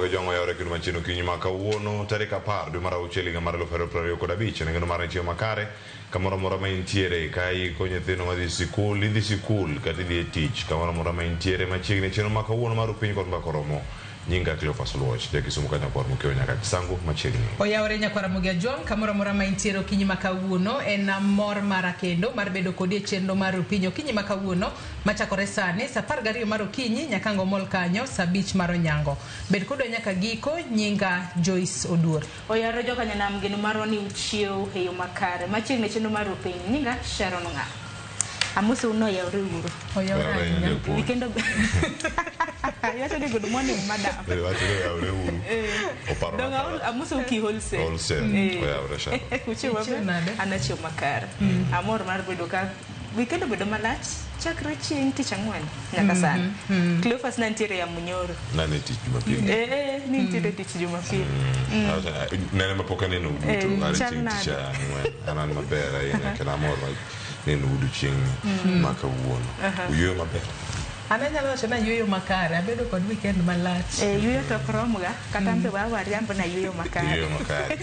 Ojwang' oyawre kendo machiegni okinyi ma kawuono tarik 10 dwe mar auchiel higa mar 2025 en geno mar chiemo makare kamoro amora ma intiere ka iko nyithindo madhi sikul idhi sikul kata idhi e tich kamoro amora ma intiere machiegni chenro ma kawuono mar Rupiny kod Mbaka Oromo. Nyinga Cleophas Oluoch, ja Kisumu ka nyakwar Mokeo nyaka Kisangu machiegni. Oyawore nyakwar Ramogi Ajwang' kamoro amora ma intiere okinyi ma kawuono en mor mara kendo mar bedo kodi e chenro mar Rupiny okinyi ma kawuono machakore sani saa 12 mar okinyi nyaka ang' omol kanyo saa 5 mar onyango. Bed kodwa nyaka giko, nyinga Joyce Oduor. Oyawore joka nyanam geno marwa ni uchiew e yo makare. Machiegni chenro mar Rupiny. Nyinga Sharon Ng'a. Amosou ni oyawre uru. Oyawre Oyawre ahinya. japuonj. Weekend Iwacho ni good morning madam. Iwacho ni oyawre uru. Oparo Dong' amosou ki wholesale. Wholesale. Oyawre Sharon. Uchiew maber? Ichiew nade? An achiew makare. Amor mar bedo ka weekend obedo malach chakre chieng' tich ang'wen nyaka sani. Cleophas ne nitiere ya Munyoro. Nane tich Jumapil. Ne nitiere tich Jumapil. Nene ma pok aneno uduto are Chal chieng' tich nade? ang'wen. An an maber ahinya kendo amor mar neno udu chieng' ma kawuono. Uyueyo maber? An anyalo wacho ni ayueyo makare, abedo kod weekend malach. Yueyo to ok romga, kata an be wariambo na yueyo makare. Uyueyo makare.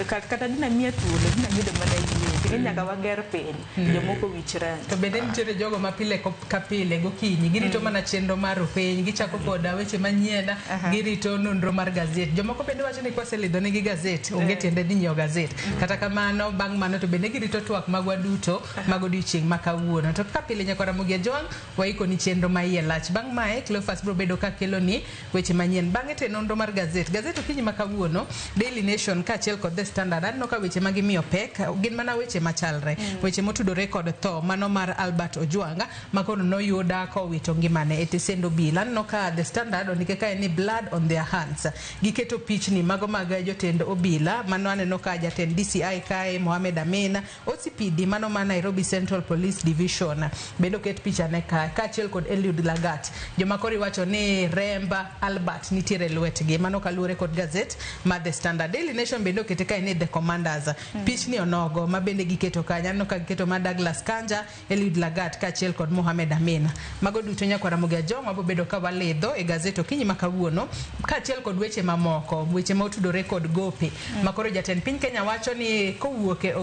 Kata dina miya thuolo, dina bedo mana yueyo. Kendo nyaka wager piny, jomoko wich rach. To bende nitiere jogo ma pile ka pile gokinyi girito mana chenro mar Rupiny, gichako koda weche manyien, girito nonro mar gazet. Jomoko bende wacho ni kwaselidho negi gazet, onge tiende dhi nyiewo gazet. Kata kamano, bang' mano to bende girito twak magwa duto mag odiochieng' ma kawuono. To kaka pile nyakwar Ramogi Ajwang', waikoni chenro ma iye lach. Bang' mae, Cleophas biro bedo ka keloni weche manyien. Bang'e to e nonro mar gazet. Gazet okinyi ma kawuono, Daily Nation kaachiel kod The Standard, aneno ka weche ma gimiyo pek gin mana weche machalre. Weche motudore kod tho mano mar Albert Ojwang' ma koro noyuda kowito ngimane e tesend obila. Aneno ka The Standard ondike kae ni blood on their hands. Giketo pichni mago mag jotend obila. Mano aneno ka jatend DCI kae Mohamed Amin, OCPD mano ma Nairobi Central Police Division bende oket pichane kae kaachiel kod Eliud Lagat. Joma koro iwacho ni remb Albert nitiere lwetgi. Mano kaluwore kod gazet mar The Standard. Daily Nation bende okete kae ni The Commanders. Pichni onogo ma bende giketo kanyo. Aneno ka giketo mar Douglas Kanja, Eliud Lagat kaachiel kod Mohamed Amin. Mago duto nyakwar Ramogi Ajwang' wabo bedo ka walidho e gazet okinyi ma kawuono kaachiel kod weche mamoko, weche ma otudore kod gope. Ma koro jatend piny Kenya wacho ni kowuok e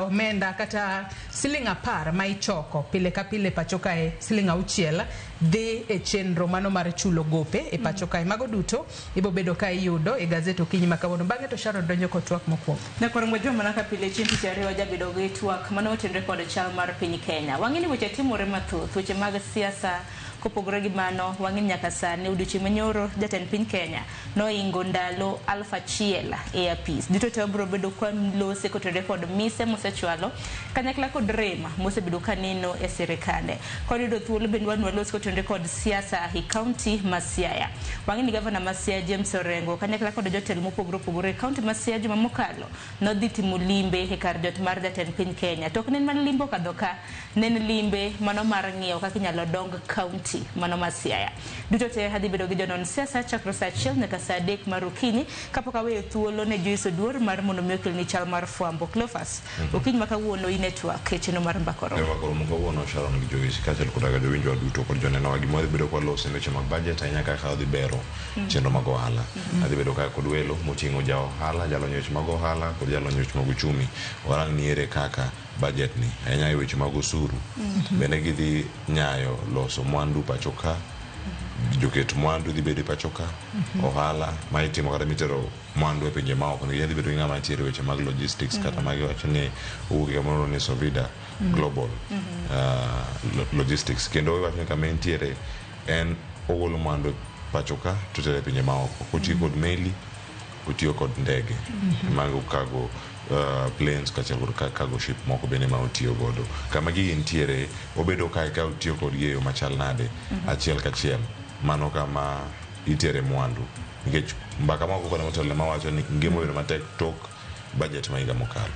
omenda kata siling 10 ma ichoko pile ka pile pacho kae, siling 6 dhi e chenro mano mar chulo gope e pacho kae. Mago duto ibo bedo ka iyudo e gazet okinyi ma kawuono. Bang'e to Sharon donjo kod twak mokwongo. Nyakwar Ramogi mana ka pile chieng' tich ariyo wajabedo gi twak mano otenre kod chal mar piny Kenya. Wang'e ni weche timore mathoth, weche mag siasa kopogore gi mano, wang'e ni nyaka sani odiochieng' manyoro jatend piny Kenya noingo ndalo 1000 e apis. Duto te wabiro bedo kwa lose kotenore kod mise mosechwalo kanyakla kod rem mosebedo ka neno e sirikande. Kod yudo thuolo bende wan walos kotenore kod siasa e kaunti ma Siaya. Wang'e ni gavana ma Siaya James Orengo kanyakla kod jotelo mopogore opogore e kaunti ma Siaya juma mokalo nodhi timo limbe e kar jot mar jatend piny Kenya. To ok ne en mana limbe okadho ka, ne en limbe mano mar ng'iyo kaka inyalo dong kaunti mano ma Siaya. Duto te adhi bedo gi jonon siasa chakre saa 1 nyaka saa 3 mar okinyi kapok aweyo thuolo ne Joyce Oduor mar mondo mi okelni chal mar fwambo. Cleophas, okinyi ma kawuono in e twak e chenro mar Mbaka Oromo. Mbaka Oromo kawuono Sharon gi Joyce kaachiel koda jowinjowa duto kod jonenowa gima wadhi bedo kwa loso en weche mag budget ahinya kaka wadhi bero chenro mag ohala. Adhi bedo kae kod welo moting'o ja ohala, jalony e weche mag ohala kod jalony e weche mag uchumi. Warang ni ere kaka budget ni ahinya e weche mag osuru bende gidhi nyayo loso mwandu pacho ka, joket mwandu dhi bedo e pacho ka, ohala ma itimo kata mitero mwandu e pinje maoko nikech adhi bedo gi ng'ama nitiere weche mag logistics kata ma giwacho ni owuok e kamoro ni Sovida Global Logistics kendo iwacho ni kama entiere en ogolo mwandu pacho ka to otere e pinje maoko kotiyo kod meli, otiyo kod ndege mag cargo planes kaachiel kod cargo ship moko bende ma otiyo godo. Kama gigi nitiere obedo kae ka otiyo kodgi e yo machal nade achiel kachiel mano kama itere mwandu nikech mbaka moko kod motelo mawacho ni ngima obedo matek tok budget ma higa mokalo.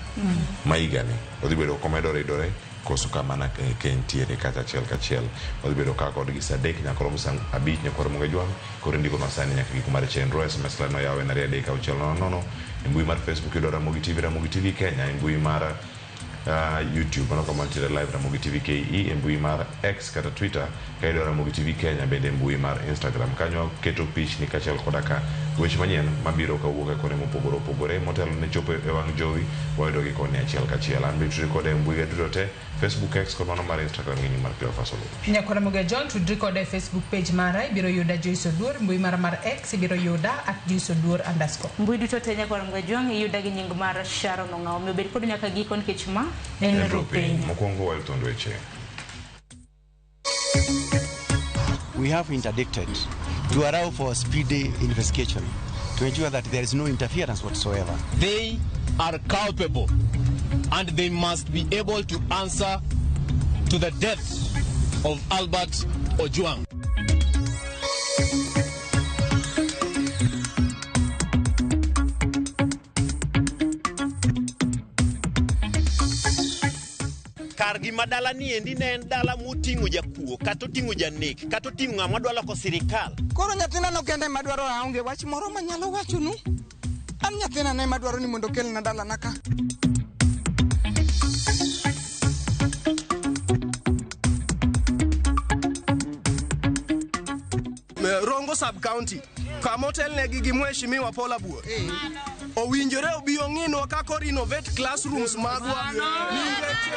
Ma higani odhi bedo komedo ridore koso kama ke ntiere kata achiel kachiel. Odhi bedo ka kodgi saa 3 nyaka romo saa 5 nyaka romo gajwang' koro indiko sani nyaka giko mar chenro. SMS line oyaw en 2 3 6 0 0. E mbui mar Facebook yudo Ramogi TV, Ramogi TV Kenya. E mbui mar YouTube mano kama ntiere live Ramogi TV KE e mbui mar X kata Twitter ka idwaro Ramogi TV Kenya bende e mbui mar Instagram kanyo keto pichni kaachiel koda ka weche manyien mabiro kawuok e kone mopogore opogore motelo ne chopo e wang' jowi wayudogi koni achiel kachiel. An be tudri koda e mbui ga duto te, Facebook, X kod mano mar Instagram gi nying mar Cleophas Oluoch. Nyakwara Moga John tudri koda e Facebook page mara ibiro yuda Joyce Oduor, mbui mara mar X ibiro yuda at Joyce Oduor underscore. Mbui duto te nyakwara Moga John iyuda gi nying mar Sharon Ong'awo. Omiyo bed kodu nyaka giko nikech ma en Rupiny. Mokwongo wayud thond weche. We have interdicted to allow for speedy investigation to ensure that there is no interference whatsoever. They are culpable and they must be able to answer to the death of Albert Ojwang. Kargi ma dala ni endi ne en dala moting'o jakuo kata oting'o janek kata oting'o ng'ama dwa loko sirikal. Koro nyathina no kende ema dwaro, aonge wach moro manyalo wachonu. An nyathina ne ema dwaro ni mondo okelna dalana ka. Rongo sub-county kama otelnegi gi Mheshimiwa Paul Abuor owinjore obi ong'inwa kaka renovate classrooms magwa nikech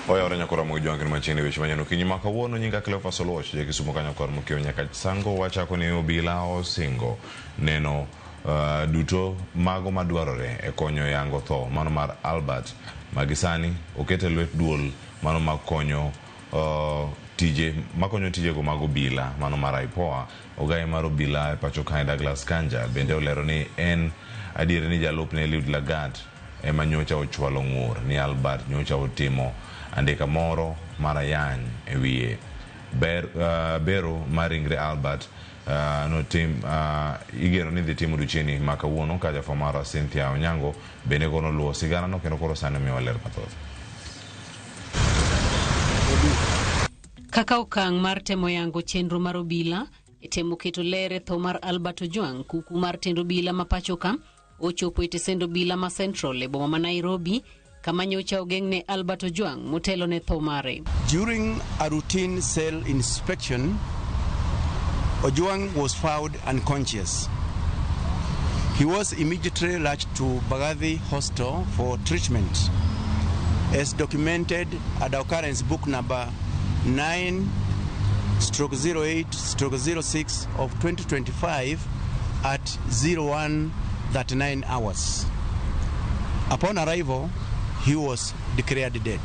Oyawore nyakwara Ramogi Jwang' kendo machiegni weche manyien okinyi ma kawuono. Nyinga Cleophas Oluoch, ja Kisumu ka nyakwar Mokiewo nyaka Sango. Wachako ni obila osingo neno duto mago madwarore e konyo yango tho mano mar Albert magisani okete lwet duol mano makonyo tije makonyo tijego mag obila mano mar IPOA. Ogaye mar obila e pacho kae Douglas Kanja bende olero ni en adier ni jalupne Eliud Lagat ema nyocha ochwalo ng'ur ni Albert nyocha otimo andika moro mar ayany e wiye. Bero mar ringre Albert notim igeno ni dhi timo odiochieng' ma kawuono ka jafwambo marwa Cynthia Onyango bende kono luwo sigana no kendo koro sani omiwa ler mathoth. Kaka okang' mar temo yango chenro mar obila e temo keto ler e tho mar Albert Ojwang', kuku mar tend obila ma pacho ka ochopo e tesend obila ma Central e boma ma Nairobi kama nyocha ogeng'ne Albert Ojwang' motelo ne tho mare. During a routine cell inspection, Ojwang was found unconscious. He was immediately rushed to Mbagathi Hospital for treatment, as documented at occurrence book number 9/08/06 of 2025 at 01:39 hours. Upon arrival, he was declared dead.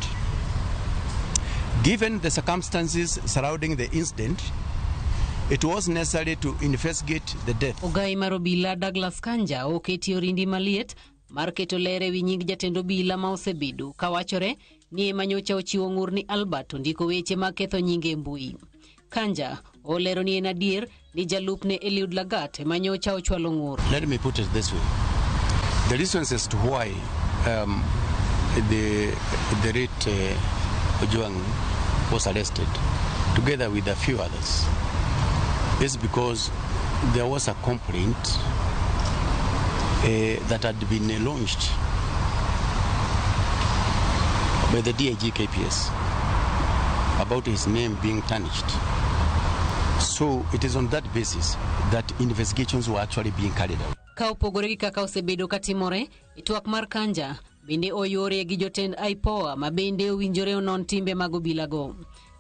Given the circumstances surrounding the incident, it was necessary to investigate the death. Ogai mar obila Douglas Kanja oketi orindi maliet mar keto ler ewi nying jatend obila ma osebedo kawachore ni ema nyocha ochiwo ng'ur ni Albert ondiko weche mag ketho nyinge e mbui. Kanja olero ni en adier ni jalupne Eliud Lagat ema nyocha ochwalo ng'ur. Let me put it this way. The reasons as to why the late Ojwang was arrested, together with a few others, is because there was a complaint that had been launched by the DIG KPS about his name being tarnished. So it is on that basis that investigations were actually being carried out. Ka opogore gi kaka osebedo katimore, e twak mar Kanja bende oyore gi jotend IPOA ma bende owinjore onon timbe mag obilago.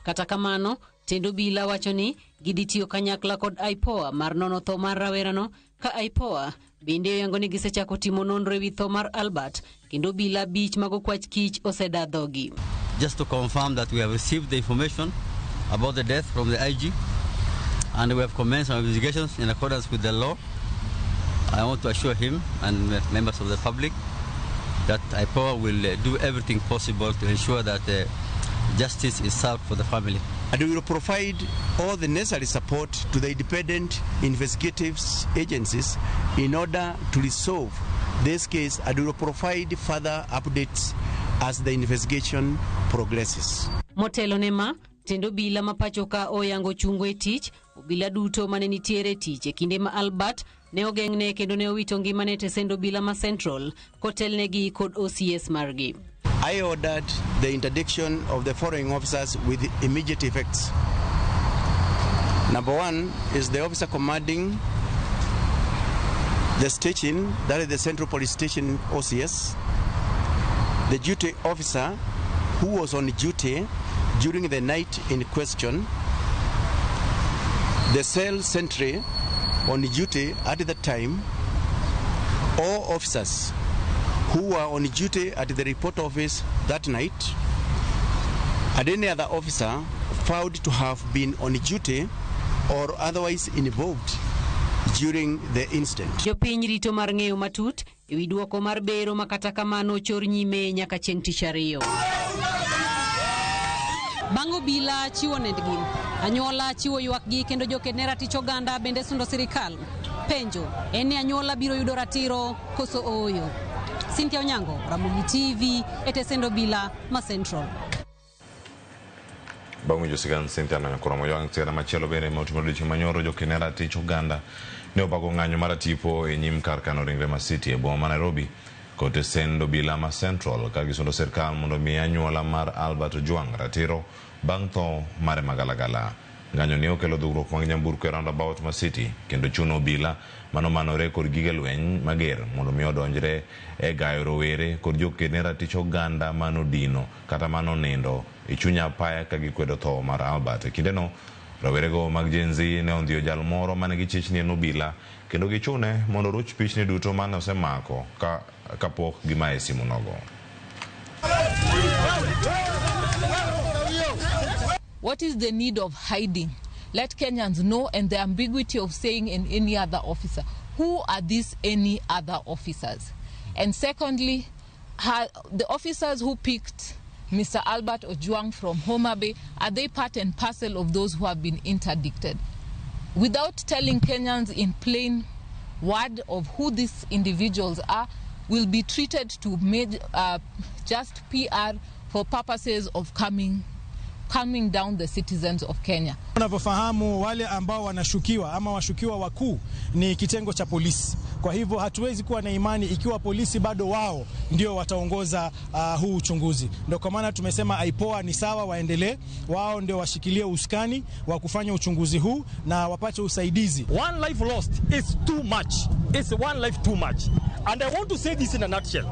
Kata kamano, tend obila wacho ni gidhi tiyo kanyakla kod IPOA mar nono tho mar rawerano, ka IPOA bende oyango ni gisechako timo nonro ewi tho mar Albert kendo obila abich mag okwach kich oseda dhogi. Just to confirm that we have received the information about the death from the IG and we have commenced our investigations in accordance with the law. I want to assure him and members of the public that IPOA will do everything possible to ensure that justice is served for the family. And we will provide all the necessary support to the independent investigative agencies in order to resolve this case, and we will provide further updates as the investigation progresses. Motelo ne ma, tend obila ma pacho ka oyango chungo e tich obila duto mane nitiere e tich e kinde ma Albert ne ogeng'ne kendo ne owito ngimane e tesend obila ma Central kotelnegi kod OCS margi. I ordered the interdiction of the following officers with immediate effects. Number one is the officer commanding the station, that is the Central Police Station OCS, the duty officer who was on duty during the night in question, the cell sentry on duty at the time, all officers who were on duty at the report office that night, and any other officer found to have been on duty or otherwise involved during the incident. Jopiny rito mar ng'eyo matut ewi duoko mar bero ma kata kamano ochor nyime nyaka chieng' tich ariyo. Bang' obila chiwo nendgi, anyuola chiwo ywakgi kendo joked ne ratich oganda bende sundo sirikal. Penjo en ni anyuola biro yudo ratiro koso ooyo? Cynthia Onyango, Ramogi TV, e tesend obila ma Central. Bang' winjo sigand Cynthia Nanyakoro Mojwang' sigana machielo bende motimore odiochieng' manyoro joked ne ratich oganda ne obago ng'anyo mar tipo e nyim kar kano ringre ma City e boma ma Nairobi kod tesend obila ma Central ka gisundo sirkal mondo mi anyuola mar Albert Ojwang ratiro bang' tho mare magalagala. Ng'anyo ne okelo dhugruok mag nyamburko e roundabout ma City kendo chuno obila manomanore kod gige lweny mager mondo mi odonjre e gayo rowere kod joked ne ratich oganda manodino kata manonindo e chuny apaya ka gikwedo tho mar Albert. E kindeno rawerego mag Gen Z ne ondhiyo jal moro mane gichich ni en obila kendo gichune mondo oruch pichni duto mane osemako kapok gimaye simu nogo. What is the need of hiding? Let Kenyans know, and the ambiguity of saying in any other officer. Who are these any other officers? And secondly, the officers who picked Mr. Albert Ojwang from Homa Bay, are they part and parcel of those who have been interdicted? Without telling Kenyans in plain word of who these individuals are, will be treated to just PR for purposes of calming down the citizens of Kenya. Unavyofahamu wale ambao wanashukiwa ama washukiwa wakuu ni kitengo cha polisi. Kwa hivyo hatuwezi kuwa na imani ikiwa polisi bado wao ndio wataongoza huu uchunguzi. Ndio kwa maana tumesema IPOA ni sawa, waendelee, wao ndio washikilie usukani wa kufanya uchunguzi huu na wapate usaidizi. One life lost is too much. It's one life too much. And I want to say this in a nutshell.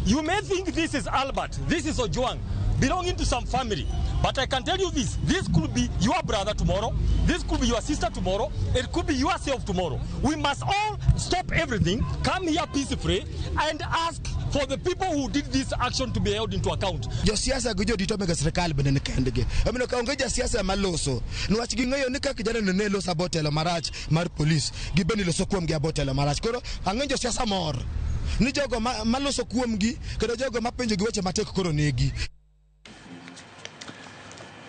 You may think this is Albert, this is Ojwang, belonging to some family. But I can tell you this, this could be your brother tomorrow, this could be your sister tomorrow, it could be yourself tomorrow. We must all stop everything, come here peacefully, and ask for the people who did this action to be held into account. Josiasa gi jodito mag sirkal bende ni kendgi. Omiyo ka onge josiasa maloso, niwach ging'eyo ni ka kijana no ne loso abotelo marach mar polis, gibende loso kuomgi abotelo marach. Koro ang'e josiasa mor ni jogo maloso kuomgi kendo jogo mapenjo gi weche matek koro negi.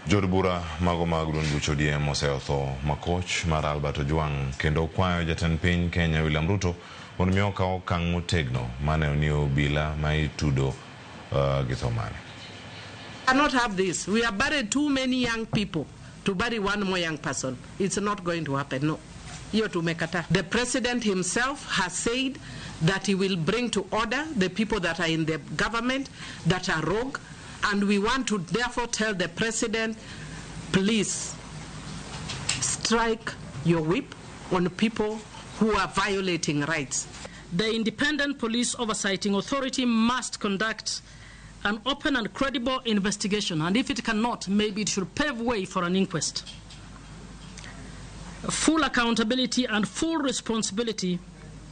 Jood bura mago mag duond buch ODM oseotho makoch mar Albert Ojwang kendo kwayo jatend piny Kenya William Ruto mondo mi okaw okang' motegno mane ni obila ma itudo gi tho mare. Cannot have this. We have buried too many young people to bury one more young person. It's not going to happen. No. Hiyo tumekataa. The president himself has said that he will bring to order the people that are in the government that are rogue. And we want to therefore tell the president, please strike your whip on people who are violating rights. The Independent Police Oversighting Authority must conduct an open and credible investigation, and if it cannot, maybe it should pave way for an inquest. Full accountability and full responsibility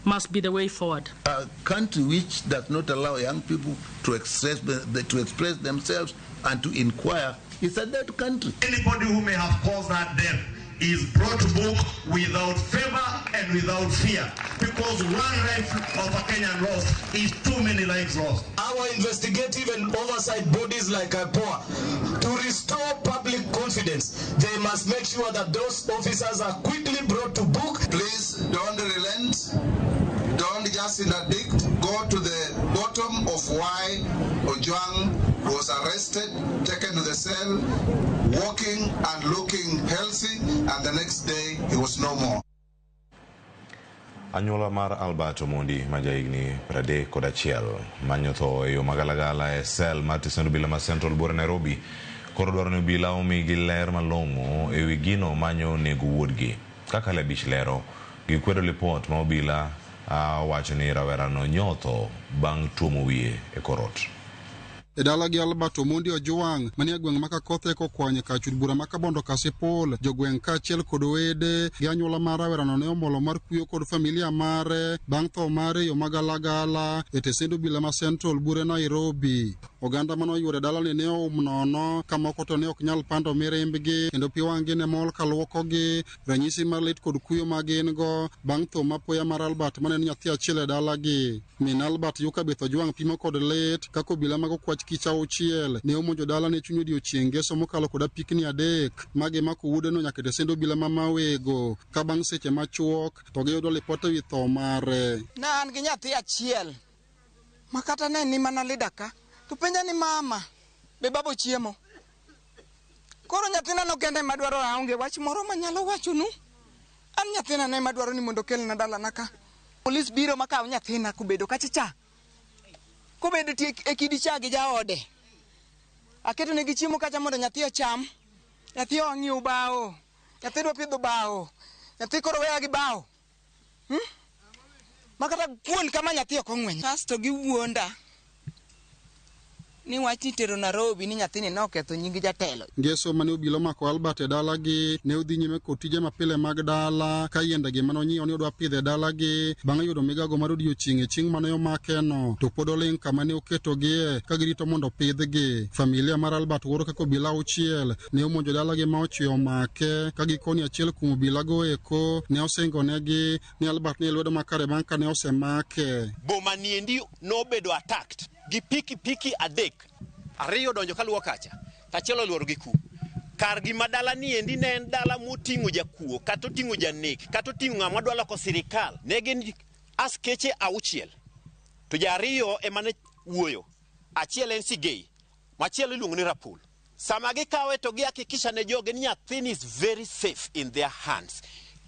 must be the way forward. A country which does not allow young people to express themselves and to inquire is a dead country. Anybody who may have caused that death is brought to book without favor and without fear, because one life of a Kenyan lost is too many lives lost. Our investigative and oversight bodies like IPOA, to restore public confidence, they must make sure that those officers are quickly brought to book. Please don't relent. Don't just interdict, go to the bottom of why Ojwang was arrested, taken to the cell, walking and looking healthy, and the next day he was no more. Anyuola mar Albert Omondi ma jahigni 31 manyo tho e yo magalagala e sel mar tesend obila ma Central Buore Nairobi koro dwaro ni obila omigi ler malong'o e wi gino manyo onego wuodgi. Kaka Lebich lero, gikwedo lipot ma obila wacho ni rawerano nyotho bang' tuomo wiye e kor ot. E dalagi Albert Omondi Ojwang' manie gweng' ma Kakothe kokwanye kar chud bura ma Kabondo Kasipul, jogweng' kaachiel kod wede gi anyuola mar rawerano ne omolo mar kuyo kod familia mare bang' tho mare e yo magalagala e tesend obila ma Central Buore Nairobi. Oganda mane oyuoro e dalani ne oum nono ka moko to ne ok nyal pando mirimbgi kendo pi wang'gi ne mol kaluokogi ranyisi mar lit kod kuyo ma gin go bang' tho mapoya mar Albert mane en nyathi achiel e dalagi. Min Albert Yukabeth Ojwang' pimo kod lit kaka obila mag okwach kich auchiel ne omonjo dalane chuny odiochieng' ngeso mokalo kod apikni 3 ma gimako wuodeno nyaka e tesend obila ma Mawego ka bang' seche machuok to giyudo lipot ewi tho mare. Ne an gi nyathi achiel ma kata ne ni mana lida ka to penja ni mama be baba ochiemo. Koro nyathina no kende ema dwaro aonge wach moro manyalo wachonu. An nyathina ne ema dwaro ni mondo okelna dalana ka. Polis biro makaw nyathina kobedo kacha cha. Kobedo tie e kidi cha gi jaode. Aketo negi chiemo kacha mondo nyathi ocham. Nyathi ong'iew bao. Nyathi dwa pidho bao. Nyathi koro weya gi bao. Makata kuon kama nyathi ok ong'wenyo. Kasto giwuonda ni wach nitero Nairobi ni nyathini ne oketho nying jatelo. Ngeso mane obila omako Albert e dalagi ne odhi nyime kod tije mapile mag dala ka yiendegi mane onyiewo ni odwa pidho e dalagi bang' yudo migago mar odiochieng' e chieng' mane omakeno to pod oling' kama ne oketogie ka girito mondo opidhgi. Familia mar Albert wuoro kaka obila auchiel ne omonjo dalagi ma ochwe omake ka gikoni achiel kuom obilago eko ne osingonegi ni Albert ni e lwedo makare bang' ka ne osemake. Boma niendi nobedo attacked gi pikipiki 3, 2 donjo kaluwo kacha, to achiel oluoro gi ku. Kar gima dala niendi ne en dala moting'o jakuo, kata oting'o janek, kata oting'o ng'ama dwa loko sirikal. Ne gin askeche 6, to ja 2 ema ne wuoyo. Achiel en Sigei, machielo iluongo ni Rapul. Sama gikawe to gihakikisha ne joge ni nyathini is very safe in their hands.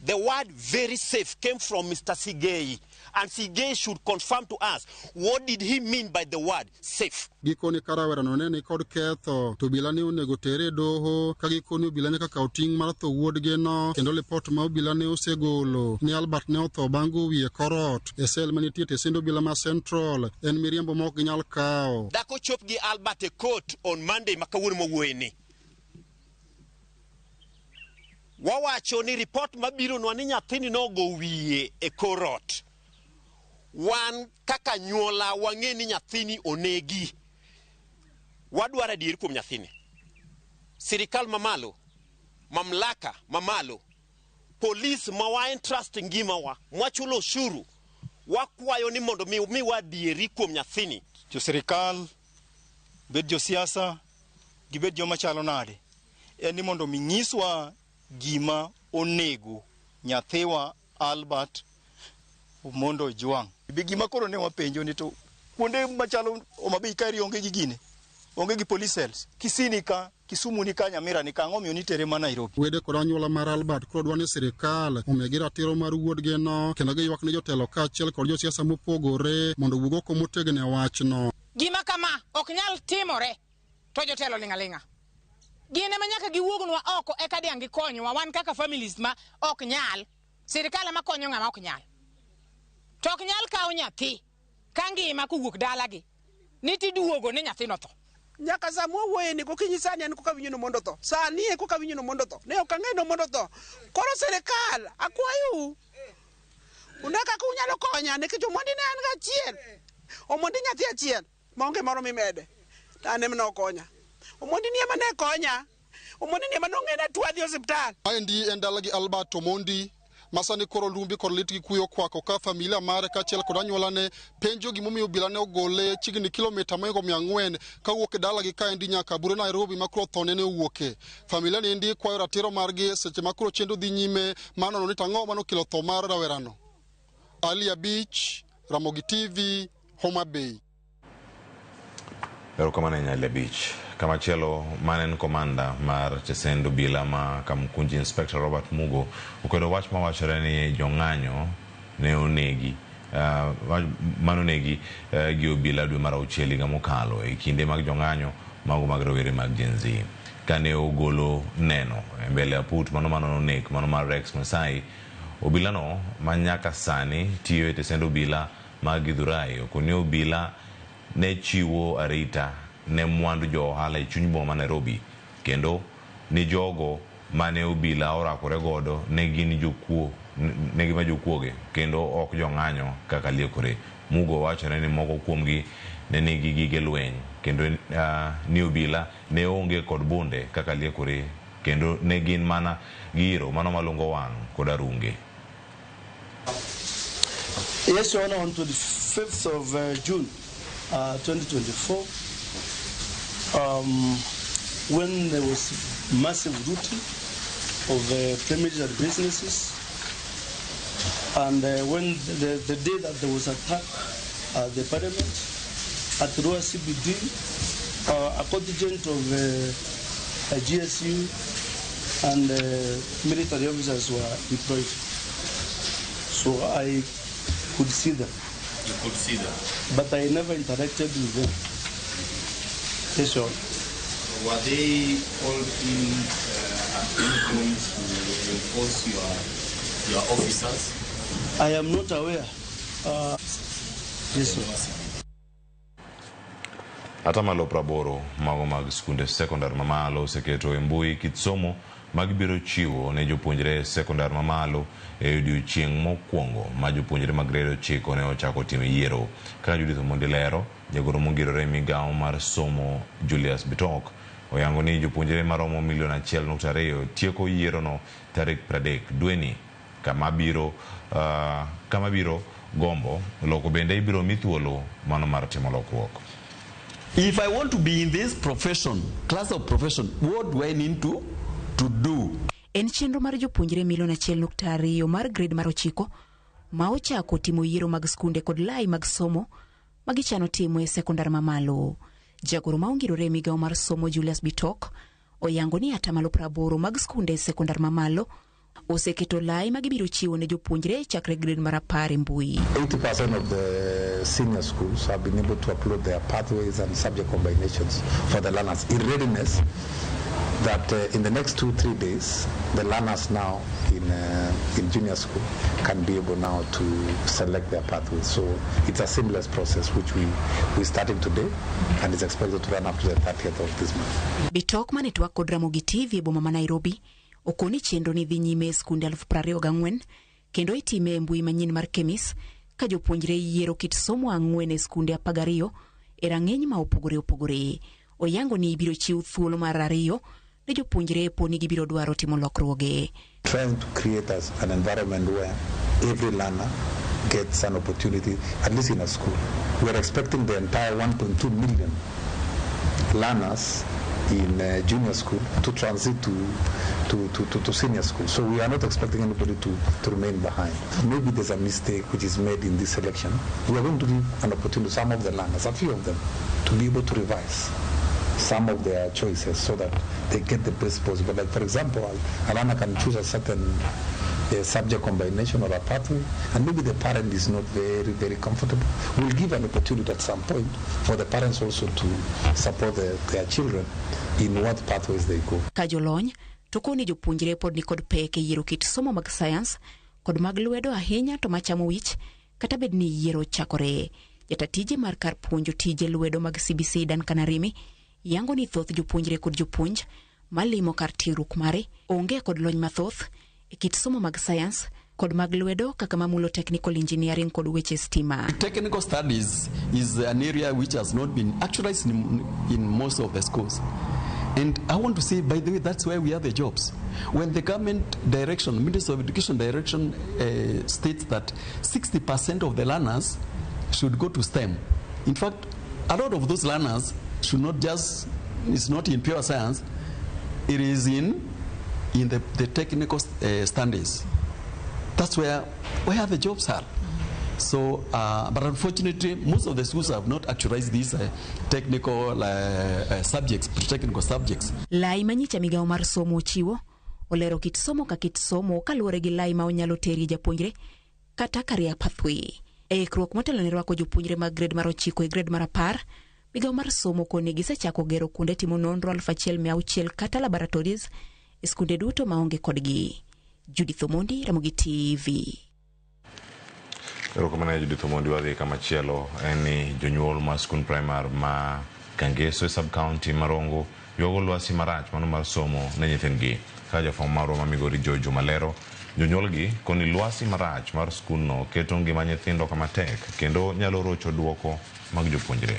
The word very safe came from Mr. Sigei, and Sigei should confirm to us what did he mean by the word safe. Gikoni ka rawerano ne ni kod ketho to obila ne onego tere e doho ka gikoni obila nyaka kaw ting' mar tho wuodgino kendo lipot ma obila ne osegolo ni Albert ne otho bang' go wiye korot e sel manitie e tesend obila ma Central en miriambo ma ok ginyal kawo. Dhako chop gi Albert e court on Monday ma kawuono mawuoye ni. Wawacho ni report mabironwa ni nyathini nogo wiye e kor ot. Wan kaka nyuola wang'e ni nyathini onegi. Wadwaro adier kuom nyathini. Sirikal mamalo, mamlaka mamalo, polis ma wa entrust ngimawa, mwachulo ushuru, wakwayo ni mondo miwa adieri kuom nyathini. Jo sirikal, bed josiasa, gibed joma chalo nade, en ni mondo mi nyiswa gima onego nyathiwa Albert Omondi Ojwang'. Be gima koro ne wapenjo ni to kuonde machalo Homa Bay kaeri onge gi gine, onge gi police cells. Kisii ni ka, Kisumu ni ka, Nyamira ni ka, ang'o miyo nitere ma Nairobi? Wede kod anyuola mar Albert koro dwa ni sirikal omigi ratiro mar wuodgino kendo giywak ne jotelo kaachiel kod josiasa mopogore mondo owuog oko motegno e wachno. Gima kama ok nyal timore to jotelo ling' aling'a. Gin ema nyaka giwuognwa oko eka diang' gikonywa wan kaka families ma ok nyal. Sirikal ema konyo ng'ama ok nyal. To ok nyal kawo nyathi ka ngima kowuok dalagi ni tiduogo ni nyathino tho. Nyaka sama wawuoye ni gokinyi sani an koka winjo ni mondo tho. Sani e koka winjo ni mondo tho. Ne ok ang'eyo ni mondo tho. Koro sirikal akwayou une kaka unyalo konya nikech Omondi ne an gachiel. Omondi nyathi achiel maonge moro mimede. To an ema nokonya. Omondi ni ema ne konya. Omondi ni ema nong'ena tuo adhi osiptal. Maendi en dalagi Albert Omondi ma sani koro lumbi kod lit gi kuyo okwako ka familia mare kaachiel kod anyuolane penjo gimomiyo obila ne ogole chiegni kilomita mohingo 400 kawuok e dalagi kaendi nyaka bure Nairobi ma koro thone ne owuoke. Familia ni endi kwayo ratiro margi seche ma koro chenro dhi nyime mar nono ni to ang'o mane okelo tho mar rawerano. Ali Abich, Ramogi TV, Homa Bay. Erokamano ahinya Ali Abich. Kamachielo mane en komanda mar tesend obila ma Kamkunji Inspector Robert Mugo okwedo wach mawachore ni jong'anyo ne onegi manonegi gi obila dwe mar auchiel higa mokalo e kinde mag jong'anyo mago mag rowere mag Gen Z. Kane ogolo neno e mbele aput mano manonek mano mar Rex Masai, obilano ma nyaka sani tiyo e tesend obila mag Githurai okoni obila ne chiwo arita ne mwandu jo ohala e chuny boma ma Nairobi, kendo ni jogo mane obila orakore godo ne gin jokuo, ne gima jokuoge kendo ok jong'anyo kaka liekore. Mugo wachore ni moko kuomgi ne nigi gige lweny kendo ni obila ne onge kod bunde kaka liekore kendo ne gin mana gi iro mano malungo wang' kod arunge. Yes, Your Honor, on 25th of June 2024, when there was massive looting of premises and businesses, and when the day that there was attack at the parliament, at Rua CBD, a contingent of GSU and military officers were deployed. So I could see them. You could see them? But I never interacted with them. Yes, sir. Were they all in at any point to reinforce your officers? I am not aware. Yes, sir. Atamalo 80 mago mag skunde sekondar mamalo oseketo e mbui kit somo magibiro chiwo ne jopuonjre sekondar mamalo e odiochieng' mokwongo ma jopuonjre mag grade 9 ne ochako timo yiero. Kaka Judith Omondi lero, jagoro mongirore e migawo mar somo Julius Bitok oyango ni jopuonjre maromo milion 1.2 tieko yierono tarik 30 dweni kama biro gombo loko bende ibiro mi thuolo mano mar timo lokruok. If I want to be in this profession, class of profession, what do I need to do? En chenro mar jopuonjre milion 1.2 mar grade mar 9 ma ochako timo yiero mag skunde kod lai mag somo ma gichano timo e sekondar mamalo. Jagoro ma ongirore e migawo mar somo Julius Bitok oyango ni atamalo 80 mag skunde e sekondar mamalo oseketo lai ma gibiro chiwo ne jopuonjre chakre grade mar 10 e mbui. 80% of the senior schools have been able to upload their pathways and subject combinations for the learners in readiness that in the next 2-3 days, the learners now in junior school can be able now to select their pathways. So it's a seamless process which we're starting today, and it's expected to run up to the 30th of this month. Bitok mane twak kod Ramogi TV e boma ma Nairobi okoni chenro ni dhi nyime e skunde 24,000 kendo itime e mbui manyien mar Kemis ka jopuonjre yiero kit somo 4 e skunde 12 e rang'iny ma opogore opogore. Oyango ni ibiro chiw thuolo mar 2 ne jopuonjre poni gibiro dwaro timo lokruoge. Trying to create an environment where every learner gets an opportunity, at least in a school. We are expecting the entire 1.2 million learners in junior school to transit to senior school. So we are not expecting anybody to remain behind. Maybe there's a mistake which is made in this selection. We are going to give an opportunity to some of the learners, a few of them, to be able to revise some of their choices so that they get the best possible. Like, for example, a learner can choose a certain subject combination or a pathway, and maybe the parent is not very, very comfortable. We'll give an opportunity at some point for the parents also to support their children in what pathways they go. Ka jolony to koni jopuonjre pod nikod pek e yiero kit somo mag science kod mag lwedo ahinya to machamo wich kata bed ni yiero chakore. Jatatije mar kar puonjo tije lwedo mag CBC Duncan Arimi yango ni thoth jopuonjre kod jopuonj malimo kar tiegruok mare onge kod lony mathoth e kit somo mag science kod mag lwedo kaka mamulo technical engineering kod weche stima. Technical studies is an area which has not been actualized in most of the schools. And I want to say, by the way, that's where we have the jobs. When the government direction, Ministry of Education direction states that 60% of the learners should go to STEM. In fact, a lot of those learners should not just, it's not in pure science, it is in the technical studies. That's where the jobs are. So, but unfortunately, most of the schools have not actualized these technical subjects, technical subjects. Lai manyicha migawo mar somo ochiwo olero kit somo ka kit somo kaluwore gi lai ma onyalo terie japuonjre kata career pathway. E ikruok motelo ne rwako jopuonjre mag grade mar 9 e grade mar 10, migawo mar somo koni gisechako gero kuonde timo nonro 1600 kata laboratories e skunde duto maonge kodgi. Judith Omondi, Ramogi TV. Erokamano Judith Omondi. Wadhi kamachielo en ni jonyuol mar skund primar ma Kangeso e sub county Marongo ywago lwasi marach mano mar somo ne nyithindgi. Ka jafwambo marwa ma Migori George Malero, jonyuolgi koni lwasi marach mar skundno keto ngima nyithindo kama tek kendo nyalo rocho duoko mag jopuonjre.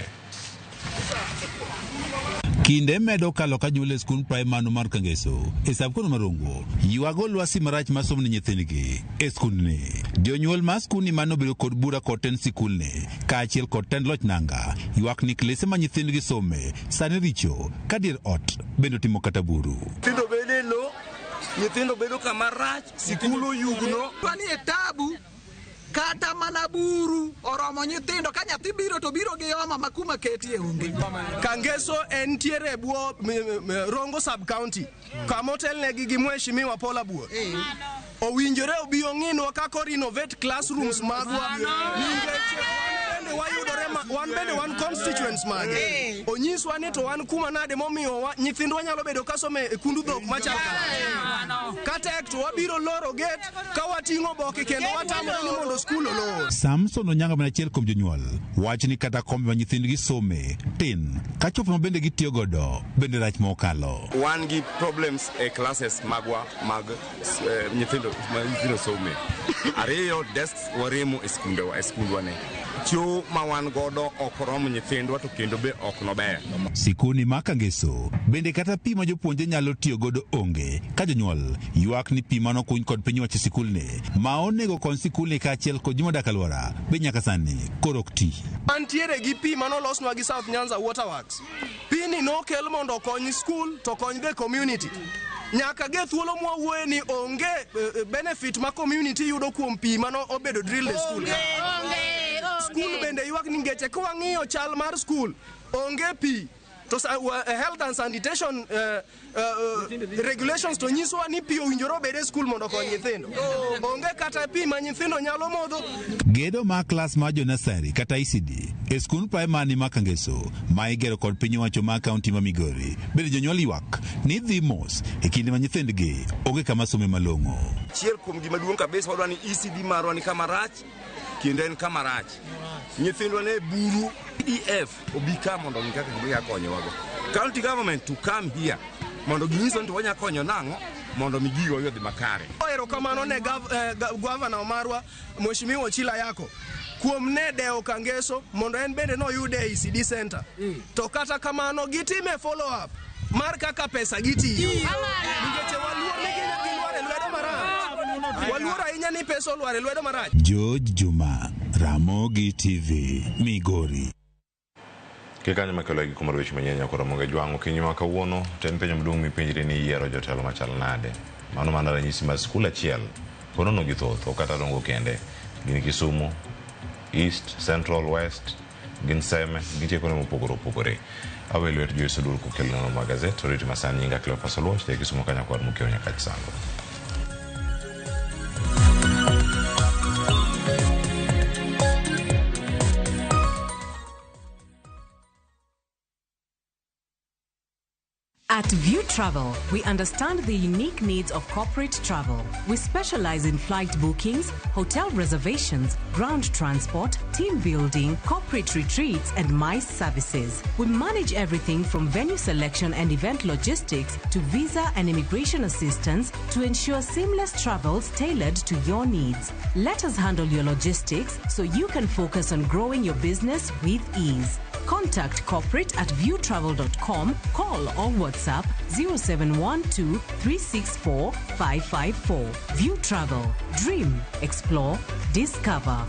Kinde medo kalo ka jonyuol e skund primar no mar Kangeso e sub-county Marongo ywago lwasi marach mar somo ne nyithindgi e skundni. Jonyuol mar skundni mane obedo kod bura kod tend sikulni kaachiel kod tend loch nanga ywak ni klese ma nyithindgi some sani richo ka dier ot bende otimo kata buru. Nyithindo bedo e lo, nyithindo bedo kama rach, sikul oyugno. Wanie tabu kata mana buru oromo nyithindo ka nyathi biro to biro gi homa ma kuma ketie onge. Kangeso entiere e bwo Rongo sub county kama otelnegi gi Mheshimiwa Paul Abuor. Owinjore obi ong'inwa kaka renovate classrooms magwa nikech wayudore wan bende wan constituents mage. Onyiswa ni to wan kuma nade momiyo nyithindwa nyalo bedo kasomo e kundu dhok machal kama. Katek to wabiro loro gate ka wating'o boke kendo watamore ni mondo skul olor. Samson Onyango mana achiel kuom jonyuol wacho ni kata kombe ma nyithindgi some tin kachopo ma bende gitiyo godo bende rach mokalo. Wan gi problems e classes magwa mag nyithindo ma nyithindo some. Ariyo, desks waremo e skundewa e skundwa ne. Cho ma wan godo ok rom nyithindwa to kendo be ok nober. Sikuni ma Kangeso bende kata pi ma jopuonje nyalo tiyo godo onge ka jonyuol ywak ni pi manokuny kod piny owacho e sikulni ma onego kony sikulni kaachiel kod ji modak alwora be nyaka sani koro ok ti. Wantiere gi pi manolosnwa gi South Nyanza Waterworks. Pi ni nokel mondo okony school to okony the community. Nyaka ge thuolo mwawuoye ni onge benefit ma community yudo kuom pi mano obedo drilled e school. School bende ywak ni ngeche ka wang'iyo chal mar school onge pi to health and sanitation regulations to nyisowa ni pi owinjore obed e school mondo okony nyithindo. Onge kata pi ma nyithindo nyalo modho. Gedo mar klas mar jonasari kata ECD e skund primary ma Kangeso ma igero kod piny owacho mar kaunti ma Migori bende jonyuol ywak ni dhi mos e kinde ma nyithindgi onge kama some malong'o. Achiel kuom gima duong' kabisa wadwa ni ECD marwa ni kama rach kendo en kama rach. Nyithindwa ne buru. EDF obi ka mondo ong'i kaka ginyalo konyowago. County government to come here mondo ginyiswa ni to wanyalo konyo nang'o mondo mi gigo odhi makare. Erokamano ne gavana marwa Mheshimiwa Ochila Yako kuom ne dewo Kangeso mondo en bende noyude e ECD center. To kata kamano gitime follow up mar kaka pesa gitiyo. Nikech waluor ni gilwar e lwedo marach. Waluor ahinya ni pesa olwar e lwedo marach. George Juma, Ramogi TV, Migori. Kikanyo makelo giko mar weche manyien nyaka Ramogi Jwang' okinyi ma kawuono to en penjo maduong' mipenjri ni yiero jotelo machal nade. Mano mana ranyisi mar skul achiel ponono gi thoth ok kata Rongo kende. Gin Kisumu, East, Central, West, gin Seme, gintie kuonde mopogore opogore. Awe lwet Joyce Odur kokelo nonro mag gazet, oriti masani nyinga Cleophas Oluoch, ja Kisumu kanyo kod Mukeo Nyakach Sango. At View Travel, we understand the unique needs of corporate travel. We specialize in flight bookings, hotel reservations, ground transport, team building, corporate retreats, and MICE services. We manage everything from venue selection and event logistics to visa and immigration assistance to ensure seamless travels tailored to your needs. Let us handle your logistics so you can focus on growing your business with ease. Contact corporate at viewtravel.com, call or WhatsApp 0712 364 554. View Travel. Dream, explore, discover.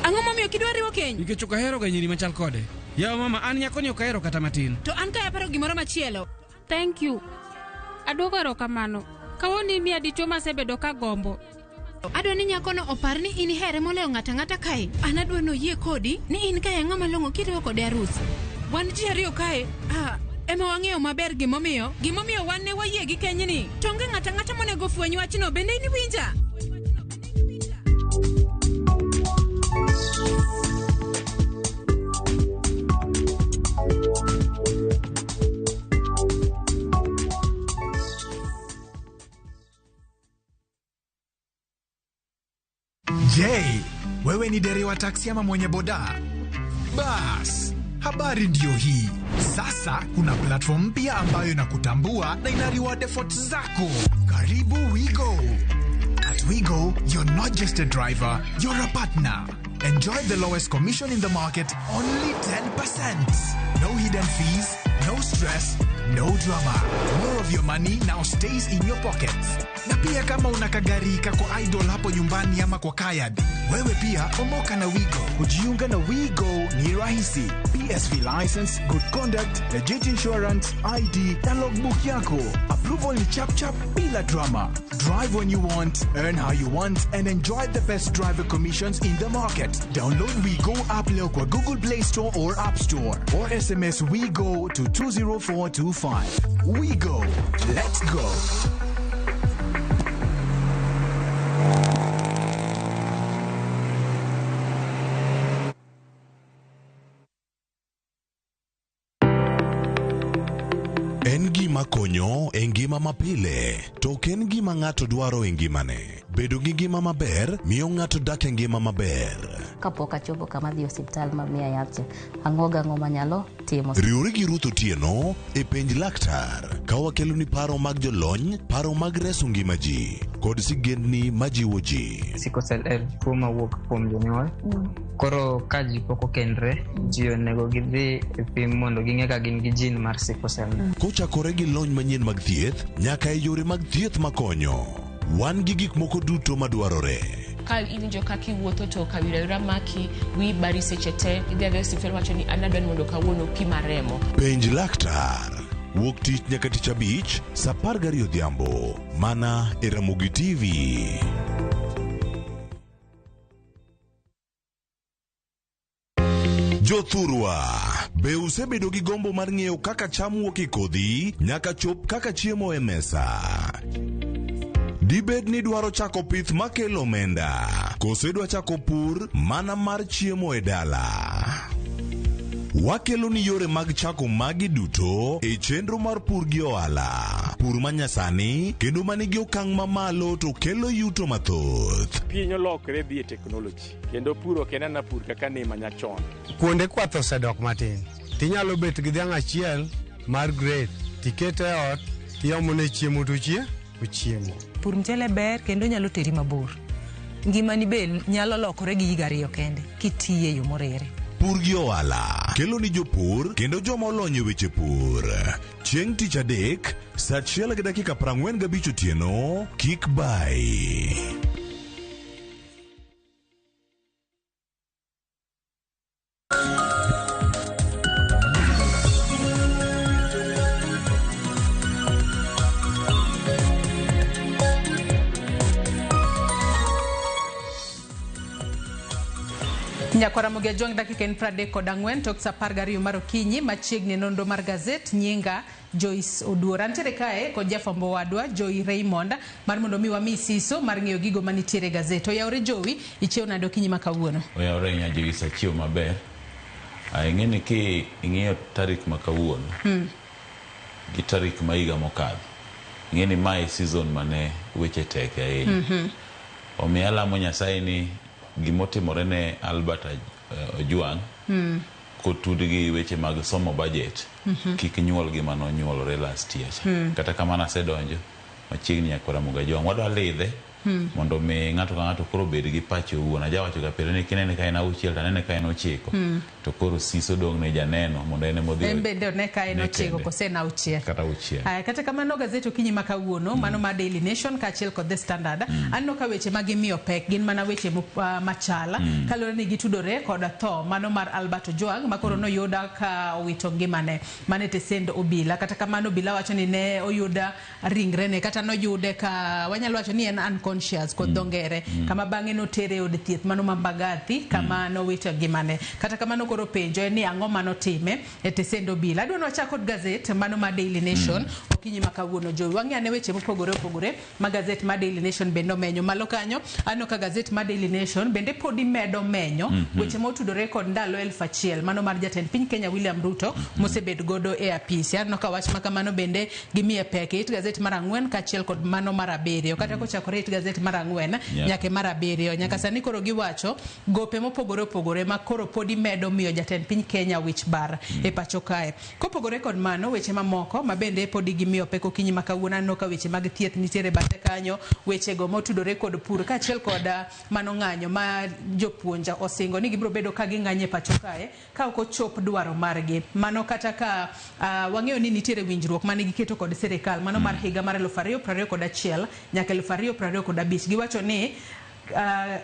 Ang'o momiyo kidwa riwo keny? Nikech ok ahero ga nyiri machal kode. Yawa mama, an nyakoni ok ahero kata matin. To an kae aparo gimoro machielo. Thank you. Aduoko erokamano. Kawuono imiya dichuo masebedo ka gombo. Adwa ni nyakono opar ni in ihere moloyo ng'ato ang'ata kae. An adwa ni oyie kodi ni in kae ng'ama long'o kiriwo kode arus. Wan ji ariyo kae, ah, ema wang'eyo maber gimomiyo gimomiyo wan ne wayie gi kenyni. To onge ng'ato ang'ata monego fweny wachno, bende in iwinja? Je, wewe ni dereva taksi ama mwenye boda? Bas, habari ndiyo hii. Sasa kuna platform mpya ambayo inakutambua na ina reward efforts zako. Karibu WeGo. At WeGo, you're not just a driver, you're a partner. Enjoy the lowest commission in the market, only 10%. No hidden fees, no stress, no drama. More of your money now stays in your pockets. Na pia kama una kagari kako idle hapo nyumbani ama kwa kayad, wewe pia omoka na WeGo. Kujiunga na WeGo ni rahisi. PSV license, good conduct, legit insurance, ID na logbook yako. Approval ni chap chap bila drama. Drive when you want, earn how you want and enjoy the best driver commissions in the market. Download WeGo app leo kwa Google Play Store or App Store or SMS WeGo to 20425. WeGo. Let's go. En gima konyo e ngima mapile, to ok en gima ng'ato dwaro e ngimane. Bedo gi ngima maber miyo ng'ato dak e ngima maber. Kapok achopo kama dhi e osiptal ma miya yath cha, ang'o gang'o manyalo timo. Riwri gi Ruth Otieno e penj laktar ka wakeloni paro mag jolony, paro mag reso ngima ji kod sigendni majiwo ji. Sickle cell en tuo mawuok kuom jonyuol. Koro ka ji pok okendre, ji onego gidhi e pim mondo ging'e ka gin gi gene mar sickle cell. Kochakore gi lony manyien mag thieth nyaka e yore mag thieth makonyo, wan gi gik moko duto madwarore. Ka iwinjo kaka iwuotho to kawira wira maki, wiyi bari seche te, idhi adhiya e osiptal wacho ni an adwa ni mondo kawuono pima remo. Penj laktar wuok tich nyaka tich abich saa 12 odhiambo mana e Ramogi TV. Jothurwa, be usebedo gi gombo mar ng'eyo kaka cham wuok e kodhi nyaka chop kaka chiemo e mesa? Dibed ni idwaro chako pith makelo omenda, koso idwa chako pur mana mar chiemo e dala? Wakelo ni yore mag chako magi duto e chenro mar pur gi ohala. Pur manyasani kendo manigi okang' mamalo to kelo yuto mathoth. Piny olokre dhi e teknoloji kendo pur ok en ana pur kaka ne manyachon. Kuonde kwath osedok matin. Tinyalo bet gi dhiang' achiel mar grade tikete e ot tiomone chiemo to ochiemo. Pur mchele ber kendo nyalo teri mabor. Ngimani be nyalo lokore gi higa ariyo kende kitiye e yo moriere. Pur gi ohala kelo ni jopur kendo joma olony e weche pur. Chieng' tich adek saa 1:45 otieno kik bai. Nyakwara Ramogi Ajwang' dakika en 34 tok saa 12 mar okinyi machiegni nonro mar gazet nyinga Joyce Oduor. Antiere kae kod jafwambo wadwa Joy Raymond mar mondo mi wami siso mar ng'eyo gigo manitiere e gazet. Oyawore Jowi, ichiew nade okinyi ma kawuono? Oyawore ahinya Joyce, achiew maber. Ing'e ni ki ing'iyo tarik ma kawuono gi tarik ma higa mokadho, ing'e ni mae season mane weche tek ahinya. Omiyo alamo Nyasaye ni gimotimore ne Albert Ojwang' kotud gi weche mag somo budget kik nyuol gima nonyuolore last year cha. Kata kamano asedonjo machiegni nyakwara Ramogi Ajwang'. Wadwa lidhe Mondo mi ng'ato ka ng'ato koro obed gi pache owuon. Ajawacho ga pile ni kinene ka en auchiel to anene ka en ochiko. To koro siso dong' ne janeno mondo en ema odhi En bende one ka en ne ochiko kende. kose en auchiel. Kata auchiel. Aya, kata kamano gazet okinyi ma kawuono mano mar Daily Nation kaachiel kod The Standard aneno ka weche ma gimiyo pek gin mana weche machala kaluwore ni gitudore kod tho mano mar Albert Ojwang ma koro noyuda ka owito ngimane mane tesend obila. Kata kamano obila wacho ni ne oyuda ringrene kata noyude ka wanyalo wacho ni en unconscious kod dho ngere kama bang'e notere e od thieth mano ma Mbagathi kama nowito ngimane. Kata kamano koro penjo en ni ang'o manotime e tesend obila. Adwa ni wachak kod gazet mano mar Daily Nation okinyi ma kawuono Jowi. Wang'i ane weche mopogore opogore ma gazet mar Daily Nation bende omenyo. Malo kanyo aneno ka gazet mar Daily Nation bende podi medo menyo weche motudore kod ndalo 1000 mano mar jatend piny Kenya William Ruto mosebet godo e apisi. Aneno ka wach ma kamano bende gimiye pek e it gazet mar 4 kaachiel kod mano mar 7. Kata kochakore it gazet mar 4 nyaka mar 7. Nyaka sani koro giwacho gope mopogore opogore ma koro podi medo miyo jatend piny Kenya wich bar e pacho kae. Kopogore kod mano, weche mamoko ma bende podi gimiyo pek okinyi ma kawuono aneno ka weche mag thieth nitiere bathe kanyo, wechego motudore kod pur kaachiel kod mano ng'anyo ma jopuonj osingo ni gibiro bedo ka ging'anyo e pacho kae ka ok ochop dwaro margi. Mano kata ka wang'eyo ni nitiere winjruok mane giketo kod sirikal mano mar higa mar 2021 nyaka 2025. Giwacho ni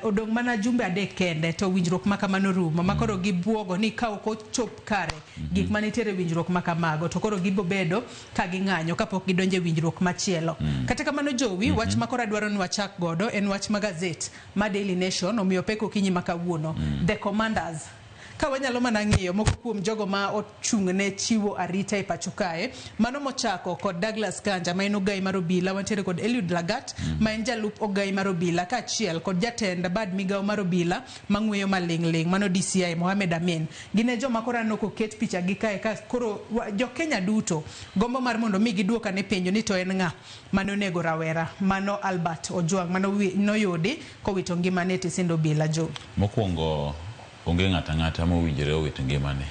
odong' mana jumbe 3 kende to winjruok ma kamano rumo ma koro gibuogo ni ka ok ochop kare gik manitiere winjruok ma kamago to koro gibo bedo ka ging'anyo kapok gidonjo e winjruok machielo. Kata kamano Jowi, wach ma koro adwaro ni wachak godo en wach ma gazet ma Daily Nation omiyo pek okinyi ma kawuono. The Commanders. Ka wanyalo mana ng'iyo moko kuom jogo ma ochung' ne chiwo arita e pacho kae, mano mochako kod Douglas Kanja ma en ogai mar obila, wantiere kod Eliud Lagat ma en jalup ogai mar obila kaachiel kod jatend bad migawo mar obila mang'weyo maling' ling' mano DCI Mohamed Amin. Gin e joma koro aneno koket picha gi kae ka koro jo Kenya duto gombo mar mondo mi giduok ane penjo ni to en ng'a mane onego rawera mano Albert Ojwang mano noyudi kowito ngimane e tesend obila. Jo Mokwongo onge ng'ato ang'ata mowinjore owit ngimane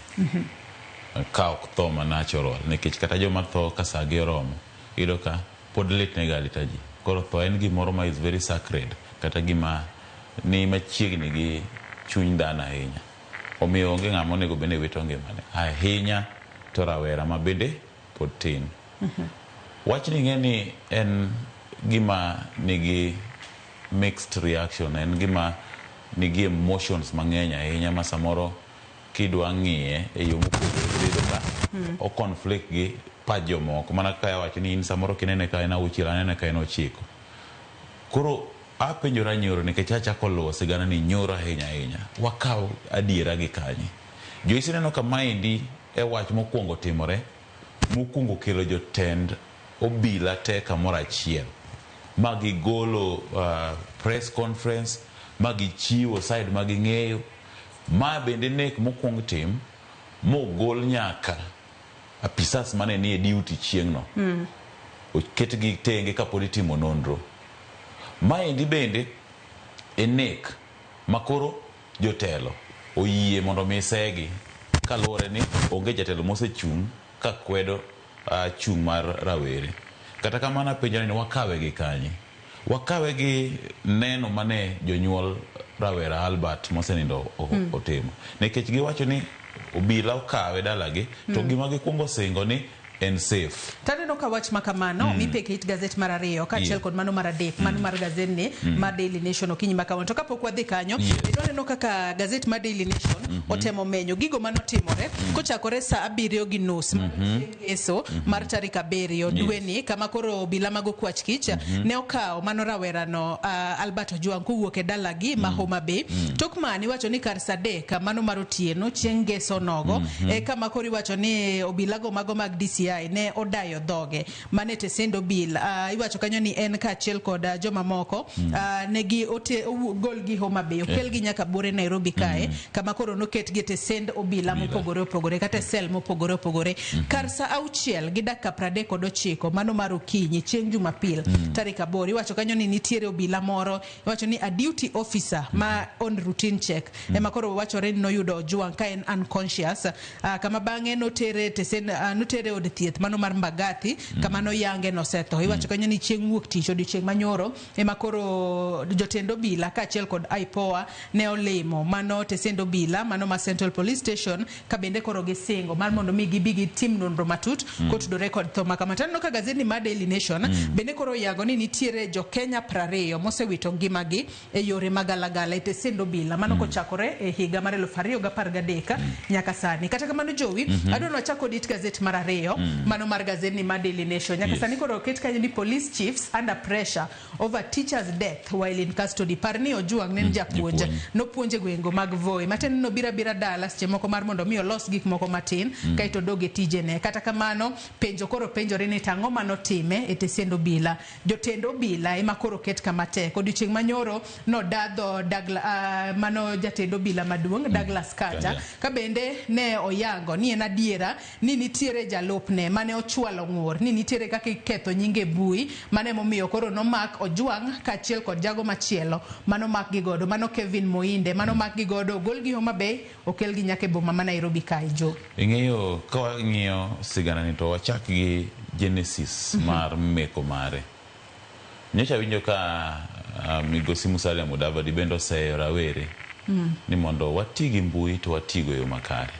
ka ok tho ma natural, nikech kata joma tho ka saa gi oromo iyudo ka pod litnega alita ji. Koro tho en gimoro ma is very sacred, kata gima ni machiegni gi chuny dhano ahinya. Omiyo onge ng'ama onego bed ni wito ngimane ahinya to rawera ma bende pod tin. Wachni ing'e ni en gima nigi mixed reaction, en gima nigi emotions mang'eny ahinya ma samoro kidwa ng'iye e yo mopogore iyudo ka o conflict gi pach jomoko. Mana kaka awacho ni in samoro kinene ka en auchiel, anene ka en ochiko. Koro apenjora nyoro nikech achako luwo sigana ni nyoro ahinya ahinya. Wakaw adiera gi kanye? Joyce neno ka maendi e wach mokwongo timore, mokwongo kelo jotend obila te kamoro achiel ma gigolo press conference ma gichiwo side ma ging'eyo. Ma bende nek mokwong tim mogol nyaka apisas mane nie duty chieng'no oketgi tenge kapod itimo nonro. Maendi bende e nek makoro jotelo oyie mondo mi segi kaluwore ni onge jatelo mosechung' ka kwedo chung' mar rawere. Kata kamano apenjo ni wakawe gi kanye? Wakawe gi neno mane jonyuol rawera Albert mosenindo otimo. Nikech giwacho ni obila okawe dalagi to gima gikwongo singo ni en safe. Taneno ka wach ma kamano mipeke it gazet mar 2 kaachiel kod mano mar 3 mano mar gazet ni mar Daily Nation okinyi ma kawuono. To kapok wadhi kanyo, waneno kaka gazet mar Daily Nation otemo menyo gigo manotimore kochakore saa 7:30 mar ngeso mar tarik 7 dweni, kama koro obila mag okwach kich ne okawo mano rawerano Albert Ojwang kowuok e dalagi ma Homa Bay. Tok mano iwacho ni kar saa 3 mano mar otieno chieng' ngeso nogo e kama koro iwacho ni obilago mago mag DCI ne odayo dhoge mane tesend obila. Iwacho kanyo ni en kaachiel kod jomamoko negi golgi Homa Bay okelgi nyaka buore Nairobi kae kama koro noketgi e tesend obila mopogore opogore kata e sel mopogore opogore. Kar saa 6:39 mano mar okinyi chieng' Jumapil tarik 8 iwacho kanyo ni nitiere obila moro, iwacho ni a duty officer ma on routine check ema koro wachore ni noyudo Ojwang ka en unconscious, kama bang'e notere tesend notere od thieth mano mar Mbagathi kama noyange nosetho. Iwacho kanyo ni chieng' wuok tich odiochieng' manyoro ema koro jotend obila kaachiel kod IPOA ne olimo mano tesend obila mano ma Central Police Station ka bende koro gisingo mar mondo mi gibi gitim nonro matut kotudore kod tho makama. To aneno ka gazeti mar Daily Nation bende koro oyango ni nitiere jo Kenya 20 mosewito ngimagi e yore magalagala e tesend obila mano kochakore e higa mar 2013 nyaka sani. Kata kamano Jowi, adwa ni wachak kod it gazet mar ariyo mano mar gazeti mar Daily Nation. Nyaka sani koro oket kanyo ni police chiefs under pressure over teacher's death while in custody. Par ni Ojwang ne en japuonj, nopuonjo e gwengo mag Voi. Matiende ni nobiro abira dala seche moko mar mondo mi olos gik moko matin kaeto odog e tijene. Kata kamano penjo koro penjore ni to ang'o manotime e tesend obila. Jotend obila ema koro oket kama tek. Odiochieng' manyoro nodadho mano jatend obila maduong' Douglas Kanja ka bende ne oyango ni en adiera ni nitiere jalupne mane ochwalo ng'ur ni nitiere kaka iketho nyinge e mbui, mano emomiyo koro nomak Ojwang' kaachiel kod jago machielo manomak gi godo mano Kevin Moinde manomak gi godo ogol gi Homa Bay okel gi nyaka e boma ma Nairobi kae. Jo Ing'eyo ka wang'iyo sigana ni to wachak gi genesis mar meko mare. Nyocha winjo ka migosi Musalia Mudavadi bende oseyo rawere ni mondo wati gi mbui to watigo e yo makare.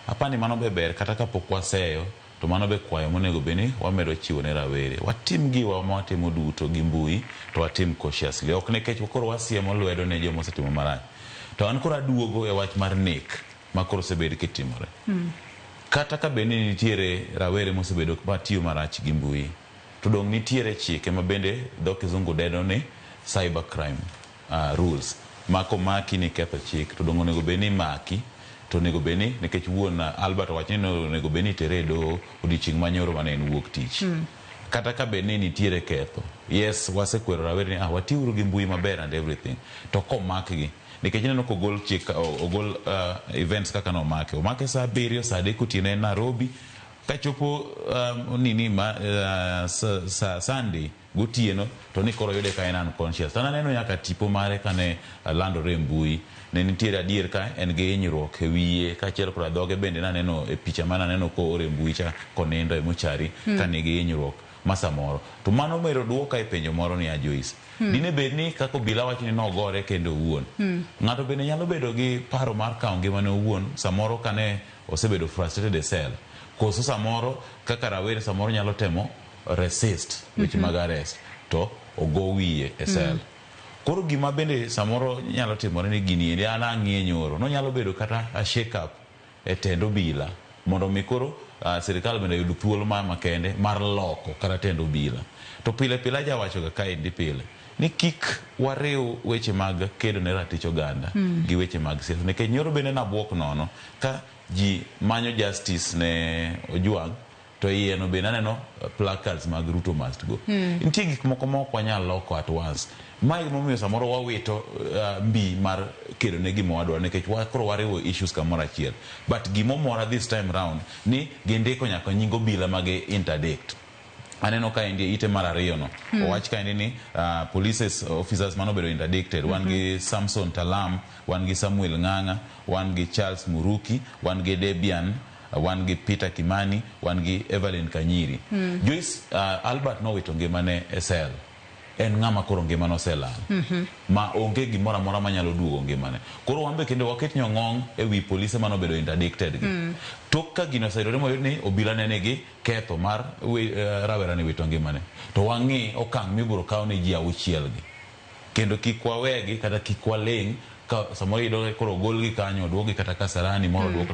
Apani mano be ber kata kapok waseyo to mano be kwayo monego bed ni wamedo chiwo ne rawere. Watim giwa ma watimo duto gi mbui to watim cautiously. Ok nikech koro wasiemo lwedo ne joma osetimo marach. To an koro aduogo e wach mar nek ma koro osebed kitimore. Kata ka bed ni nitiere rawere mosebedo matiyo marach gi mbui, to dong' nitiere chike ma bende dho kizungu dendo ni cyber crime rules ma komaki ni ketho chik to dong' onego bed ni imaki to onego bed ni nikech wuon Albert owacho ni onego bed ni itere e doho odiochieng' manyoro mane en wuok tich. Kata ka bed ni nitiere ketho, yes wasekwero rawere ni watiuru gi mbui maber and everything, to komakgi nikech ineno kogol chik ogol events kaka nomake omake saa 7 saa 3 otieno en Nairobi kachopo nini ma Sunday gotieno to ni koro yude ka en unconscious. To naneno nyaka tipo mare kane landore e mbui ne nitiere adier ka en gi hinyruok e wiye kaachiel koda dhoge bende naneno e picha mananeno koor e mbui cha konindo e mochari ka nigi hinyruok ma samoro. To mano mero duoka e penjo moro ni a Joyce. Dine bed ni kaka obila wacho ni nogore kende owuon. Ng'ato bende nyalo bedo gi paro mar kawo ngimane owuon samoro kane osebedo frustrated e cell. Koso samoro kaka rawere samoro nyalo temo resist weche mag arrest to ogo wiye e cell. Koro gima bende samoro nyalo timore ni gini endi an ang'iye nyoro nonyalo bedo kata a shake up e tend obila mondo mi koro sirikal bende oyud thuolo ma makende mar loko kata tend obila. To pile pile ajawacho ga kaendi pile ni kik wariw weche mag kedo ne ratich oganda gi weche mag siasa nikech nyoro bende nabuok nono ka ji manyo justice ne Ojwang' to iye no bende aneno placards mag Ruto must go. Nitie gik moko ma ok wanyal loko at once. Mae emomiyo samoro wawito mbi mar kedo ne gima wadwaro nikech koro wariwo issues kamoro achiel. But gimomora this time round ni gindiko nyaka nying obila magi interdict. Aneno ka endi e ite mar ariyo no owach kaendi ni police officers manobedo interdicted wan gi Samson Talam, wan gi Samuel Ng'ang'a, wan gi Charles Muruki, wan gi Debian, wan gi Peter Kimani, wan gi Evelyn Kanyiri. Joyce, Albert nowito ngimane e cell. En ng'ama koro ngimane oselal. Ma onge gimoro amora manyalo duogo ngimane. Koro wan be kendo waket nyong'ong' e wi polise manobedo interdicted gi. Tok ka gino oseyudore moyud ni obila ne nigi ketho mar rawera ni wito ngimane. To wang'i okang' mibiro kaw ne ji 6 gi. Kendo kik wawegi kata kik waling' ka samoro iyudo koro ogolgi kanyo oduokgi kata Kasarani moro oduok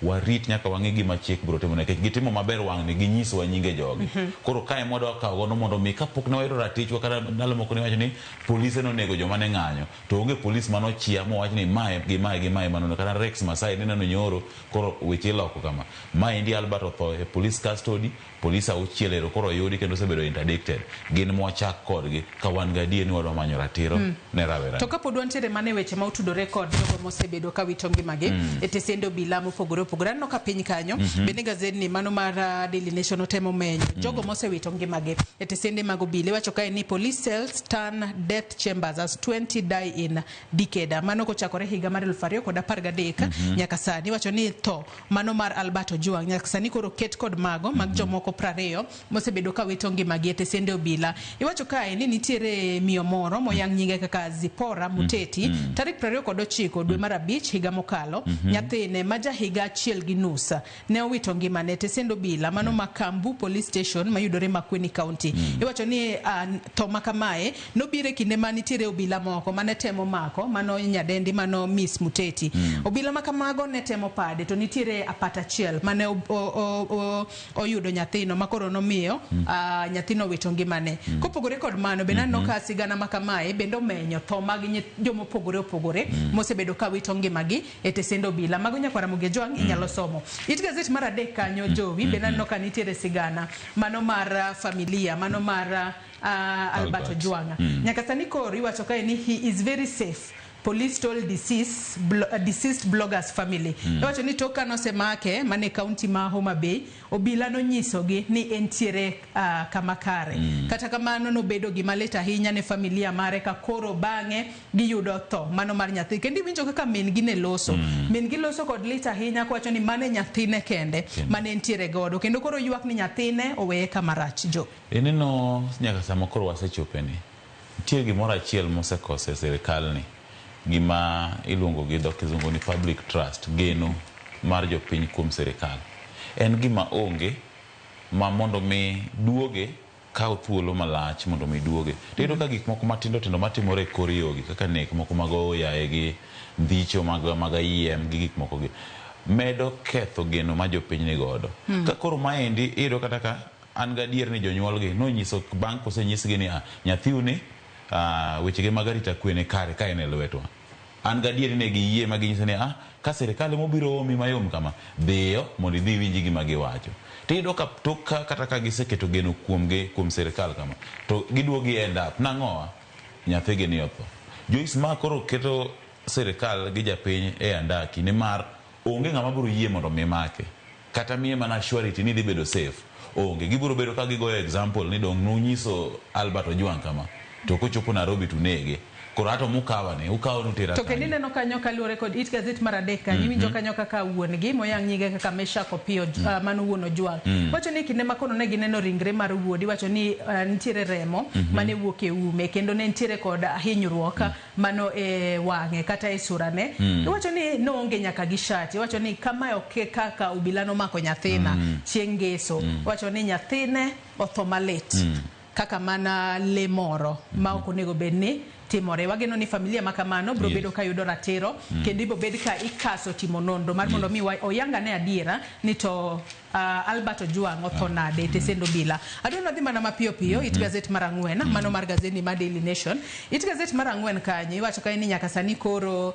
warit nyaka wang'i gima chik biro timo nikech gitimo maber wang'ni ginyisowa nyinge jogi. Koro kae ema wadwa kawo godo mondo mi kapok ne wayudo ratichwa kata ndalo moko ne iwacho ni polise nonego joma ne ng'anyo to onge polis manochia mowach ni mae gi mae gi mae manonego kata Rex Masai nineno nyoro koro weche iloko kama. Maendi Albert otho e police custody, polis 6 ero koro oyudi kendo osebedo interdicted. Gin mwachak kodgi ka wan gadier ni wadwa manyo ratiro ne rawera. To kapod wantiere mana e weche weche ma otudore kod jogo mosebedo ka wito ngimagi e tesende obila mopogore opogore. Aneno ka piny kanyo bende gazedni mano mar Daily Nation otemo menyo jogo mosewito ngimagi e tesende mag obila. Iwacho kae ni police cells turn death chambers as 20 die in decade. Mano kochakore higa mar 2013 nyaka sani. Iwacho ni tho mano mar Albert Ojwang nyaka sani koro ket kod mago mag jomoko 20 mosebedo ka wito ngimagi e tesende obila. Iwacho kae ni nitiere miyo moro moyang nyinge kaka Zipora Muteti tarik 29 dwe mar 5 higa mokalo nyathine ma ja higa 1.5 ne owito ngimane e tesend obila mano ma Kambu Police Station mayudore Makueni County. Iwacho ni tho ma kamae nobiro e kinde ma nitiere obila moko mane temo mako mano nyadendi mano Miss Muteti. Obila ma kamago ne temo pade to nitiere apata achiel mane oyudo nyathino ma koro nomiyo nyathino owito ngimane. Kopogore kod mano bende aneno ka sigana ma kamae bende omenyo tho mag jomopogore opogore mosebedo ka wito ngimagi e tesend obila. Mago nyakwar Ramogi Ojwang' inyalo somo. It gazet mar 3 kanyo Jowi bende aneno ka nitiere sigana mano mar familia mano mar Albert Ojwang'. Nyaka sani koro iwacho kae ni he is very safe. Police told deceased bloggers family. Iwacho ni tok kanosemake mane county ma Homa Bay, obila nonyisogi ni entiere kama kare. Kata kamano nobedo gima lit ahinya ne familia mare ka koro bang'e giyudo tho mano mar nyathi. Kendo iwinjo kaka min gi ne loso. Min gi loso kod lit ahinya kowacho ni mane nyathine kende mane entiere godo. Kendo koro ywak ni nyathine oweye kama rach. Jo. Ineno nyaka sama koro wasechope ni, nitie gimoro achiel mosekoso e sirikal ni, gima iluongo gi dho kizungu ni public trust, geno mar jopiny kuom sirikal. En gima onge ma mondo mi duoge kawo thuolo malach mondo mi duoge. Tiyudo ka gik moko matindo tindo matimore e kor yogi kaka nek moko mag oyaye gi ndhicho mag ayiem gi gik moko gi medo ketho geno ma jopiny ni godo. Ka koro maendi iyudo kata ka an gadier ni jonyuolgi nonyiso bang' kosenyisgi ni nyathiu ni wechege mag arita kwe ni kare ka en e lwetwa. An gadier ni giyie ma ginyiso ni ka sirikal emobiro omi mayom kama, dhiyo mondo idhi iwinj gima giwacho. Tiyudo ka tok ka kata ka giseketo geno kuomgi kuom sirikal kama, to giduogo gi end up nang'owa nyathigi ni otho. Joyce ma koro keto sirikal gi japiny e andaki nimar onge ng'ama biro yie mondo mi make. Kata miye mana surety ni dhi bedo safe. Onge. Gibiro bedo ka gigoyo example ni dong' nunyiso Albert Ojwang' kama, to kochopo Nairobi to unege. Koro ato mukawa ni, ukawo nutera To kendo kanye? ineno kanyo kaluwore kod it gazet mar 3 kanyo, iwinjo kanyo kaka wuon gi moyang nyinge kaka Meshak Opiyo mano wuon Ojwang. Wacho ni kinde ma kono ne gineno ringre mar wuodi, wacho ni nitiere remo mane wuok e ume kendo ne nitiere kod hinyruok mano e wang'e kata e surane. Iwacho ni noonge nyaka gi shati. Iwacho ni kamae ok kaka obila nomako nyathina chieng' ngeso. Iwacho ni nyathine otho malit. Kaka mana le moro ma ok onego bed ni timore. Wageno ni familia ma kamano biro bedo ka yudo ratiro kendo ibiro bed ka ikaso timo nonro mar mondo mi oyangane adiera ni to Albert Ojwang' otho nade e tesend obila. Adwa ni wadhi mana mapiyo piyo it gazet mar 4 mano mar gazeti mar Daily Nation. It gazet mar 4 kanyo iwacho kae ni nyaka sani koro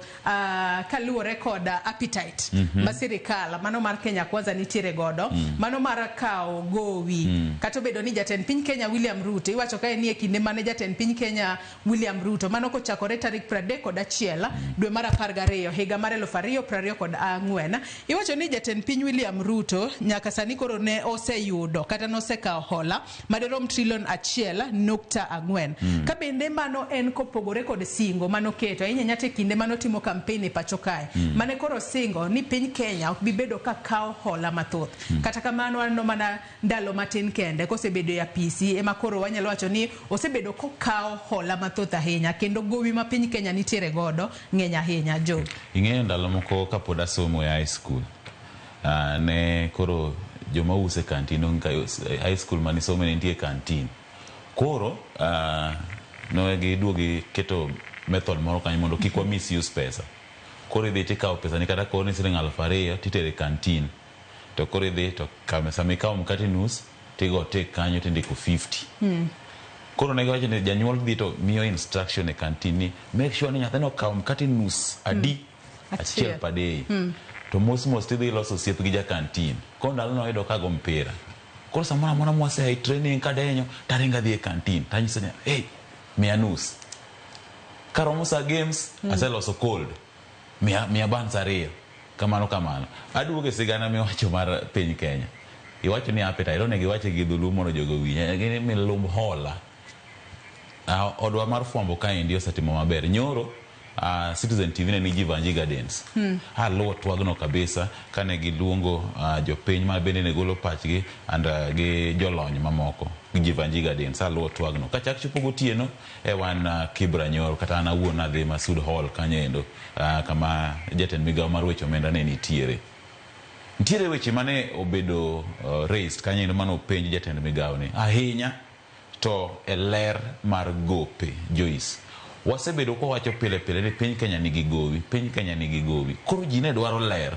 kaluwore kod appetite ma sirikal mano mar Kenya Kwanza nitiere godo mano mar kawo gowi kata obedo ni jatend piny Kenya William Ruto iwacho kae ni e kinde mane jatend piny Kenya William Ruto mano kochakore tarik 31 dwe mar 12 higa mar 2024 iwacho ni jatend piny William Ruto nyaka sani koro ne oseyudo kata nosekawo hola madirom trilion 1.4 ka bende mano en kopogore kod singo manoketo ahinya nyaka e kinde manotimo campaign e pacho kae mane koro singo ni piny Kenya ok bi bedo ka kawo hola mathoth. Kata kamano aneno mana ndalo matin kende kosebedo e apisi ema koro wanyalo wacho ni osebedo kokawo hola mathoth ahinya kendo gowi ma piny Kenya nitiere godo ng'eny ahinya. Jo Ing'eyo ndalo moko kapod asomo e high school, ne koro joma uso e kantin, high school manisome ne nitie kantin. Koro ne giduogo giketo method moro kanyo mondo kik wa misuse pesa. Koro idhi tikawo pesa ni kata koro ni siling 2000 titere e kantin. To koro idhi to sama ikawo mkate nus tigo tik kanyo tindiko 50. Koro ne giwacho ni janyuol dhi to miyo instruction e kantin ni make sure ni nyathino okawo mkate nus adi achiel per day. To mos mos tidhi loso osiep gi ja kantin. Koro ndalo no ayudo kago mpira. Koro samoro amora mwasea e training kadenyo taringo adhi e kantin tanyise ni hey, miya nus. Karomo sa games, aseloso cold. Miya, miya buns ariyo. Kamano kamano. Aduogo e sigana miwacho mar piny Kenya. Iwacho ni appetite, onego iwache gi dholuo mondo jogo owinj. Gini milumb hola. Odwa mar fwambo kaendi osetimo maber. Nyoro, Citizen TV ne ni Jivanji Gardens. Aluwo twagno kabisa kane giluongo jopiny ma bende ne golo pachgi and gi jolony mamoko Jivanji Gardens. Aluwo twagno. Kachak chopo gotieno e wan Kibra nyoro kata an awuon adhi Masud Hall kanyo endo kama jatend migawo mar weche omenda ne nitiere. Nitiere weche mane obedo raised kanyo endo mane openj jatend migawo ni ahinya to e ler mar gope Joyce. Wasebedo kwawacho pile pile ni piny Kenya nigi gowi, piny Kenya nigi gowi. Koro ji ne dwaro ler.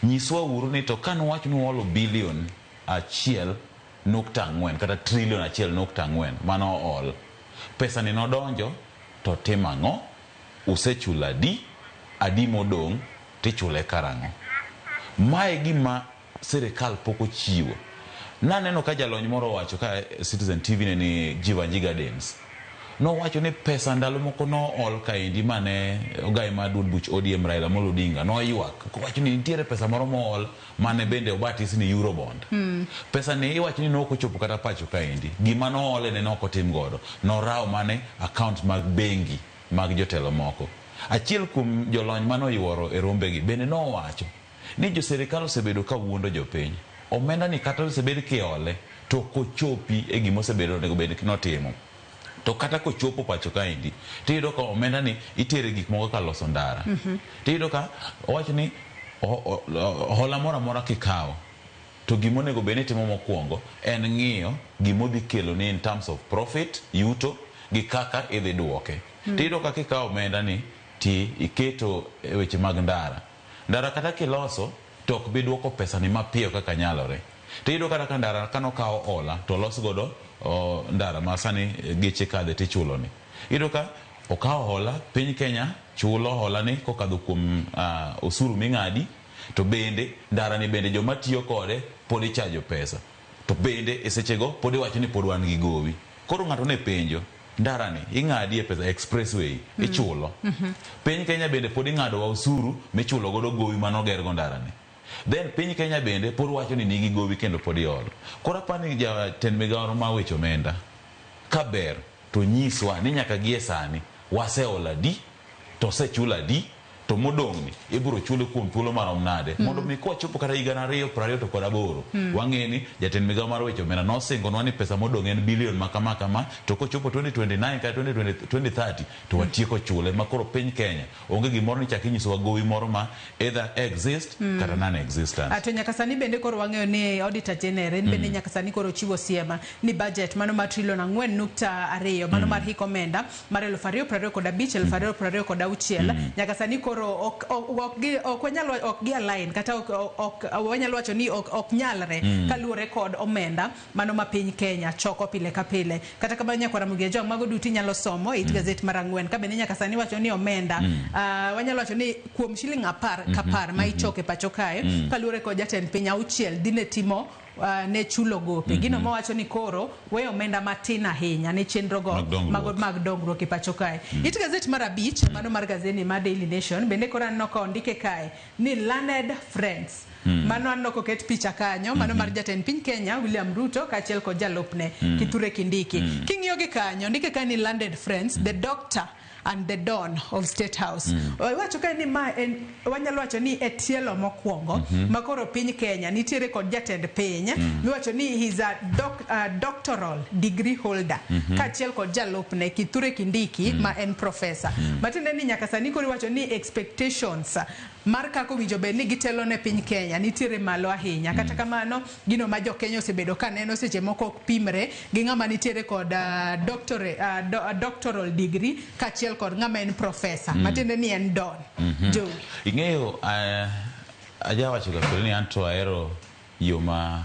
Nyiswa uru ni to kanuwach ni uolo bilion 1.4 kata trilion 1.4 mano ool. Pesa ni nodonjo to timo ang'o? Usechulo adi? Adi modong' tichule karang'o? Mae gima sirikal pok ochiwo. Naneno ka jalony moro owacho ka Citizen TV ne ni Jivanji Gardens. Nowacho ni pesa ndalo moko nool kaendi mane ogai mar duond buch ODM Raila Amolo Odinga noywak kowacho ni nitiere pesa moro mool mane bende obatis ni Eurobond. Pesa ni iwacho ni nok ochopo kata pacho kaendi. Gima noole ne nok otim godo. Norawo mane account mag bengi mag jotelo moko. Achiel kuom jolony mane oyuoro e rombegi bende nowacho ni jo sirikal osebedo ka wuondo jopiny. Omenda ni kata osebed kiole to ok ochopi e gima osebedo onego bed notimo. To kata kochopo pacho kaendi, tiyudo ka omenda ni itere gik moko kaka loso ndara. Tiyudo ka owacho ni hola moro amora kikawo to gima onego bed ni itimo mokwongo en ng'iyo gima odhi kelo ni in terms of profit, yuto gi kaka idhi duoke. Tiyudo ka kikawo omenda ni ti iketo e weche mag ndara. Ndara kata kiloso to ok bi duoko pesa ni mapiyo kaka nyalore. Tiyudo kata ka ndara kanokaw hola to olos godo ndara ma sani geche kadhe tichulo ni. Iyudo ka okawo hola, piny Kenya chulo hola ni kokadho kuom osuru ming'adi, to bende ndara ni bende joma tiyo kode pod ichajo pesa. To bende e sechego pod iwacho ni pod wan gi gowi. Koro ng'ato ne penjo, ndara ni ing'adi e pesa expressway ichulo. Piny Kenya bende pod ing'ado wa osuru michulo godo gowi manoger go ndara ni. Then piny Kenya bende pod wacho ni nigi gowi kendo pod iolo. Koro apani jatend migawo mar weche omenda ka ber to nyiswa ni nyaka gie sani waseolo adi to osechul adi to modong' ni ibiro chule kuom thuolo marom nade mondo mi kwachopo kata higa 2028 wang'e ni jatend migawo mar weche omenda nosingonwa ni pesa modong' en bilion ma kama kama to kochopo 2029 kata 2030 to watieko chule ma koro piny Kenya onge gimoro ni chak inyisowa gowi moro ma either exist kata non existent. To nyaka sani bende koro wang'eyo ni Auditor General en bende nyaka sani koro chiwo siema ni budget mano mar trilion 4.2 mano mar hik omenda mar 2025 2026 nyaka sani koro ok wanyal ok gi align kata ok wanyalo wacho ni ok nyalre kaluwore kod omenda mano ma piny Kenya choko pile ka pile. Kata kamano nyakwara Ramogi Ajwang' mago duto inyalo somo e it gazet mar 4 ka bende nyaka sani wacho ni omenda wanyalo wacho ni kuom shiling 10 ka 10 ma ichoko e pacho kae kaluwore kod jatend piny 6 dhi ne timo ne chulo gope. Gino mawacho ni koro weyo omenda matin ahinya ne chenro go mag dongruok e pacho kae. It gazet mar 5 mano mar gazeti mar Daily Nation bende koro aneno ka ondike kae ni learned friends. Mano aneno koket picha kanyo mano mar jatend piny Kenya William Ruto kaachiel kod jalupne Kithure Kindiki. King'iyo gi kanyo ndike kae ni learned friends, the doctor and the don of State House. Wacho kae ni ma en wanyalo wacho ni e tielo mokwongo ma koro piny Kenya nitiere kod jatend piny miwacho ni he is a doctoral degree holder kaachiel kod jalupne Kithure Kindiki ma en professor. Matiende ni nyaka sani koro iwacho ni expectations mar kaka owinjo bed ni gitelo ne piny Kenya nitiere malo ahinya. Kata kamano gino ma jo Kenya osebedo ka neno seche moko ok pimre gi ng'ama nitiere kod doctoral degree kaachiel kod ng'ama en professor. Matiende ni en don. Jo. Ing'eyo ajawacho ga pile ni an to ahero yo ma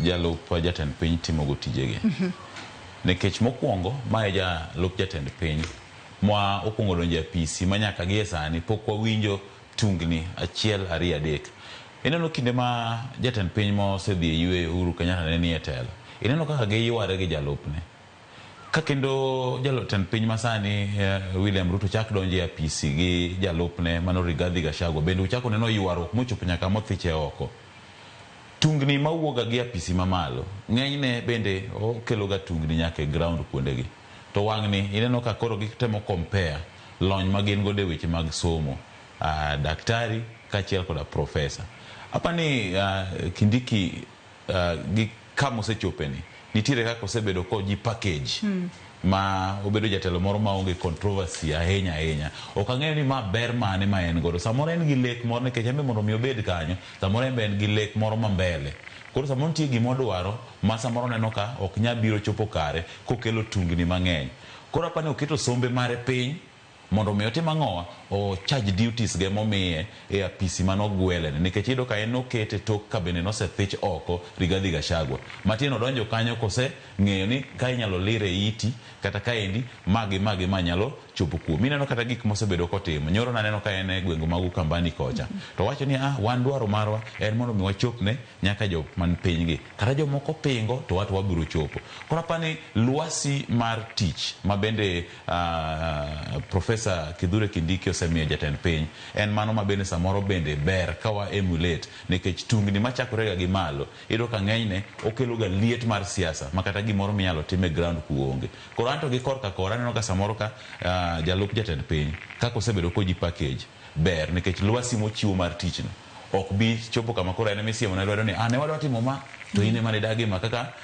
jalup jatend piny timogo tijege. Nikech mokwongo ma e jalup jatend piny ma okwongo donjo e apisi ma nyaka gie sani pok wawinjo tungni 1 2 3. Ineno kinde ma jatend piny ma osedhi e yweyo Uhuru Kenyatta ne nie telo. Ineno kaka giyware gi jalupne. Ka kendo jatend piny masani William Ruto chak donjo e apisi gi jalupne mano Rigathi Gachagua, bende uchako neno ywaruok mochopo nyaka mothiche oko. Tungni mawuok ga gi apisi mamalo ng'enyne bende okelo ga tungni nyaka e ground kuondegi. To wang'ni ineno ka koro gitemo compare lony ma gin godo e weche mag somo, daktari kaachiel koda profesa. Apani Kindiki gi kama osechopeni, nitiere kaka osebedo ko ji package ma obedo jatelo moro maonge controversy ahinya ahinya. Ok ang'eyo ni ma ber mane ma en godo. Samoro en gi lek moro nikech en be mondo mi obed kanyo, samoro en be en gi lek moro ma mbele. Koro samoro nitie gima odwaro ma samoro oneno ka ok nyal biro chopo kare kokelo tungni mang'eny. Koro apani oketo sombe mare piny mondo mi otim ang'owa, o charge duties ge momiye e apisi manogwele ni. Nikech iyudo ka en nokete tok ka bende nosethich oko Rigathi Gachagua. Matiende odonjo kanyo kose ng'eyo ni ka inyalo lire iti kata kaendi ma gi ma gi ma nyalo chopo kuomi. Ineno kata gik mosebedo kotimo. Nyoro naneno ka en e gwenge mag Ukambani kocha. To wacho ni wan dwaro marwa en mondo mi wachopne nyaka jok man piny gi. Kata jomoko pingo to wato wabiro chopo. Koro apani lwasi mar tich ma bende Professor Kithure Kindiki osemiyo jatend piny en mano ma bende samoro bende ber ka wa emulate, nikech tungni machakore ga gi malo iyudo ka ng'enyne okelo ga liet mar siasa ma kata gimoro minyalo tim e ground ku onge. Koro anto gi korka kora aneno ka samoro ka jalup jatend piny kaka osebedo koji package ber, nikech lwasi mochiwo mar tichno ok bi chopo kama koro en emisiemo ne lwedo ni ne wadwa timo ma to in ema nidagi ma kaka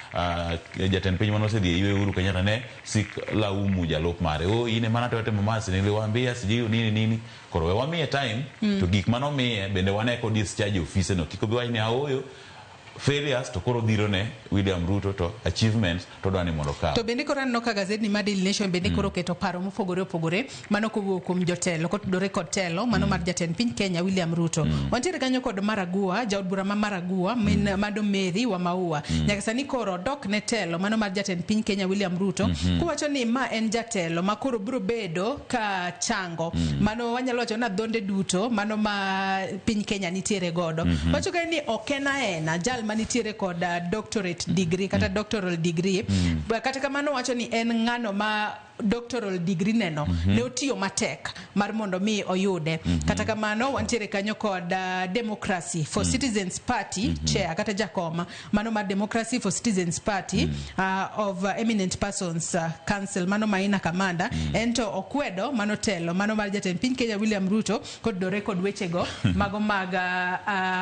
jatend piny mane osedhi e yweyo Uhuru Kenyatta ne sik laumu jalup mare, o in ema natwa timo ma niliwaambia sijui nini nini. Koro we wamiye time to gik manomiye bende wane ko discharge ofise no, kik obi wach ni aoyo failures to koro dhiro ne William Ruto to achievements to dwa ni mondo okaw. To bende koro aneno ka gazet ni mar Daily Nation bende koro keto paro mopogore opogore mano kowuok kuom jotelo kotudore kod telo mano mar jatend piny Kenya William Ruto. Wantiere kanyo kod Maragua, jaod bura ma Maragua, min Mado Mary wa Maua. Nyaka sani koro dok ne telo mano mar jatend piny Kenya William Ruto kowacho ni ma en jatelo ma koro biro bedo ka chango. Mano wanyalo wacho ni adhonde duto mano ma piny Kenya nitiere godo. Wacho ka ni ok en aena jal manitiere kod doctorate degree kata doctoral degree. Kata kamano wacho ni en ng'ano ma doctoral degree neno ne otiyo matek mar mondo mi oyude. Kata kamano wantiere kanyo kod Democracy for Citizens Party chair kata jakoma mano mar Democracy for Citizens Party of Eminent Persons Council mano Maina Kamanda ento okwedo mano telo mano mar jatend piny Kenya William Ruto kotudore kod wechego mago mag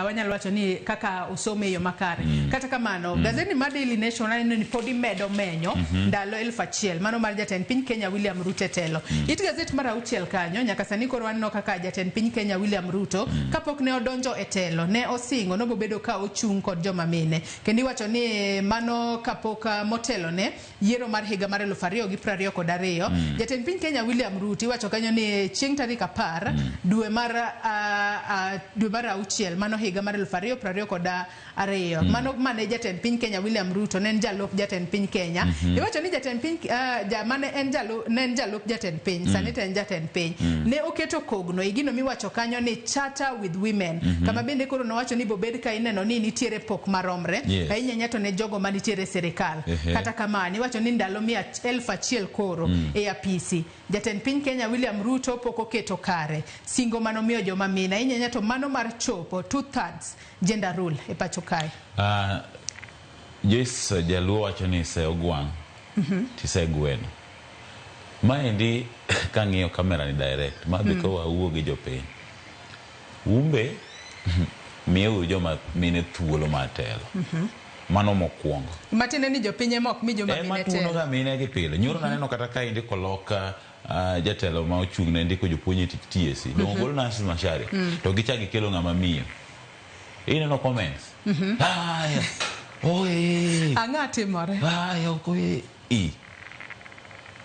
wanyalo wacho ni kaka osome e yo makare. Kata kamano gazeti mar Daily Nation aneno ni pod imedo menyo ndalo 1000 mano mar jatend piny Kenya William Ruto e telo. It gazet mar 6 kanyo nyaka sani koro waneno kaka jatend piny Kenya William Ruto kapok ne odonjo e telo ne osingo nobobedo ka ochung' kod joma mine. Kendo iwacho ni mano kapok motelo ne yiero mar higa mar 2022 jatend piny Kenya William Ruto iwacho kanyo ni chieng' tarik 10 dwe mar 6 mano higa mar 2022 mano mane jatend piny Kenya William Ruto ne en jalup jatend piny Kenya. Iwacho ni jatend piny mane en jalup jatend piny sani to en jatend piny ne oketo kogno e gino miwacho kanyo ni charter with women kama bende koro nowacho ni bobed ka ineno ni nitiere pok maromre ahinya ahinya to ne jogo manitiere e sirikal. Kata kamano iwacho ni ndalo 1000 koro e apisi jatend piny Kenya William Ruto pok oketo kare singo manomiyo joma mine ahinya ahinya to mano mar chopo 2/3 gender rule e pacho kae. Joyce Jaluo wacho ni se ogwang' tise gweno. Maendi kang'iyo kamera ni direct ma be koro wawuo gi jopiny. Umbe miyeuru joma mine thuolo mar telo. Mano mokwongo. Matiende ni jopiny ema ok mi joma mine telo. Ema tuono ga mine gi pile. Nyoro naneno kata ka indiko loka jatelo ma ochung' ne ndiko jopuonj e tich TSC. Dongo golo Nancy Macharia. To gichak gikelo ng'ama miyo. Ineno comments. Aya. Oe. Ang'o timore? Aya ok oe.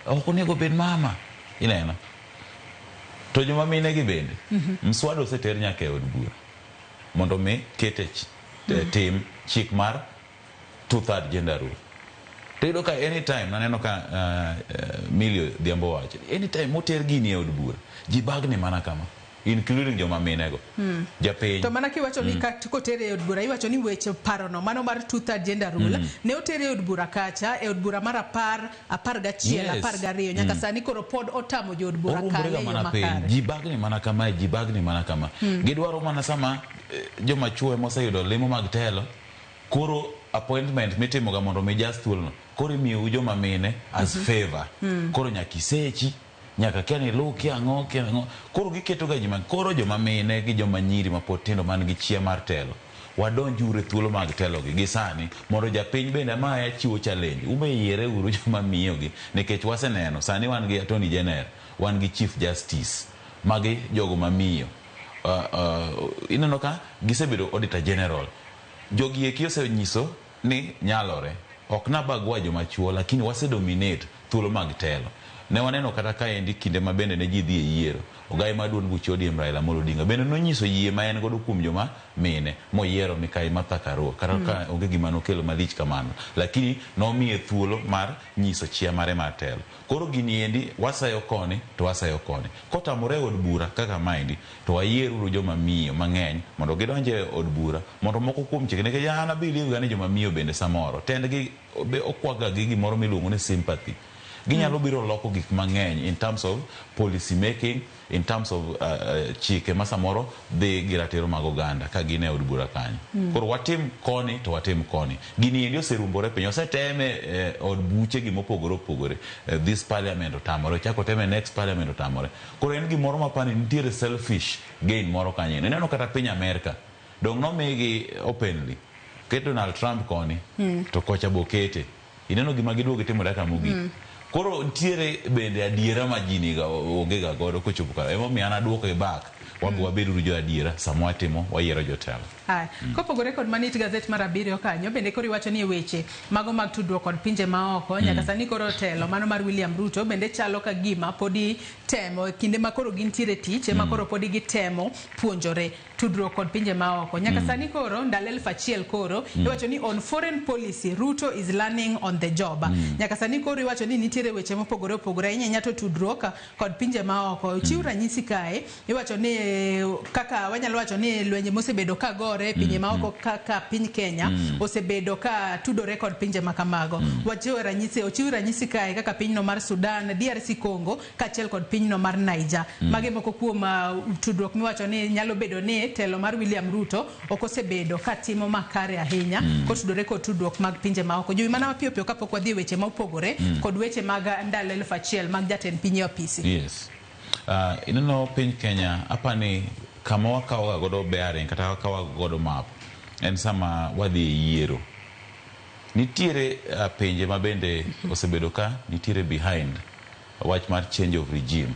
Ok onego bed mama. Ineno. To joma mine gi bende. Mswada oseter nyaka e od bura mondo mi kete tim chik mar 2/3 gender rule. To iyudo ka anytime naneno ka Millie Odhiambo wacho anytime moter gini e od bura ji bagni mana kama. including joma minego. Japiny. To mana kiwacho ni kotere e od bura, iwacho ni weche parono mano mar two third gender rule ne otere e od bura kacha, e od bura mar 10, 11, 12, nyaka sani koro pod otamo jood bura Orumbore kale ga e yo mana piny. makare. Ji bagni mana kamae, ji bagni mana kama. Gidwaro mana sama joma chuo ema oseyudo lemo mag telo, koro appointment mitimoga mondo mi jas thuolono, koro imiyou joma mine as favor. Koro nyaka isechi, nyaka kia ni iluw kia ang'o, kia ang'o. Koro giketo ga ji ma, koro joma mine gi joma nyiri mapod tindo man gi chia mar telo, wadonj uru e thuolo mag telo gi sani mondo japiny bende ma chiwo challenge. Ube yiere uru joma miyogi, nikech waseneno sani wan gi Attorney General, wan gi Chief Justice, magi jogo mamiyo. Ineno ka gisebedo Auditor General. Jogi eki osenyiso ni nyalore. Ok nabagua joma chuo, lakini wasedominate thuolo mag telo. Ne waneno kata kaendi kinde ma bende ne ji dhi e yiero. Ogai mar duond buch ODM Raila Amolo Odinga bende nonyiso yie ma en godo kuom joma mine moyiero Mikai Martha Karua. Kata ka onge gima nokelo malich kamano, lakini nomiye thuolo mar nyiso chia mare mar telo. Koro gini endi wasayo koni to wasayo koni. Kotamore e od bura kaka maendi, to wayieruru joma miyo mang'eny mondo gidonj e od bura, mondo moko kuom chike, nikech an abelieve ga ni joma miyo bende samoro tendgi be okwaga gi gimoro miluongo ni sympathy. Ginyalo biro loko gik mang'eny in terms of policy making, in terms of chike ma samoro dhi gi ratiro mag oganda ka gin e od bura kanyo. Koro watim koni to watim koni. Gini endi oserumbore piny, oseteme od buche gi mopogore opogore. This parliament otamore, ochako teme next parliament otamore. Koro en gimoro ma apani nitiere selfish gain moro kanyo. Ineno kata piny Amerka, dong nomigi openly. Ket Donald Trump koni, to kocha bokete. Ineno gima giduogo gitimo dakika mogik. Koro nitiere bende adiera ma ji niga onge ga godo kochopo kare. Emomiyo an aduoke back. Wan be wabed uru jo adiera sama watimo wayiero jotelo. Aya, kopogore kod mano, it gazet mar 7 kanyo bende koro iwacho ni e weche mago mag tudruok kod pinje maoko, nyaka sani koro telo mano mar William Ruto bende chalo ka gima podi temo e kinde ma koro gintiere tich ema koro podi gitemo puonjore tudruok kod pinje maoko nyaka sani koro ndalo 1000 koro iwacho ni on foreign policy Ruto is learning on the job. Nyaka sani koro iwacho ni nitiere weche mopogore opogore ahinya ahinya to tudruok kod pinje maoko. Chiw ranyisi kae, iwacho ni kaka wanyalo wacho ni lwenje mosebedo ka gore e pinje maoko kaka piny Kenya osebedo ka tudore kod pinje ma kamago. Wachiwo ranyisi, ochiw ranyisi kae kaka pinyno mar Sudan, DRC Congo kaachiel kod pinyno mar Niger. Mage moko kuom tudruok miwacho ni nyalo bedo ni telo mar William Ruto ok osebedo ka timo makare ahinya kotudore kod tudruok mag pinje maoko. Jowi, mana mapiyo piyo kapok wadhi e weche mopogore kod weche mag ndalo 1000 mag jatend piny e apisi. Yes. Ineno piny Kenya, apani kama wakawoga godo bearing kata wakawoga godo map en sama wadhi e yiero. Nitiere pinje ma bende osebedo ka nitiere behind wach mar change of regime.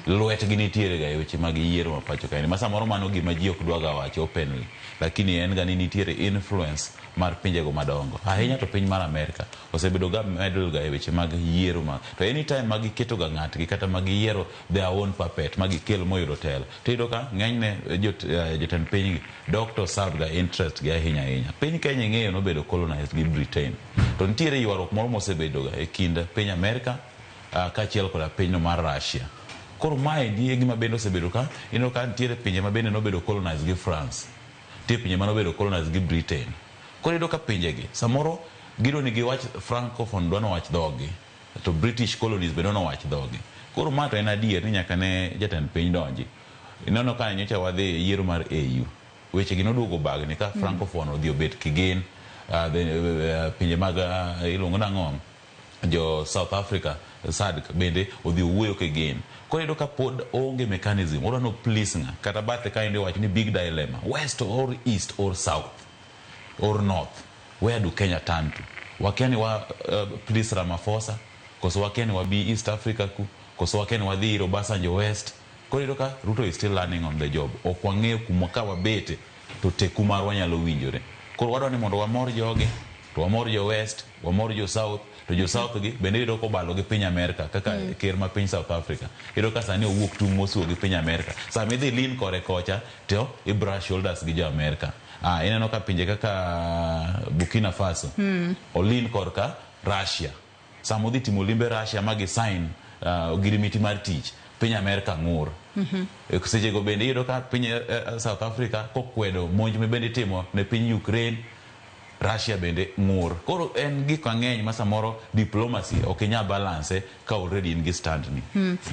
Lwetgi nitiere ga e weche mag yiero ma pacho kaendi. Ma samoro mano gima ji ok dwaga wacho openly. Lakini en ga ni nitiere influence mar pinjego madongo. Ahinya to piny mar Amerika osebedo ga meddle ga e weche mag yiero ma. To anytime ma giketo ga ng'atgi kata ma giyiero their own puppet ma gikel moyudo telo, to iyudo ka ng'enyne jotend piny gi dok to serve ga interest gi ahinya ahinya. Piny Kenya ing'eyo nobedo colonized gi Britain. To nitiere ywaruok moro mosebedo ga e kind piny Amerika kaachiel koda pinyno mar Russia. Koro maendi e gima bende osebedo ka ineno ka nitiere pinje ma bende nobedo colonized gi France. Nitie pinje manobedo colonized gi Britain. Koro iyudo ka pinjegi samoro gidwa ni giwach francophone dwa nowach dhogi to British colonies be dwa nowach dhogi. Koro ma to en adier ni nyaka ne jatend piny donji. Ineno ka nyocha wadhi e yiero mar AU. Weche gi noduogo bagni ka francophone odhi obet kigin pinje mag iluongo nang'o jo South Africa SADC bende odhi owuoyo kigin. Koro iyudo ka pod onge mechanism, odwa no please ng'a, kata bathe kaendi owacho ni big dilemma, west or east or south or north, where do Kenya turn to? Wakia ni wa please Ramaphosa, koso wakia ni wabi East Africa ku, koso wakia ni wadhi ir Obasanjo West. Koro iyudo ka Ruto is still learning on the job. Ok wang'eyo kuma ka wabete to teku marwa nyalo winjore. Koro wadwa ni mondo wamor jogi, to wamor jo West, wamor jo South, to jo South gi bende iyudo kobalo gi piny Amerika kaka ker ma piny South Africa. Iyudo ka sani owuok tung' mosuo gi piny Amerika. Sama idhi lean kore kocha to i brush shoulders gi jo Amerika. Ineno ka pinje kaka Burkina Faso olin korka Russia. Sama odhi timo limbe Russia ma gi sign ogirimiti mar tich. Piny Amerka ng'ur. Sechego bende iyudo ka piny South Africa kokwedo monj mibende itimo ne piny Ukraine, Russia bende ng'ur. Koro en gik mang'eny ma samoro diplomacy ok inyal balance ka already in gi stand ni.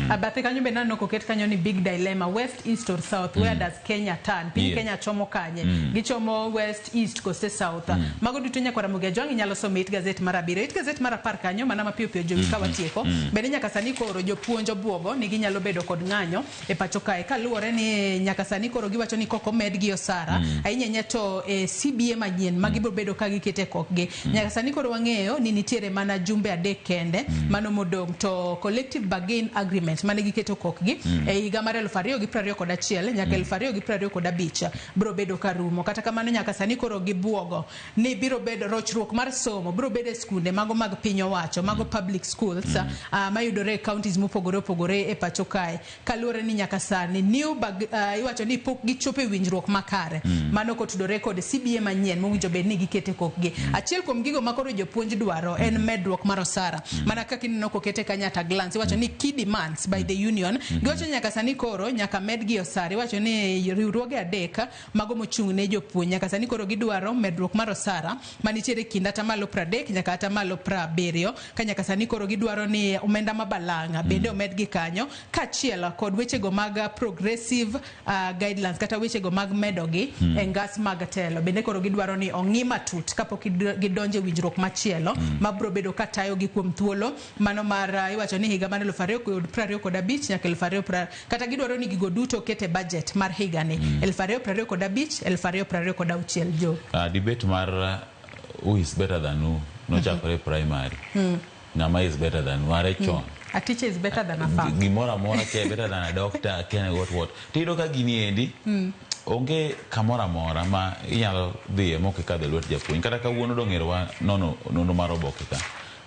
Bathe kanyo bende aneno koket kanyo ni big dilemma, west, east or south, where does Kenya turn? Piny Kenya chomo kanye? Gichomo west, east kose south? Mago duto nyakwar Ramogi Ajwang' inyalo somo e it gazet mar 7. It gazet mar 10 kanyo mana mapiyo piyo Jowi ka watieko. Bende nyaka sani koro jopuonj obuogo ni ginyalo bedo kod ng'anyo e pacho kae kaluwore ni nyaka sani koro giwacho ni kok omedgi osara ahinya ahinya to e CBA manyien ma gibiro bedo ka giketo e kokgi. Nyaka sani koro wang'eyo ni nitiere mana jumbe 3 kende mano modong' to collective bargain agreement mane giketo kokgi e higa mar 2021 nyaka 2025 biro bedo ka rumo. Kata kamano nyaka sani koro gibuogo ni biro bedo rochruok mar somo biro bedo e skunde mago mag piny owacho, mago public schools mayudore e counties mopogore opogore e pacho kae, kaluwore ni nyaka sani new iwacho ni pok gichopo e winjruok makare mano kotudore kod CBA manyien mowinjo bed ni gikete kokgi. Achiel kuom gigo ma koro jopuonj dwaro en medruok mar osara. Mana kaka ineno kokete kanyo at a glance, iwacho ni key demands by the union. Giwacho ni nyaka sani koro nyaka medgi osara. Iwacho ni riwruoge 3 mago mochung' ne jopuonj nyaka sani koro gidwaro medruok mar osara manitiere kind 30% nyaka 70%, ka nyaka sani koro gidwaro ni omenda ma balang'a bende omedgi kanyo, kaachiel kod wechego mag progressive guidelines kata wechego mag medogi e ngas mag telo. Bende koro gidwaro ni ong'i matut kapok gidonjo e winjruok machielo mabiro bedo ka tayogi kuom thuolo mano mar iwacho ni higa mar 2025 nyaka 2020, kata gidwaro ni gigo duto oket e budget mar higani 2025 2026. Jo Debate mar who is better than who nochakore primary. Ng'ama is better than who are chon. A teacher is better than a farmer. Gimoro amora ke better than a doctor, ken what. Tiyudo ka gini endi onge kamoro amora ma inyalo dhiye mok ikadho e lwet japuonj. Kata kawuono dong' ero wa nono nonro mar oboke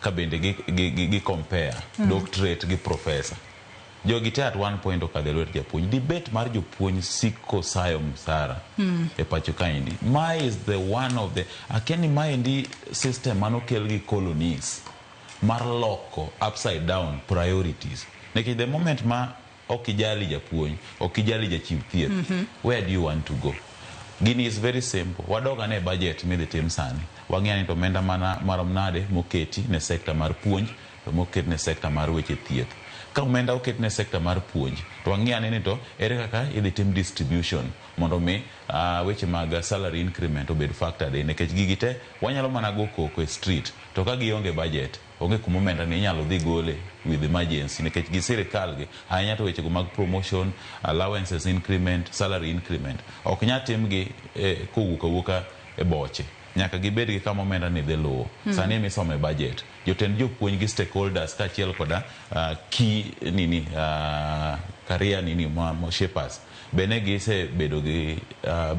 ka bende gi compare doctorate gi professor. Jogi te at one point okadho e lwet japuonj. Debate mar jopuonj siko sayo msara e pacho kaendi. Mae is the one of the akia ni maendi system manokel gi colonies mar loko upside down priorities. Nikech the moment ma ok ijali japuonj, ok ijali jachiw thieth, where do you want to go? Gini is very simple. Wadog ane budget midhi tim sani. Wang'eyo ni to omenda mana marom nade moketi ne sector mar puonj to moket ne sector mar weche thieth. Ka omenda oket ne sector mar puonj, to wang'i ane ni to ere kaka idhi tim distribution mondo mi weche mag salary increment obed factored in. Nikech gigi te wanyalo mana go koko e street, to ka gionge budget, onge kuma omenda ni inyalo dhi gole with emergency. Nikech gi sirikal gi, ahinya to wechego mag promotion, allowances increment, salary increment, ok nyal timgi kowuok awuoka e boche. Nyaka gibed gi kama omenda ni dhi luwo. Sani ema isomo e budget. Jotend jopuonj gi stakeholders kaachiel koda key nini career nini ma shapers bende gisebedo gi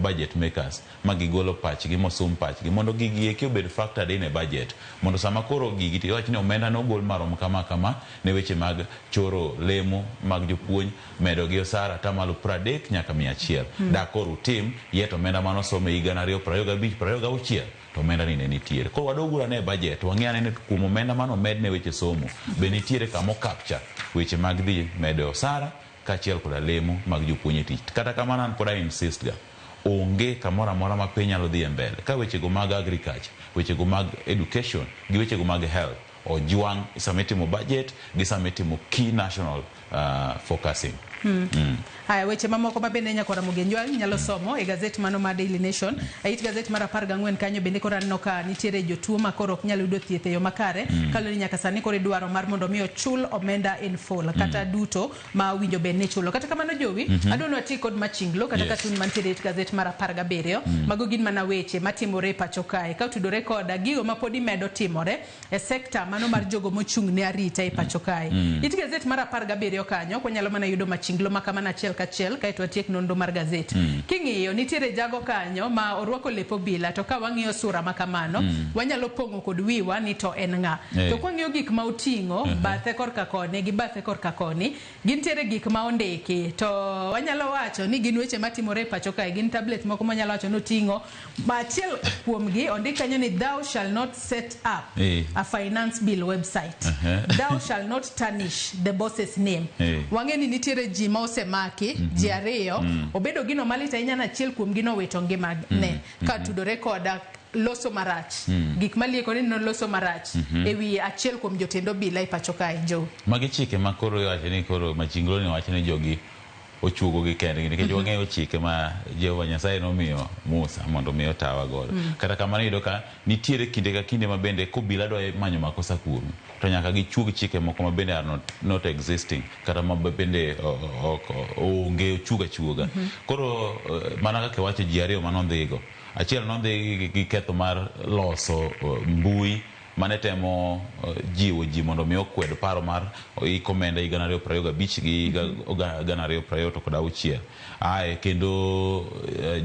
budget makers ma gigolo pachgi mosum pachgi mondo gigi eki obed factored in e budget, mondo sama koro gigi tiwach ni omenda nogol marom kama kama ne weche mag choro lemo mag jopuonj, medo gi osara 30% nyaka 100. Da koro utim yet omenda manosom e higa 2025 26 to omenda ni ne nitiere. Koro wadog ane e budget, wang'i ane ni kuom omenda manomed ne weche somo, be nitiere kama o capture weche mag dhi medo osara kaachiel koda lemo mag jopuonj e tich. Kata kamano an pod a insist ga, onge kamoro amora ma piny nyalo dhi e mbele ka wechego mag agriculture, wechego mag education gi wechego mag health ojwang' sama itimo budget gi sama itimo key national focusing. Haya, weche mamoko ma bende nyakwar Ramogi Ajwang' nyalo somo e gazet mano mar Daily Nation. E it gazet mar 14 kanyo bende koro aneno ka nitiere jotuo ma koro ok nyal yudo thieth e yo makare, kaluwore ni nyaka sani koro idwaro mar mondo mi ochul omenda in full kata duto ma owinjo bed ni ichulo. Kata kamano Jowi, adwa ni wati kod machinglo kata cartoon mantiere e it gazet mar 17. Mago gin mana weche matimore e pacho kae ka otudore kod gigo ma pod imedo timore e sekta mano mar jogo mochung' ne arita e pacho kae. It gazet mar 17 kanyo kwanyalo mana yudo machinglo. machinglo ma kamano achiel kachiel kaeto watiek nonro mar gazet. King'iyo nitiere jago kanyo ma orwako lep obila to ka wang'iyo sura ma kamano wanyalo pong'o kod wiwa ni to en ng'a. To kwang'iyo gik ma oting'o bathe korka koni gi bathe korka koni gintiere gik ma ondiki to wanyalo wacho ni gin weche matimore e pacho kae, gin tablet moko manyalo wacho ni oting'o ma achiel kuomgi ondik kanyo ni thou shall not set up a finance bill website. Thou shall not tarnish the boss's name. Wang'e ni nitiere ji ma osemaki, ji ariyo, obedo gino malit ahinya na achiel kuomgi nowito ngimane ka tudore koda loso marach. Gik malieko ni noloso marach ewi achiel kuom jotend obila e pacho kae, Joe. Magi chike ma koro iwacho ni koro machinglo ni wacho ni jogi ochuogo gi kendgi nikech wang'eyo chike ma Jehova Nyasaye nomiyo Musa mondo mi otawa godo. Kata kamano iyudo ka nitiere kinde ka kinde ma bende kobila dwa manyo makosa kuomi to nyaka gichuog chike moko ma bende are not existing kata ma bende ok onge, ochuog achuoga. Koro mana kaka iwacho, ji ariyo manodhigo, achiel nodhi gi ketho mar loso mbui mane temo jiwo ji mondo mi okwed paro mar iko omenda higa 2025 gi higa 2026. Ae kendo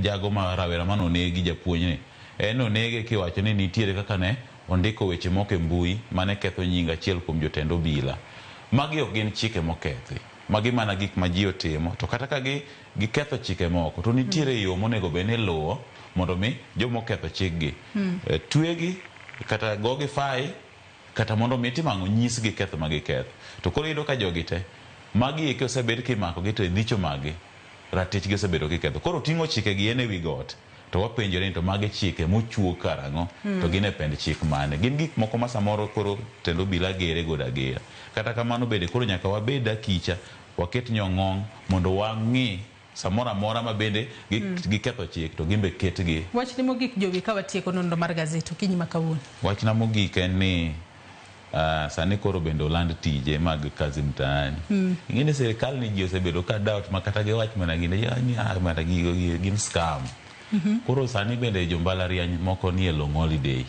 jago ma rawera manonegi, japuonjni, en nonege kiwacho ni nitiere kaka ne ondiko weche moko e mbui mane ketho nying achiel kuom jotend obila. Magi ok gin chike mokethi, magi mana gik ma ji otimo, to kata ka giketho chike moko to nitiere yo monego bed ni iluwo mondo mi jomoketho chikgi twegi kata gogi fai kata mondo mi tim ang'o, nyisgi ketho ma giketho. To koro iyudo ka jogi te magi eki osebed kimako gi to e dhicho maggi ratichgi osebedo kiketho. Koro ting'o chike gi en ewi got to wapenjore ni to magi chike mochuog karang'o to gin e pend chik mane? Gin gik moko ma samoro koro tend obila gere godo agera. Kata kamano bende koro nyaka wabed akicha, waket nyong'ong mondo wang'i samoro amora ma bende giketho chik to gin be ketgi. Wachni mogik, Jowi, ka watieko nonro mar gazet okinyi ma kawuono. Wachna mogik en ni sani koro bende oland tije mag kazi mtaani. Ing'e ni sirikal ni ji osebedo ka doubt ma kata giwach mana gine ni mana gigo gin scam. Koro sani bende jo mbalariany moko nie long holiday.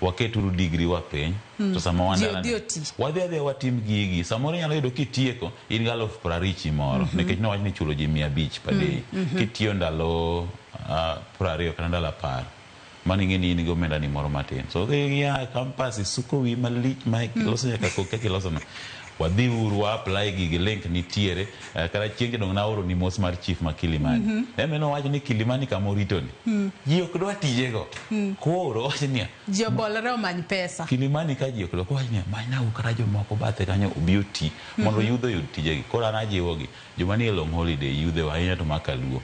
Waketuru degree wa piny to sama wan Ji dala odhi oti. Wadhi adhiya watim gigi. Samoro inyalo yudo kitieko in gi 50,000 moro nikech nowach ni ichulo ji 500 per day. Kitiyo ndalo 20 kata ndalo 10, mano ing'e ni in gi omenda ni moro matin. So ia campus isuko wiyi malich ma iloso nyaka kok kaka iloso no. Wadhi uru wa apply gigi, link nitiere. Kata chieng' dong naoro ni mos mar chief ma Kilimani. Eme nowacho ni Kilimani kama orito ni. Ji ok dwa tijego. Koro owacho niya, Ji obolore omany pesa. Kilimani ka ji ok dwa, kowacho niya, manyna kata jomoko bathe kanyo obi oti mondo yudhe oyud tijegi. Koro an ajiwogi, joma nie long holiday, yudhe ahinya to maka Luo.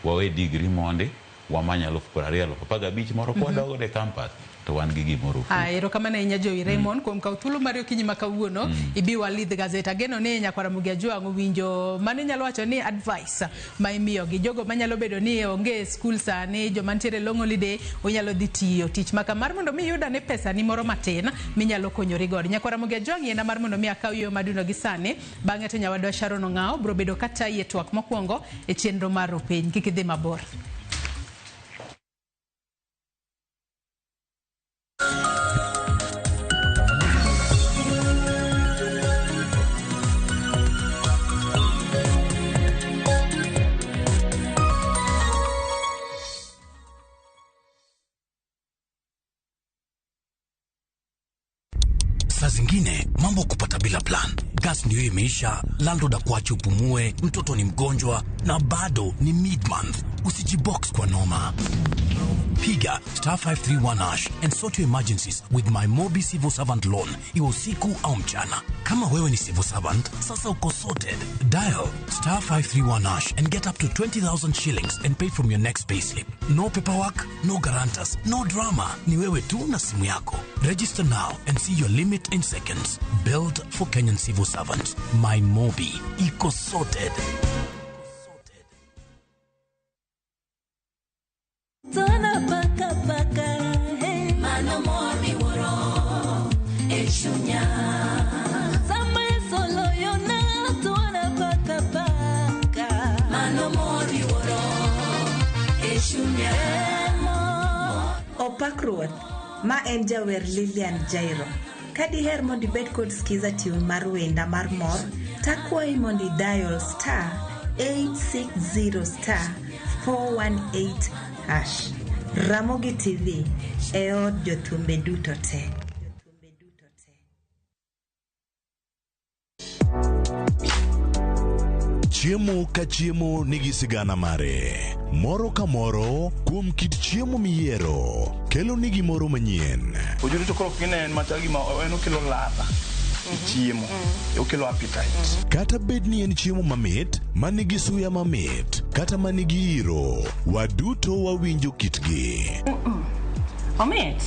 Wawe degree mondi, wamany 20,000, 15,000 moro kwadogo e campus to wan gi gimoro ofuko. Ah, erokamano ahinya Jowi Raymond kuom kawo thuolo mari okinyi ma kawuono ibi walidh gazet. Ageno ni nyakwara Ramogi Ajwang' owinjo mano inyalo wacho ni advice ma imiyogi jogo manyalo bedo ni onge e skul sani, joma nitiere long holiday, onyalo dhi tiyo tich ma kamar mondo mi iyud ane pesa ni moro matin minyalo konyori godo. Nyakwara Ramogi Ajwang' yiena mar mondo mi akaw yo maduno gi sani, bang'e to nyawadwa Sharon Ong'awo biro bedo katayi e twak mokwongo e chenro mar Ropiny. Kik idhi mabor. Saa zingine mambo kupata bila plan. Gas ndio imeisha, landlord akuache upumue, mtoto ni mgonjwa na bado ni mid month. Usijibox kwa noma. Piga star 531 hash and sort your emergencies with my Mobi Civil Servant Loan, iwe usiku au mchana. Kama wewe ni civil servant, sasa uko sorted. Dial star 531 hash and get up to 20,000 shillings and pay from your next payslip. No paperwork, no guarantors, no drama. Ni wewe tu na simu yako. Register now and see your limit in seconds. Built for Kenyan civil servants. My Mobi. Iko sorted. Tona paka paka, hey. Mano mor miwuoro e chunya. Sama solo yona tona paka paka. Mano mor miwuoro e chunya. Opak Ruoth, ma en jawer Lilian Jairo. Ka diher mondo ibed kod skiza tune mar wenda mar mor, Takwayi mondo idial star 860 star 418 hash. Ramogi TV e od jothumbe duto te. Chiemo ka chiemo nigi sigana mare. Moro ka moro kuom kit chiemo miyiero kelo ni gimoro manyien. Ojuri to koro kinen machal gima en okelo ladha e chiemo, okelo appetite. Kata bed ni en chiemo mamit, manigi suya mamit, kata manigi iro, waduto wawinjo kitgi. Omit.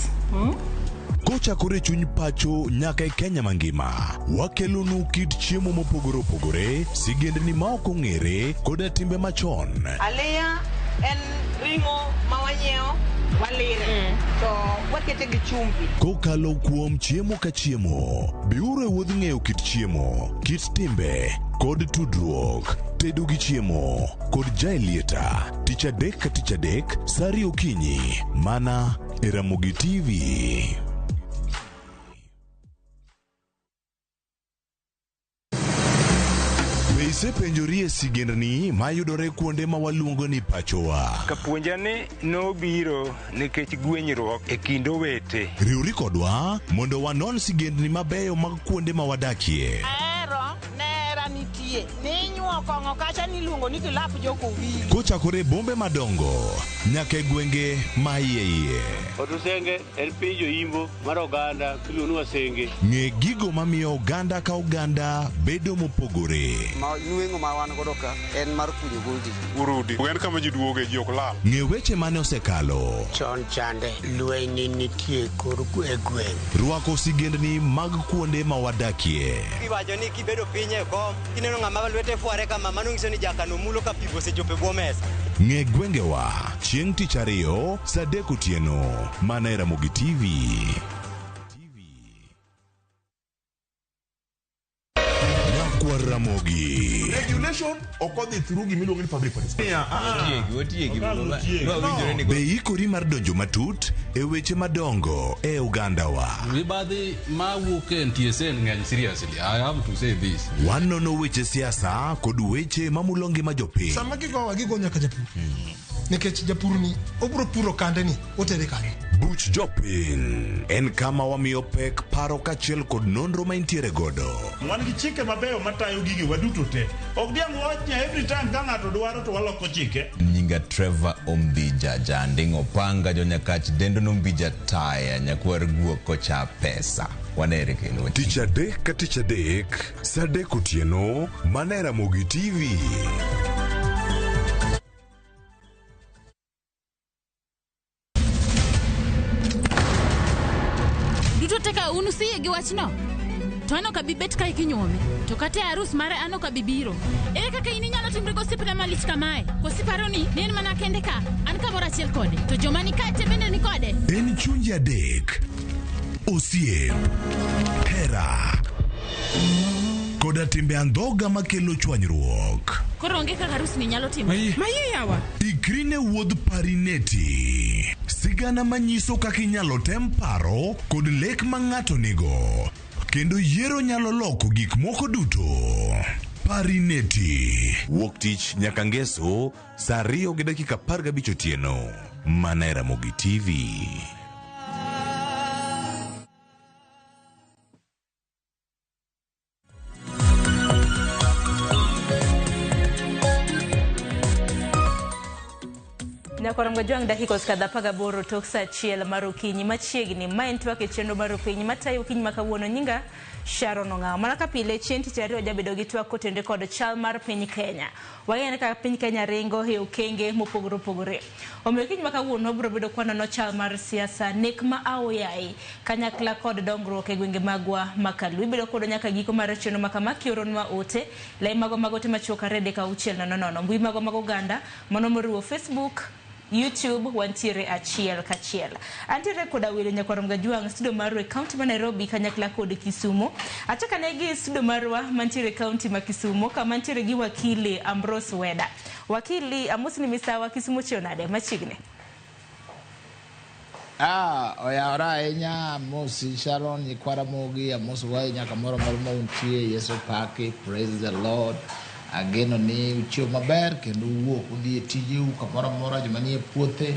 Kochakore chuny pacho nyaka e Kenya mangima, wakelonu kit chiemo mopogore opogore, sigendni ma ok ong'ere, koda timbe machon. Aliya en ring'o ma wanyiewo walire to wakete gi chumbi. Kokalo kuom chiemo ka chiemo, biuru e wuodh ng'eyo kit chiemo, kit timbe, kod tudruok. Tedo gi chiemo kod Jaelieta, tich adek ka tich adek, sa ariyo okinyi, mana e Ramogi TV. Be isepenjori e sigendni mayudore kuonde ma waluongo ni pachowa? Kapuonja ni nobiro nikech gwenyruok e kind owete. Riwri kodwa mondo wanon sigendni mabeyo mag kuonde ma wadakie. Ahero nera nitie ninyuo kong'o kacha niluongo ni kilap jokowili. Kochakore e bombe madongo nyaka e gwenge ma iye iye. Otusenge en piny joimbo mar oganda miluongo ni Wasenge. Ng'e gigo mamiyo oganda ka oganda bedo mopogore. Ma nweng'o ma wan godo ka en mar kunyo goldi. Urudi. En kama ji duoge ji ok lal. Ng'e weche mane osekalo. Chon chande lweny nitie kor e gweng'. Rwako sigendni mag kuonde ma wadakie. Iwacho ni kibedo piny e kom, kineno ng'ama lwete fware kama, mano nyiso ni jakano mulo ka pi osechopo e bwo mesa. Ng'e gwengewa chieng' tich ariyo saa adek otieno mana e Ramogi TV. Nyakwar Ramogi. Regulation ok odhi through gimiluongo ni public participation. Be ikori mar donjo matut e weche madongo e ogandawa? Mibadhi mawuok e NTSA ng'eny seriously. I have to say this. Wanono weche siasa kod weche mamulo ngima jopiny. Sama gigowa gigo nyaka japur. Nikech japur ni obiro puro kande ni otere kanye. Buch jopiny en kama wamiyo pek paro kaachiel kod nonro ma intiere godo. Wan gi chike mabeyo matayo gige waduto te. Ok diang' wach ni every time ka ng'ato dwaro to waloko chike. Nyinga Trevor Ombija Janding Opanga Jonyakach dendo nombija taya nyakwar guok kocha pesa. Wanere kendo. Tich adek ka tich adek, saa adek otieno, mana e Ramogi TV. Duto te ka un usiyie gi wachno? To an ok abi bet kae kinyuome. To kata e arus mare an ok abi biro. Ere kaka in inyalo timri gosiepna malich kamae? Koso iparo ni ne en mana kende ka? An kamoro achiel kode. To joma ni kae te bende ni kode. En chunje adek, osiep, hera, koda timbe andhoga makelo chwanyruok. Koro onge kaka arus ni nyalo timore. Mayie yawa. Ikri ne wuodh Parineti. Sigana manyiso kaka inyalo tem paro kod lek ma ng'ato nigo. Kendo yiero nyalo loko gik moko duto. Parineti. Wuok tich nyaka ngeso saa 2:15 otieno. Mana e Ramogi TV. Nyakwar Jwang' dakika osekadho 18 tok saa 1 mar okinyi machiegni. Ma en twak e chenro mar okinyi matayo okinyi ma kawuono. Nyinga Sharon Ong'awo. Mana ka pile chieng' tich ariyo jabedo gi twak kotenore kod chal mar piny Kenya. Wang'eyo kaka piny Kenya ringo e okenge mopogore opogore. Omiyo okinyi ma kawuono wabiro bedo kwanono chal mar siasa, nek ma aoyaye, kanyakla kod dongruok e gwenge magwa ma Kaluo. Ibedo kodwa nyaka giko mar chenro ma kama kioronwa ote, lai magwa mag ote machuok 2 3 6 0 0. Mbui magwa mag oganda mano moriwo Facebook, YouTube wantiere achiel kachiel. Antiere koda welo nyakwar Mgajwang' studio marwa e kaunti ma Nairobi kanyakla kod Kisumu. Achaka ne gi studio marwa mantiere kaunti ma Kisumu kama ntiere gi wakili Ambrose Weda. Wakili, amosni misawa Kisumu chiew nade machiegni? Oyawore ahinya, amosi Sharon, nyikwa Ramogi, amoso ahinya kamoro amora ma untie, Yesu paki, praise the Lord. Ageno ni uchiew maber kendo uwuok udhi e tijeu kamoro amora, joma nie puothe,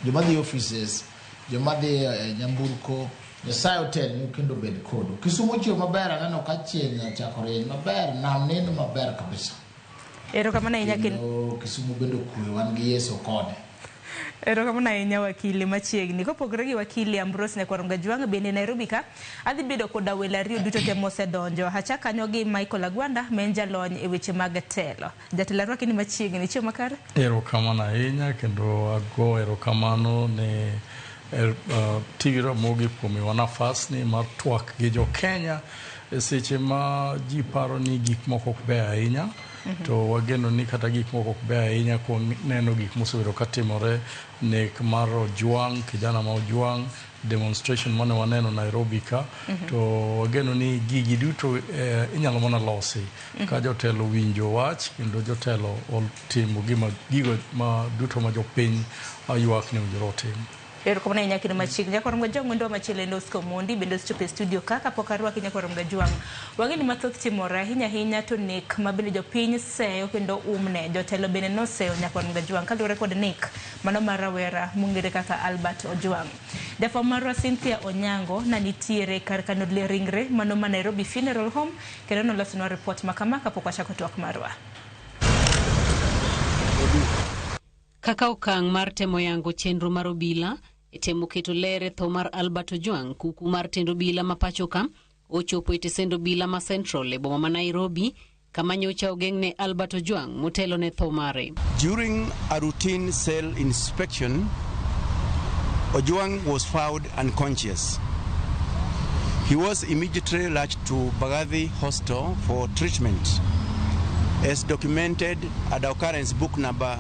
joma dhi offices, joma dhi e nyamburko, Nyasaye otelnu kendo obed kodu. Kisumu ochiew maber, aneno ka chieng' ochako rieny maber, nam neno maber kabisa. Erokamano ahinya kendo Kisumu bende okwe, wan gi Yesu kode. Erokamano ahinya wakili machiegni. Kopogore gi wakili Ambrose Nyakwar Ongajwang' bende Nairobi ka adhi bedo koda welo ariyo duto te mosedonjo. Achak kanyo gi Michael Agwanda ma en jalony e weche mag telo. Jatelo arwaki ni machiegni, chiemo makare? Erokamano ahinya kendo ago erokamano ne TV Ramogi kuom miwa nafas ni mar twak gi jo Kenya e seche ma ji paro ni gik moko ok beyo ahinya. To wageno ni kata gik moko ok beyo ahinya kuom neno gik mosebedo katimore, nek mar Ojwang', kijana ma Ojwang', demonstration mane waneno Nairobi ka, to wageno ni gigi duto inyalo mana losi ka jotelo winjo wach kendo jotelo otimo gima gigo ma duto ma jopiny ywak ni owinjore otim. Erokamano ahinya kendo machiegni. Nyakwar Ongajwang' wendo machielo en Oscar Omondi bende osechopo e studio ka kapok arwaki Nyakwar Ongajwang'. Wang'e ni mathoth timore ahinya ahinya to nek ma bende jopiny seyo kendo umne. Jotelo bende noseyo Nyakwar Ongajwang' kaluwore kod nek mano mar rawera mong'ere kaka Albert Ojwang'. Jafwambo marwa Cynthia Onyango na nitiere kar kano ringre mano ma Nairobi Funeral Home kendo nolosonwa report ma kama kapok wachako twak marwa. Kaka okang' mar temo yango chenro mar obila e temo keto ler e tho mar Albert Ojwang', kuku mar tend obila ma pacho ka ochopo e tesend obila ma Central e boma ma Nairobi kama nyocha ogeng'ne Albert Ojwang' motelo ne tho mare. During a routine cell inspection, Ojwang was found unconscious. He was immediately rushed to Mbagathi Hospital for treatment, as documented at occurrence book number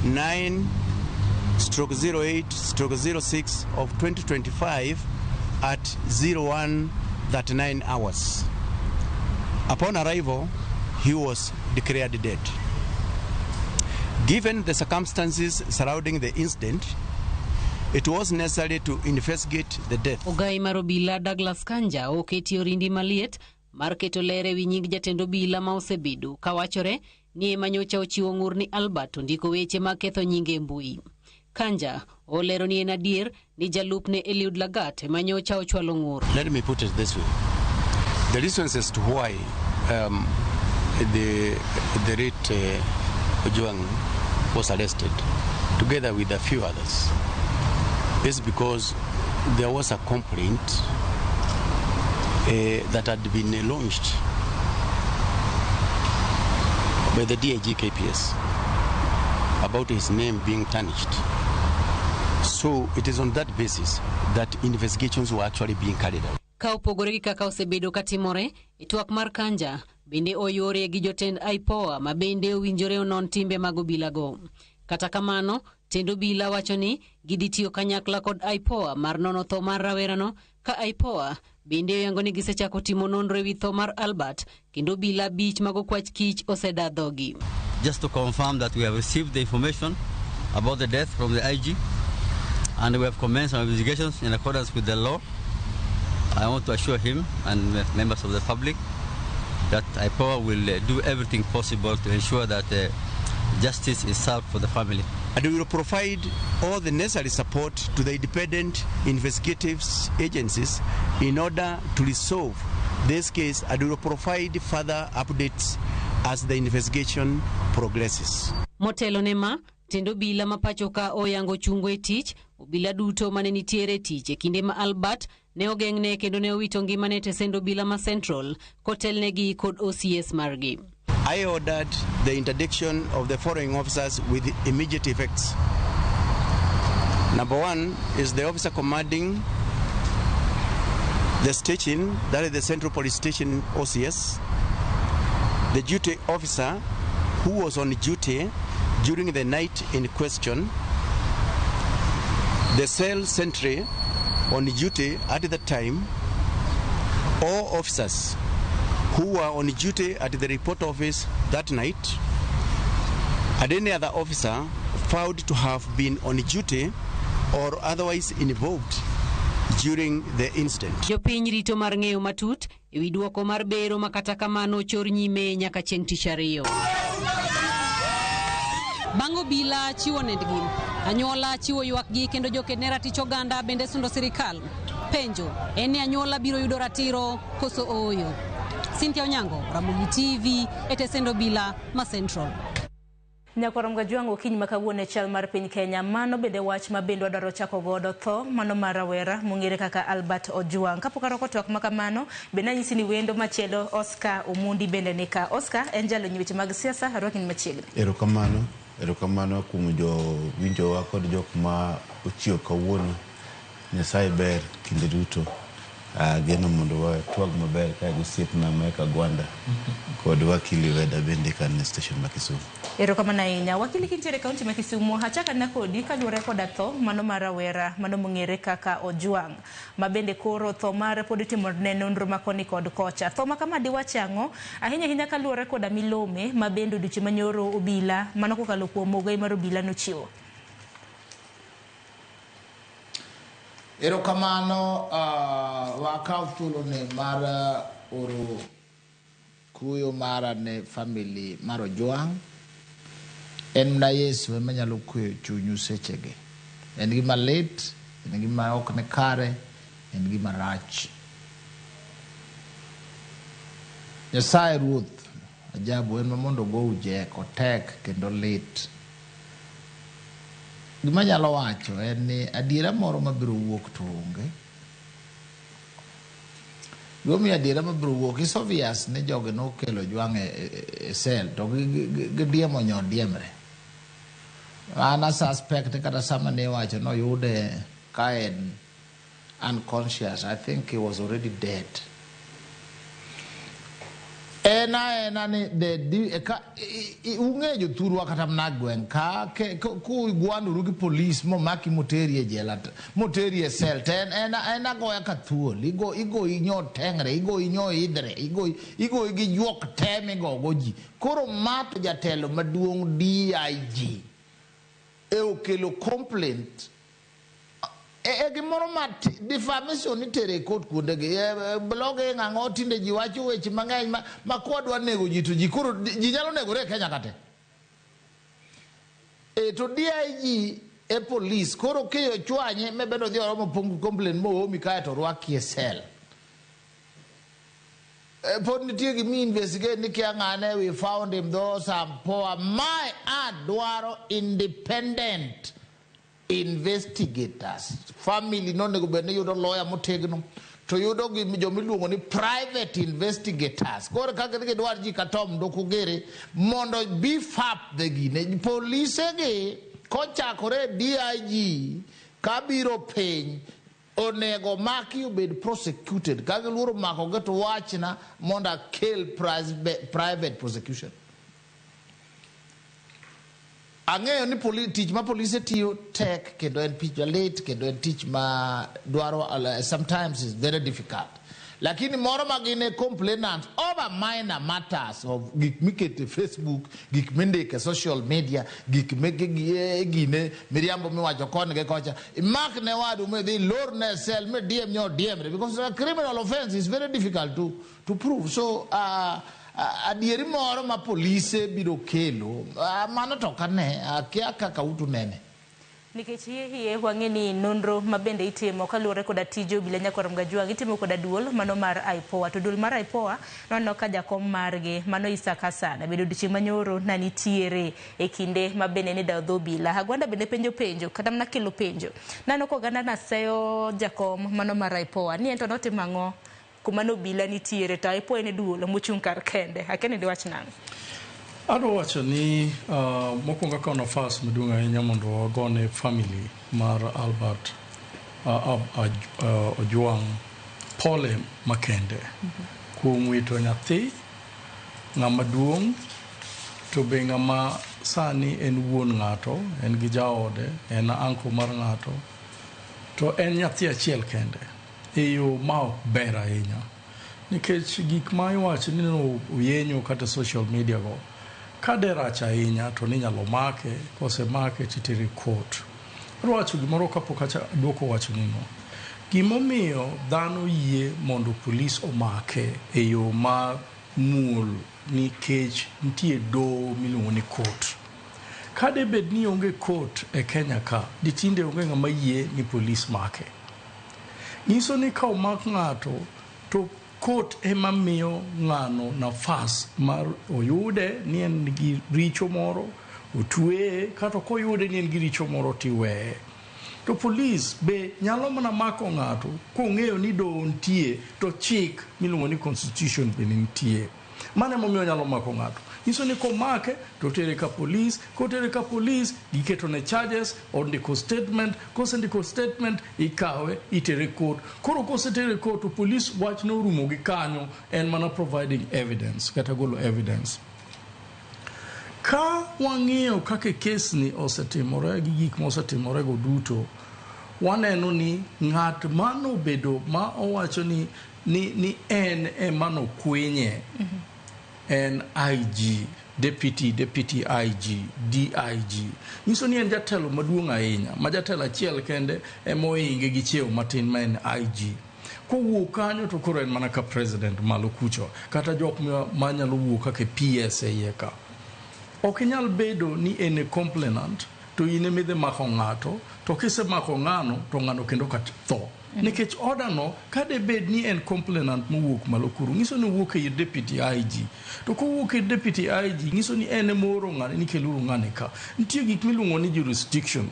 9/08/06 of 2025 at 01:39 hours. Upon arrival, he was declared dead. Given the circumstances surrounding the incident, it was necessary to investigate the death. Ogai mar obila Douglas Kanja oketi orindi maliet mar keto ler ewi nying jatend obila ma osebedo kawachore ni ema nyocha ochiwo ng'ur ni Albert ondiko weche mag ketho nyinge e mbui. Kanja olero ni en adier ni jalupne Eliud Lagat ema nyocha ochwalo ng'ur. Let me put it this way. The reasons as to why the late Ojwang was arrested, together with a few others, is because there was a complaint that had been launched by the DIG KPS about his name being tarnished. So it is on that basis that investigations were actually being carried out. Ka opogore gi kaka osebedo katimore, e twak mar Kanja bende oyore gi jotend IPOA ma bende owinjore onon timbe mag obilago. Kata kamano, tend obila wacho ni gidhi tiyo kanyakla kod IPOA mar nono tho mar rawerano ka IPOA bende oyango ni gisechako timo nonro ewi tho mar Albert kendo obila 5 mag okwach kich oseda dhogi. Just to confirm that we have received the information about the death from the IG and we have commenced our investigations in accordance with the law. I want to assure him and members of the public that IPOA will do everything possible to ensure that justice is served for the family. And we will provide all the necessary support to the independent investigative agencies in order to resolve this case, and we will provide further updates as the investigation progresses. Motelo ne ma, tend obila ma pacho ka oyango chungo e tich, obila duto mane nitiere e tich e kinde ma Albert ne ogeng'ne kendo ne owito ngimane e tesend obila ma Central kotelnegi kod OCS margi. I ordered the interdiction of the following officers with immediate effects. Number one is the officer commanding the station, that is the Central Police Station OCS, the duty officer who was on duty during the night in question, the cell sentry on duty at the time, all officers who were on duty at the report office that night, and any other officer found to have been on duty or otherwise involved during the incident. Jopiny rito mar ng'eyo matut ewi duoko mar bero ma kata kamano ochor nyime nyaka chieng' tich ariyo. Bang' obila chiwo nendgi, anyuola chiwo ywakgi kendo joked ne ratich oganda bende sundo sirikal. Penjo en ni anyuola biro yudo ratiro koso ooyo? Cynthia Onyango, Ramogi TV, e tesend obila ma Central. Nyakwar Mgajwang' okinyi ma kawuono e chal mar piny Kenya. Mano bende wach ma bende wadwaro chako godo tho mano mar rawera mong'ere kaka Albert Ojwang. Kapok arwako twak ma kamano, bende anyisi ni wendo machielo Oscar Omundi bende nika. Oscar en jalony weche mag siasa, arwaki ni machiegni. Erokamano, erokamano kuom jo winjowa kod jok ma ochiew kawuono. Nyasaye ber kinde duto. Ageno mondo watwag maber ka gi osiepna Mike Agwanda kod wakili Weda bende ka e station ma Kisumu. Erokamano ahinya. Wakili kintiere e kaunti ma Kisumu, achako ana kodi kaluwore koda tho mano mar rawera mano mong'ere kaka Ojwang', ma bende koro tho mare pod itimo ne nonro ma koni kod kocha. Tho ma kama diwach ang'o? Ahinya ahinya kaluwore koda milome ma bende odiochieng' manyoro obila mano kokalo kuom ogai mar obila nochiwo. Erokamano, wakaw thuoloni mar oro kuyo mara ne family mar Ojwang'. En mana Yesu ema nyalo kweyo chunyu sechegi. En gima lit, en gima ok ni kare, en gima rach. Nyasaye Ruoth ajabu en ma mondo ogou jek, otek kendo lit. Gima anyalo wacho en ni adiera moro mabiro wuok to onge. Gimomiyo adiera mabiro wuok, is obvious ni jogi nokelo Ojwang' e cell to gidiemo nyodiemre. An a suspect kata sama ne iwacho noyude ka en unconscious, I think he was already dead. En aena ni ung'e jothurwa kata mana gweng' ka kugwanduru gi polis momaki moteri e jela moteri e cell to en agoya ka thuol, igoyi nyo tengre, igoyi nyo idre, igoyi gi juok te migogo ji. Koro ma to jatelo maduong' DIG e okelo complaint e gimoro ma defamation itere e court kuondegi, blogging ang'o tinde ji wacho weche mang'eny ma kwadwa nego ji to ji koro ji nyalo negore e Kenya kate. To DIG e police koro kiyo chwanye mebende odhi oromo complaint moomi kae to rwaki e cell. Pod nitie gimi investigate ni kia ng'ane, we found him though some poor. My adwaro independent investigators. Family nonego bed ni yudo lawyer motegno to yudo gi jomiluongo ni private investigators. Koro kaka gidwar ji ka Tom Ndukugere mondo beef up the gine. Polise gi kochakore DIG kabiro piny onego maki obed prosecuted. Ka giluoro makogi to wachna mondo akel private prosecution. Ang'eyo ni tich ma polise tiyo tek kendo en tich malit kendo en tich ma dwaro sometimes is very difficult. Lakini moro ma gin e complainant over minor matters of gik mikete e Facebook, gik mindike e social media, gik gine miriambo miwacho koni gi kocha. Imak ne wadu midhi lorne e cell midiem nyo diemre because a criminal offense is very difficult to prove. So adieri moro ma polise biro kelo, mano to ok ane, akia kaka utu nene. Nikech hie wang'e ni nonro ma bende itimo kaluwore koda tij obila Nyakwar Mgajwang' itimo koda duol mano mar IPOA. To duol mar IPOA noneno ka jakom margi mano Isaac Hassan bende odiochieng' manyoro na nitiere e kinde ma bende ni dawo dho obila. Agwanda bende penjo penjo kata mana kelo penjo. Naneno ka oganda naseyo jakom mano mar IPOA ni en to notimo ang'o kuma ne obila nitiere to IPOA en e duol mochung' kar kende. Akia ni diwach nang'o? Adwa wacho ni mokwongo akawo nafas maduong' ahinya mondo wagone family mar Albert Ojwang' pole makende kuom wito nyathi ng'ama duong' to be ng'ama sani en wuon ng'ato, en gi jaode, en uncle mar ng'ato, to en nyathi achiel kende e yo ma ok ber ahinya. Nikech gik ma iwacho ni oyenyo kata social media go, ka de rach ahinya to ninyalo make, kosemake titere court. Adwa wacho gimoro kapok acha duoko wachnino. Gimomiyo dhano yie mondo polis omake e yo ma muol nikech nitie doho miluongo ni court. Ka debed ni onge court e Kenya ka, ditinde onge ng'ama yie ni polis make. Nyiso ni ka omak ng'ato to court ema miyo ng'ano nafas mar oyude ni en gi richo moro, otweye, kata koyude ni en gi richo moro tiweye. To polis be nyalo mana mako ng'ato kong'eyo ni doho nitie to chik miluongo ni constitution bende nitie. Mano emomiyo onyalo mako ng'ato. Nyiso ni komake to otere ka polis, kotere ka polis giketone charges, ondiko statement, kosendiko statement ikawe itere court. Koro kosetere court to polis wach norumo gi kanyo en mana providing evidence kata golo evidence. Ka wang'iyo kaka kes ni osetimore gi gik mosetimore go duto, waneno ni ng'at manobedo ma owacho ni, ni en ema nokwinye en IG, deputy IG, DIG. Nyiso ni en jatelo maduong' ahinya, ma jatelo achiel kende ema ohinge gi cheo matin ma en IG. Kowuok kanyo to koro en mana ka president malo kucho, kata jok manyalo wuok kaka PS e iye ka. Ok inyal bedo ni en e complainant to in ema idhi mako ng'ato to kisemako ng'ano to ng'ano kendo ka tho. Nikech order no ka de bed ni en complainant mowuok malo kuro nyiso ni owuok e deputy IG. To kowuok e deputy IG nyiso ni en ema ooro ng'ani ni keluru ng'ani ka. Nitie gik miluongo ni jurisdiction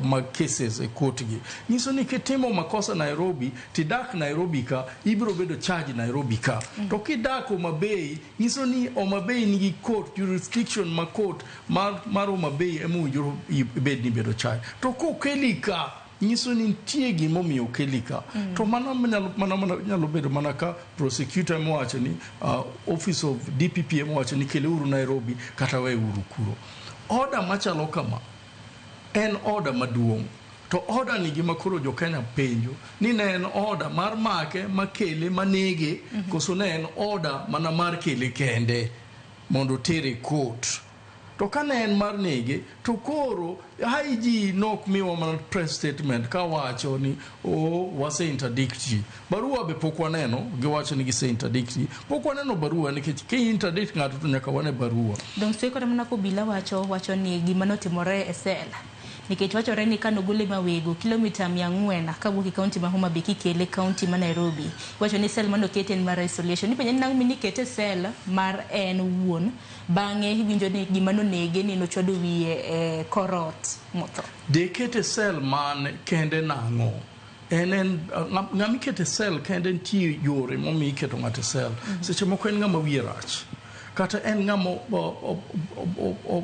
mag cases e court gi. Nyiso ni kitimo makosa Nairobi tidak Nairobi ka ibiro bedo charge Nairobi ka. To kidak Homa Bay nyiso ni Homa Bay nigi court jurisdiction ma court mar Homa Bay ema owinjore ibed ni ibedo charge. To kokeli ka nyiso ni nitie gimomiyo okeli ka. To mano nyalo bedo mana ka prosecutor emowacho ni office of DPP emowacho ni keleuru Nairobi kata weuru kuro. Order machalo kama en order maduong'. To order ni gima koro jo Kenya penjo ni ne en order mar make makele manege koso ne en order mana mar kele kende mondo otere court. To ka ne en mar nege to koro IG nok miwa mana press statement kawacho ni o wase interdict ji. Barua be pok waneno, giwacho ni gise interdict ji. Pok waneno barua nikech ki interdict ng'ato to nyaka wane barua. Dong' siko kata mana kobila wacho ni gima notimore e sel. Nikech wachore ni kanogole Mawego kilomita 400 kawuok e kaunti ma Homa Bay kikele kaunti ma Nairobi. Iwacho ni sel manokete en mar isolation. Ipenje ni nang'o nikete sel mar en owuon, bang'e iwinjo ni gima nonege ni nochwado wiye e korot motho. De kete sel man kende nang'o? En ng'ama ikete sel kende nitie yore momiyo iketo ng'ato e sel. Seche moko en ng'ama wiye rach. Kata en ng'ama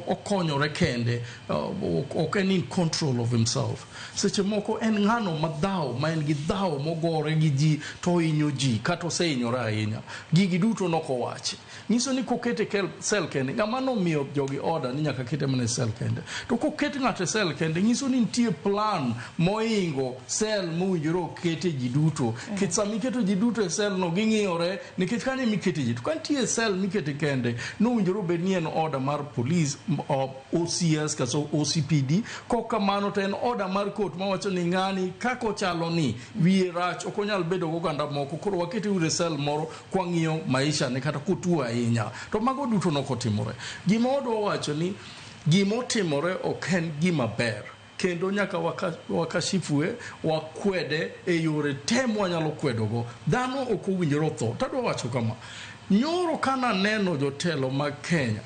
okonyore kende, ok en in control of himself. Seche moko en ng'ano ma dhaw, ma en gi dhaw mogore gi ji to ohinyo ji, kata osehinyore ahinya. Gigi duto nokowachi. Nyiso ni kokete sel kende, ng'ama nomiyo jogi order ni nyaka kete mana e sel kende. To koket ng'ato e sel kende, nyiso ni nitie plan mohingo sel mowinjore okete ji duto. Nikech sama iketo ji duto e sel no, ging'iyore, nikech kanyo ema ikete ji. To ka nitie sel mikete kende, nowinjore obed ni en order mar police, OCS kata OCPD. Kok kamano to en order mar court mawacho ni ng'ani kaka ochalo ni wiye rach, ok onyal bedo goganda moko, koro wakete uru e sel moro kwang'iyo maisha ne kata kotuo ahinya. To mago duto nokotimore. Gima wadwa wacho ni gimotimore ok en gima ber. Kendo nyaka wakashifue, wakwede e yore te mwanyalo kwedogo. Dhano ok owinjore otho. Tadwa wacho kama, nyoro kana neno jotelo mag Kenya,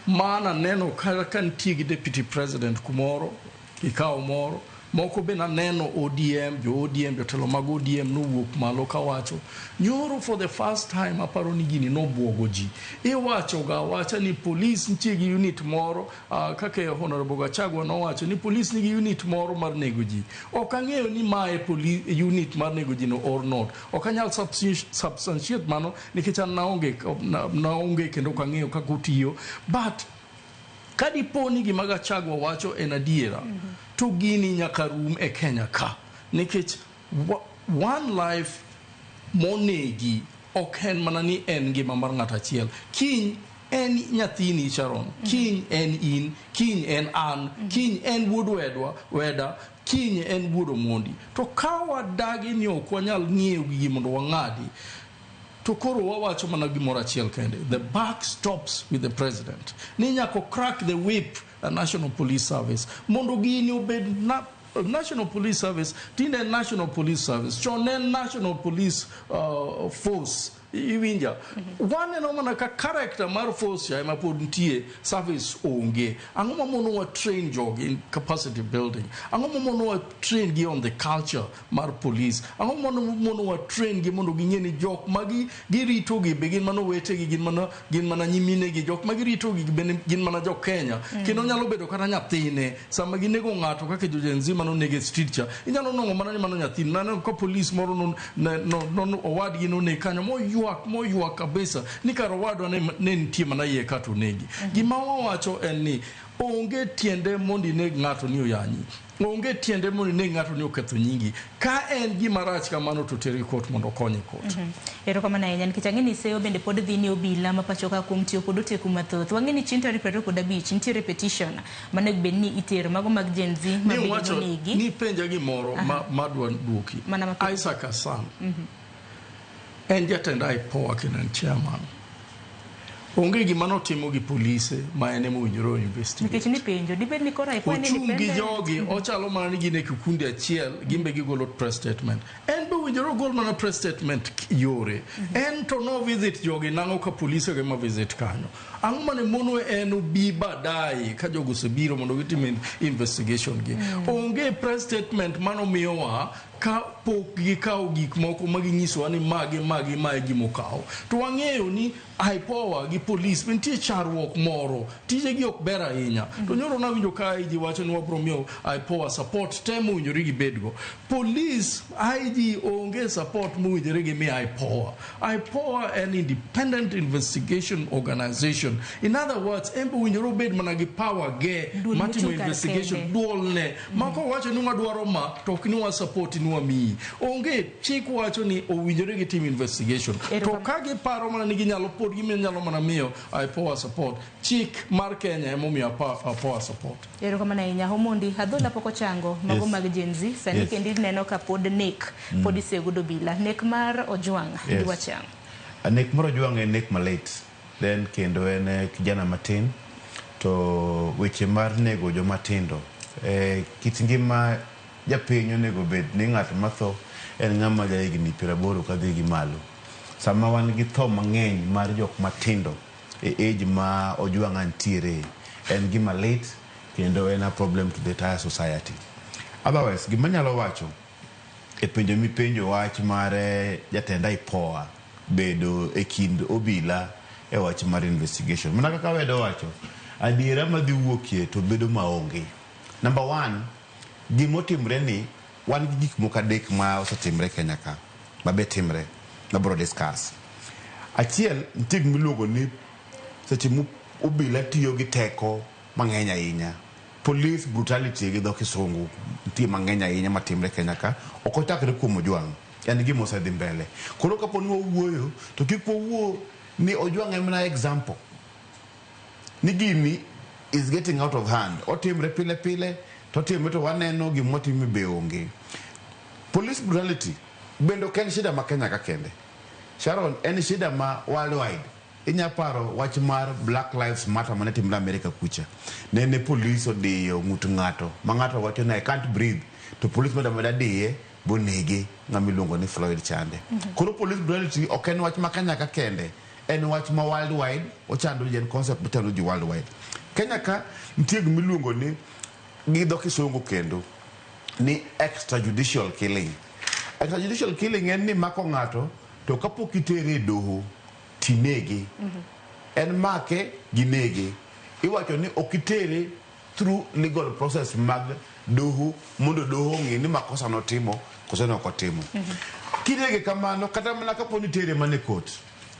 mana neno ka nitie gi deputy president kumoro, kikao moro, moko be naneno ODM, jo ODM, jotelo mag ODM nowuok malo kawacho. Nyoro for the first time aparo ni gini nobuogo ji. Iwacho ga wacha ni police nitie gi unit moro, kaka Honorable Gachagua nowacho ni police nigi unit moro mar nego ji. Ok ang'eyo ni mae police unit mar nego ji no or not. Ok anyal substantiate mano nikech an naonge kendo ok ang'eyo kaka otiyo. But ka dipo ni gima Gachagua wacho en adiera, to gini nyaka rum e Kenya ka. Nikech one life monegi ok en mana ni en ngima mar ng'ato achiel. Kiny En nyathini Sharon, kiny en in, kiny en an, kiny en wuod wedwa, weda, kiny en wuod Omondi. To ka wadagi ni ok wanyal ng'iewo gigi mondo wang'adi, to koro wawacho mana gimoro achiel kende: the buck stops with the president. Ni nyaka crack the whip a National Police Service mondo gini obed na, National Police Service. Tinde en National Police Service, chon ne en National Police Force. Iwinja? Waneno mana ka character mar force cha ema pod nitie, service onge. Ang'o mamono wa train jogi in capacity building? Ang'o mamono wa train gi on the culture mar police? Ang'o mamono wa train gi mondo ging'e ni jok ma girito gi be gin mana owetegi, gin mana nyiminegi, jok ma girito gi bende gin mana jo Kenya? Kendo nyalo bedo kata nyathine. Sama ginego ng'ato kaka jo Gen Z manonego e street cha, inyalo nwang'o mana ni mano nyathini. Naneno ka police moro no owadgi noneg kanyo, moywak, moywak kabisa ni kar owadwa ne nitie mana iye ka to onegi. Gima wawacho en ni onge tiende mondo ineg ng'ato ni oyanyi, onge tiende mondo ineg ng'ato ni oketho nyingi. Ka en gima rach kamano, to tere court mondo okonye court. Erokamano ahinya, nikech ang'e ni seyo bende pod dhi ni obila ma pacho ka kuom tiyo kod oteku mathoth. Wang'e ni chieng' tarik 25 nitiere petition manego bed ni itero mago mag Gen Z ma Ni bende wacho nonegi. ni penja gimoro ma madwa duoki. Mana mapiyo. Isaac Hassan en jatend IPOA kendo en chairman. Onge gima notimo gi polise ma en ema owinjore investigate. Nikech ni penjo dibed ni koro IPOA ni Ochung' gi independent? jogi, ochalo mana ni gin e kikundi achiel, gin be gigolo press statement. En be owinjore ogol mana press statement yore. En to no visit jogi nang'o ka polise ema visit kanyo? Ang'o mane mono en obi baadaye ka jogo osebiro mondo gitim investigation gi? Onge press statement manomiyowa ka pok gikawo gik moko ma ginyisowa ni magi magi mae gimokawo. To wang'eyo ni IPOA gi polis be nitie charruok moro, tijegi ok ber ahinya. To nyoro nawinjo ka IG wacho ni wabro miyo IPOA support te mowinjore gibedgo. Police, IG onge support mowinjore gi mi IPOA. IPOA en independent investigation organization. In other words, en be owinjore obed mana gi power ge Duol matimo mochung' kar investigation kende. Duolne ma kowacho ni wadwaro ma, to ok ni wa support ni wamiyi. Onge chik wacho ni owinjore gitim investigation. To ka giparo mana ni ginyalo, pod ginyalo mana miyo IPOA support, chik mar Kenya emomiyo IPOA support. Erokamano ahinya. Omondi, adhola pok ochango mago mag Gen Z. Sani kendi ineno ka pod nek pod isegodo obila. Nek mar Ojwang', diwach ang'o? Nek mar Ojwang' en nek malit. Then kendo en kijana matin, to weche mar nego joma tindo, kit ngima japiny onego bed ni ng'at matho en ng'ama jahigni 80 kadhi gi malo. Sama wan gi tho mang'eny mar jok matindo e age ma Ojwang' ntiere, en gima lit kendo en a problem to the entire society. Otherwise, gima anyalo wacho e penjo mipenjo wach mar jatend IPOA bedo e kind obila e wach mar investigation. Mana kaka wedo wacho, adiera madhi wuokie to bedo maonge. Number one, gimotimre ni wan gi gik moko adek ma osetimre Kenya ka, mabe timre, mabro discuss. Achiel, nitie gimiluongo ni seche ma obila tiyo gi teko mang'eny ahinya. Police brutality gi dho kisungu nitie mang'eny ahinya matimre Kenya ka. Ok ochakre kuom Ojwang', en gima osedhi mbele. Koro kapo ni wawuoyo, to kik wawuo ni Ojwang' en mana example. Ni gini is getting out of hand. Otimre pile pile, to otimre to waneno gimotime be onge. Police brutality bende ok en shida ma Kenya ka kende. Sharon, en shida ma worldwide. Inya paro wach mar Black Lives Matter mane timre Amerika kucha. Nene police odiyo ng'ut ng'ato ma ng'ato wacho ni "I can't breathe", to police medo ameda diye bonege, ng'ama iluongo ni Floyd chande. Koro police brutality ok en wach ma Kenya ka kende, en wach ma worldwide ochando ji, en concept machando ji worldwide. Kenya ka nitie gimiluongo ni gi dho kisungu kendo ni extrajudicial killing. Extrajudicial killing en ni mako ng'ato to kapok itere e doho tinege. En make gi nege. Iwacho ni ok itere through legal process mag doho mondo doho ong'e ni makosa notimo koso ne ok otimo. Kinege kamano, kata mana kapo ni itere mana e court.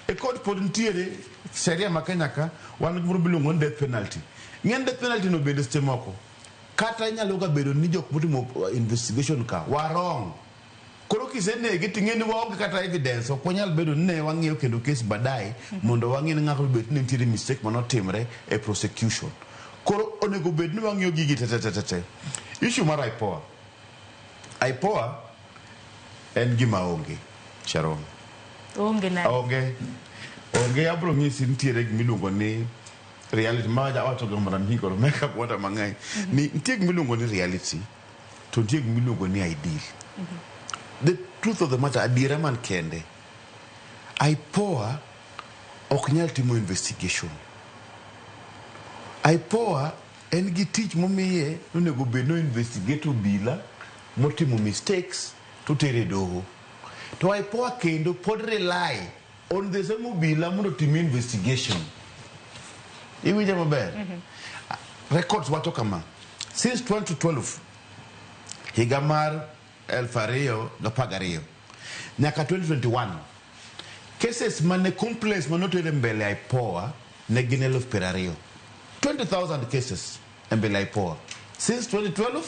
E court pod nitiere sheria ma Kenya ka, wan gi gimoro miluongo ni death penalty. Ing'e ni death penalty no bende seche moko kata inyalo ga bedo ni jok motimo investigation ka wa wrong. Koro kisenege ting'e ni waonge kata evidence, ok wanyal bedo ni ne wang'iyo kendo case baadaye mondo wang'e ni ng'ato bet ni nitiere mistake manotimre e prosecution. Koro onego bed ni wang'iyo gigi te te te te te. Issue mar IPOA. IPOA en gima onge, Sharon. Onge nade? Onge. Onge abro nyisi nitiere gimiluongo ni reality ma awacho ga mara mingi koro meka kuonda mang'eny. Ni nitie gimiluongo ni reality to nitie gimiluongo ni ideal. The truth of the matter, adiera man kende, IPOA ok nyal timo investigation. IPOA en gi tich momiye nonego bed no investigate obila motimo mistakes to tere doho. To IPOA kendo pod rely on the same obila mondo otim investigation. Iwinja maber? Records wacho kama, since 2012, higa mar 2012 nyaka 2021, cases mane complaints manotere mbele IPOA ne gin 20,000. 20,000 cases e mbele IPOA since 2012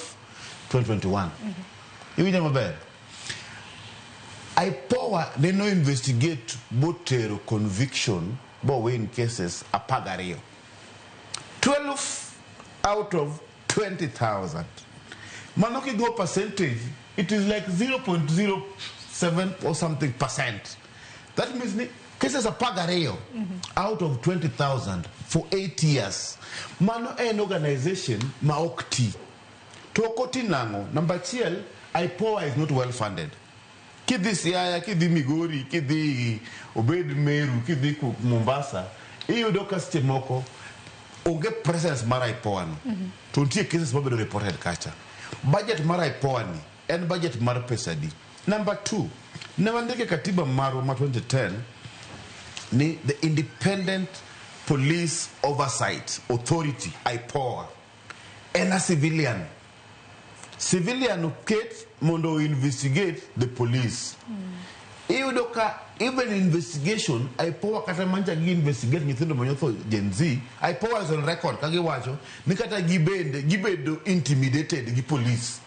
2021. Iwinja maber? IPOA ne no investigate botero conviction bo win cases 12. 12 out of 20,000. Mano kigo percentage, it is like 0.07 or something percent. That means ni cases 12 out of 20,000 for 8 years. Mano en organization ma ok ti. To ok oti nang'o? Number achiel, IPOA is not well funded. Kidhi Siaya, kidhi Migori, kidhi obed Meru, kidhi Mombasa, iyudo ka seche moko onge presence mar IPOA no. To nitie cases mabedo reported kacha. Budget mar IPOA ni en budget mar pesa adi? Number 2, ne wandike katiba marwa ma 2010 ni the Independent Police Oversight Authority, IPOA, en a civilian. Civilian oket mondo investigate the police. Iyudo ka even investigation, IPOA kata mancha gi investigate nyithindo manyotho Gen Z, IPOA is on record ka giwacho ni kata gibende gibedo intimidated gi police.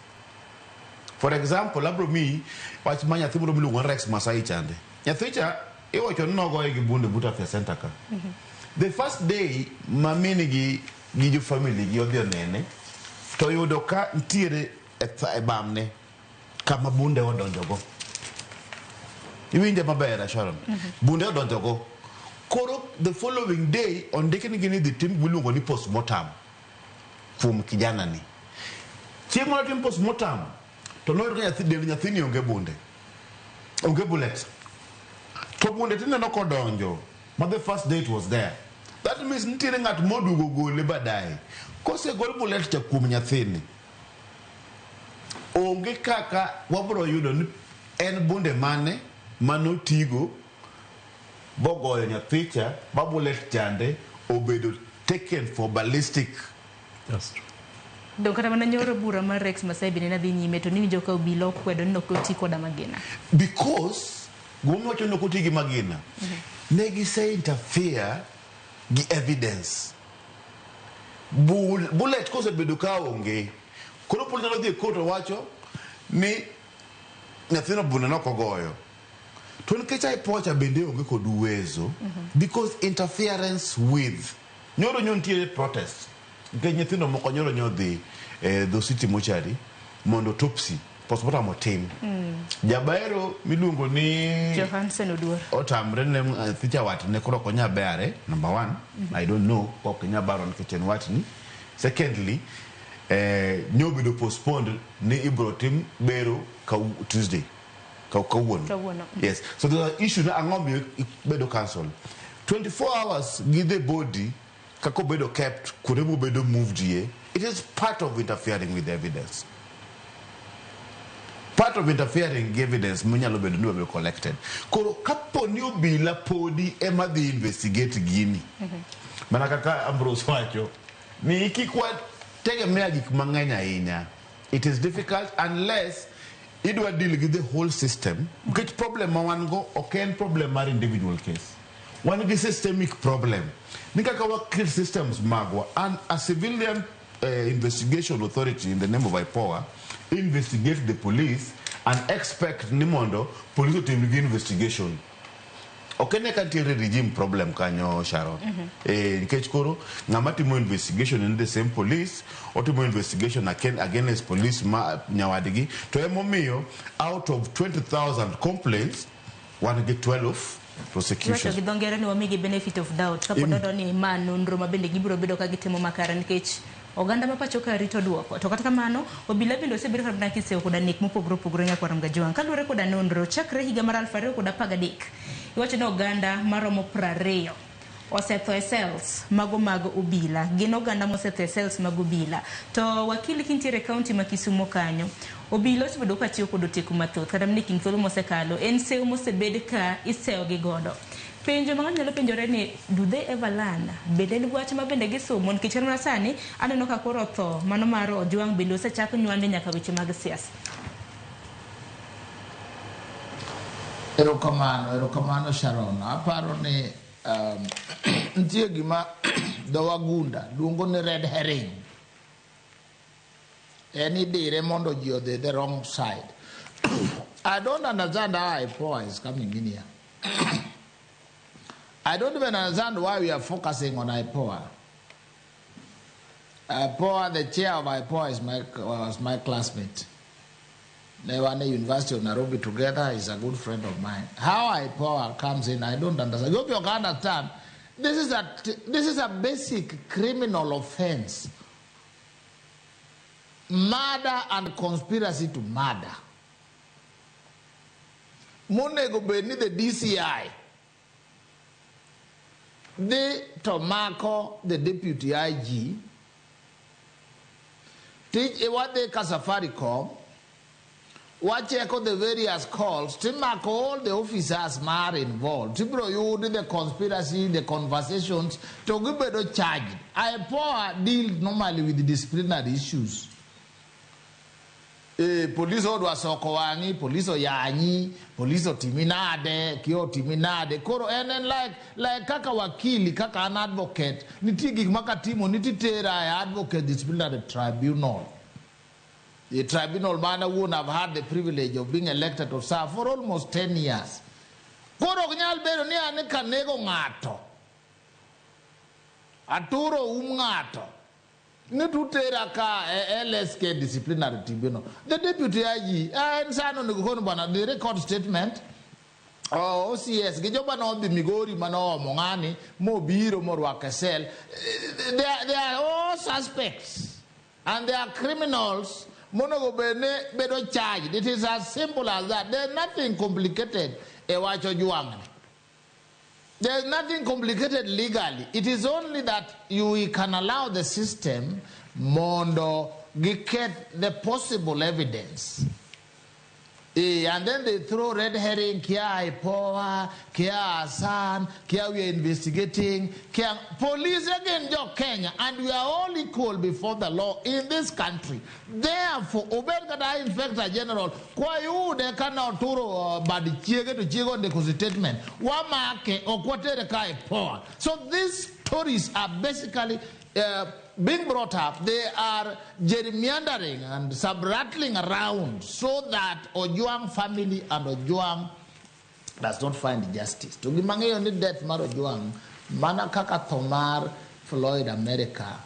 For example, abro miyi wach ma nyathi moro miluongo ni Rex Masai chande. Nyathi cha iwacho ni nogoye gi bunde but Afya Center ka. The first day ma min gi gi jo family gi odhi onene, to yudo ka nitiere e bamne kama bunde odonjogo. Iwinje maber, Sharon. Bunde odonjogo. Koro the following day ondiknigi ni dhi tim gimiluongo ni postmortem kuom kijana ni. Chieng' mane otim postmortem to noyud ka nyathi dend nyathini onge bunde. Onge bullet. To bunde tineno kodonjo ma the first day it was there. That means nitiere ng'at moduogo gole baadaye. Kosegol bullet cha kuom nyathini, onge kaka wabro yudo ni en bunde mane manotigo bogoyo nyathicha ba bullet chande obedo taken for ballistic. That's true. Dong kata mana nyoro bura mar Rex Masai bende ne dhi nyime to niwinjo ka obila okwedo ni ok oti koda magina. Because gimomiyo wacho ni ok oti gi magina, ne gise interfere gi evidence. Bullet kosebedo ka onge, koro polisi nyalo dhi e court wacho ni nyathino bunde nok ogoyo. To nikech IPOA cha bende onge kod uwezo, because interference with nyoro nyo nitiere protest nikech nyithindo moko nyoro nyo dhi e dho city mochari mondo autopsy postmortem otim. Jabaero miluongo ni Johansen Oduor otamre ne nyathi cha watne koro ok onyal beare, number one. I don't know ok onyal baro nikech en watni. Secondly, nyobedo postponed ni ibro tim bero ka Tuesday kawuono. Kawuono. Yes. So there's an issue na ang'o miyo ibedo cancelled. 24 hours gi the body kaka obedo kept kuonde mobedo moved ye, it is part of interfering with the evidence. Part of interfering gi evidence manyalo bedo ni obedo collected. Koro kapo ni obila podi ema dhi investigate gini. Mana kaka Ambrose wacho, ni kik wategemea gik mang'eny ahinya. It is difficult unless idwa deal gi the whole system. Nikech problem ma wan go ok en problem mar individual case. Wan gi systemic problem. Ni kaka wa create systems magwa and a civilian investigation authority in the name of IPOA investigate the police. And expect ni mondo police otim gi investigation. Ok ene ka nitiere regime problem kanyo, Sharon. Nikech koro ng'ama timo investigation en the same police, otimo investigation against police ma nyawadgi. To emomiyo out of 20,000 complaints, wan gi 12 prosecutions. Iwacho gi dho ngere ni wamigi benefit of doubt kapo nono ni ma nonro ma bende gibiro bedo ka gitimo makare, nikech oganda ma pacho ka rito duoko. To kata kamano, obila bende osebedo ka mana kisewo koda nek mopogore opogore nyaka Ramogi Ajwang'. Kaluwore koda nonro, chakre higa mar 2013, iwacho ni oganda maromo 20 osetho e cells mago mag obila. Gin oganda mosetho e cells mag obila. To wakili kintiere e kaunti ma Kisumo kanyo, obila osebedo ka tiyo kod oteku mathoth, kata mana e kind thuolo mosekalo, en sewo mosebed ka isewo gi godo. Penjo ma ng'ato nyalo penjore ni, do they ever learn? Bende en wach ma bende gisomo? Nikech an mana sani aneno ka koro tho mano mar Ojwang' bende osechak nywande nyaka weche mag siasa. Erokamano, erokamano Sharon. Aparo ni nitie gima dho wagunda luongo ni red herring. En idire mondo ji odhi the wrong side. I don't understand how IPOA is coming in here. I don't even understand why we are focusing on IPOA. IPOA, the chair of IPOA was my classmate. They were at the University of Nairobi together. He's a good friend of mine. How IPOA comes in, I don't understand. You can understand. This is a basic criminal offense. Murder and conspiracy to murder. Monego bed ni the DCI. Dhi to mako the deputy IG. Tich wadhi ka Safaricom. Wacheko the various calls. Timako all the officers ma are involved. Tibro yudi the conspiracy, the conversations. To gibedo charged. IPOA deal normally with the disciplinary issues. Police odwa soko wang'i, police oyanyi, police otimi nade, kia otimi nade. Koro en en like kaka wakili, kaka an advocate, nitie gik makatimo, nitie tera e advocate disciplinary tribunal. The tribunal man awuon have had the privilege of being elected to serve for almost 10 years. Koro ok nyal bedo ni an kanego ng'ato, aturo ng'ato, ni tutera ka e LSK disciplinary tribunal. The deputy IG, en sano onego kon bwana, the record statement, oh, OCS, gi joma nodhi Migori manoomo ng'ani, mobiro morwako e cell. They are all suspects and they are criminals. Monego bed ni bedo charged. It is as simple as that. There's nothing complicated e wach Ojwang'. There's nothing complicated legally. It is only that you can allow the system mondo giket the possible evidence. And then they throw red herring, kia IPOA, kia Hassan, kia we are investigating, kia police again jo Kenya, and we are all equal before the law in this country. Therefore, obed kata Inspector General, kwa yude kana oturo bad chiege to chiege ondiko statement, wamake ok watere ka IPOA. So these stories are basically being brought up. They are gerrymandering and sub-rattling around so that Ojwang family and Ojwang does not find justice. To gima ng'eyo ni death mar Ojwang, mana kaka tho mar Floyd America,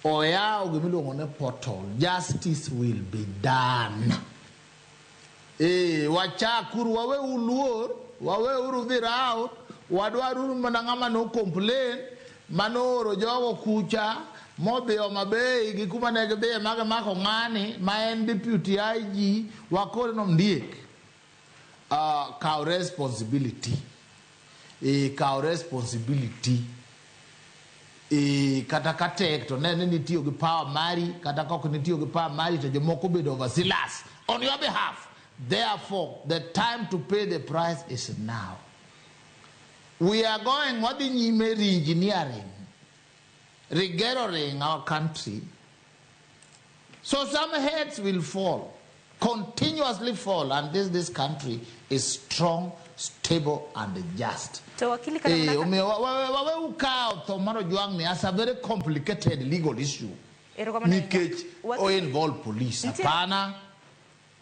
oyawo gimiluongo ni portal, justice will be done. Wachakuru, waweuru luor, waweuru dhi round, wadwaruru mana ng'ama no complain, manooro jogo kucha, modhi Homa Bay gi kuma ne gidhiye ma gimako ng'ani ma en deputy IG, wakore no ndiek. Kaw responsibility. Kaw responsibility. Kata ka tek to ne ni nitiyo gi power mari, kata ka ok nitiyo gi power mari to jomoko bedo overzealous on your behalf. Therefore, the time to pay the price is now. We are going wadhi nyime re-engineering, regathering our country. So some heads will fall, continuously fall, and this country is strong, stable, and just. To wakili kata mana ka- Omiyo wawe ukawo tho mar Ojwang ni as a very complicated legal issue. Erokamano ahinya. Nikech Wakili- o involve police. Nitie- Hapana.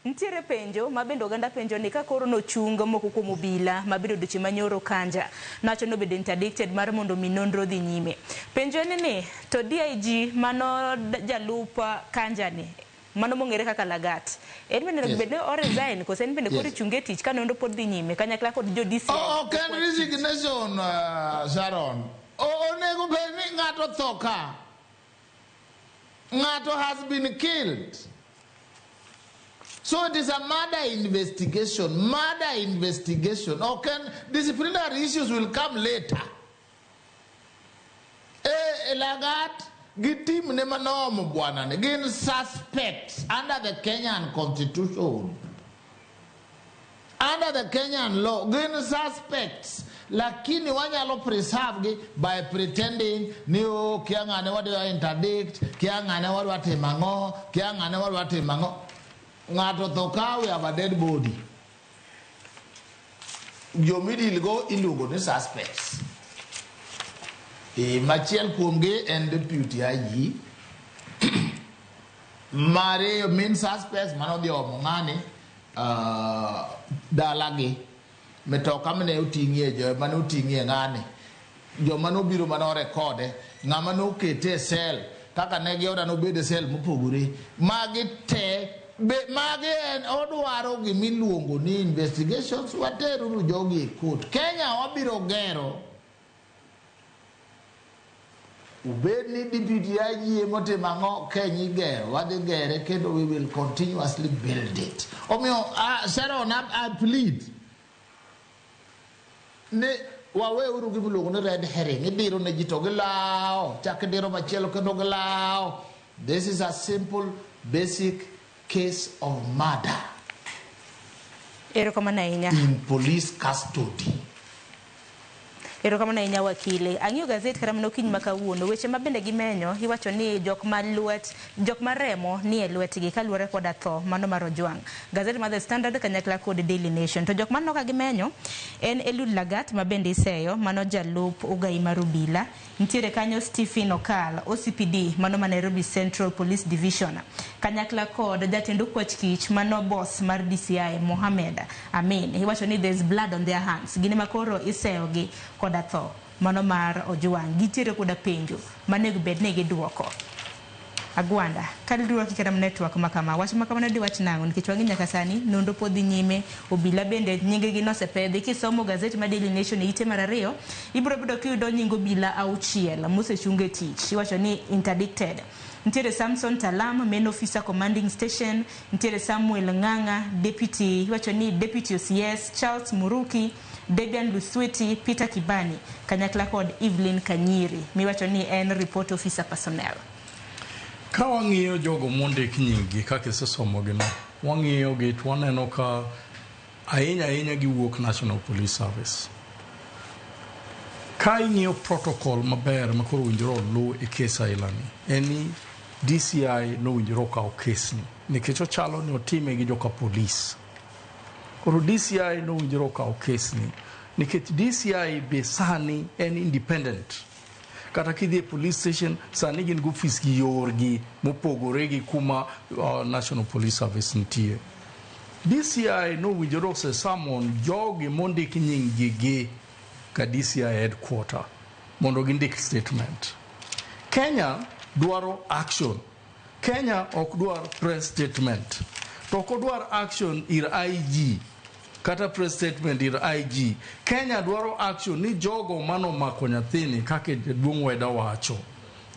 Nitiere penjo ma bende oganda penjo ni ka koro nochung moko kuom obila mabiro odiochieng' manyoro Kanja nowacho ni obedo interdicted mar mondo mi nonro dhi nyime. Penjo en ni to DIG mano jalup Kanja ni mano mong'ere kaka Lagat en bende onego bed ni o resign kose en bende koro ichunge e tich ka nonro pod dhi nyime kanyakla kod jo DCI. Ok en resignation Sharon. Onego bed ni ng'ato tho ka. Ng'ato has been killed. So it is a murder investigation. Murder investigation. Okay, disciplinary issues will come later. Lagat gi team ne manoomo bwana ni gin suspects under the Kenyan constitution. Under the Kenyan law, gin suspects. Lakini wanyalo preserve gi by pretending ni o kia ng'ane wadwa interdict, kia ng'ane wadwa timo ang'o, kia ng'ane wadwa timo ang'o. Ng'ato tho ka we have a dead body. Jomidil go iluongo ni suspects. Machiel kuomgi en deputy IG. Mariyo main suspects manodhi omo ng'ani dalagi. Mitoka mane oting'ie jo mane oting'ie ng'ani. Joma nobiro mane orekode, ng'ama nokete e cell, kaka ne gioda nobed e cell mopogore. Magi te be magi en odwaro gimiluongo ni investigations wateruru jogi e court. Kenya wabiro gero. Ubed ni deputy IG emotimo ang'o Kenya igero, wadhi gere kendo we will continuously build it. Omiyo Sharon, I plead ni waweuru gimiluongo ni red herring. Idiro ne ji to gilawo, chak idiro machielo kendo gilawo. This is a simple basic case of murder. Erokamano ahinya. In police custody. Erokamano ahinya wakili. Ang'iyo gazet kata mana okinyi ma kawuono, weche ma bende gimenyo iwacho ni jok ma lwet, jok ma remo ni e lwetgi kaluwore koda tho mano mar Ojwang. Gazet mar The Standard kanyakla kod Daily Nation. To jok maneno ka gimenyo en Eliud Lagat ma bende iseyo, mano jalup Ugai mar obila. Nitiere kanyo Stephen Okal, OCPD, mano ma Nairobi Central Police Division. Kanyakla kod jatend okwach kich mano boss mar DCI Mohamed Amin. Iwacho ni there's blood on their hands. Gin ema koro iseyogi koda tho mano mar Ojwang. Gitiere koda penjo manego bed ni giduoko. Agwanda, kaluwore kata network ma kama, wach ma kamano diwach nang'o? Nikech wang'e nyaka sani nonro pod dhi nyime, obila bende nyingegi nosepedhi. Kisomo gazet mar Daily Nation e ite mar 2, ibiro bedo kiyudo nying obila 6 mosechung e tich. Iwacho ni interdicted. Nitiere Samson Talam, main officer commanding station. Nitiere Samuel Ng'ang'a, deputy, iwacho ni deputy OCS, Charles Muruki, Debian Lusweti, Peter Kibani, kanyakla kod Evelyn Kanyiri, miwacho ni en report officer personnel. Ka wang'iyo jogo mondik nyinggi kaka isesomogi no, wang'iyo gi to waneno ka ahinya ahinya giwuok National Police Service. Ka ing'iyo protocol maber ma koro owinjore oluw e kes aila ni, en ni DCI nowinjore okaw kes ni nikech ochalo ni otime gi joka polis. Koro DCI nowinjore okaw kes ni nikech DCI be sani en independent. Kata kidhi e police station sani gin gi ofis gi yorgi mopogore gi kuma National Police Service nitie. DCI nowinjore ose summon jogi mondik nying gi ka DCI headquarter mondo gindik statement. Kenya dwaro action. Kenya ok dwar press statement. To ok odwar action ir IG kata press statement ir IG. Kenya dwaro action ni jogo manomako nyathini kaka jaduong' Weda wacho.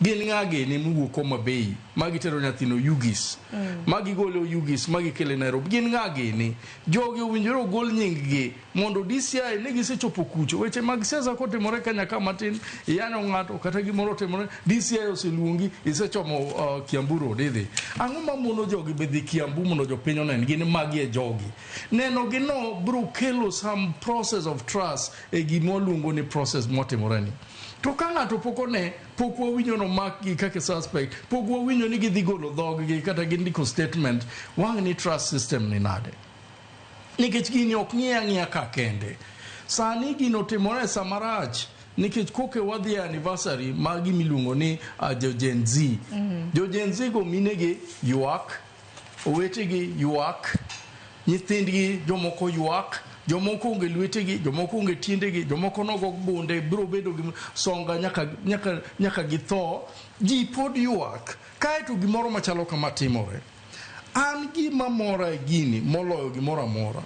Gin ng'a gini mowuok Homa Bay magitero nyathino Ugis, magigole Ugis magikele Nairobi. Gin ng'a gini? Jogi owinjore ogol nying gi mondo DCI ne gisechopo kucho. Weche mag siasa kotimore Kenya ka matin, iyanyo ng'ato kata gimoro otimore, DCI oseluongi, isechomo Kiambu Road idhi. Ang'o mamono jogi be dhi Kiambu mondo jopiny onen gin magi e jogi? Neno gi no biro kelo some process of trust e gima waluongo ni process motimore ni. To ka ng'ato pok one, pok wawinjo nomakgi kaka suspect, pok wawinjo ni gidhi golo dhoggi kata gindiko statement, wang' ni trust system ni nade? Nikech gini ok ng'iye ang'iya ka kende. Sani gino otimore e sama rach, nikech koke wadhi e anniversary mar gima iluongo ni jo Gen Z. Jo Gen Z go minegi ywak, owetegi ywak, Nyithindgi jomoko ywak, jomoko onge lwetegi, jomoko onge tiendegi, jomoko nogo bunde, biro bedo gi songa nyaka, nyaka, nyaka githo. Ji pod ywak. Kaeto gimoro machalo kama timore. An gima mora e gini moloyo gimoro amora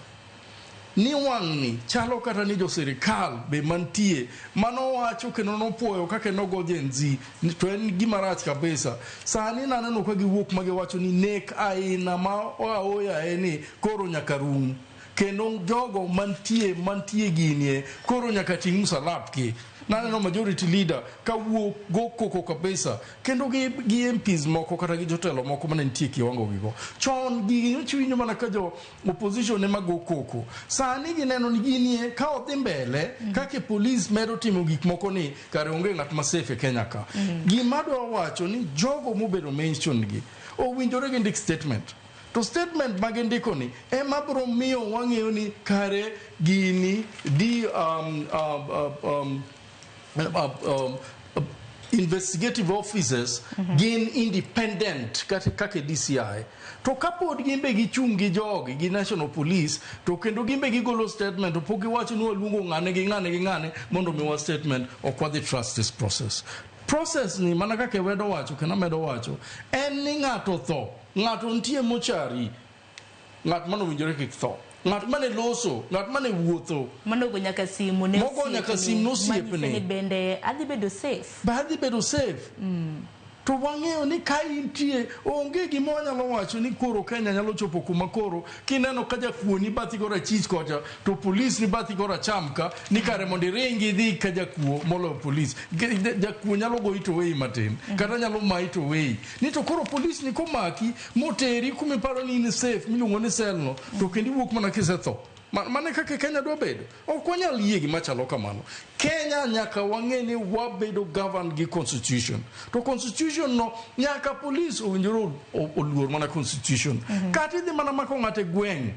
ni wang'ni chalo kata ni jo sirikal be mantie manowacho kendo nopuoyo kaka nogo Gen Z to en gima rach kabisa. Sani naneno ka giwuok ma giwacho ni nek aina ma aoyaye ni koro nyaka rum kendo jogo mantie mantie ginie koro nyaka ting' msalapgi. Naneno majority leader ka wuok go koko kabisa kendo gi, gi MPs moko kata gi jotelo moko mane nitie kiwango gigo. Chon gigi nyocha iwinjo mana ka jo opposition ema go koko. Sani gineno ni ginie ka odhi mbele kaka police medo timo gik moko ni kare onge ng'at ma safe e Kenya ka. Gima adwa wacho ni jogo mobedo mention gi owinjore gindik statement. To statement ma gindiko ni ema biro miyo wang'eyo ni kare gini di investigative officers gin independent kata kaka DCI. To kapod gin be gichung' gi jogi gi National Police to kendo gin be gigolo statement to pok giwacho ni waluongo ng'ane gi ng'ane gi ng'ane mondo omiwa statement ok wadhi trust this process. Process ni mana kaka Ewedo wacho kendo amedo wacho en ni ng'ato tho ng'ato nitie mochari ng'at mane owinjore kik tho ng'at mane loso ng'at mane wuotho Manogo nyaka simu ne Mogo nyaka simu ne osiepne. manyise ni bende adhi bedo safe. Be adhi bedo safe To wang'eyo ni ka intie onge gima wanyalo wacho ni koro Kenya nyalo chopo kuma koro kineno ka jakuo ni bathi korachich kocha to polis ni bathi koracham ka ni kare mondo iringi idhi ka jakuo moloyo polis. Jakuo nyalo goyi to weyi matin kata nyalo mayi to weyi. Ni to koro polis ni komaki moteri kuma iparo ni in safe miluongo ni cell no to kendo iwuok mana kisetho. Mano e kaka Kenya dwa bedo. Ok wanyal yie gima chalo kamano. Kenya nyaka wang'e ni wabedo governed gi constitution. To constitution no nyaka police owinjore oluor mana constitution. Kata idhi mana mako ng'ato e gweng'.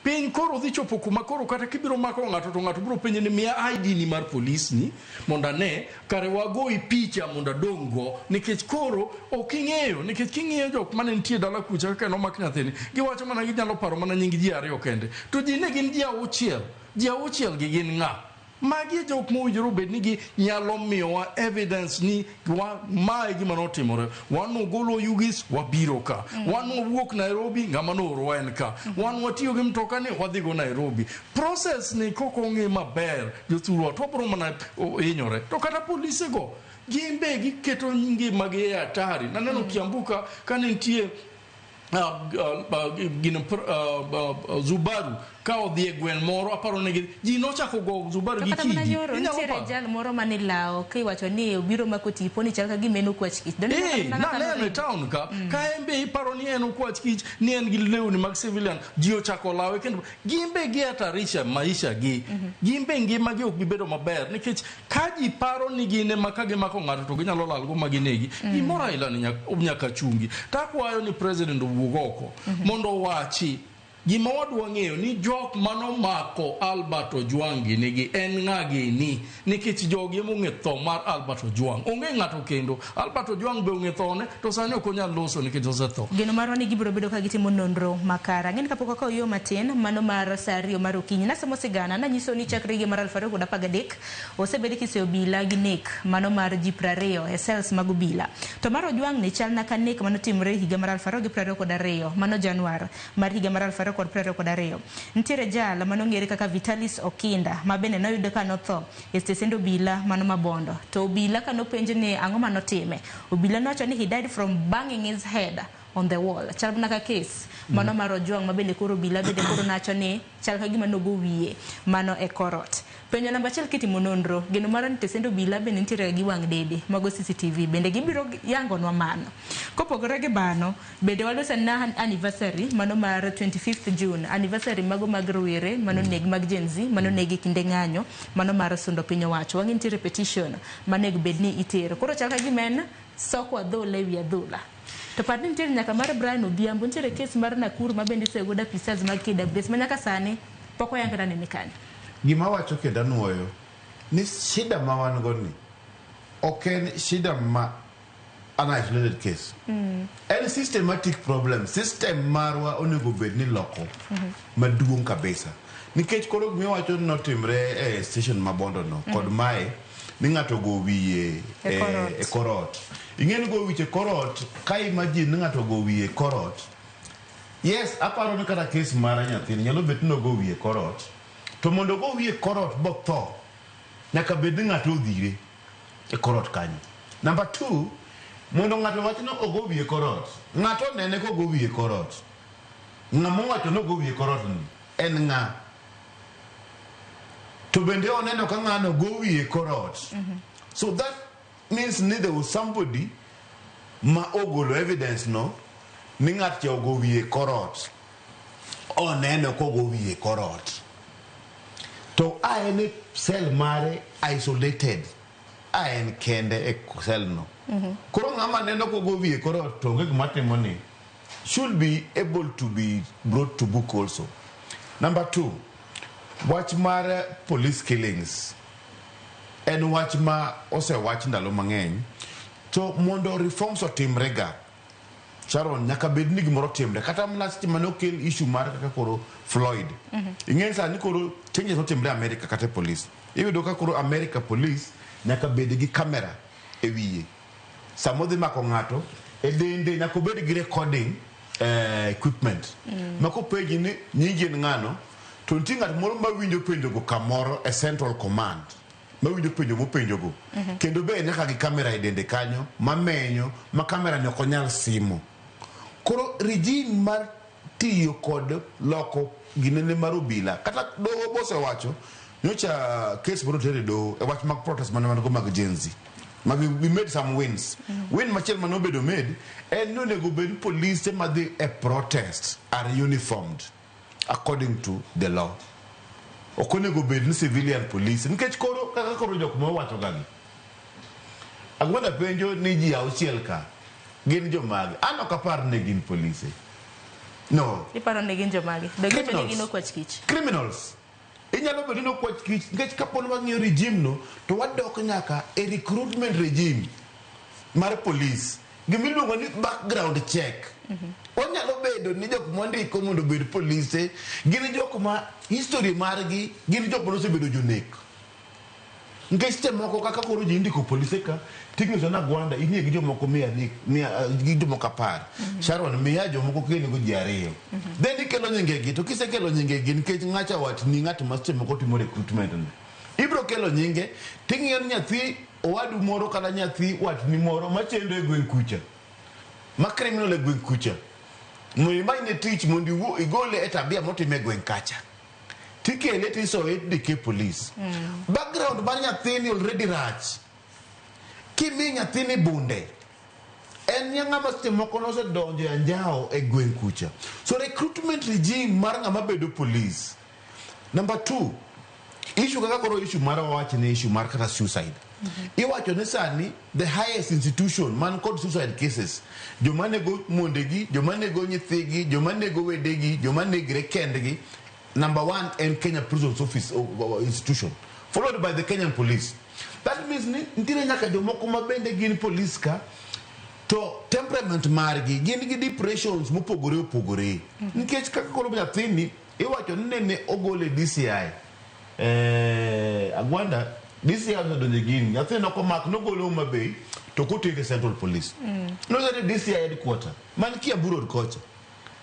Piny koro dhi chopo kuma koro kata kibiro mako ng'ato to ng'ato biro penje ni miya ID ni mar polis ni mondo ane kare wagoyi picha mondo adong' go nikech koro ok ing'eyo nikech king'iyo jok mane nitie dala kucha kaka nomak nyathini giwacho mana ginyalo paro mana nying ji ariyo kende to ji ne gin ji auchiel ji auchiel gi gin ng'a magi e jok mowinjore obed ni gi nyalo miyowa evidence ni wa, mae gima notimore wan nogolo Oyugis wabiro ka wan wawuok Nairobi ng'ama noorowa en ka wan watiyo gi mtoka ni wadhi go Nairobi process ni kok ong'i maber jothurwa to wabiro mana hinyore to kata polise go gin be giketo ngimagi e hatari naneno Kiambu ka kane nitie gino Zubaru ka odhi e gweng' moro aparo ni ji nochako go Zubaru To gi kata mana kidi nyoro Inyalo nitiere paro? jal moro mane lawo kiwacho ni obiro mako tipo ni chal ka gima en okwach kich. Donge Eh, kata mana kaka naneno e noringo? town ka ka en be iparo ni en okwach kich ni en gi lewni mag civilian ji ochako lawe kendo gin be gihatarisha maisha gi gin be ngimagi ok bi bedo maber nikech ka ji paro ni gin ema ka gimako ng'ato to ginyalo lalgo ma ginegi gimoro aila ni nyaka chungi takwayo ni president owuog oko mondo owachi gima wadwa ng'eyo ni jok manomako Albert Ojwang gini gi en ng'a gini nikech jogi ema ong'e tho mar Albert Ojwang onge ng'ato kendo Albert Ojwang be ong'e thone to sani ok onyal loso nikech osetho Geno marwa ni gibiro bedo ka gitimo nonro makare. Ang'e ni kapok wakawo yo matin, mano mar saa ariyo mar okinyi. Nasomo sigana, nanyiso ni chakre higa mar 2013, osebed kiseyo obila gi nek mano mar ji 20 e cells mag obila. To mar Ojwang ni chal na ka nek manotimore higa mar 2022, mano Januar mar higa mar 2022. Nitiere jal manong'ere kaka Vitalis Okinda, ma bende noyudo ka notho e stesend obila mano ma Bondo. To obila kanopenj ni ang'o manotime, obila nowacho ni he died from banging his head on the wall. Chal mana ka case mano mar Ojwang ma bende koro obila bende koro nacho ni chal ka gima nogo wiye mano e korot. Penjo namba achiel kitimo nonro, geno mara ni tesend obila bende nitiere gi wang' dede mago CCTV bende gibiro yangonwa mano. Kopogore gi mano, bende waloso na anniversary mano mar 25th June, anniversary mago mag rowere mano neg mag Gen Z mano neg e kinde ng'anyo mano mar sundo piny owacho. Wang'e nitiere petition manego bed ni itero. Koro chal ka gima en soko adhola ewi adhola. To par ni nitiere nyaka mar Brian Odhiambo, nitiere kes mar Nakuru ma bende iseyo godo apisas mag KWS ma nyaka sani pok oyang kata ni ni kanye. Gima wacho kendo anuoyo ni shida ma wan go ni ok en shida ma an isolated case. En systematic problem. System marwa onego bed ni loko maduong' kabisa. Nikech koro gimiwacho ni notimre e station ma Bondo no kod mae ni ng'ato go wiye E kor ot. e kor ot. Ing'e ni go wich e kor ot ka imagine ni ng'ato go wiye e kor ot. Yes, aparo ni kata case mara nyathini nyalo bet ni ogo wiye e kor ot. To mondo ogo wiye e kor ot botho, nyaka bed ni ng'ato odhire e kor ot kanyo. Number 2, mondo ng'ato wach ni ogo wiye e kor ot, ng'ato onene kogo wiye e kor ot. Ng'ama owacho ni ogo wiye e kor ot ni en ng'a? To bende oneno ka ng'ano go wiye e kor ot. So that means ni there was somebody ma ogolo evidence no ni ng'at cha ogo wiye e kor ot. Oneno kogo wiye e kor ot. To a en e cell mare isolated. A en kende e cell no. Koro ng'ama neno kogo wiye e kor ot to onge gima timo ni should be able to be brought to book also. Number 2, wach mar police killings en wach ma osewach ndalo mang'eny. To mondo reforms otimre ga, Sharon, nyaka bed ni gimoro timre. Kata mana seche mane okel issue mar kaka koro Floyd. Ing'e sani koro changes otimre America kata e police. Iyudo ka koro America police nyaka bed gi camera e wiye. Sama odhi mako ng'ato, e dende nyaka obed gi recording equipment. Ma kopenji ni nyingi en ng'ano, to nitie ng'at moro mawinjo penjogo kamoro e central command. Mawinjo penjo mopenjogo. Kendo be nyaka gi kamera e dende kanyo, mamenyo, ma kamera ni ok onyal simo. Koro regime mar tiyo kod loko ginene mar obila. Kata doho bosewacho, nyocha case moro oter e doho, e wach mag protest mane wan go mag Gen Z. Ma we made some wins. Win machielo mane obedo made, en ni onego bed polise madhi e protest are uniformed according to the law. Ok onego bed ni civilian police nikech koro kaka koro jok ma owacho gagi. Agwanda penjo ni ji auchiel ka gin jomage. An ok apar ni gin polise. No. Iparo ni gin jomage? Donge iwacho ni Criminals. gin okwach kich? Criminals. Inyalo bedo ni okwach kich nikech kapo ni wang'iyo regime no to wadok nyaka e recruitment regime mar police. Gimiluongo ni background check. Onyalo bedo ni jok mondiko mondo obed polise gin jok ma history margi gin jok manosebedo jonek. Nikech seche moko kaka koro ji indiko polise ka ting'iso na Gwanda inie gi jomoko 300, gi jomoko 10. Sharon miya jomoko kenego ji 2. Then ikelo nyingegi to kisekelo nyingegi nikech ng'acha watni ng'at ma seche moko timo recruitment ni. Ibro kelo nyinge ting'iyo ni nyathi owadu moro kata nyathi watni moro machendo e gweng' kucha. Ma criminal e gweng' kucha. Mondo imanyne tich mondo igole e tabia motime e gweng' kacha. Tikele tisoye tidike police. Background mar nyathini already rach. Kimi nyathini bunde, en ng'ama seche moko nosedonjo e anjawo e gweng' kucha. So recruitment regime mar ng'ama bedo police. Number 2, issue kaka koro issue mar wawach ni issue mar kata suicide. Iwacho ni sani the highest institution man kod suicide cases, joma nego mondegi, joma nego nyithigi, joma nego wedegi, joma negre kendgi, number 1 en Kenya Prisons Office institution, followed by the Kenyan police. That means ni nitiere nyaka jomoko ma bende gin police ka to temperament margi gin gi depressions mopogore opogore. Nikech kaka koro nyathini iwacho ni nene ogole DCI. Agwanda DCI osedonjo e gini, nyathini nokomak nogole Homa Bay to kotere Central Police. Notere DCI headquarter man Kiambu Road kocha.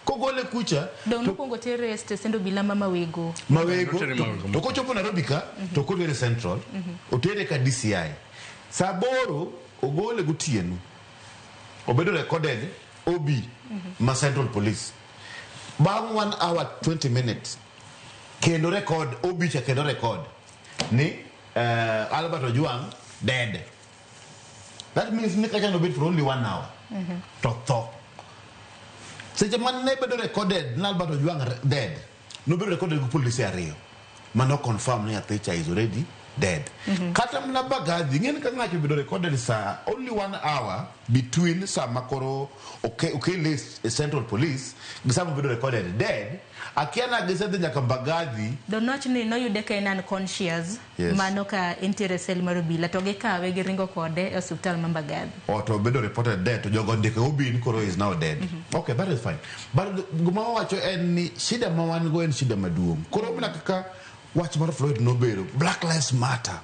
Kogole kucha Dong' nokwongo tere e stesend obila ma Mawego. Mawego, to kochopo Nairobi ka to kotere Central, otere ka DCI. Saa 8 ogole gotieno. Obedo recorded OB ma Central Police. Bang' 1 hour 20 minutes kendo record OB cha kendo record ni Albert Ojwang dead. That means ni kacha nobet for only 1 hour. To tho. Seche mane bedo recorded ni Albert Ojwang dead, nobedo recorded gi polise 2 mano confirm ni nyathi cha is already dead. Kata mana Mbagathi, ing'eni ka ng'ato obedo recorded sa only 1 hour between sama koro okele e Central Police gi sama obedo recorded dead, akia na gisedhi nyaka Mbagathi. Donwach ni noyude ka en unconscious. Yes. Mano ka entiere e sel mar obila to gikawe giringo kode e osiptal ma Mbagathi. O to obedo reported dead to jogo ndiko Obin koro is now dead. Okay, that is fine. But gima wawacho en ni shida ma wan go en shida maduong'. Koro mana kaka wach mar Floyd nobedo, Black Lives Matter.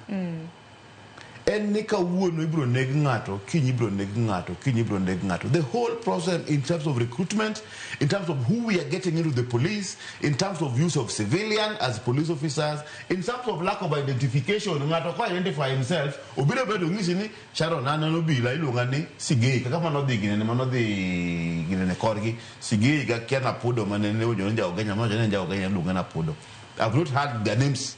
En ni kawuono ibiro neg ng'ato, kiny ibiro neg ng'ato, kiny ibiro neg ng'ato. The whole process in terms of recruitment, in terms of who we are getting into the police, in terms of use of civilian as police officers, in terms of lack of identification, ng'ato ko identify himself, obiro bedo ng'isi ni Sharon an an obila iluonga ni Sigei, kaka manodhi ginene manodhi ginene korgi, Sigei ga kia Napudo manene ojo ni ja Ugenya, mano ni ja Ugenya iluonga Napudo. I've not heard their names.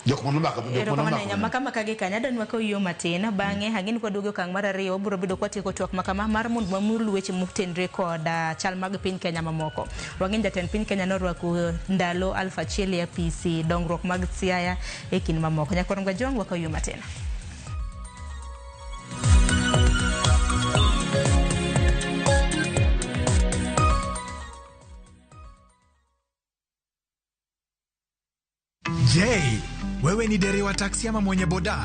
Jok manomako, jok Erokamano manomako. ahinya maka maka gi kanyo adwa ni wakaw matin bang'e ang'e ni kwaduogo e okang' mar ariyo wabiro bedo kwatieko twak makama mar mondo wamul weche motenre kod chal mag piny Kenya mamoko. Wang'e ni jatend piny Kenya norwako ndalo 1000 e apisi dongruok mag Siaya e kind mamoko. Nyakwar Ngajwang' wakaw matin. Je, wewe ni dereva taksi ama mwenye boda?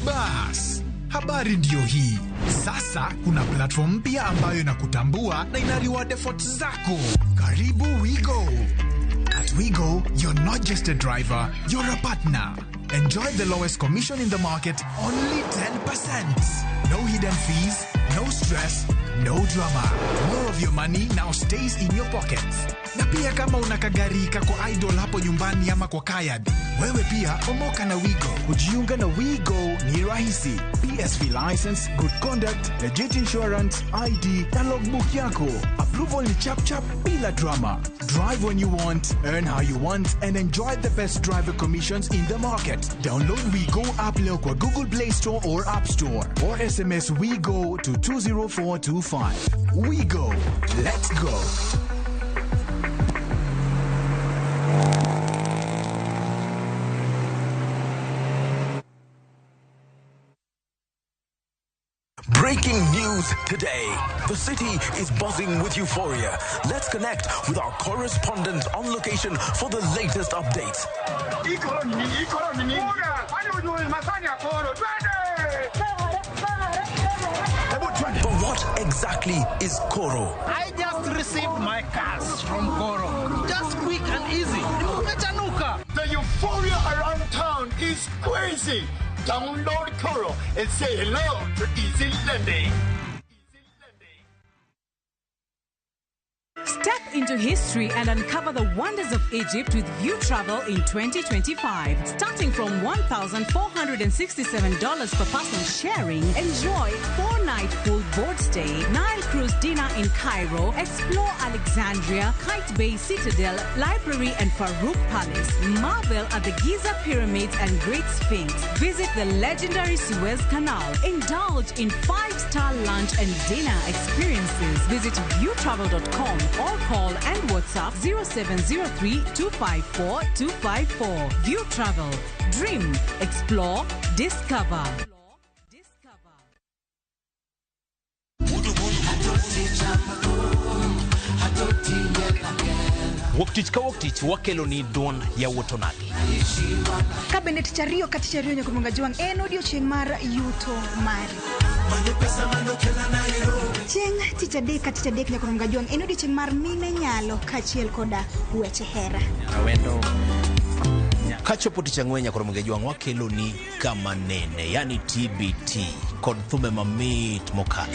Bas, habari ndiyo hii. Sasa kuna platform mpya ambayo inakutambua na ina reward efforts zako. Karibu WeGo. At WeGo, you're not just a driver, you're a partner. Enjoy the lowest commission in the market, only 10%. No hidden fees, no stress, no drama. More of your money now stays in your pockets. Na pia kama una kagari kako idle hapo nyumbani ama kwa kayad, wewe pia omoka na WeGo. Kujiunga na WeGo ni rahisi. PSV license, good conduct, legit insurance, ID na logbook yako. Approval ni chap chap bila drama. Drive when you want, earn how you want and enjoy the best driver commissions in the market. Download WeGo app leo kwa Google Play Store or App Store or SMS WeGo to 20425. WeGo. Let's go. Breaking news today. The city is buzzing with euphoria. Let's connect with our correspondent on location for the latest updates. But what exactly is Koro? I just received my cash from Koro. Just quick and easy. The euphoria around town is crazy. Download Koro and say hello to easy lending. Step into history and uncover the wonders of Egypt with View Travel in 2025. Starting from $1,467 per person sharing, enjoy 4-night full board stay, Nile cruise dinner in Cairo, explore Alexandria, Kite Bay Citadel, Library and Farouk Palace, marvel at the Giza Pyramids and Great Sphinx, visit the legendary Suez Canal, indulge in 5-star lunch and dinner experiences. Visit viewtravel.com or call and WhatsApp 0703 254 254. View Travel. Dream, explore, discover. Wuok tich ka wuok tich wakelo ni duond yawuot onagi. Ka bende tich ariyo ka tich ariyo nyaka Jwang' en odiochieng' mar yuto mari. Chieng' tich adek ka tich adek nyaka Jwang' en odiochieng' mar mine nyalo kaachiel koda weche hera. Kachopo tich ang'wen nyaka Jwang' wakelo ni kama nene, yani TBT kod thumbe mamit mokalo.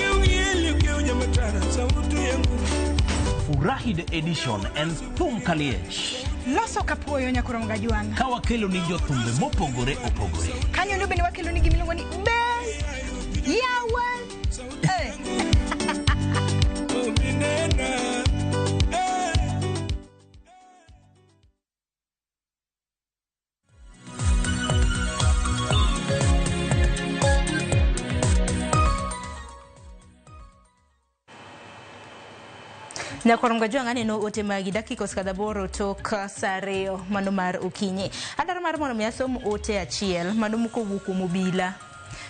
Furahi the edition en thum kaliech. Loso kapuoyo nyaka Jwang'. Ka wakelo ni jothumbe mopogore opogore. Kanyo ndo bende wakelo ni gimiluongo ni best yawa. Nyakorongo jwang' aneno ote magi dakika osekadho 8 tok saa 2 mano mar okinyi. Adwaro mar mondo mi asom ote achiel mano mokowuok kuom obila.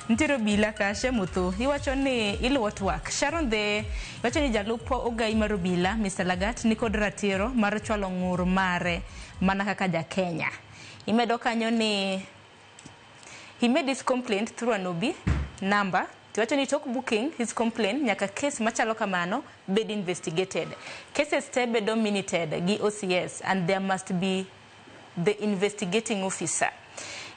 Nitiere obila ka Shemuthu iwacho ni iluwo twak. Sharon the iwacho ni jalup ogai mar obila Mr. Lagat nikod ratiro mar chwalo ng'ur mare mana kaka ja Kenya. Imedo kanyo ni he made his complaint through an OB number. Tiwacho ni tok booking his complaint nyaka case machalo kamano bed investigated. Cases te bedo minuted gi OCS and there must be the investigating officer.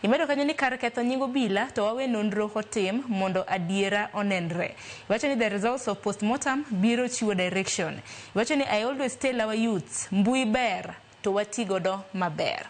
Imedo kanyo ni kar ketho nying obila to wawe nonro otim mondo adiera onenre. Iwacho ni the results of postmortem biro chiwo direction. Iwacho ni I always tell our youths mbui ber to wati godo maber.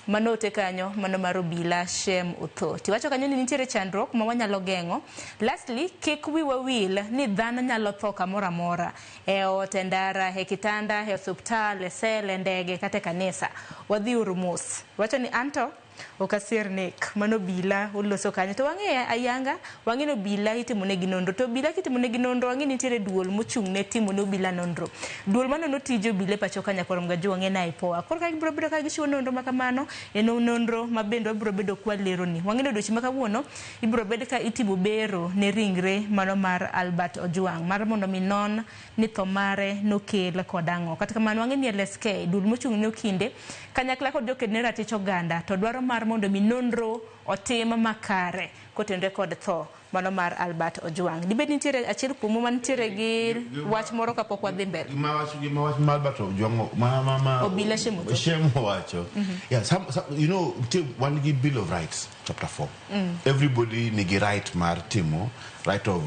Mano ote kanyo mano mar obila Shem Otho. Tiwacho kanyo ni nitiere chandruok ma wanyalo geng'o. Lastly, kik wiwa wil ni dhano nyalo tho kamoro amora. E ot, e ndara, e kitanda, e osuptal, e sel, e ndege kata e kanisa. Wadhi uru mos. Wacho ni anto ok asier nek. Mano obila oloso kanyo. To wang'e ayanga, wang'e ni obila itimo negi nonro. To obila kitimo negi nonro, wang'e ni nitiere duol mochung' ne timo ne obila nonro. Duol manono tij obila e pacho ka Nyakorom ga wang'e na IPOA. Koro ka gibiro bedo ka gichiwo nonro ma kamano, en nonro ma bende wabiro bedo kwa leroni. Wang'e ni odiochieng' ma kawuono, ibiro bed ka itimo bero ne ringre mano mar Albert Ojwang' mar mondo mi non ni tho mare nokel kod ang'o. Kata kamano wang'e ni LSK, duol mochung' ne okinde, kanyakla kod joked ne ratich oganda, to dwaro mar mondo mi nonro otim makare kotenore kod tho mano mar Albert Ojwang'. Dibed nitiere achiel kuomu mantiere gi wach moro kapok wadhi mbele? Gima wach mar Albert Ojwang' ma Obila Shemo. Shem owacho. Yeah, some, wan gi Bill of Rights chapter 4. Everybody nigi right mar timo right of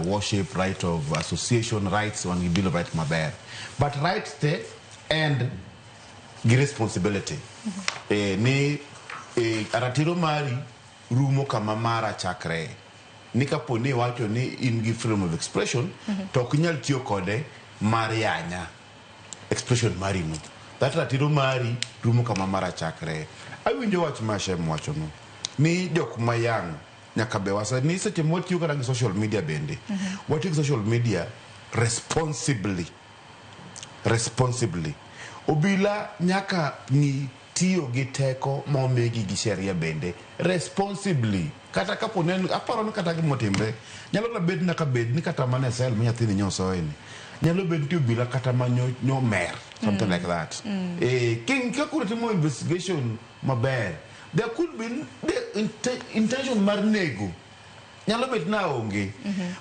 worship, right of association rights, wan gi Bill of Rights maber. But rights te and gi responsibility. Ni ratiro mari rumo kama mara chakre. Ni kapo ni iwacho ni in gi freedom of expression, to ok inyal tiyo kode mar yanya expression mari no. That ratiro mari rumo kama mara chakre. Awinjo wach ma Shem wachono ni jok ma yang' nyaka be wasa ni seche mwatiyo kata gi social media bende. Watiyo gi social media responsibly. Responsibly. Obila nyaka ng'i tiyo gi teko ma omigi gi sheria bende responsibly. Kata kapo ni aparo ni kata gimotimre nyalo kata bet nyaka bed ni kata mana e sel ma nyathini nyosoe ni nyalo bet ni obila kata ma nyo mer something like that. King ka koro timo investigation maber, there could be the intention mar nego nyalo bet na onge,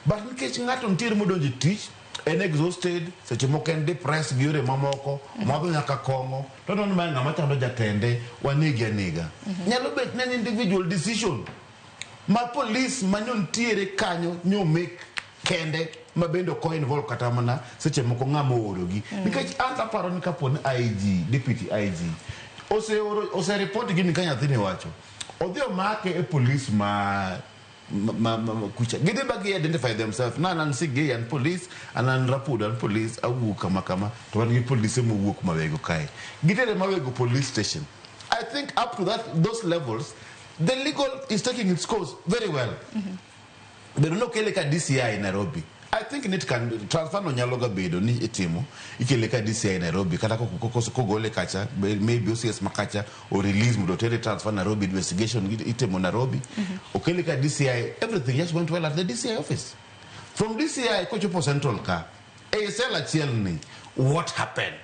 but nikech ng'ato nitiere modonjo e tich en exhausted, seche moko en depressed gi yore mamoko, omadho nyaka kong'o to neno ni mae ng'ama chando jatende wanegi anega. Nyalo bet ni en individual decision ma police manyo nitiere kanyo nyo make kende ma bende ok involve kata mana seche moko ng'ama oorogi. Nikech an aparo ni kapo ni IG, deputy IG oseoro ose report gini ka nyathini wacho odhi omake e police ma kucha gidhi ba gi identify themselves na an Sigei an police an Rapudo an police awuok kama kama to wan gi polise mowuok Mawego kae gitere Mawego police station. I think up to that those levels the legal is taking its course very well. Bedo nokele ka DCI Nairobi, I think nit can transfer no nyalo ga bedo ni itimo ikele ka DCI Nairobi kata kogole kacha maybe OCS makacha o release mondo otere transfer Nairobi, investigation itimo Nairobi. Okele ka DCI, everything just went well at the DCI office. From DCI kochopo Central ka e cell achiel ni what happened?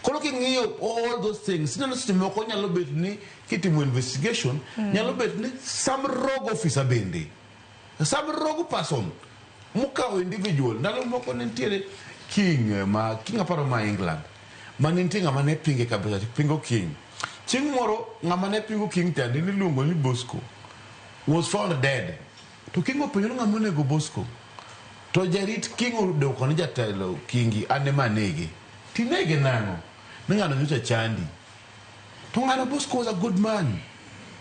Koro king'iyo all those things ineno seche moko nyalo bet ni kitimo investigation nyalo bet ni some rogue officer bende, some rogue person mokawo individual. Ndalo moko ne nitiere king ma king aparo ma England mane nitie ng'ama ne pinge kabisa, pingo king. Chieng' moro ng'ama ne pingo king chande niluongo ni Bosco was found dead to king openjo ni ng'ama onego Bosco to jarit king odwoko ni jatelo kingi an ema anege. Tinege nang'o? Ni ng'ano nyocha chandi to ng'ano Bosco was a good man.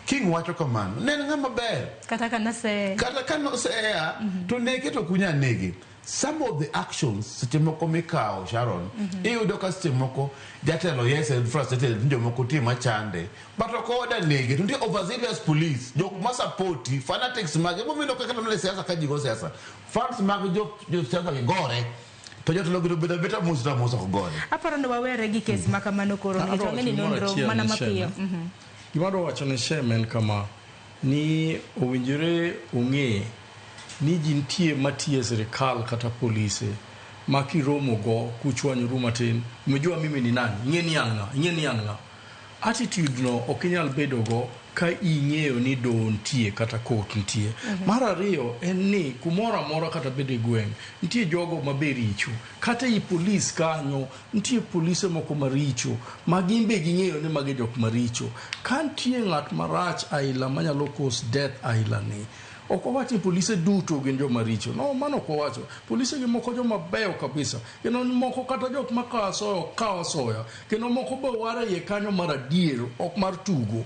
King wacho kamano ne en ng'ama ber. Kata ka nose kata ka nosea to nege to ok unyal nege. Some of the actions seche moko mikawo Sharon, iyudo ka seche moko jatelo yes en frustrated ni jomoko tie machande but ok oda nege to nitie overzealous police jok ma support fanatics mage emomiyo kata mana e siasa ka ji go siasa fans mag jo siasa gi gore. To jatelo gi to bedo abeta mos to mos ok gore. Aparo ni wawere gi kes ma kamano koro nikech Adwa wang'e ni wacho gimoro nonro achiel mana ni Shem, mapiyo. eh. Gima adwa wacho ne Shem en kama ni owinjore ong'e ni ji nitie matiyo e sirikal kata polise ma kiromo go kuchwanyoru matin, umejua mimi ni nani, ing'e ni an ng'a, ing'e ni an ng'a. Attitude no ok inyal bedo go ka ing'eyo ni doho nitie kata court nitie. Mar ariyo en ni kumoro amora kata bed e gweng' nitie jogo ma be richo. Kata ei polis kanyo nitie polise moko maricho ma gin be ging'eyo ni magi jok maricho. Ka nitie ng'at marach aila manyalo cause death aila ni, ok wawach ni polise duto gin joma richo. No, mano ok wawacho. Polise gi moko joma beyo kabisa. Kendo moko kata jok makawo asoya ok kaw asoya. Kendo moko be waro iye kanyo mar adier, ok mar tugo.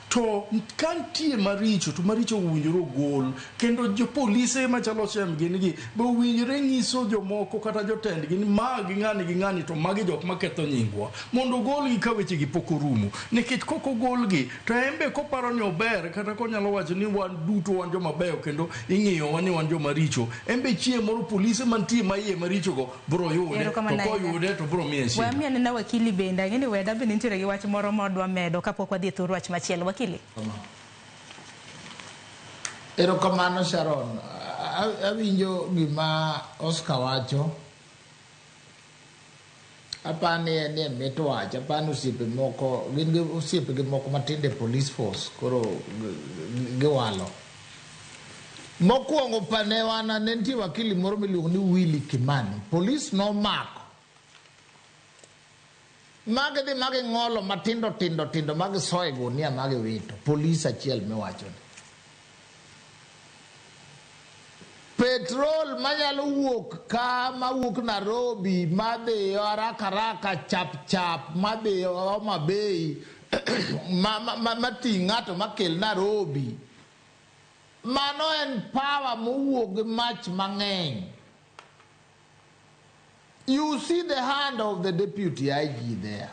To ka nitie maricho to maricho owinjore ogol kendo jopolise machalo Shem gin gi be owinjore nyiso jomoko kata jotendgi ni ma gi ng'ani gi ng'ani to magi jok maketho nyingwa mondo ogolgi ka wechegi pok orumo nikech kok ogolgi to en be koparo ni ober kata konyalo wacho ni wan duto wan joma beyo kendo ing'iyowa ni wan joma richo en be chieng' moro polise mantie maiye marichogo biro yude to Erokamano ahinya. koyude to biro miye shida. Wamiyo anena wakili bende ang'e ni weda bende nitiere gi wach moro ma odwa medo kapok wadhi e thur wach machielo. Wakili. Erokamano Sharon. Awinjo gima Oscar wacho. Apani en e mit wach, apani osiepe moko, gin gi osiepegi moko matindo e police force, koro giwalo. Mokwongo pa ne wan ne nitie wakili moro miluongo ni Willy Kimani. Police nomako. Magidhi maging'olo matindo tindo tindo magisoyo e gunia magiwito. Police achiel miwacho ni. Petrol manyalo wuok ka mawuok Nairobi madhiyo haraka haraka chap chap madhiyo Homa Bay mating' ng'ato makel Nairobi. Mano en power mowuok gi mach mang'eny. You see the hand of the deputy IG there.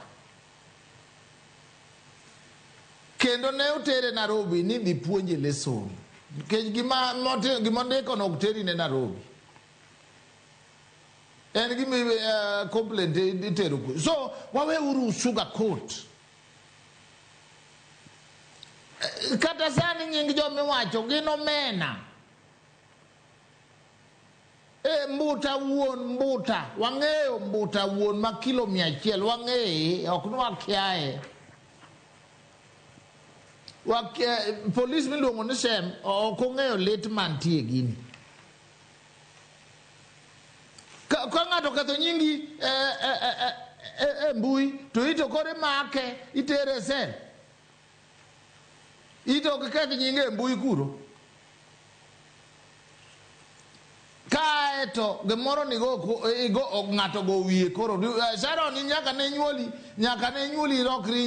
Kendo ne otere Nairobi ni dhi puonje lesson. Nikech gima ondiko no ok teri ne Nairobi. En gima complaint itero ku. So waweuru sugar coat. Kata sani nying jomiwacho gin omena. Mbuta wuon mbuta. Wang'eyo mbuta wuon ma kilo 100. Wang'eye, ok nwakiaye. Polis miluongo ni Shem ok ong'eyo lit mantie gini. Ka ng'ato oketho nyingi e mbui to ito koro imake itere e sel. Ito ok keth nyinge e mbui kuro. Kae to gimoro ni go ng'ato go wiye koro. Sharon nyaka ne nyuoli rokri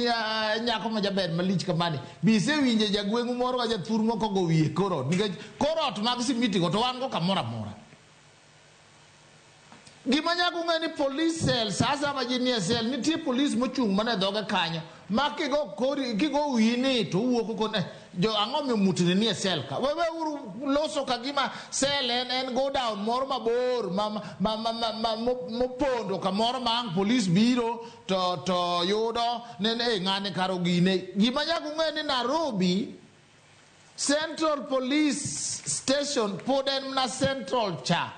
nyako ma jaber malich kamani. Bi isewinje jagweng'u moro ka jathur moko go wiye koro. Nikech koro ot mag simiti go to wan go kamoro amora. Gima nyaka ung'e ni police cell sasa ma ji nie cell nitie police mochung' mana e dhoge kanyo ma kigo wiyi ni to owuok kone jo ang'o miyo mutni nie cell ka. Wewe uru loso ka gima cell en go down moro mabor mopondo kamoro ma ang' police biro to yudo ne ng'ane kar ogine. Gima nyaka ung'e ni Nairobi Central Police Station pod en mana Central cha.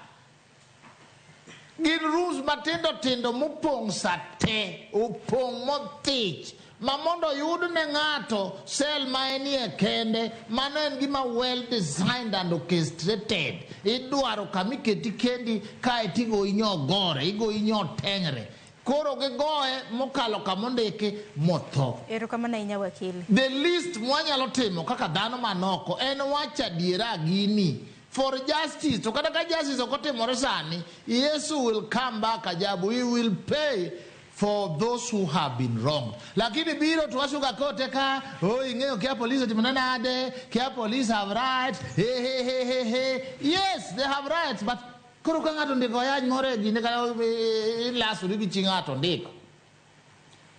Gin rooms matindo tindo mopong' sate, opong' mothich. Ma mondo oyud ne ng'ato cell ma enie kende, mano en gima well designed and orchestrated. Idwaro kama iketi kendi kae tigoyi nyogore, igoyi nyoteng're. Koro gigoye mokalo kama ondiki motho. Erokamano ahinya wakili. The least mwanyalo timo kaka dhano manoko en wacho adiera gini. For justice, to kata ka justice ok otimore sani, Yesu will come back ajabu. He will pay for those who have been wronged. Lakini biro to wasuga kote ka, oh ing'eyo kia police otimone nade, kia police have rights, he he he he he. Yes, they have rights, but koro ka ng'ato ndiko yany moro e gine kata ilasori gi chi ng'ato ndiko.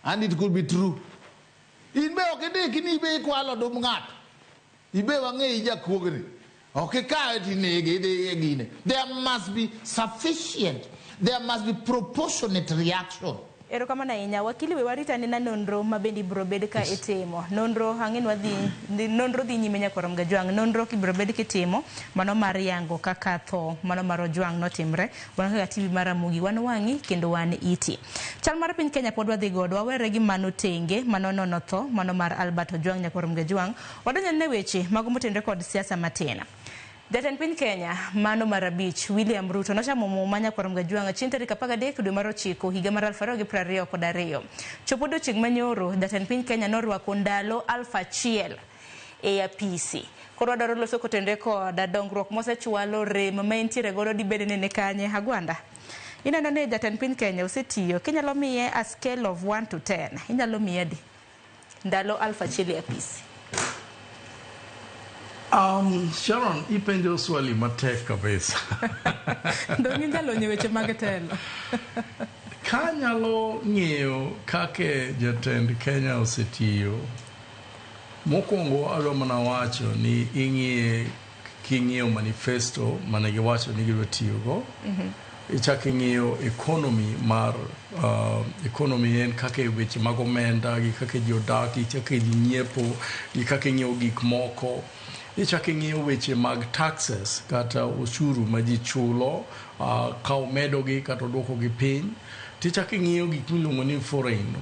And it could be true. In be ok indiki ni ibe ikwalo dum ng'ato. Ibe wang'eyi jakuogni. Ok ikawe tinege idhi e gine. There must be sufficient. There must be proportionate reaction. Erokamano ahinya wakili, we warit anena nonro ma bende ibiro bed ka itimo. Nonro ang'e ni wadhi nonro dhi nyime nyakwarom Gajwang'. Nonro kibiro bed kitimo mano mar yango kaka tho mano mar Ojwang' notimre. Wan kaka TV mar Ramogi wan wang'i kendo wan iti. Chal mar piny Kenya pod wadhi godo, wawere gi mano tenge mano nono tho mano mar Albert Ojwang' nyakwarom Gajwang'. Wadonjo ne weche mago motenore kod siasa matin. Jatend piny Kenya mano mar abich William Ruto nochamo muma nyakwarom Gajwang' chieng' tarik 13 dwe mar 9 higa mar 2022. Chopo odiochieng' manyoro, jatend piny Kenya norwako ndalo 1000 e apisi. Koro wadwaro loso kotenore kod dongruok mosechwalo rem ma entiere godo dibed ni ni kanye Agwanda. Ineno ni jatend piny Kenya osetiyo, kinyalo miye a scale of 1 to 10, inyalo miye adi? Ndalo 1000 e apisi. Sharon, ipenjo swali matek kabisa. Dong' inyalo ng'eyo weche mag telo. Kanyalo ng'iyo kaka jatend Kenya osetiyo, mokwongo adwa mana wacho ni ing'iye king'iyo manifesto mane giwacho ni gidwa tiyogo. Ichak ing'iyo economy mar economy en kaka weche mag omenda gi kaka ji odak gi kaka ji nyiepo gi kaka ing'iewo gik moko. Ichak ing'iyo weche mag taxes kata osuru ma ji chulo ka omedogi kata oduokogi piny. Tichak ing'iyo gik miluongo ni foreign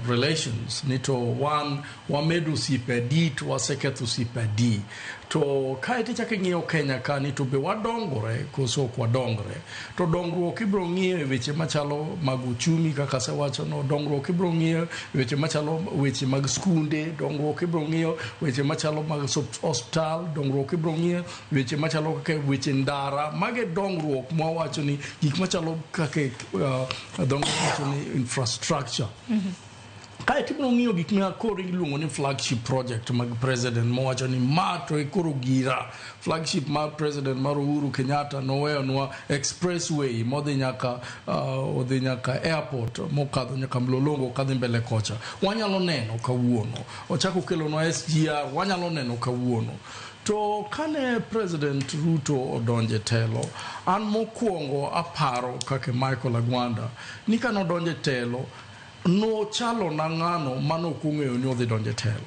relations ni to wan wamedo osiepe adi to waseketho osiepe adi. To kae tichak ing'iyo Kenya ka ni to be wadongore koso ok wadongre. To dongruok ibiro ng'iyo e weche machalo mag uchumi kaka asewacho no, dongruok ibiro ng'iyo e weche machalo weche mag skunde, dongruok ibiro ng'iyo weche machalo mag osiptal, dongruok ibiro ng'iyo weche machalo kaka weche ndara. Mage dongruok mwawacho ni gik machalo kaka dongruok wacho ni infrastructure. Kae tibiro ng'iyo gik ma koro iluongo ni flagship project mag president mowacho ni ma to e koro gira. Flagship mar president mar Uhuru Kenyatta noweyonwa expressway modhi nyaka odhi nyaka airport mokadho nyaka Mlolongo kadhi mbele kocha. Wanyalo neno kawuono. Ochako okelonwa SGR, wanyalo neno kawuono. To kane President Ruto odonje telo, an mokwongo aparo kaka Michael Agwanda ni kanodonje telo, nochalo na ng'ano manok ong'eyo ni odhi donjo e telo.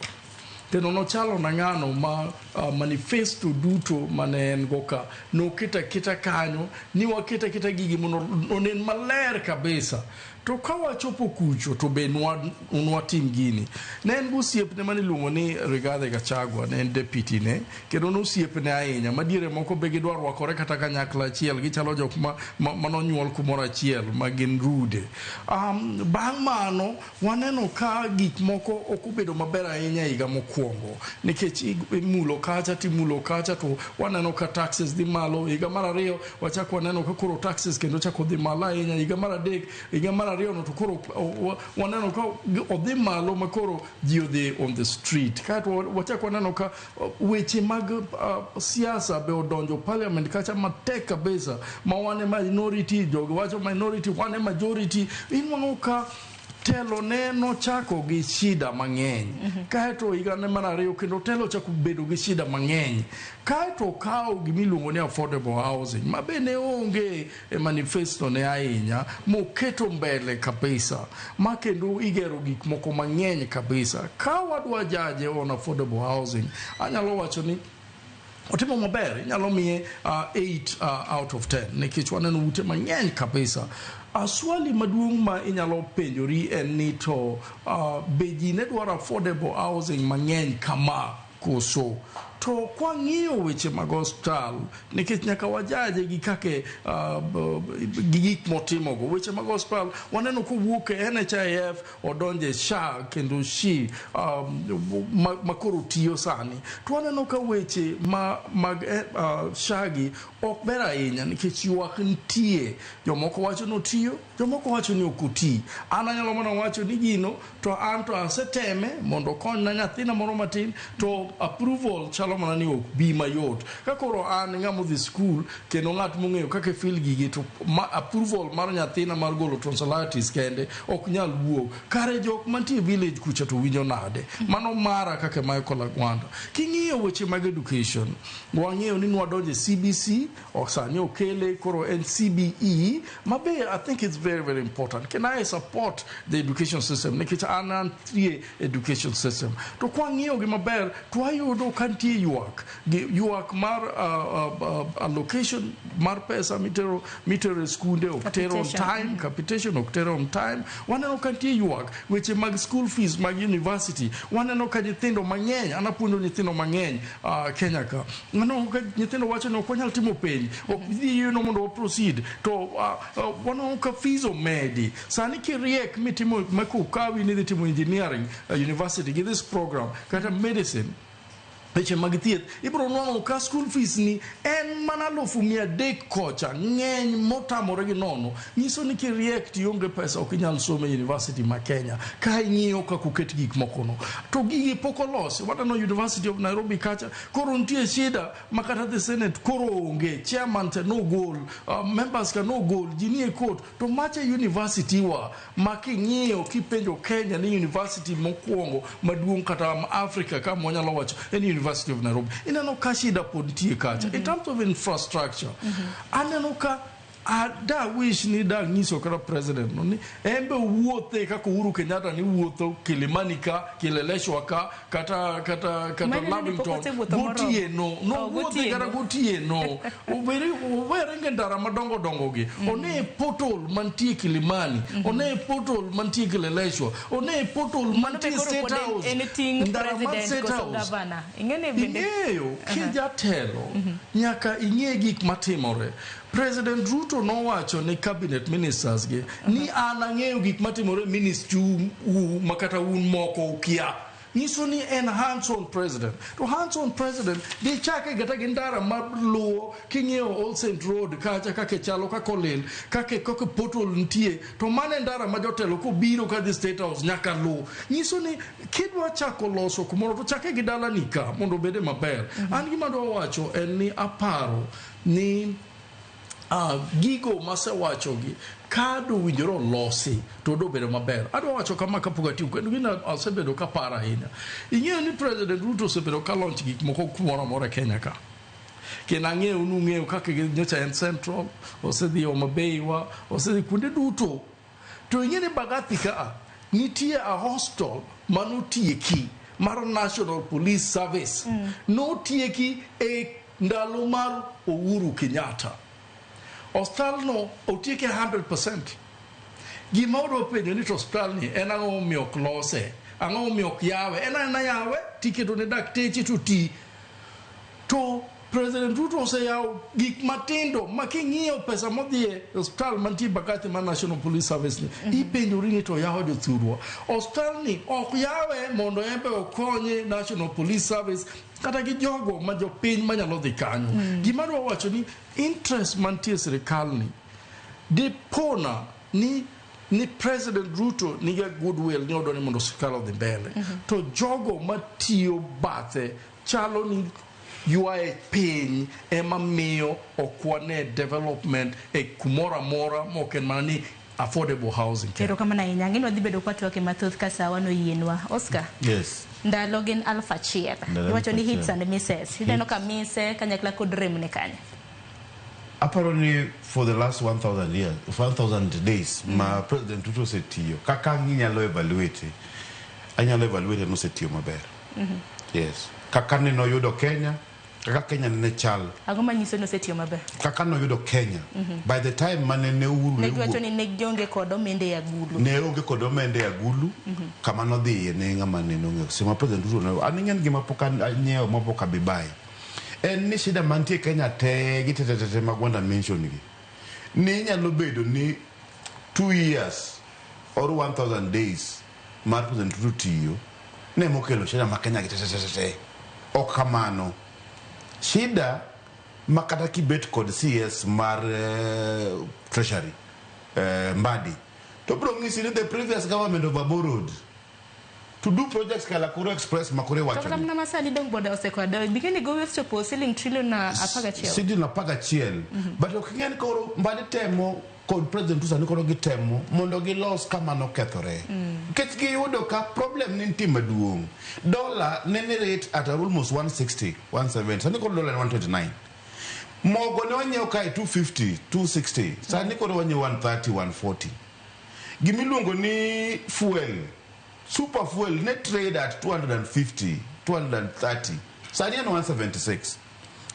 Kendo nochalo na ng'ano ma manifesto duto mane en go ka noketo aketa kanyo ni waketo aketa gigi mondo onen maler kabisa. To ka wachopo kucho to be nwatim gini. Ne en gosiepne mane iluongo ni Rigathi Gachagua, ne en deputy ne, kendo nosiepne ahinya. Madiere moko be gidwa rwakore kata kanyakla achiel, gichalo jok manonyuol kumoro achiel ma gin rude. Bang' mano, waneno ka gik moko ok obedo maber ahinya e higa mokwongo. Nikech imulo kacha timulo kacha to waneno ka taxes dhi malo. Higa mar ariyo wachako waneno ka koro taxes kendo chako dhi malo ahinya. Higa mar adek, higa mar ariyo no to koro waneno ka odhi malo ma koro ji odhi on the street. Kaeto wachako waneno ka weche mag siasa be odonjo parliament kacha matek kabisa ma wan e minority, jogi wacho minority, wan e majority. Inwang'o ka telo ne nochako gi shida mang'eny. Kaeto higa ne mar ariyo kendo telo ochako bedo gi shida mang'eny. Kaeto okawo gimiluongo ni affordable housing ma be ne onge e manifesto ne ahinya moketo mbele kabisa ma kendo igero gik moko mang'eny kabisa. Ka wadwa judge on affordable housing, anyalo wacho ni otimo maber, inyalo miye 8 out of 10 nikech waneno ute mang'eny kabisa. Swali maduong' ma inyalo penjori en ni to be ji ne dwaro affordable housing mang'eny kama koso? To kwang'iyo weche mag osiptal, nikech nyaka wajudge gi kake gi gik motimogo weche mag osiptal, waneno kowuok e NHIF odonje SHA kendo SHI ma koro tiyo sani. To waneno ka weche ma mag SHA gi ok ber ahinya nikech ywak nitie. Jomoko wacho ni otiyo, jomoko wacho ni ok oti. An anyalo mana wacho ni gino to an to aseteme mondo okonyna nyathina moro matin to approval chalo chalo mana ni ok bi mayot. Ka koro an ng'ama odhi skul kendo ng'at mong'eyo kaka ifil gigi to approval mar nyathina mar golo tonsillitis kende ok nyal wuok. Kare jok mantie village kucha to winjo nade? Mano mara kaka Michael Agwanda. King'iyo weche mag education, wang'eyo ni nwadonjo e CBC, ok sani okele koro en CBE, ma be I think it's very very important. Can I support the education system? Nikech an antie education system. To kwang'iyo gi maber, to wayudo ka nitie ywak. Ywak mar allocation mar pesa mitero e skunde ok ter on time, capitation ok ter on time. Waneno ka nitie ywak weche mag school fees mag university. Waneno ka nyithindo mang'eny, an apuonjo nyithindo mang'eny Kenya ka. Waneno ka nyithindo wacho ni ok wanyal timo penj, ok dhi yienwa mondo wa proceed. To waneno ka fees omedi. Sani kiriek mitimo makokawi ni idhi timo engineering university gi this program kata medicine weche mag thieth ibiro nwang'o ka school fees ni en mana 300,000 kocha ng'eny motamore gi nono nyiso ni kiriek tionge pesa ok inyal somo e university ma Kenya ka ing'iyo kaka oket gik moko no to gigi pok olosi. Waneno University of Nairobi kacha koro nitie shida ma kata the Senate koro onge chairman cha nogol, members ka nogol, ji nie court to macha university wa ma king'iyo kipenjo Kenya ni university mokwongo maduong' kata Africa kama wanyalo wacho en University of Nairobi. Ineno ka shida pod nitie kacha. In terms of infrastructure, aneno ka da wish ni da nyiso kata president no ni en be wuothe kaka Uhuru Kenyatta ni wuotho Kilimani ka, Kileleshwa ka, kata Lavington gotieno no wuothe kata gotieno obere nge ndara madongo dongo gi one portal mantie Kilimani, one portal mantie Kileleshwa, one portal mantie State House, ndara mar State House. Ing'eyo kijatelo nyaka ing'e gik matimore. President Ruto nowacho ne cabinet ministers gi ni an ang'eyo gik matimore ministry u makata un moko ukia. Nyiso ni en hands-on president. To hands-on president gichake kata gi ndara maluwo king'iyo All Saint Road kacha kaka chalo kaka olil kaka portal nitie to mano e ndara ma jotelo kobiro kadhi State House nyaka luw. Nyiso ni kidwa chako loso kumoro to chake gi dalani ka mondo obede maber. An gima adwa wacho en ni aparo ni gigo masewachogi ka dowinjore olosi to dobedo maber. Adwa wacho kama kapok atieko kendo gino asebedo kaparo ahinya. Ing'eyo ni President Ruto osebedo ka launch gik moko kumoro amora e Kenya ka. Kendo ang'eyo nung'eyo kaka nyocha en Central, osedhi Homa Bay wa, osedhi kuonde duto. To ing'e ni Mbagathi ka nitie a hostel manotieki mar National Police Service. Notieki e ndalo mar Uhuru Kenyatta. Ostal no otieke 100%. Gima odwa penjo ni to ostal ni en ang'o momiyo ok lose? Ang'o momiyo ok yawe? En aena yawe tiketo ne dakteche to ti. To President Ruto oseyawo gik matindo ma king'iyo pesa modhi e osiptal mantie Mbagathi mar National Police Service ni, ipenjori ni to yawo jothurwa. Osiptal ni ok yawe mondo en be okonye National Police Service kata gi jogo ma jopiny manyalo dhi kanyo. Gima adwa wacho ni interest mantie e sirikal ni dipona ni President Ruto nigi goodwill ni odwa ni mondo sirikal odhi mbele. To jogo matiyo bathe chalo ni ywaye piny ema miyo ok wane development e kumoro amora mok en mana ni affordable housing. Erokamano ahinya. Ng'eni wadhi bedo kwatwake mathoth ka sawa noyienwa. Oscar. Yes. Ndalo gin 1000. Iwacho ni hits and misses. Ineno ka mise kanyakla kod rem ne kanye. Aparo ni for the last 1000 years, 1000 days ma President Ruto osetiyo kaka inyalo evaluate, anyalo evaluate ni osetiyo maber. Yes. Kaka ne noyudo Kenya, kaka Kenya ne chal. Ang'o manyiso ni osetiyo maber? Kaka noyudo Kenya. By the time mane ne Uhuru ne giwacho ni ne gionge kod omenda e agulu. Ne onge kod omenda e agulu. Kama nodhiye ne ng'ama ne nong'eyo. Sama President Ruto ne an ing'en gima pok anyiewo ma pok abibaye. En ni shida mantie Kenya te gi te mag Gwanda mention gi. Ni nyalo bedo ni 2 years or 1000 days mar President Ruto tiyo ne mokelo shida ma Kenya gi te. Ok kamano. Shida ma kata kibet kod CS mar Treasury Mbadi to bro ng'isi ni the previous government overborrowed. To do projects kala koro express ma koro To iwacho kata ni. mana masani dong boda osekoda bikini gowi osechopo siling trilion 11. Siling 11. But ok ing'e ni koro Mbadi temo kod President Ruto sani koro gitemo mondo gilos kama nokethore. Nikech giyudo ka problem ne nitie maduong'. Dollar nene rate at almost 160, 170. Sani koro dollar en 129. Mogo ne wanyiewo kae 250, 260. Sani koro wanyiewo 130, 140. Gimiluongo ni fuel, super fuel ne trade at 250, 230. Sani en 176.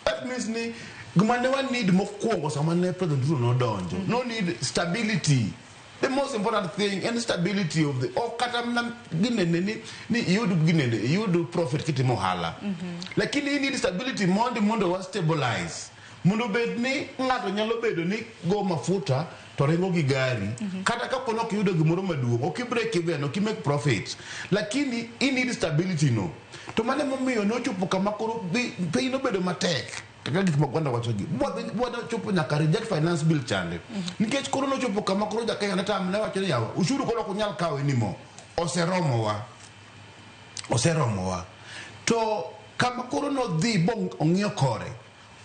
That means ni gima ne wa need mokwongo sama ne President Ruto nodonjo. No need stability. The most important thing en stability of the ok kata mana ginene ni iyud ginene iyud profit kitimo ohala. Lakini i need stability mondo wa stabilize. Mondo bed ni ng'ato nyalo bedo ni go mafuta to ringo gi gari kata kapo ni ok iyudo gimoro maduong' ok i break even ok i make profit lakini i need stability no to mano emomiyo nochopo kama koro piny nobedo matek kaka gik ma Gwanda wacho gi bwana chopo nyaka reject finance bill chande nikech koro nochopo kama koro ja Kenya ne tam ne wacho ni yawa ushuru koro ok unyal kawo anymore oseromowa to kama koro nodhi bo ong'iyo kore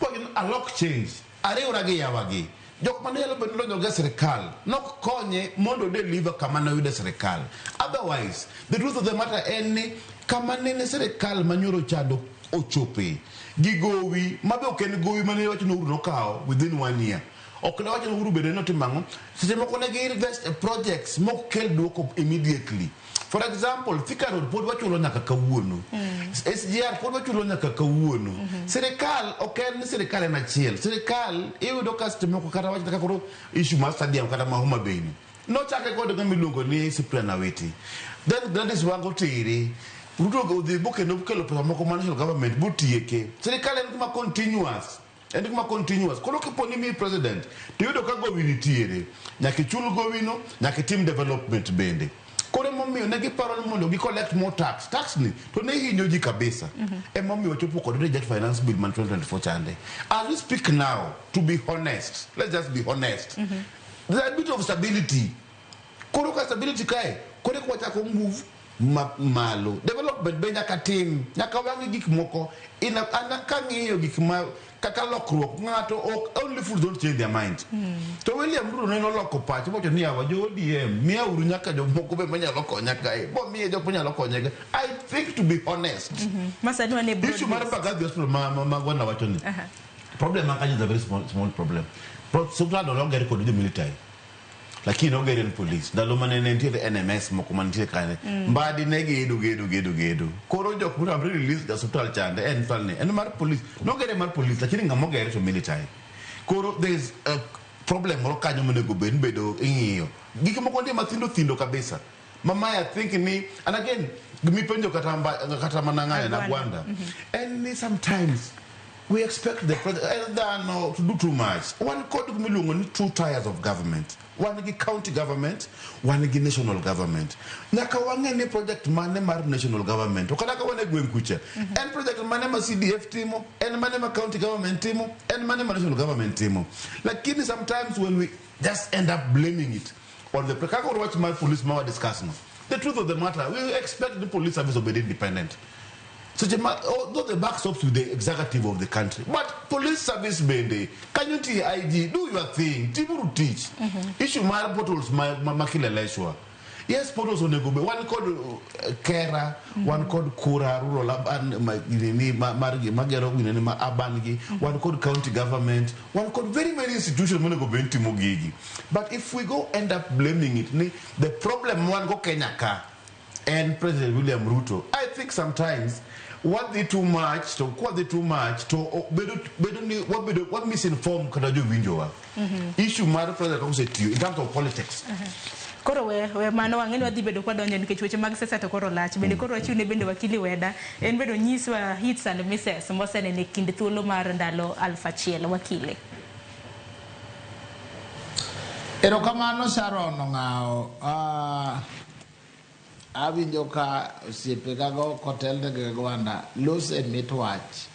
bogin alok change ariwra gi yawagi jok mane nyalo bedo nodonjo gi sirikal nok konye mondo deliver kama noyude sirikal otherwise the truth of the matter en ni kama nene sirikal manyoro chando ochope gi gowi mabe ok en gowi mane wach ni Uhuru nokawo within one year ok ne wach ni Uhuru bende notimo ang'o seche moko ne gi invest e projects mok kel duoko immediately for example Thika Road pod wachulo nyaka kawuono SGR pod wachulo nyaka kawuono sirikal ok en ni sirikal en achiel sirikal iyudo ka seche moko kata wach kaka koro issue mar stadium kata ma Homa Bay ni nochake kod ng'ama iluongo ni Cyprian Awiti then Gladys Wanga otere Ruto odhi bokendo kelo pesa moko ma national government botieke sirikal en gima continuous en gima continuous koro kapo ni imiyi president to iyudo ka gowi nitiere nyaka ichul gowino nyaka itim development bende koro emomiyo ne giparo ni mondo gi collect more tax tax ni to ne hinyo ji kabisa emomiyo wachopo kod reject finance bill man 2024 chande as we speak now to be honest let's just be honest there's a bit of stability koro ka stability kae koro eka wachako move malo development be nyaka tim nyaka wang'i gik moko an kang'iyo gik ma kaka lokruok ng'ato ok only fools don't change their mind to William Ruto ne noloko pache mowacho ni yawa jo ODM miyauru nyaka jomoko be manyalo konya kae bomiye jok manyalo konye ka I think to be honest Masani wan e broad issue mar based. Mbagathi Hospital ma Gwanda wacho ni problem ma kanyo is a very small problem Sultan noger kod jo military lakini noger en police ndalo mane ne nitiere NMS moko mantie kanyo Mbadi ne gedo gedo gedo gedo koro jok motamre release ga osiptal chande en osiptal ni en mar police nogere mar police lakini ng'ama ogere to military koro there is a problem moro kanyo monego bed ni bedo ing'iyo gik moko nitie mathindo thindo kabisa mamae I think ni and again gimipenjo kata mana ng'ane na Gwanda en ni sometimes we expect the president dhano to do too much wan kod gimiluongo ni two tiers of government wan gi county government wan gi national government nyaka wang'e ni project mane mar national government to kata ka wan e gweng' kucha en project mane ma CDF timo en mane ma county government timo en mane ma national government timo lakini sometimes when we just end up blaming it on the kaka wach mar police ma wa discuss no the truth of the matter we expect the police service to be independent seche ma although the buck stops with the executive of the country but police service bende kanyo nitie IG do your thing timuru tich issue mar potholes ma Kileleshwa yes potholes onego bed wan kod kera wan kod kura rural urban ginini mar magero ginini ma urban gi wan kod county government wan kod very many institutions monego bed ni timo gigi but if we go end up blaming it ni the problem wan go Kenya ka and President William Ruto I think sometimes wadhi too much to kwadhi too much to bedo ni wabedo wa misinform kata jowinjowa issue mar president kaka osetiyo in terms of politics Koro we mano wang'e ni wadhi bedo kwadonjo nikech weche mag siasa to koro lach bende koro wachiwne bende wakili Weda en bende onyiswa hits and misses moseneno e kind thuolo mar ndalo 1000 wakili. Erokamano Sharon Ong'awo. Awinjo ka osiepegago kotelne gi Gwanda loso e mit wach.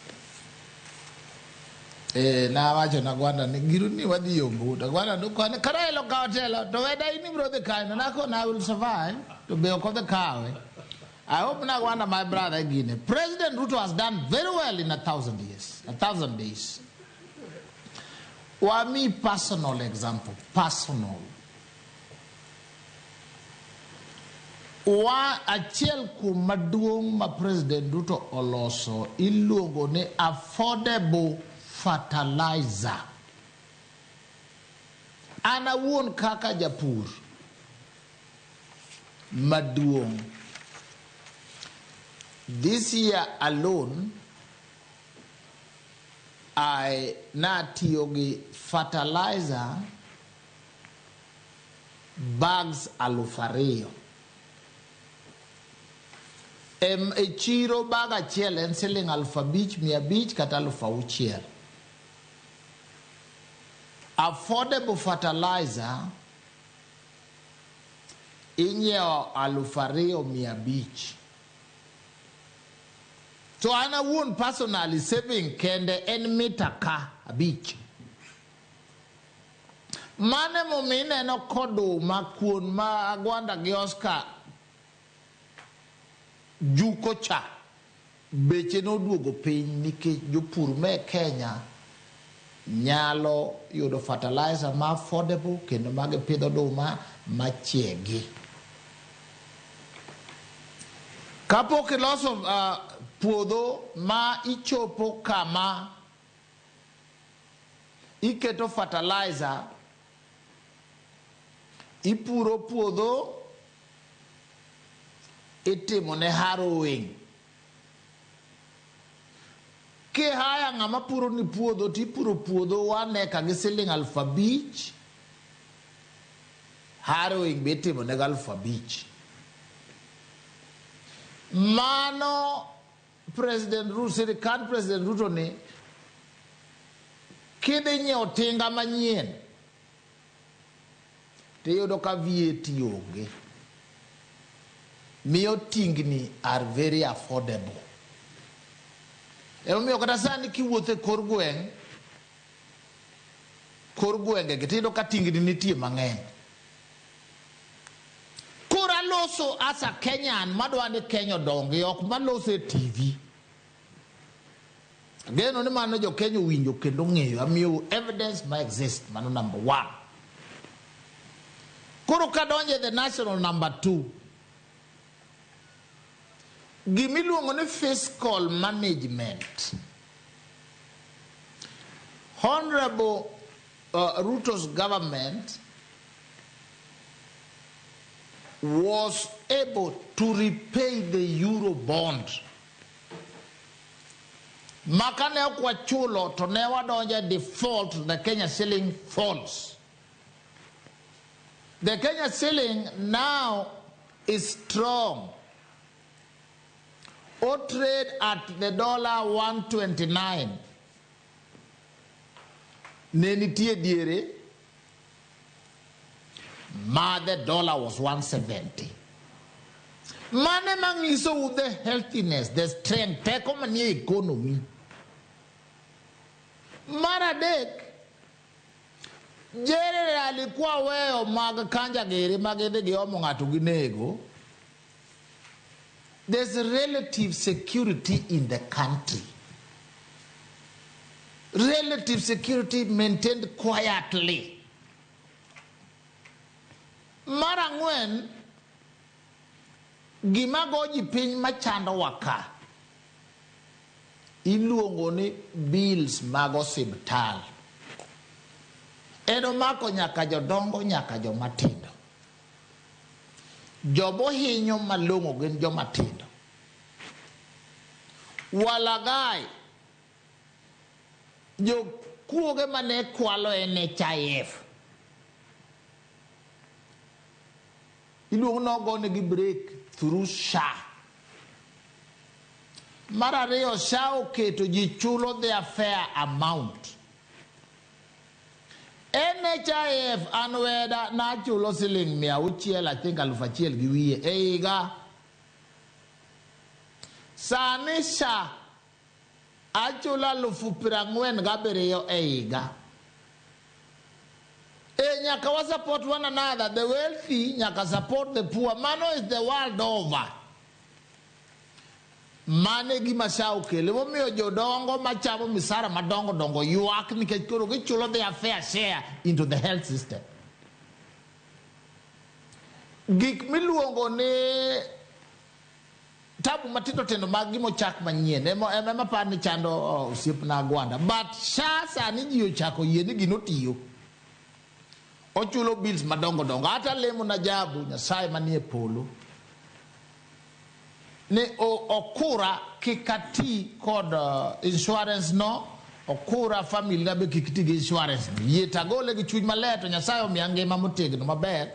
Nawacho na Gwanda ni giru ni wadhi yombo to Gwanda nokone ka Raila okawo telo to Weda in ibiro dhi kanyo nakone I will survive to be ok odhi kawe. I hope Nagwanda, my brother, Guinea. President Ruto has done very well in 1,000 years, 1,000 days. Wa me personal example, personal. Wa achiel kuom maduong' ma President Ruto oloso iluongo ni affordable fertilizer. An awuon kaka japur maduong', this year alone I natiyo gi fertilizer bags 2,000. E chiro bag achiel en siling 5,500 kata 6,000. Affordable fertilizer inyiewo 2,500. To an awuon personally saving kende en mita ka 5. Mano emomiyo ineno koduma kuon ma Agwanda gi Oscar juko cha beche noduogo piny nikech jopur me Kenya nyalo yudo fertilizer ma affordable kendo ma gipidho oduma machiegi. Kapok iloso puodho ma ichopo kama iketo fertilizer, ipuro puodho, itimo ne harrowing. Kihaya ng'ama puro ni puodho tipuro puodho 1 acre gi siling 5,000, harrowing be itimo ne 5,000. Mano President Ruto, sirikand President Ruto ni kidhi nyiewo tinga manyien tiyudo ka VAT onge. Miyo tingni are very affordable. Emomiyo kata sani kiwuotho e kor gweng', kor gwenge gi tiyudo ka tingni nitie mang'eny. Koro aloso as a Kenyan madwa ni Kenya odongi, ok maloso e TV. Ageno ni mano jo Kenya owinjo kendo ong'eyo. Amiyo evidence ma exist, mano number 1. Koro kadonjo e the national number 2, gimiluongo ni fiscal management. Honorable Ruto's government was able to repay the euro bond. Maka ne ok wachulo to ne wadonjo e default, the Kenya shilling falls. The Kenya shilling now is strong. O trade at the dollar 129. Ne nitie diere ma the dollar was 170. Mane mang'iso the healthiness, the strength, teko manie economy. Mar adek, Jerry alikuwa weyo mag kanja gere mag idhi giomo ng'ato ginego. There's relative security in the country. Relative security maintained quietly. Mar ang'wen, gima go ji piny machandowa ka iluongo ni bills mag osiptal. En omako nyaka jodongo nyaka jomatindo. Jomohinyo malong'o gin jomatindo. Walagai, jokuoge mane kwalo NHIF iluongo ni ogonegi break through SHA. Mar ariyo, SHA oketo ji chulo their fair amount. NHIF an weda nachulo siling 600, I think 1,200 e higa. Sani SHA achulo 47,000 e higa. Nyaka wa support one another. The wealthy nyaka support the poor. Mano is the world over. Mano e gima SHA okelo. Emomiyo jodongo machamo misara madongo dongo ywak nikech koro gichulo their fair share into the health system. Gik miluongo ni tabu matindo tindo mag gima ochak manyien ema ema aparo ni chando osiepna Agwanda. But SHA sani ji ochako yie ni gino tiyo. Ochulo bills madongo dongo. Hata lemo na Jabu Nyasaye manie polo ni okura kik ati kod insurance no okura family na be kik ti gi insurance no. Yie to agole gi chuny maler to Nyasaye omiya ngima motegno maber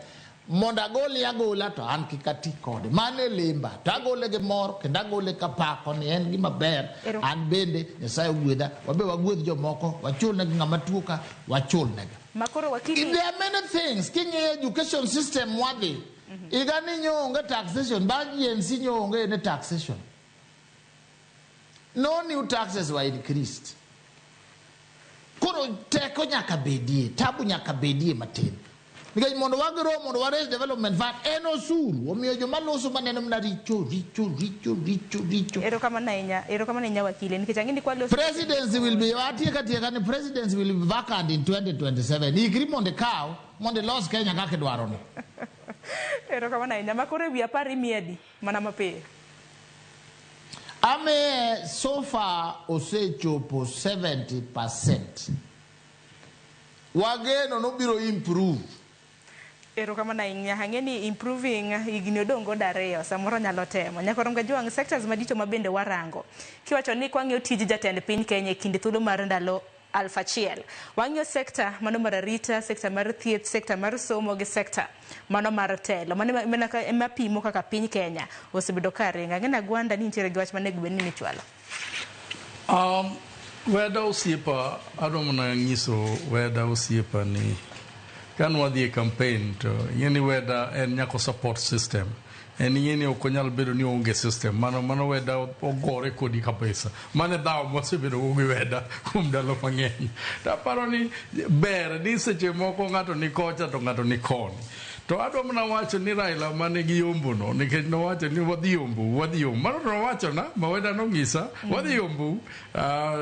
mondo agole agola to an kik ati kode. Mano e lemba. To agole gi mor kendo agole kapako ni en gima ber. An bende Nyasaye ogwedha. Wabe wagwedh jomoko, wachul negi ng'ama tuo ka, wachul negi. Makoro wakili There are many things. King'iyo education system wadhi. Higa ni nyo onge taxation, bang' GNC nyo onge ne taxation. No new taxes were increased. Koro teko nyaka bedie, tabu nyaka bedie matin. Nikech mondo wagro, mondo wa raise development fund, en osuru. Omiyo joma loso maneno mana richo, richo, richo, richo, richo. Erokamano ahinya, erokamano ahinya wakili. Nikech ang'e ni kwaloso Presidency will be, atieka tieka ni presidency will be vacant in 2027. Ikri mondo ikaw, mondo ilos Kenya kaka idwaro no. Erokamano ahinya. Makoro e wi apar imiye adi? Mana mapiyo. Amiye so far osechopo 70%. Wageno nobiro improve. Erokamano ahinya. Ang'e ni improving higni odong' godo ariyo, samoro nyalo temo. Nyakoro Mgajwang', sectors madito ma bende warango. Kiwacho ni kwang'iyo tij jatend piny Kenya e kind thuolo mar ndalo 1000. Wang'iyo sector mano mar arita, sector mar thieth, sector mar somo gi sector mano mar telo. Mano ema pimo kaka piny Kenya osebedo ka ringo. Ang'e ni Agwanda ni nitiere gi wach manego bed ni nichwalo. Weda osiepa, adwa mana nyiso weda osiepa ni kane wadhi e campaign to ing'e ni weda en nyako support system. En ing'e ni ok onyal bedo ni oonge system. Mano mano weda ogore kodi kabisa. Mano e dhawo mwasebedo go gi weda kuom ndalo mang'eny. To aparo ni ber ni seche moko ng'ato ni kocha to ng'ato ni koni. To adwa mana wacho ni Raila mane giyombo no nikech nowacho ni wadhi yombou, wadhi yombo. Mano to nowacho na, ma weda nong'isa, wadhi yombou.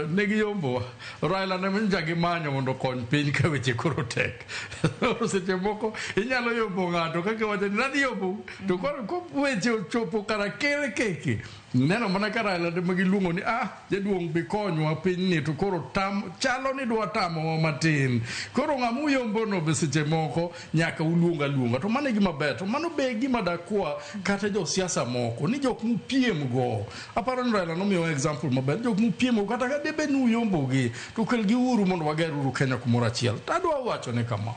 Ne giyombowa. Raila ne nyocha gimanyo mondo okony piny ka weche koro tek. Seche moko inyalo yombo ng'ato kaka iwacho ni nadhi yombou. To koro ko weche ochopo kara kere keke. Neno mana ka Raila ema giluongo ni jaduong' bi konywa pinyni to koro tam, chalo ni dwa tamowa matin. Koro ng'ama uyombono be seche moko nyaka uluong aluonga. To mano e gima ber. To mano be e gima dakwa kata josiasa moko ni jok mupiem go. Aparo ni Raila nomiyowa example maber. Jok mupiem go kata ka debed ni uyombogi to kelgi uru mondo wager uru Kenya kumoro achiel. To adwa wacho ni kama.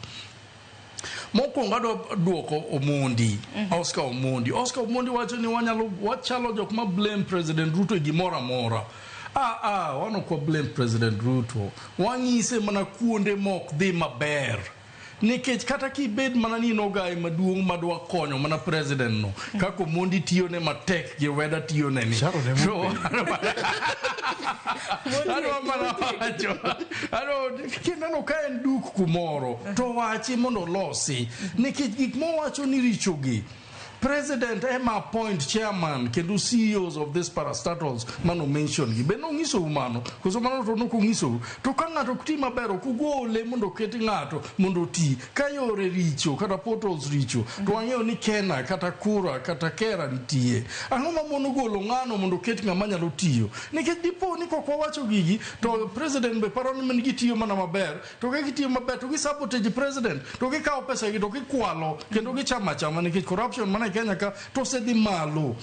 Mokwongo adwa duoko Omondi, Oscar Omondi. Oscar Omondi wacho ni wanyalo wachalo jok ma blame President Ruto e gimoro amora. Wan ok wa blame President Ruto. Wang'ise mana kuonde mok dhi maber. Nikech kata kibed mana ni in ogaye maduong' madwa konyo mana president no, kaka Omondi tiyone matek gi weda tiyone ni. So, adwa mana wacho, adwa kineno ka en duk kumoro, to wachi mondo olosi. Nikech gik mowacho ni richogi, President ema appoint chairman kendo CEOs of these parastatals mano mention gi. Be nong'isou mano? Koso mano to nok ong'isou? To ka ng'ato ok ti maber, ok ugole mondo oket ng'ato mondo oti. Ka yore richo kata portals richo, to wang'eyo ni Kena kata Kura kata Kera nitie. Ang'o ma mono golo ng'ano mondo oket ng'ama nyalo tiyo? Nikech dipo ni kok wawacho gigi, to president be paro ni gitiyo mana maber, to ka gitiyo maber to gisabotage president, to gikawo pesa gi to gikwalo kendo gichamo achama nikech corruption mana e Kenya ka to osedhi malo.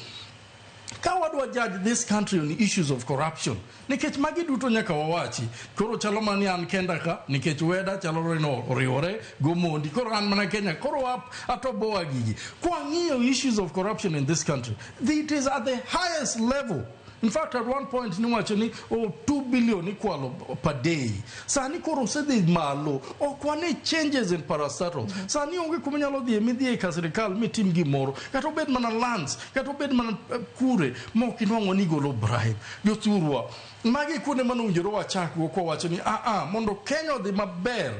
Ka wadwa judge this country on issues of corruption, nikech magi duto nyaka wawachi. Koro chalo mana ni an kenda ka, nikech weda chalo ni oriwore gomondi. Koro an mana Kenya, koro atoboa gigi. Kwang'iyo issues of corruption in this country, it is at the highest level. In fact, at one point niwacho ni 2 billion ikwalo per day. Sani koro osedhi malo. Ok wane changes in parastatals. Sani onge kuma inyalo dhiye midhiye ka sirikal mitim gimoro. Kata obed mana lands, kata obed mana kure, mok inwang'o ni igolo bribe. Jothurwa, magi kuonde mane owinjore wachak go kwawacho ni mondo Kenya odhi maber.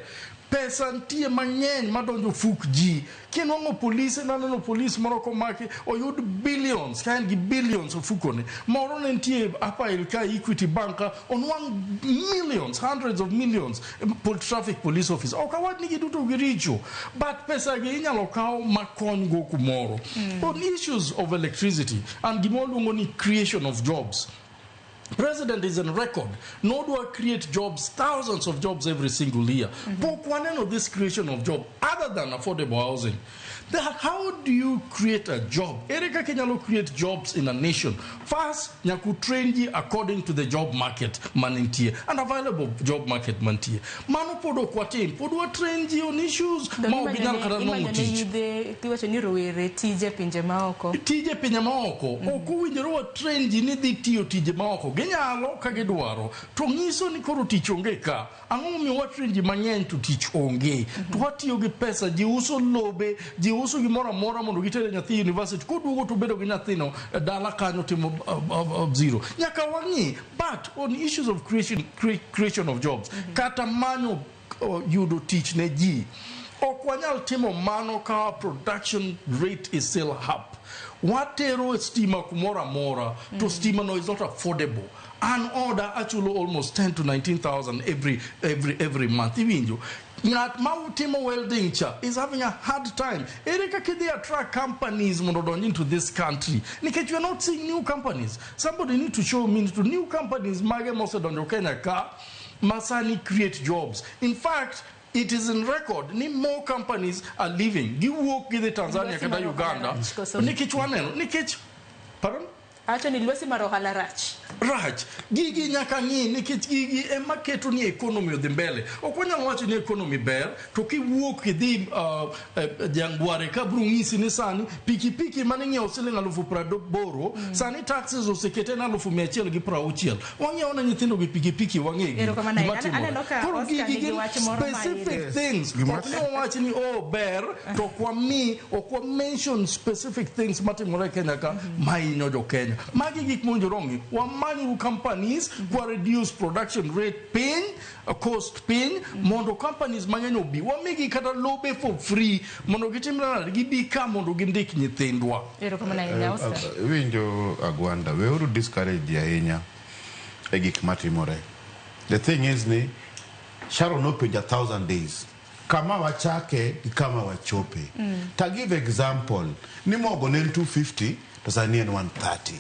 Pesa nitie mang'eny madonjo fuk ji. Kinwang'o polise, naneno polis moro komaki oyud billions, ka en gi billions ofukone. Moro ne nitie Upper Hill ka Equity Bank ka onwang' millions, hundreds of millions, traffic police officer. Ok awach ni giduto giricho, but pesa gi inyalo kaw makony go kumoro. On issues of electricity and gima waluongo ni creation of jobs, President is on record. Nodwa create jobs, thousands of jobs every single year. Pok waneno this creation of job other than affordable housing. How do you create a job? Ere kaka inyalo create jobs in a nation? First, nyaka train ji according to the job market mantie and available job market mantie. Mano pod ok watim. Pod wa train ji on issues ma ok ginyal kata nwang'o Imanyo ne tich. yudhe iwacho ni rowere tije pinje maoko. Tije pinje maoko ok owinjore wa train ji ni dhi tiyo tije maoko. Ginyalo ka gidwaro, to nyiso ni koro tich onge ka. Ang'o momiyo wa train ji mang'eny to tich onge? To watiyo gi pesa, ji uso lobe, ji uso gimoro amora mondo gitere nyathi university. Koduogo to bedo gi nyathino e dala kanyo timo zero. Nyaka wang'i, but on issues of creation of jobs, kata manyo yudo tich ne ji, ok wanyal timo mano ka production rate is still up. Watero stima kumoro amora, to stima no is not affordable. An oda achulo almost 10 to 19,000 every month. Iwinjo? Ng'at ma timo welding cha is having a hard time. Ere kaka idhi attract companies mondo odonj into this country? Nikech we are not seeing new companies. Somebody need to show me to new companies mage mosedonjo Kenya ka masani create jobs. In fact, it is in record ni more companies are leaving. Giwuok gidhi Tanzania Lwasi kata mar ohala Uganda. rach koso? Nikech waneno, nikech, pardon? Awacho ni lwasi mar ohala rach. Rach. Gigi nyaka ng'i, nikech gigi ema keto ni economy odhi mbele. Ok wanyal wacho ni economy ber, to kiwuok idhi Jangware ka biro ng'isi ni sani pikipiki mane ing'iewo siling 80,000, sani taxes osekete na 160,000. Wang'iewo ne nyithindo gi pikipiki wang'e gi. Erokamano Gima ahinya. timore. Aneno ka Koro Oscar gigi nigi gin wach moro ma specific ire. things. Gima Ok ne wawach ni oh ber, to ok wami, ok wa mention specific things matimore e Kenya ka mahinyo jo Kenya. Magi gik mowinjore ong'i. Wamanyuru companies kwa reduce production rate piny, cost piny, mondo companies mang'eny obi. Wamigi kata lobe for free mondo gitimre nade, gibi ka mondo gindik nyithindwa. Erokamano ahinya, Oscar. Winjo Agwanda, weuru discourage ji ahinya e gik matimore. The thing is ni Sharon nopenjo 1,000 days. Kama wachake gi kama wachope. To give example, ni mogo ne en 250 to sani en 130.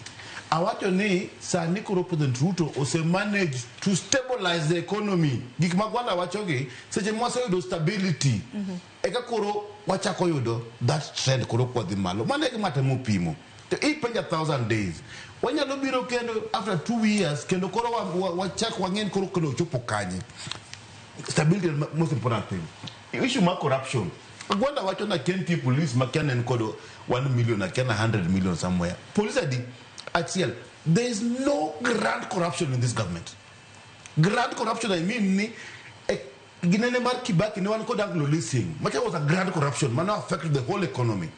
Awacho ni sani koro President Ruto ose manage to stabilize the economy. Gik ma Gwanda wachogi, seche ma waseyudo stability, eka koro wachako yudo that trend koro kwadhi malo. Mano e gima atemo pimo. To ipenja 1,000 days. Wanyalo biro kendo after 2 years, kendo koro wachak wang'e koro kendo ochopo kanye. Stability is the most important thing. Issue mar corruption. Gwanda wacho na kia nitie police ma kia ne en kod 1 million, akia na 100 million somewhere. Police adi? Achiel. There is no grand corruption in this government. Grand corruption, I mean, ni, ginene mar Kibaki ne wan kod Anglo Leasing. Macha was a grand corruption. Mano affected the whole economy.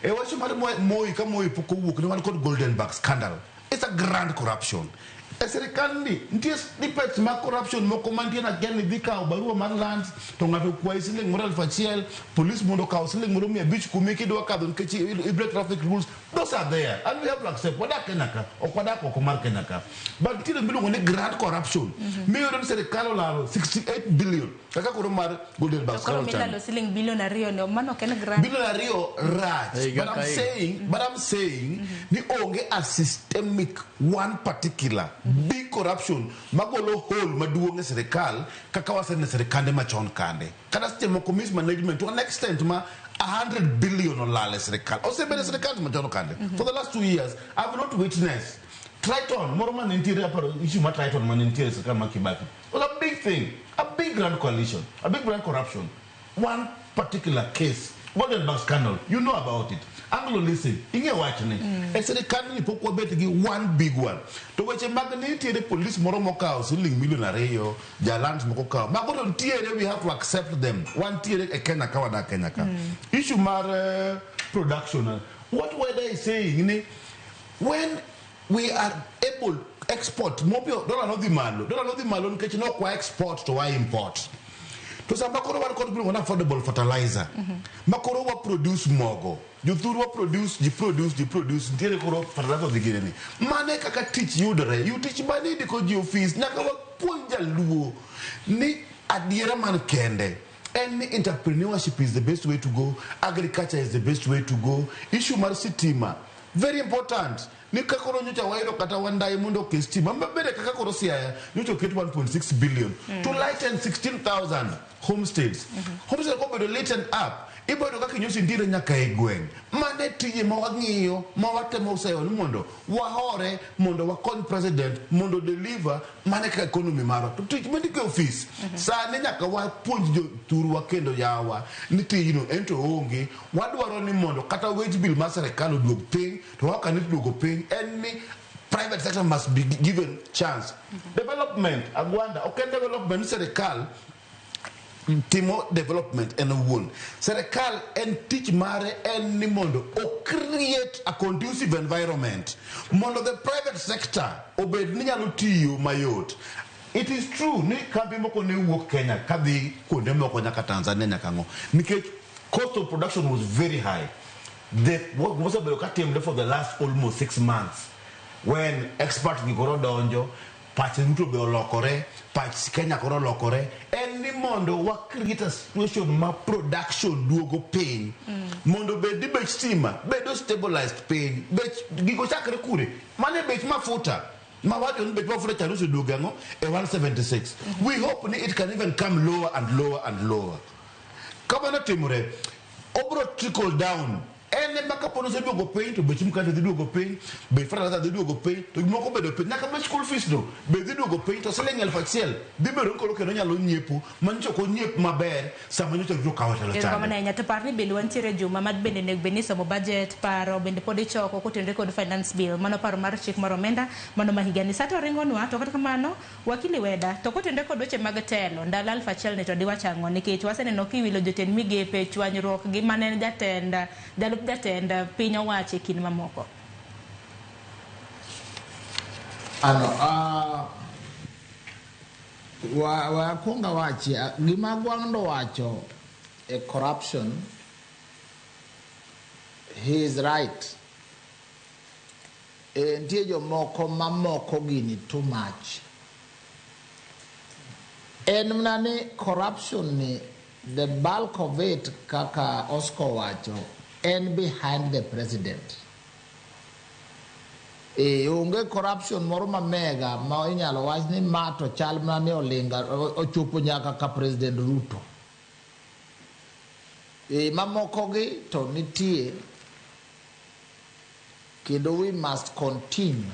E wacho mar Moi, ka Moi pok owuok, ne wan kod Goldenberg scandal. It's a grand corruption. E sirikal ni, nitie snippets mag corruption moko mantie na kia ni dhi kawo barua mar lands, to ng'ato okwayi siling moro 1,000, police mondo okaw siling moro 500 kuomi kidwa kadho nikech i break traffic rules. Those are there, and we have to accept. Wadak Kenya ka, ok wadak oko mar Kenya ka. But nitiere miluongo ni grand corruption. Miyudo ni sirikal olalo 68 billion. Kaka koro mar Goldenberg To koro scandal milalo chande. siling bilion 2 no, mano ok en grand. Bilion 2 rach. Higa But ka higa. I'm saying ni onge a systemic one particular big corruption magolo hole maduong' e sirikal kaka waseneno e sirikande machon kande. Kata seche moko mismanagement to an extent ma 100 billion olal e sirikal. Osebedo e sirikal machon kande. For the last 2 years, I have not witnessed Triton, moro mane nitiere, aparo issue mar Triton mane nitiere e sirikal mar Kibaki. It was a big thing, a big grand coalition, a big grand corruption. One particular case, Goldenberg scandal, you know about it. Anglo Leasing, ing'e wachni. E sirikal ni pok wabet gi one big one. To weche mag ni nitiere police moro mokawo siling milion 2, jaland moko okawo. Mago to nitiere, we have to accept them. Wantiere e Kenya ka, wadak Kenya ka. Issue mar production, what Weda is saying ni when we are able export, mopio dollar nodhi malo, dollar nodhi malo nikech ne ok wa export to wa import. To sama koro wan kod gimiluongo ni affordable fertilizer, ma koro wa produce mogo, jothur wa produce, ji produce, ji produce, nitiere koro fertilizer odhi ginene. Mano e kaka tich yudore. Yu tich mane indiko ji ofis, nyaka wapuonj jaluo ni adiera man kende en ni entrepreneurship is the best way to go, agriculture is the best way to go. Issue mar sitima very important ni ka koro nyocha wayudo kata Wandayi mondo oket stima mabende kaka koro Siaya nyocha oket 1.6 billion to lighten 16,000 homesteads. Homestead kobedo lighten up, ibiro yudo ka kinyosi nitiere nyaka e gweng'. Mano e tije ma wang'iyo ma watemo seyo ni mondo wahore mondo wakony president mondo deliver mano e kaka economy marwa. To tich mindiko e ofis sani nyaka wapuonj jothurwa kendo yawa ni tijno ento oonge. Wadwaro ni mondo kata wage bill mar serikal oduog piny to kaka ni duogo piny en ni private sector must be given chance. Development Agwanda ok en development ni serikal timo development en owuon. Serikal en tich mare en ni mondo o create a conducive environment mondo the private sector obed ni nyalo tiyo mayot. It is true ni kambi moko ne wuok Kenya kadhi kuonde moko nyaka Tanzania nyaka ang'o nikech cost of production was very high. The mosebedo ka timre for the last almost 6 months when expert gi koro donjo pach Ruto be olokore, pach Kenya koro olokore, en ni mondo wa create a situation ma production duogo piny mondo bed ni bech stima bedo stabilized piny. Bech gigo chakre kure? Mano e bech mafuta ma wacho ni bech mafuta cha oseduogo ang'o e 176. We hope ni it can even come lower and lower and lower. Kamano timore, obro trickle down. En ema kapo ni oseduogo piny to bech mkate dhi duogo piny, bech fertilizer dhi duogo piny, to gik moko bedo piny. Nyaka bech school fees no be dhi duogo piny to siling 1000 dhi bedo ni koro kendo nyalo nyiepo ma nyocha ok onyiep maber sama nyocha Ruto okawo telo chande. Erokamano ahinya. To par ni bende wantiere juma ma bende onego bed ni isomo budget, paro bende pod ichoko kotenore kod finance bill. Mano paro mar chik mar omenda mano ma higani. Sa to ringonwa to kata kamano wakili Weda to kotenore kod weche mag telo ndalo 1000 ni to diwach ang'o nikech waseneno kiwilo jotend migepe chwanyruok gi mane en jatend jalup jatend piny owacho e kind mamoko. Ano, wa akwong awachi, gima Gwang'do wacho e corruption, he is right. E, nitie jomoko mamoko gini too much. En mana ni corruption ni, the bulk of it kaka Oscar wacho, en behind the president. E, onge corruption moro ma mega ma inyalo wach ni ma to chal mana ni olinga ochopo nyaka ka President Ruto. E, mamoko gi to nitie kendo we must continue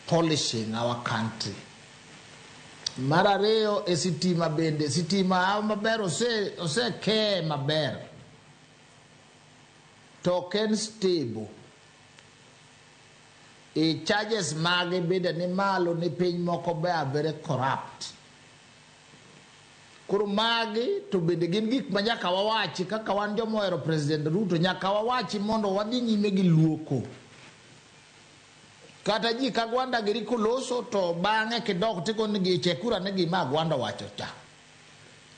polishing our country. Mar ariyo e sitima bende, sitima maber osekee maber to ok en stable. E charges mage bende ni malo ni piny moko be are very corrupt. Koro magi to bende gin gik ma nyaka wawachi kaka wan joma ohero President Ruto, nyaka wawachi mondo wadhi nyime gi luoko. Kata ji ka Gwanda giri koloso to bang'e kidok tigo ni gi chekura ni gima Gwanda owacho cha.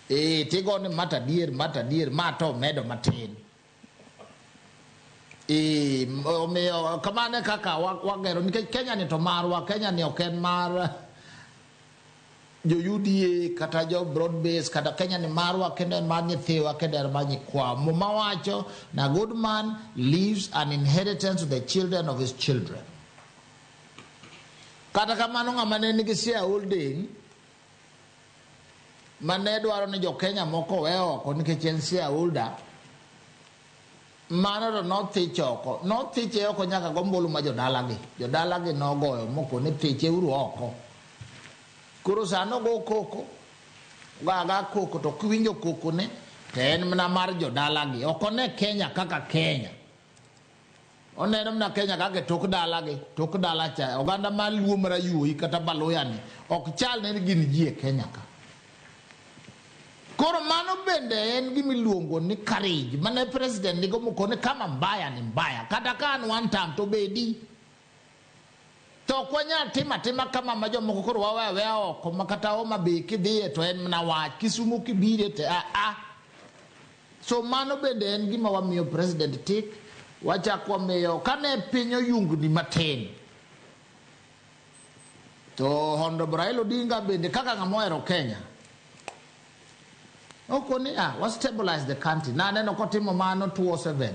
E, tigo ni mata adier, mata adier, ma to medo matin. E, omiyo kamano e kaka wagero nikech Kenya ni to marwa, Kenya ni ok en mar jo UDA kata jo broad base kata Kenya ni marwa kendo en mar nyithiwa kendo en mar nyikwa. Muma wacho na good man leaves an inheritance to the children of his children. Kata kamano ng'ama ne nigi shareholding mane dwaro ni jo Kenya moko owe oko nikech en shareholder, mano to nothich oko. Nothiche oko nyaka go ombulu ma jodalagi. Jodalagi nogoyo moko ni thiche uru oko. Koro sano go koko, gaga koko to kiwinjo koko ne to en mana mar jodalagi. Ok one Kenya kaka Kenya. Oneno mana Kenya kaka tok dalagi, tok dala cha. Oganda mar Luo mar Ayuoyi kata Baluya ni ok chal ne gin ji e Kenya ka. Koro mano bende en gima iluongo ni courage mane president nigo mokone kama mbaya ni mbaya. Kata ka an one term to bedi. To ok wanyal timo atima kama ma jomoko koro waweyo aweya oko ma kata Homa Bay kidhiye to en mana wach, Kisumu kibire to a a. So mano bende en gima wamiyo president tik, wachak wamiyo kane piny oyungni matin to Honorable Raila Odinga bende kaka ng'ama ohero Kenya okoni ah, wa stabilize the country. Naneno kotimo mano 2007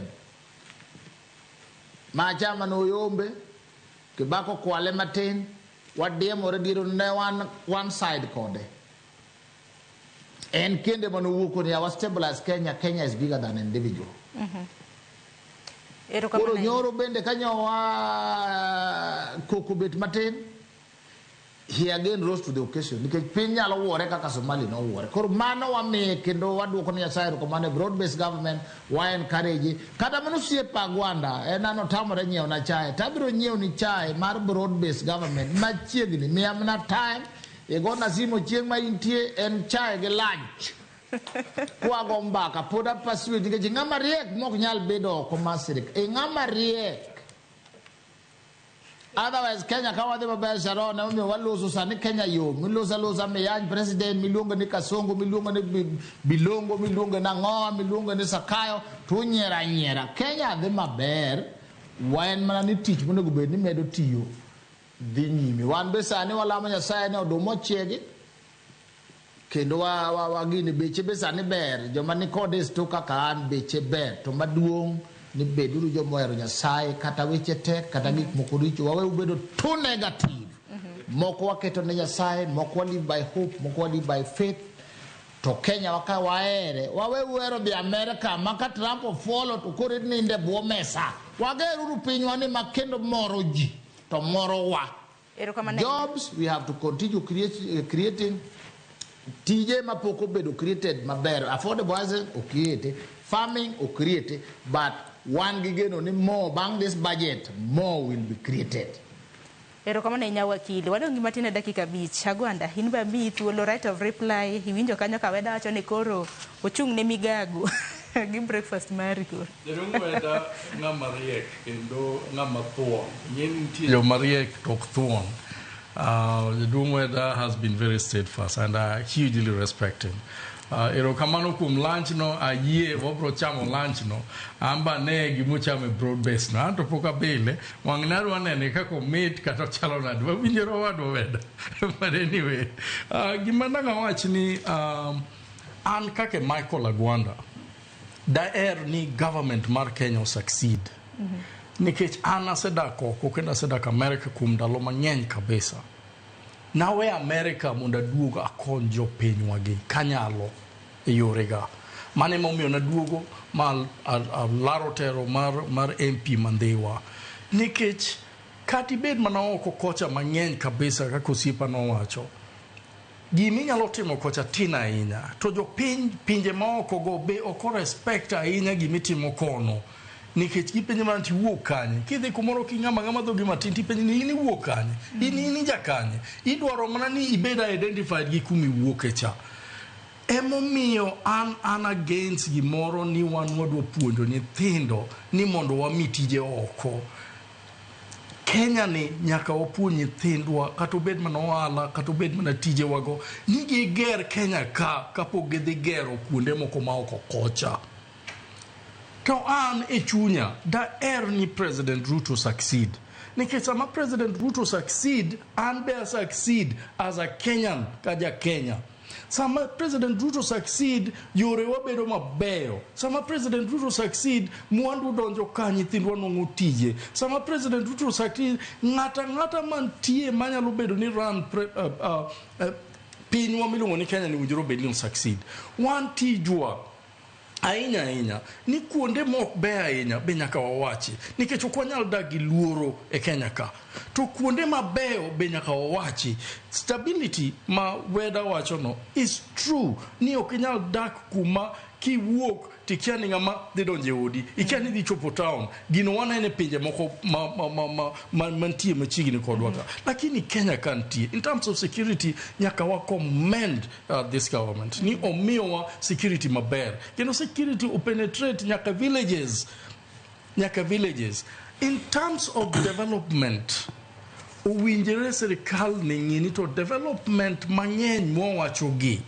macha mane oyombe Kibaki okwale matin wadiemore diere ne wan one side kode en kende mane owuok ni wa stabilize Kenya. Kenya is bigger than individual. Erokamano Koro ahinya. nyoro bende kanyowa koko bet matin, he again rose to the occasion nikech piny nyalo wuore kaka Somali nowuore. Koro mano wamiye kendo waduoko ne Nyasaye erokamano e broad based government wa encourage kata mana osiepa Agwanda en an otamore nyiewo na chae to abiro nyiewo ni chae mar broad based government machiegni miya mana time igona simu chieng' ma intie en chae gi lunch kwago mbaka pod apasuedi nikech ng'ama riek mok nyal bedo oko mar sirikal e ng'ama riek. Otherwise Kenya ka wadhi maber Sharon emomiyo waloso sani Kenya yom miloso alosa miyany president miluongo ni Kasongo miluongo ni Bilongo miluongo ni Ang'owa miluongo ni Sakayo to unyiero anyiera. Kenya dhi maber wan mana ni tich monego bed ni medo tiyo dhi nyime. Wan be sani walamo Nyasaye ni oduma ochiegi kendo wa, wa, wa gini beche be sani ber joma ni kode e sto kaka an beche ber to maduong' ni beduru joma ohero Nyasaye kata weche tek kata gik moko richo wawe ubedo too negative. Moko waketo ne Nyasaye, moko wa live by hope, moko wa live by faith. To Kenya waka wahere wawe uhero dhi Amerika ma ka Trump ofuolo to koro ininde e bwo mesa. Wageruru pinywa ni ma kendo moro ji to morowa. Erokamano ahinya. Jobs we have to continue creating tije mapok obedo created maber. Affordable housing ocreate, farming ocreate, but wan gi geno ni more bang' this budget more will be created. Erokamano ahinya wakili. Wadong' gi matin e dakika 5. Agwanda, in be amiyi thuolo right of reply. Iwinjo kanyo ka Weda wacho ni koro ochung' ne migago gi breakfast mari koro. Jaduong' Weda ng'ama riek kendo ng'ama thuon. Ing'e ni nitie joma riek to ok thuon. Jaduong' Weda has been very steadfast and I hugely respect him. Erokamano kuom lunch no, ayie wabro chamo lunch no. An be ane gimochamo e broad base no. An to pok abile. Wang' ne adwa nene kaka omit kata ochalo nade. Wawinjore owadwa Weda. But anyway, gima dang' awach ni an kaka Michael Agwanda, daher ni government mar Kenya succeed. Nikech an asedak oko kendo asedak America kuom ndalo mang'eny kabisa. Nawe America mondo aduog akony jopinywa gi kanyalo e yorega. Mano emomiyo naduogo ma alaro tero mar MP ma Ndhiwa. Nikech kata ibed mana oko kocha mang'eny kabisa kaka osiepa nowacho, gima inyalo timo kocha tin ahinya to jopiny pinje maoko go be ok o respect ahinya gimitimo kono nikech gipenjo mana tiwuok kanye kidhi kumoro king'ama ng'ama dhogi matin tipenjo ni in iwuok kanye in ija kanye idwaro mana ni ibed identified gi kuma iwuoke cha emomiyo an against gimoro ni wan wadwa puonjo nyithindo ni mondo wami tije oko Kenya ni nyaka wapuonj nyithindwa kata obed mana ohala kata obed mana tijewago ni giger Kenya ka kapok gidhi gero kuonde moko ma oko kocha. To an e chunya daher ni President Ruto succeed. Nikech sama President Ruto succeed, an be a succeed as a Kenyan ka ja Kenya. Sama President Ruto succeed, yorewa bedo mabeyo. Sama President Ruto succeed, mwandu donjo ka nyithindwa nwang'o tije. Sama President Ruto succeed, ng'ata ng'ata mantie manyalo bedo ni run pinywa miluongo ni Kenya ni owinjore obed ni succeed. Wan tijwa ahinya ahinya ni kuonde mok beyo ahinya be nyaka wawachi nikech ok wanyal dak gi luoro e Kenya ka to kuonde mabeyo be nyaka wawachi stability ma Weda wacho no is true ni ok inyal dak kuma kiwuok tikia ni ng'ama dhi donjo e odi ikia ni dhi chopo town gino waneno e pinje moko ma mantie machiegni kodwa ka lakini Kenya ka nitie in terms of security nyaka wa commend this government ni omiyowa security maber kendo security openetrate nyaka villages in terms of development Owinjore sirikal ni ng'i ni to development mang'eny mwawachogi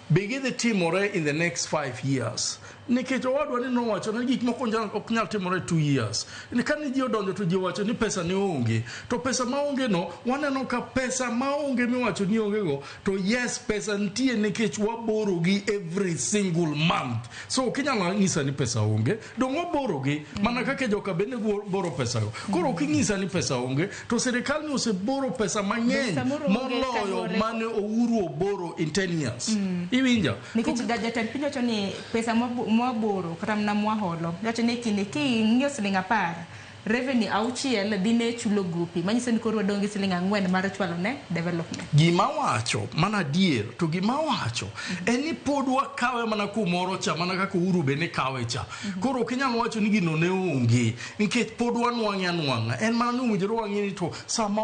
be gidhi timore in the next 5 years. Nikech owadwa ni nowacho ni gik moko ok nyal timore 2 years. Ni kane ji odonjo to ji owacho ni pesa ne onge. To pesa maonge no, waneno ka pesa maonge miwacho ni onge go, to yes, pesa nitie nikech waboro gi every single month. So ok inyal nyisa ni pesa onge, dong waboro gi mana kaka joka bende boro pesa go. Koro ok inyisa ni pesa onge, to sirikal ni oseboro pesa mang'eny Samoro onge moloyo kaluwore- mane Uhuru oboro in 10 years. Iwinjo? Nikech jatend piny wacho ni pesa mwaboro kata mana mwaholo wacho ni kinde king'iyo siling 10 revenue 6 dhi ne chulo gopi manyiso ni koro wadong' gi siling 4 mar chwalo ne development. Gima wacho mana adier to gima wacho en ni pod wakawe mana kumoro cha mana kaka Uhuru be ne kawe cha. Koro ok inyal wacho ni gino ne onge nikech pod wanwang'e anwang'a. En mana ni owinjore wang'e ni to sama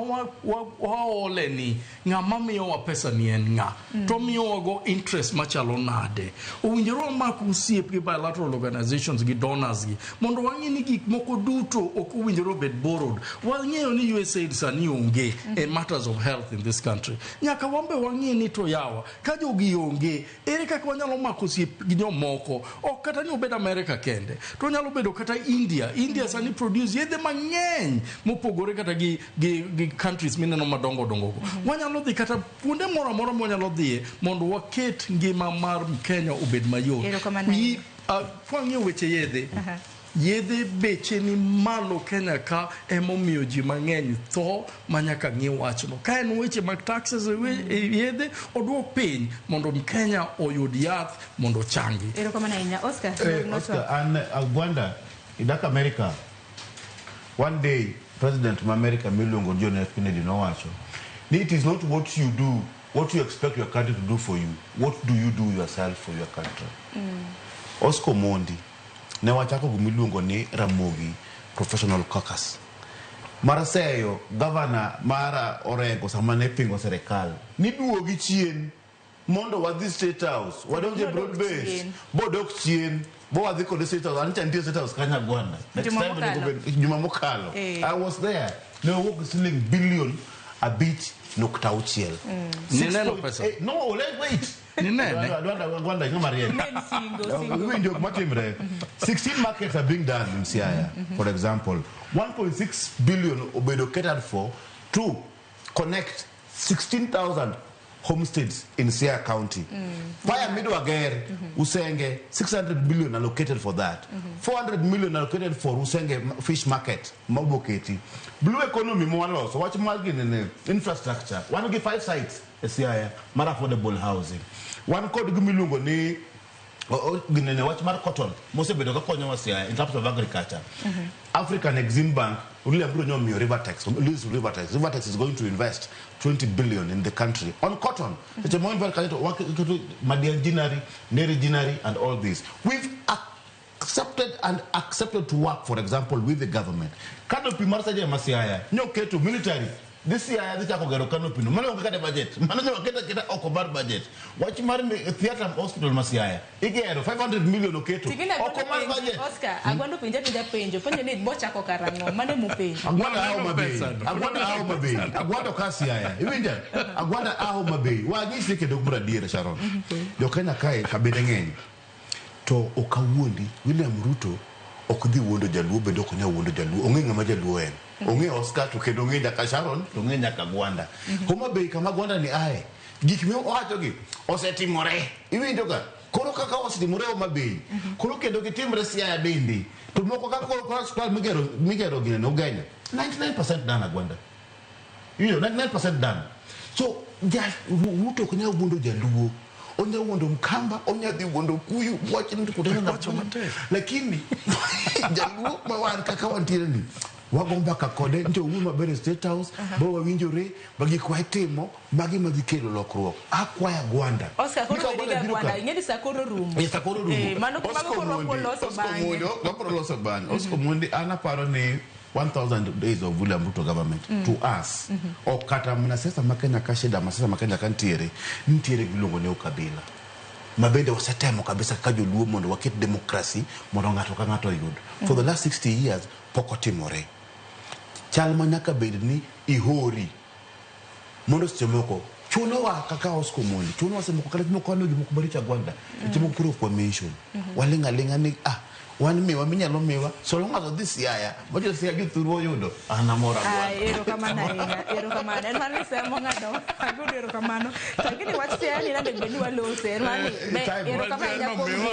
waole ni ng'ama miyowa pesa ni en ng'a to miyowa go interest machalo nade. Owinjore wamak osiep gi bilateral organizations gi donors gi mondo wang'e ni gik moko duto ok owinjore obed borrowed. Wang'eyo ni USAID sani onge in matters of health in this country. Nyaka wambe wang'e ni to yawa ka jogi onge ere kaka wanyalo mako osiep gi jomoko ok kata ni obed America kende to onyalo bedo kata India. India sani produce yedhe mang'eny mopogore kata gi countries mineno madongo dongo go. Wanyalo dhi kata kuonde moro amora mwanyalo dhiye mondo waket ngima mar Kenya obed mayot. Kwang'iyo weche yedhe, yedhe beche ni malo Kenya ka emomiyo ji mang'eny tho manyaka ng'i wachno. Ka en weche mag taxes yedhe oduok piny mondo Kenya oyud yath mondo ochangi. Erokamano ahinya Oscar. Oscar, an Agwanda idak America. One day President ma America miluongo John F. Kennedy nowacho ni it is not what you do, what you expect your country to do for you, what do you do yourself for your country. Oscar Omondi ne wachako gimiluongo ni Ramogi Professional Caucus. Mar seyo governor mar Orengo sama ne pingo sirikal ni duogi chien mondo wadhi State House, wadonje broad base, bodok chien, bo wadhi kode State House. An cha nitie State House kanya Gwanda. Next time Juma mokalo. I was there. Ne owuok siling billion 5.6. Nineno pesa. No, wait. Gwanda ng'ama riek. Winjo matimre. 16 markets are being done in Siaya, for example. 1.6 billion obedo catered for to connect 16,000 homesteads in Siaya County. Fire Midwager, Usenge, 600 million allocated for that. 400 million allocated for Usenge fish market, Maboketi. Blue economy, Mwalo, so watch margin infrastructure. One give 5 sites, Siaya, mar affordable housing. One called Gumilungo ni watch mar cotton, mosebedo ka konyowa Siaya in terms of agriculture. African Exim Bank, William Ruto Rivertex, Rivertex. Rivertex is going to invest 20 billion in the country on cotton. It's a more Madian Ginary, Neri Ginary, and all this. We've accepted and accepted to work, for example, with the government. Canopy Marsaja Masiaya, no to military. This year, this year, canopy. No, mano kata budget. Mano kata oko bar budget. Watch mar theater hospital Masiaya. Igero 500 million oketo. Oko mar budget. Oscar, agwando penja penjo. Penjo ni bocha ko karango. Mane mu penjo. Agwanda hao mabe. Agwanda hao mabe. Agwanda kasi haya. Iwinja. Agwanda hao mabe. Wa nyisi kedo kumra diere Sharon. Jo Kenya kae kabede ng'eny. To okawuondi William Ruto ok dhi wuondo jaluo bende ok onyal wuondo jaluo. Ong'e ng'ama jaluo en. Ong'e Oscar to kendo ong'e nyaka Sharon to ong'e nyaka Gwanda. Homa Bay kama Gwanda ni ae. Gik miwacho gi osetimore. Iwinjo ga? Koro kaka osetimore Homa Bay. Koro kendo gitimre Siaya bende. To moko kaka koro squad migero gine Ugenya. 99% done Gwanda. You know, 99% done. So Ruto ok nyal wuondo jaluo. Onya wuondo Mkamba, onya dhi wuondo Kuyu, wacho ni tukutana na lakini jaluo ma wan kaka wantiere ni wago mbaka kode njo wuoyo maber e State House, bo wawinjore, ba gik watimo magi madhi kelo lokruok. Akwaya Gwanda. Oscar koro wediga Gwanda, ing'e ni sa koro rumo. Sa koro rumo. Mano koro loso bang'e. Wabro loso bang'e. Oscar Omondi an aparo ni 1,000 days of William Ruto government to us. Ok kata mana siasa ma Kenya ka shida ma siasa ma Kenya ka nitiere, nitiere giluongo ni ukabila. Ma bende wasetemo kabisa kaka joluo mondo waket democracy mondo ng'ato ka ng'ato oyud. For the last 60 years pok otimore. Chal ma nyaka bed ni ihori mondo seche moko chunowa kaka Oscar Omondi, chunowa seche moko kata moko waneno gimoko maricho agwanda, seche moko koro ok wa mention. Waling' aling'a ni ah, wan miwa minyalo miwa so long as odhi Siaya, ma jo Siaya jothurwa oyudo, an amor agwanda. Ay, erokamano ahinya, erokamano. En mana ni Siaya mong'ado agodo erokamano. To lakini wach Siaya ni nade bed ni walose. En mana ni be erokamano ahinya kuom gine.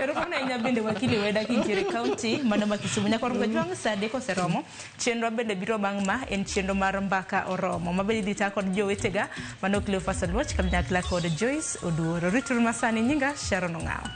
Erokamano ahinya bende wakili Weda kintiere county mano ma Kisumu. Nyaka Kajwang' sa 3 oseromo. Chenro bende biro bang' ma en chenro mar mbaka oromo. Ma bende idhi ta kod jowetega mano Cleophas Oluoch kanyakla kod Joyce Oduor. Rituru masani, nyinga Sharon Ong'awo.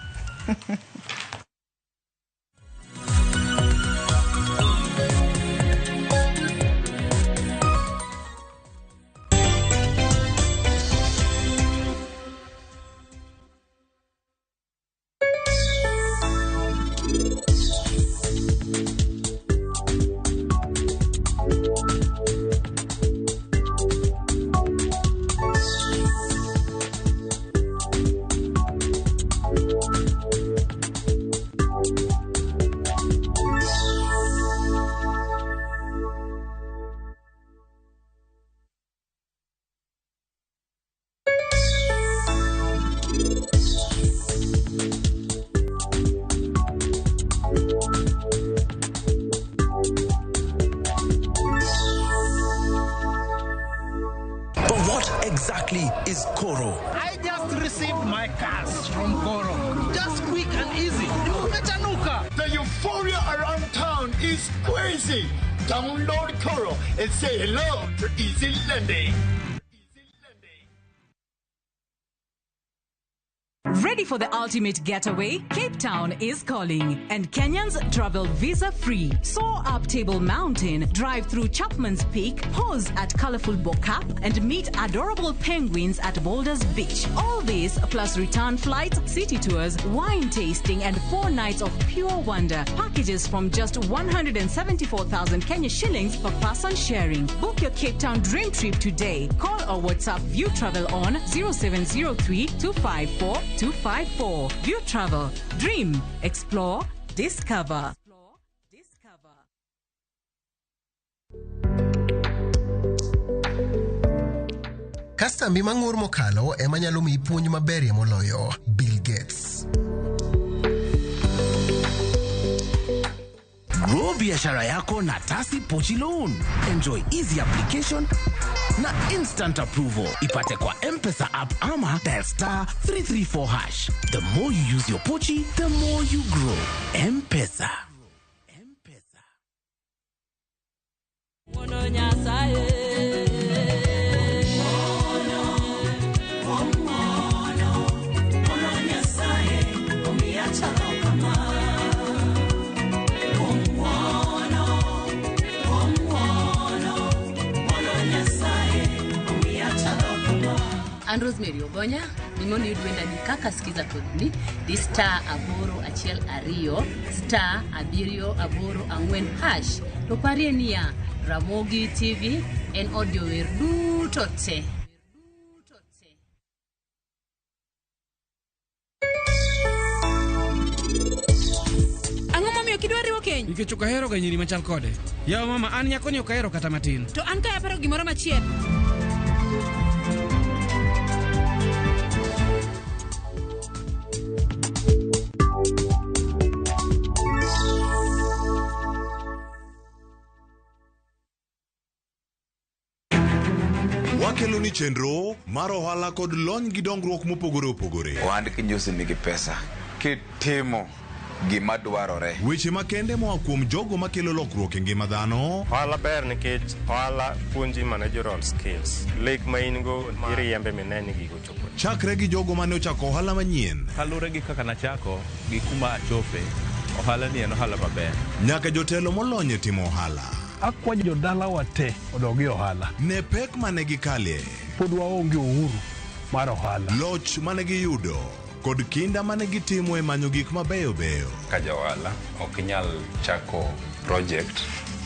But what exactly is Koro? I just received my cash from Koro. Just quick and easy. Nimechanuka. The euphoria around town is crazy. Download Koro and say hello to easy lending. Ready for the ultimate getaway? Cape Town is calling, and Kenyans travel visa free. Soar up Table Mountain, drive through Chapman's Peak, pause at colorful Bo-Kaap, and meet adorable penguins at Boulders Beach. All this plus return flights, city tours, wine tasting, and 4 nights of pure wonder. Packages from just 174,000 Kenya shillings per person sharing. Book your Cape Town dream trip today. Call or WhatsApp View Travel on 0703 254 254. View Travel. Dream, explore, discover. Kastambi mang'ur mokalo ema nyalo miyi puonj maberie moloyo. Bill Gates. Grow biashara yako na Tasi Pochi Loan. Enjoy easy application na instant approval. Ipate kwa M-Pesa app ama dial star 334 hash. The more you use your Pochi, the more you grow. M-Pesa. An Rosemary Ogonya, ni mondo iyud wendani kaka sikiza kodni, di star 812 star 784 hash. To parie niya, Ramogi TV en od jower duto te. Ang'o momiyo kidwa riwo keny? Nikech ok ahero ga nyiri machal kode. Yawa mama, an nyakoni ok ahero kata matin. To an kae aparo gimoro machielo. Wakelo ni chenro mar ohala kod lony gi dongruok mopogore opogore. Ohand kinyosi nigi pesa kitimo gima dwarore. Weche makende moa kuom jogo makelo lokruok e ngima dhano. Ohala ber nikech ohala puonji managerial skills. Lek ma in go iriembe mineni ni gigo chopo. Chakre gi jogo mane ochako ohala manyien. Kaluwore gi kaka nachako gi kuma achope, ohala ni en ohala maber. Nyaka jotelo molony e timo ohala. Akwayo jodalawa te odog e ohala. Ne pek mane gikale. Pod waonge uhuru mar ohala. Loch mane giyudo kod kinda mane gitimo e manyo gik mabeyo beyo. Ka ja ohala ok inyal chako project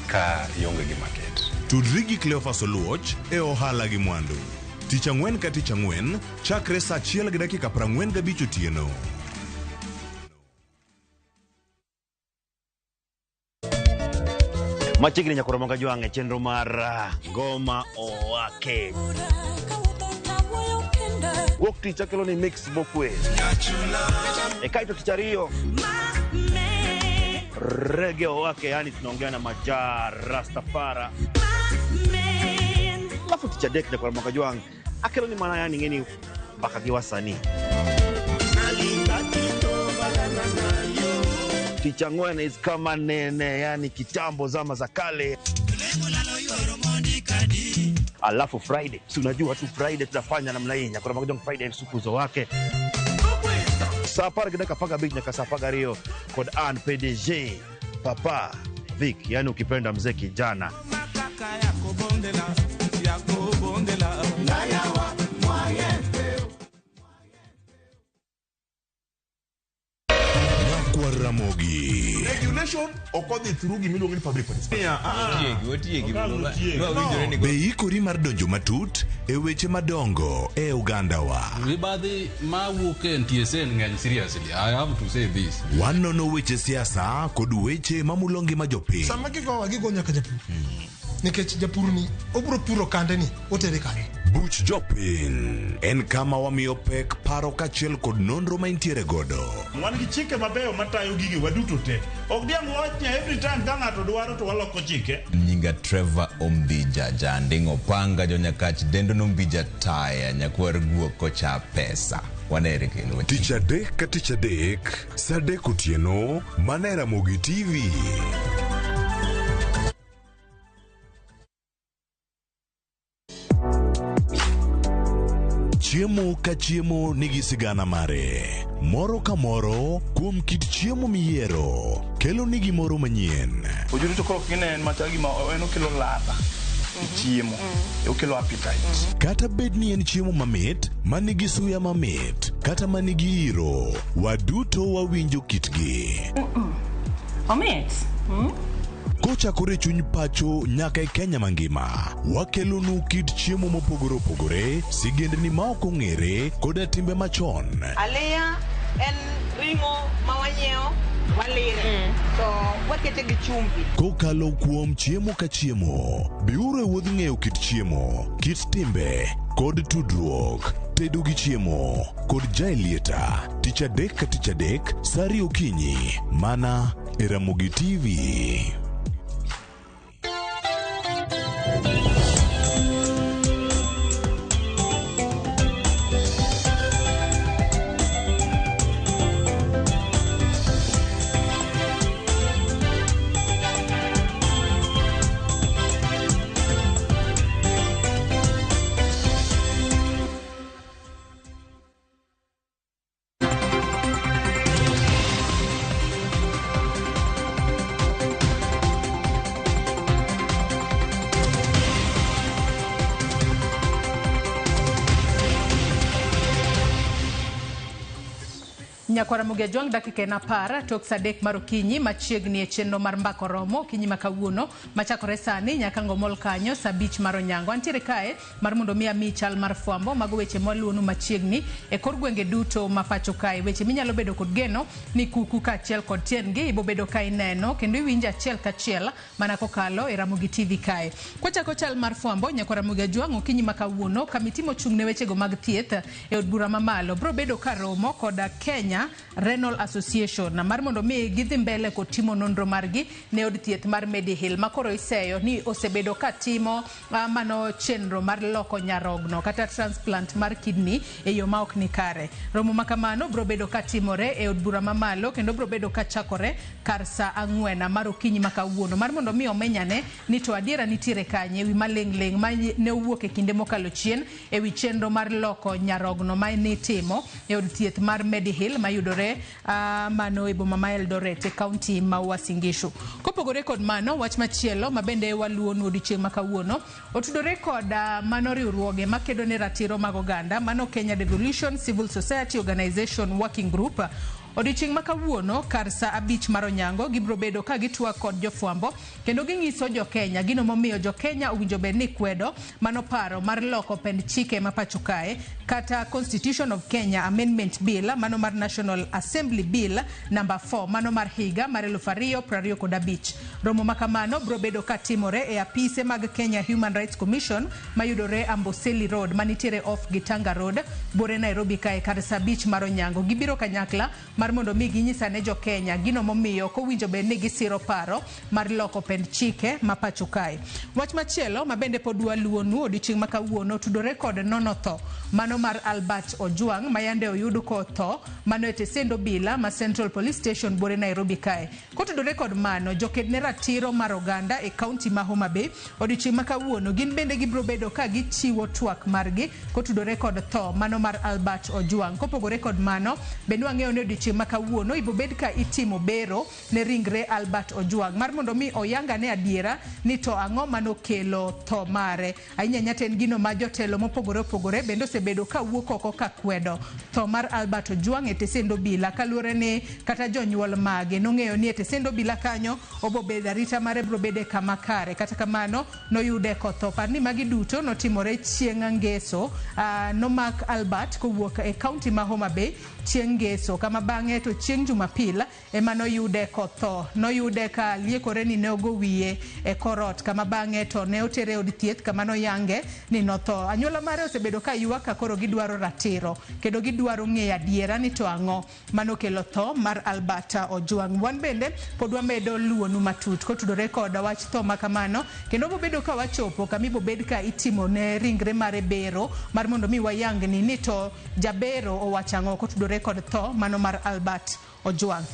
ka ionge gi market. Tudri gi Cleophas Oluoch e ohala gi mwandu. Tich ang'wen ka tich ang'wen chakre saa 1:45 otieno. Machiegni nyakoro moga jwang' e chenro mar Ngoma Owake. Wuok tich akelo ni mix mokwe. E kaito tich ariyo Rege Owake, yani tunaongea na Maja Rastafara. Alafu tich adek nyakoro moga jwang' akelo ni mana yani ng'eni mbaka gi wasanii. Tich ang'wen is kama nene, yani kitambo zama za kale. Alafu Friday, si unajua tu Friday tunafanya namna hii, nyakoro moga jwang' Friday sukuzo wake. Saa apar gi dakika 15 nyaka saa 12 kod an PDG Papa Vic, yani ukipenda mzee kijana. Nyakwar Ramogi. Regulation ok odhi through gimiluongo ni public participation. Be ikori mar donjo matut e weche madongo e ogandawa. Mibadhi mawuok e NTSA ng'eny seriously. I have to say this. Wanono weche siasa kod weche mamulo ngima jopiny. Sama gigowa gigo nyaka japur. Nikech japur ni obro puro kande ni otere kanye. Buch jopiny en kama wamiyo pek paro kaachiel kod nonro ma intiere godo. Wan gi chike mabeyo matayo gigi waduto te. Ok diang' wach ni every time ka ng'ato dwaro to waloko chike. Nyinga Trevor Ombija Janding Opanga Jonyakach Dendo Nombija Taya Nyakwar Guok Kocha Pesa. Wanere kendo. Tich adek ka tich adek, saa adek otieno, mana e Ramogi TV. Chiemo ka chiemo nigi sigana mare. Moro ka moro kuom kit chiemo miyiero kelo ni gimoro manyien. Ojuri to koro kine en machal gima en okelo ladha e chiemo, okelo appetite. Kata bed ni en chiemo mamit, manigi suya mamit, kata manigi iro, waduto wawinjo kitgi. Omit. Kochakore chuny pacho nyaka e Kenya mangima, wakelonu kit chiemo mopogore opogore, sigendni ma ok ong'ere koda timbe machon. Aliya en ring'o ma wanyiewo walire to wakete gi chumbi. Kokalo kuom chiemo ka chiemo, biuru e wuodh ng'eyo kit chiemo, kit timbe, kod tudruok. Tedo gi chiemo kod Jaelieta, tich adek ka tich adek, saa ariyo okinyi, mana e Ramogi TV. Nyakwar Ramogi Ajwang' dakika en 10 tok saa 3 mar okinyi machiegni e chenro mar Mbaka Oromo okinyi ma kawuono machakore sani nyaka ngomol kanyo saa 5 mar onyango. Antiere kae mar mondo mi ami chal mar fwambo mago weche mwaluonu machiegni e kor gwenge duto ma pacho kae, weche minyalo bedo kod geno ni kuku kaachiel kod tiendgi ibobedo ka ineno kendo iwinjo achiel kachiel mana kokalo e Ramogi TV kae. Kwachako chal mar fwambo, Nyakwar Ramogi Ajwang' okinyi ma kawuono kamiti mochung' ne wechego mag thieth e od bura mamalo bro bedo ka romo koda Kenya Renal Association mar mondo mi gidhi mbele kod timo nonro margi ne od thieth mar Medihill makoro iseyo ni osebedo ka timo mano chenro mar loko nyarogno kata transplant mar kidney e yo ma ok ni kare. Romo ma kamano bro bedo ka timore e od bura mamalo kendo bro bedo ka chakore kar saa 4 mar okinyi ma kawuono mar mondo mi omenyane ni to adiera nitiere kanye wi maling'ling' ma ne owuok e kinde mokalo chien e wi chenro mar loko nyarogno ma nitimo e od thieth mar Medihill mayudore mano e boma ma Eldoret e kaunti ma Uasin Gishu. Kopogore kod mano, wach machielo ma bende waluwonu odiochieng' ma kawuono otudore kod mano riwruoge makedo ne ratiro mag oganda mano Kenya Devolution Civil Society Organization Working Group. Odiochieng' ma kawuono kar saa 5 mar onyango gibiro bedo ka gitwak kod jofwambo kendo ging'iso jokenya gino momiyo jokenya owinjo bed ni kwedo mano paro mar loko pend chike ma pacho kae kata Constitution of Kenya Amendment Bill mano mar National Assembly Bill namba 4 mano mar higa mar 2025. Romo makamano biro bedo katimore e apise mag Kenya Human Rights Commission mayudore Amboseli Road manitiere off Gitanga Road buore Nairobi kae kar saa 5 mar onyango. Gibiro kanyakla mar mondo mi ginyisane jo Kenya gino momiyo ok owinjo bed ni gisiro paro mar loko pend chike ma pacho kae. Wach machielo ma bende pod waluwonu odiochieng' ma kawuono tudore kod nono tho mano mar Albert Ojwang ma yande oyud kotho mano e tesend obila ma Central Police Station buore Nairobi kae. Kotudore kod mano, joked ne ratiro mar oganda e kaunti ma Homa Bay odiochieng' ma kawuono gin bende gibiro bedo ka gichiwo twak margi kotudore kod tho mano mar Albert Ojwang. Kopogore kod mano, bende wang'eyo ni odiochieng' ma kawuono ibobed ka itimo bero ne ringre Albert Ojwang mar mondo mi oyangane adiera ni to ang'o manokelo tho mare. Ahinya ahinya to en gino ma jotelo mopogore opogore bende osebedo ka wuok oko ka kwedo tho mar Albert Ojwang e tesend obila kaluwore ni kata jonyuol mage nong'eyo ni e tesend obila kanyo obobedo arita mare biro bedo kama kare. Kata kamano noyude kotho. Par ni magi duto notimore chieng' ngeso. Nomak Albert kowuok e kaunti ma Homa Bay chieng' ngeso kama bang'e to chieng' Jumapil ema noyude kotho. Noyude ka liekore ni ne ogo wiye e korot kama bang'e to ne otere e od thieth kama noyange ni notho. Anyuola mare osebedo ka ywak ka koro gidwaro ratiro kendo gidwaro ng'eyo adiera ni to ang'o manokelo tho mar Albert Ojwang. Wan bende pod wamedo luwonu matut kotudore kod wach tho ma kamano kendo bobedo ka wachopo kama ibobed ka itimo ne ringre mare bero mar mondo mi wayangni ni to jabero owacho ang'o kotudore kod tho mano mar Albert Ojwang.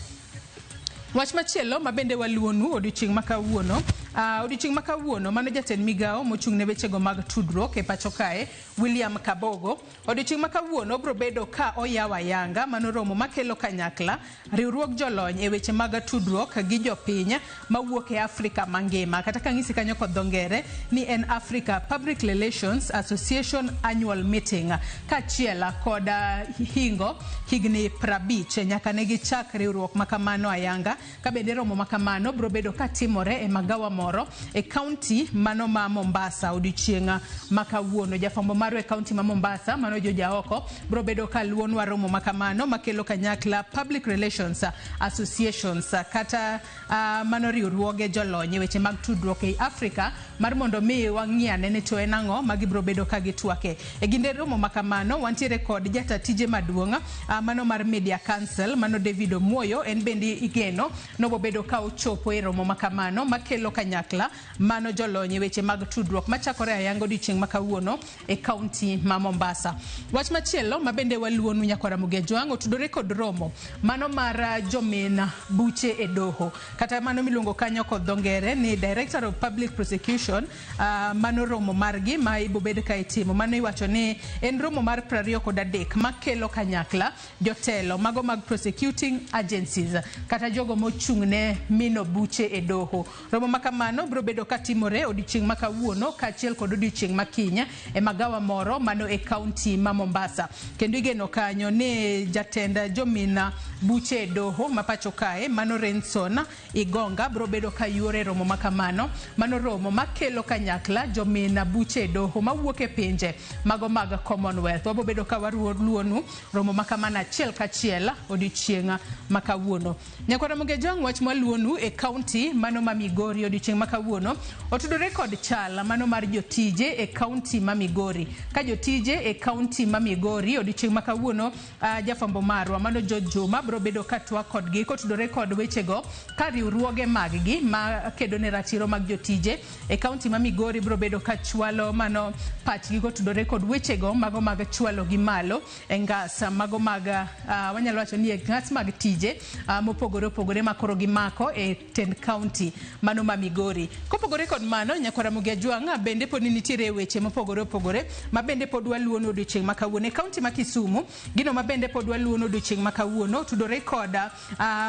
Wach machielo ma bende waluwonu odiochieng' ma kawuono, odiochieng' ma kawuono mano jatend migawo mochung' ne wechego mag tudruok e pacho kae William Kabogo odiochieng' ma kawuono biro bedo ka oyawo ayanga mano romo makelo kanyakla riwruog jolony e weche mag tudruok gi jopiny mawuok e Afrika mangima. Kata kang'isi kanyo kod dho ngere ni en Africa Public Relations Association Annual Meeting kaachiel kod hingo higni 50 nyaka ne gichak riwruok makamano ayanga. Ka bende romo makamano biro bedo katimore e magawa moro e kaunti mano ma Mombasa odiochieng' ma kawuono. Jafwambo marwa e kaunti ma Mombasa mano Joja Oko biro bedo ka luwonwa romo makamano makelo kanyakla Public Relations Associations kata mano riwruoge jolony e weche mag tudruok ei Afrika mar mondo mi wang'i ane ni to en ang'o ma gibiro bedo ka gitwake. E kinde romo makamano wantiere kod jata tije maduong' mano mar Media Council mano David Omuoyo en bende igeno nobobedo ka ochopo e romo makamano makelo kanyakla mano jolony e weche mag tudruok machakore ayanga odiochieng' ma kawuono e kaunti ma Mombasa. Wach machielo ma bende waluwonu nyakwara Mugejwang' otudore kod romo mano mar jomin buche e doho kata mano miluongo kanyo kod dho ngere ni Director of Public Prosecution. Mano romo margi ma ibobed ka itimo mano iwacho ni en romo mar 23 makelo kanyakla jotelo mago mag prosecuting agencies kata jogo mochung' ne mino buche e doho. Romo makamano biro bedo katimore odiochieng' ma kawuono kaachiel kod odiochieng' ma kiny e magawa moro mano e kaunti ma Mombasa. Kendo igeno kanyo ni jatend jomina buche e doho ma pacho kae mano Renson Igonga biro bedo ka yuore romo makamano. Mano romo makelo kanyakla jomina buche e doho mawuok e pinje mago mag Commonwealth. Wabo bedo ka waluwonu romo makamano achiel kachiel odiochieng' ma kawuono. Nyakwara Mugejwang' wach mwaluwonu e kaunti mano ma Migori odiochieng' ma kawuono otudore kod chal mano mar jotije e kaunti ma Migori. Ka jotije e kaunti ma Migori odiochieng' ma kawuono jafwambo marwa mano George Juma biro bedo ka twak kodgi kotudore kod wechego ka riwruoge maggi ma kedo ne ratiro mag jotije e kaunti ma Migori biro bedo ka chwalo mano pachgi kotudore kod wechego mago mag chwalo gi malo e ngas mago mag wanyalo wacho ni e ngas mag tije mopogore opogore ma koro gimako e tend kaunti mano ma Migori. Kopogore kod mano nyakwara Mugejwang' bende pod nitiere weche mopogore opogore ma bende pod waluwono odiochieng' ma kawuono e kaunti ma Kisumu. Gino ma bende pod waluwono odiochieng' ma kawuono tudore kod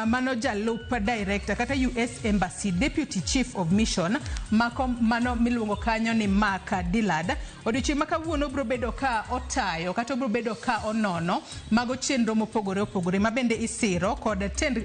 mano jalup director kata US Embassy Deputy Chief of Mission mako mano miluongo kanyo ni Mark Dillard. Odiochieng' ma kawuono biro bedo ka otayo kata biro bedo ka onono mago chenro mopogore opogore ma bende isiro kod tend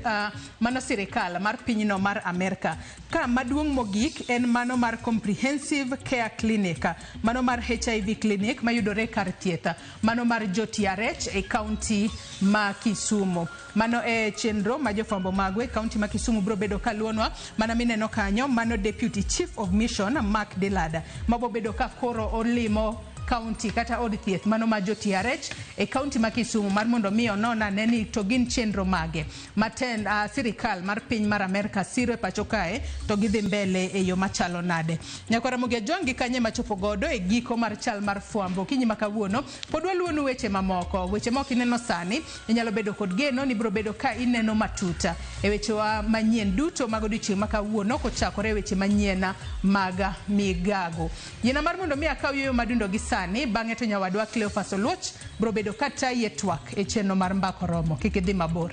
mano sirikal mar pinyno mar Amerka. Ka maduong' Mogik en mano mar Comprehensive Care Clinic, mano mar HIV Clinic mayudore kar thieth, mano mar Jotiarech e kaunti ma Kisumu. Mano e chenro ma jofwambo magwa e kaunti ma Kisumu biro bedo kaluonwa mana mineno kanyo, mano Deputy Chief of Mission Mark Dillard mabobedo ka koro olimo kaunti kata od thieth mano ma jo-TRH e kaunti ma Kisumu mar mondo mi onon ane ni to gin chenro mage ma ten, sirikal mar piny mar Amerka siro e pacho kae to gidhi mbele e yo machalo nade. Nyakwar Ramogi Ajwang' gi kanye machopo godo e giko mar chal mar fwambo okinyi ma kawuono pod waluonu weche mamoko, weche ma ok ineno sani inyalo bedo kod geno ni biro bedo ka ineno matut e wechewa manyien duto mag odiochieng' ma kawuono kochakore e weche manyien mag migago. Yiena mar mondo mi akaw yueyo madundo gi sani, bang'e to nyawadwa Cleophas Oluoch biro bedo ka tayi e twak e chenro mar Mbaka Oromo. Kik idhi mabor.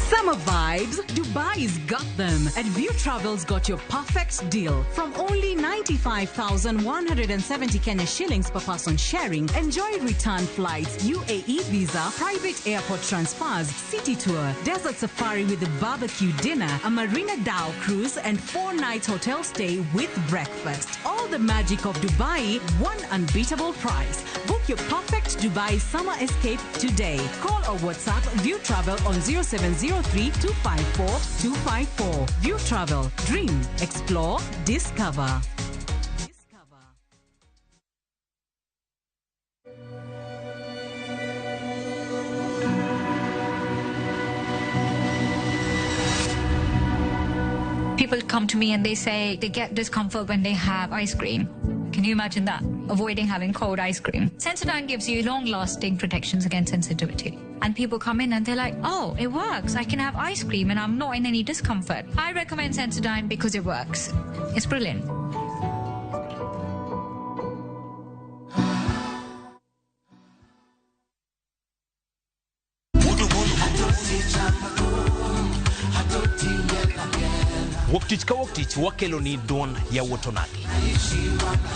Summer vibes, Dubai's got them. At View Travel's got your perfect deal. From only 95,170 Kenya shillings per person sharing, enjoy return flights, UAE visa, private airport transfers, city tour, desert safari with a barbecue dinner, a Marina Dhow cruise, and 4-night hotel stay with breakfast. All the magic of Dubai, one unbeatable price. Book your perfect Dubai summer escape today. Call or WhatsApp View Travel on 0703 254 254. View Travel. Dream, explore, discover. People come to me and they say they get discomfort when they have ice cream. Can you imagine that? Avoiding having cold ice cream. Sensodyne gives you long-lasting protections against sensitivity. And people come in and they're like, oh, it works. I can have ice cream and I'm not in any discomfort. I recommend Sensodyne because it works. It's brilliant. Wuok tich ka wuok tich wakelo ni duond yawuot onagi.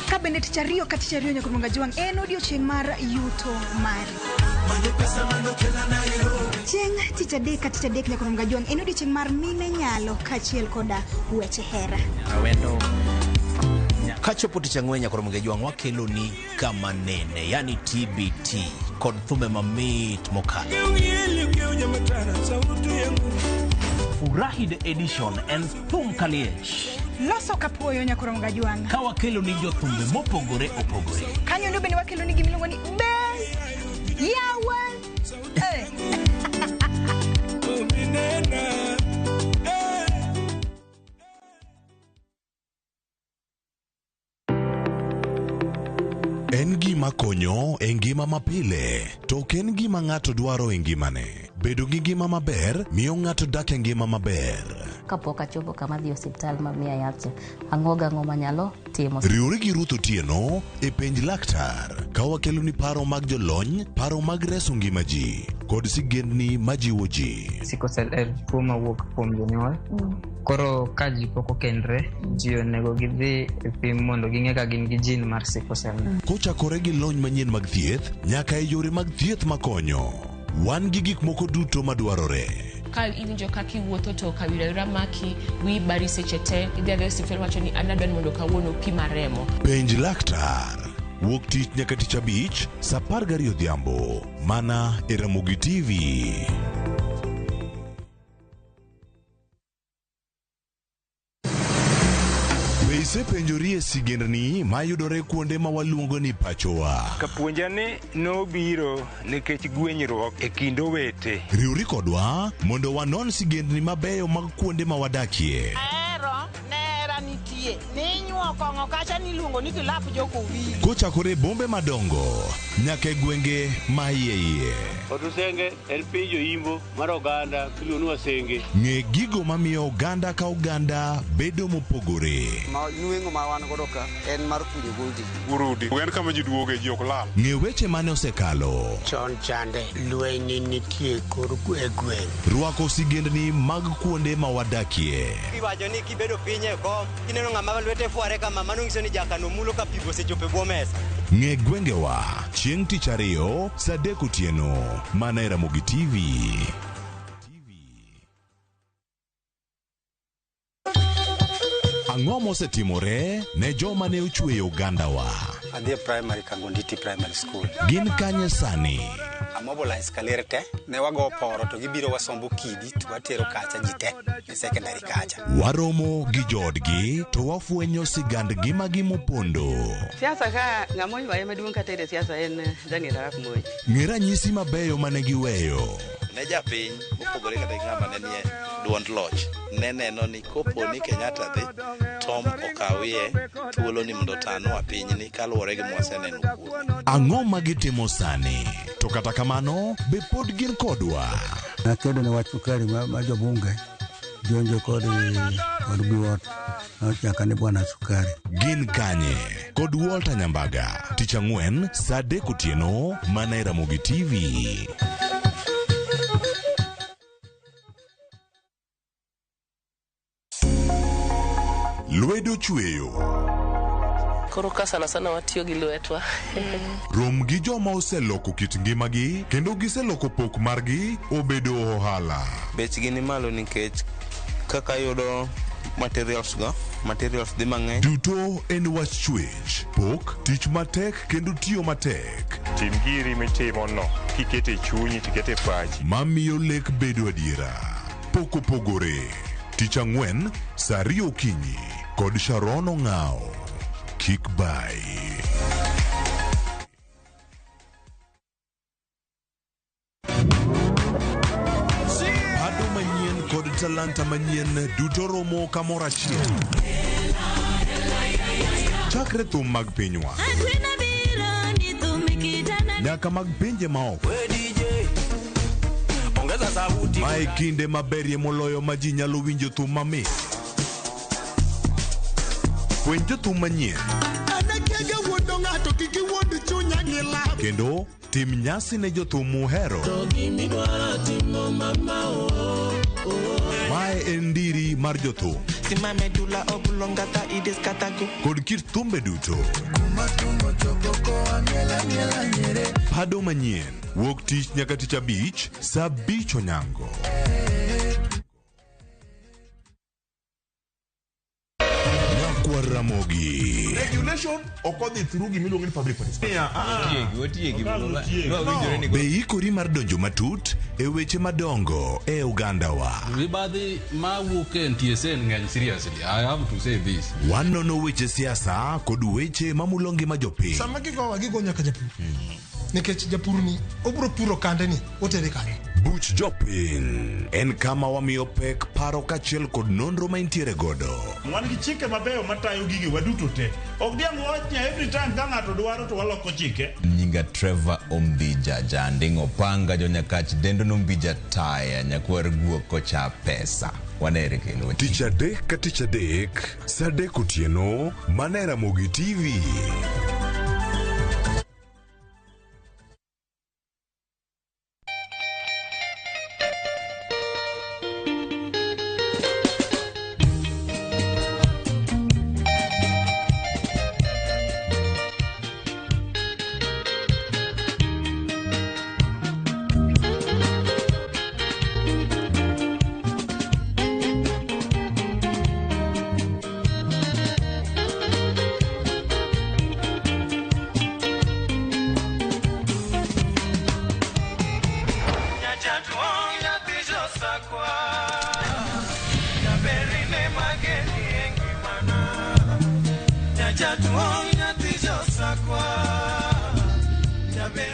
Ka bende tich ariyo ka tich ariyo nyaka Mwanga Jwang' en odiochieng' mar yuto mari. Chieng' tich adek ka tich adek nyaka Mwanga Jwang' en odiochieng' mar mine nyalo kaachiel koda weche hera. Awendo. Kachopo tich ang'wen nyaka Mwanga Jwang' wakelo ni kama nene, yani TBT kod thumbe mamit mokalo. Furahi the edition en thum kaliech. Loso kapuoyo nyaka Mwanga Jwang'. Ka wakelo ni jothumbe mopogore opogore. Kanyo ndo bende wakelo ni gimiluongo ni be yawa. En gima konyo e ngima mapile, to ok en gima ng'ato dwaro e ngimane. Bedo gi ngima maber miyo ng'ato dak e ngima maber. Kapok achopo kama dhi osiptal ma miya yath cha, ang'o gang'o manyalo timo. Riwri gi Ruth Otieno e penj laktar ka wakelo ni paro mag jolony, paro mag reso ngima ji kod sigendni majiwo ji. Sickle cell en tuo mawuok kuom jonyuol. Koro ka ji pok okendre, ji onego gidhi e pim mondo ging'e ka gin gi gene mar sickle cell. Kochakore gi lony manyien mag thieth nyaka e yore mag thieth makonyo. Wan gi gik moko duto madwarore. Ka iwinjo kaka iwuotho to kawira maki, wiyi bari seche te, idhi adhiya e osiptal wacho ni an adwa ni mondo kawuono pima remo. Penj laktar. Wuok tich nyaka tich abich, saa 12 odhiambo, mana e Ramogi TV. Be isepenjori e sigendni mayudore kuonde ma waluongo ni pachowa? Kapuonja ni nobiro nikech gwenyruok e kind owete. Riwri kodwa mondo wanon sigendni mabeyo mag kuonde ma wadakie. Ahero nera nitie ninyuo kong'o kacha niluongo ni kilap jokowili. Kochakore e bombe madongo nyaka e gwenge ma iye iye. Otusenge en piny joimbo mar oganda miluongo ni Wasenge. Ng'e gigo mamiyo oganda ka oganda bedo mopogore. Ma nweng'o ma wan godo ka en mar kunyo goldi. Urudi en kama ji duoge ji ok lal. Ng'e weche mane osekalo. Chon chande lweny nitie kor e gweng'. Rwako sigendni mag kuonde ma wadakie. Iwacho ni kibedo piny e kom, kineno ng'ama lwete fware Kotimore kama mano nyiso ni jakano mulo ka pi osechopo e bwo mesa. Ng'e gwengewa chieng' tich ariyo saa 3 otieno mana e Ramogi TV. Ang'o mosetimore ne joma ne ochweyo ogandawa? Adhi e primary Kangonditi Primary School. Gin kanye sani? Amobilize kaler te, ne wago poro to gibiro wasombo kidi to watero kacha ji te e secondary kacha. Waromo gi joodgi to wafwenyo sigand ngimagi mopondo. Siasa ka ng'ama oywaye maduong' kata e siasa en Daniel Arap Moi. Ng'e ranyisi mabeyo mane giweyo. Ne japiny mopogore kata gi ng'ama ne nie duond loch ne neno ni kopo ni Kenyatta dhi Tom okawie thuolo ni mondo otanwa pinyni kaluwore gi mwaseneno kuome. Ang'o ma gitimo sani? To kata kamano, be pod gin kodwa? Nakedo ne wach sukari ma, ma jobunge jonjo kod kod biwot nochaka ni bwana sukari. Gin kanye? Kod Walter Nyambaga. Tich ang'wen saa 3 otieno mana e Ramogi TV. Lwedo chweyo. Koro ka sana sana watiyo gi lwetwa. Rom gi joma oseloko kit ngimagi kendo giseloko pok margi obedo ohala. Bechgi ni malo nikech kaka yudo materials go, materials dhi mang'eny. Duto en wach chwech, pok, tich matek kendo tiyo matek. Tim giri mitimo no kikete e chunyi tikete e pachi. Mamiyo lek bedo adiera. Pok opogore. Tich ang'wen saa 2 okinyi kod Sharon Ong'ao. Kik bai. Pado manyien kod talanta manyien duto romo kamoro achiel. Chakre thum mag pinywa nyaka mag pinje maoko. Mae kinde maberie moloyo ma ji nyalo winjo thum mamit. Fweny jothum manyien kendo tim nyasi ne jothum muhero. Mae en ndiri mar jothum kod kit thumbe duto. Pado manyien wuok tich nyaka tich abich saa 5 onyango. Nyakwar Ramogi. Regulation ok odhi through gimiluongo ni public participation. Otiegi, otiegi. No. Be ikori mar donjo matut e weche madongo e ogandawa? Mibadhi mawuok e NTSA ng'eny seriously. I have to say this. Wanono weche siasa kod weche mamulo ngima jopiny. Sama gigowa gigo nyaka japur. Nikech japur ni obiro puro kande ni otere kanye. Buch jopiny en kama wamiyo pek paro kaachiel kod nonro ma intiere godo. Wan gi chike mabeyo matayo gige waduto te. Ok diang' wach ni every time ka ng'ato dwaro to waloko chike. Nyinga Trevor Ombija Janding Opanga jonyakach dendo nombija taya nyakwar guok kocha pesa. Wanere kendo. Tich adek ka tich adek saa 3 otieno mana e Ramogi TV.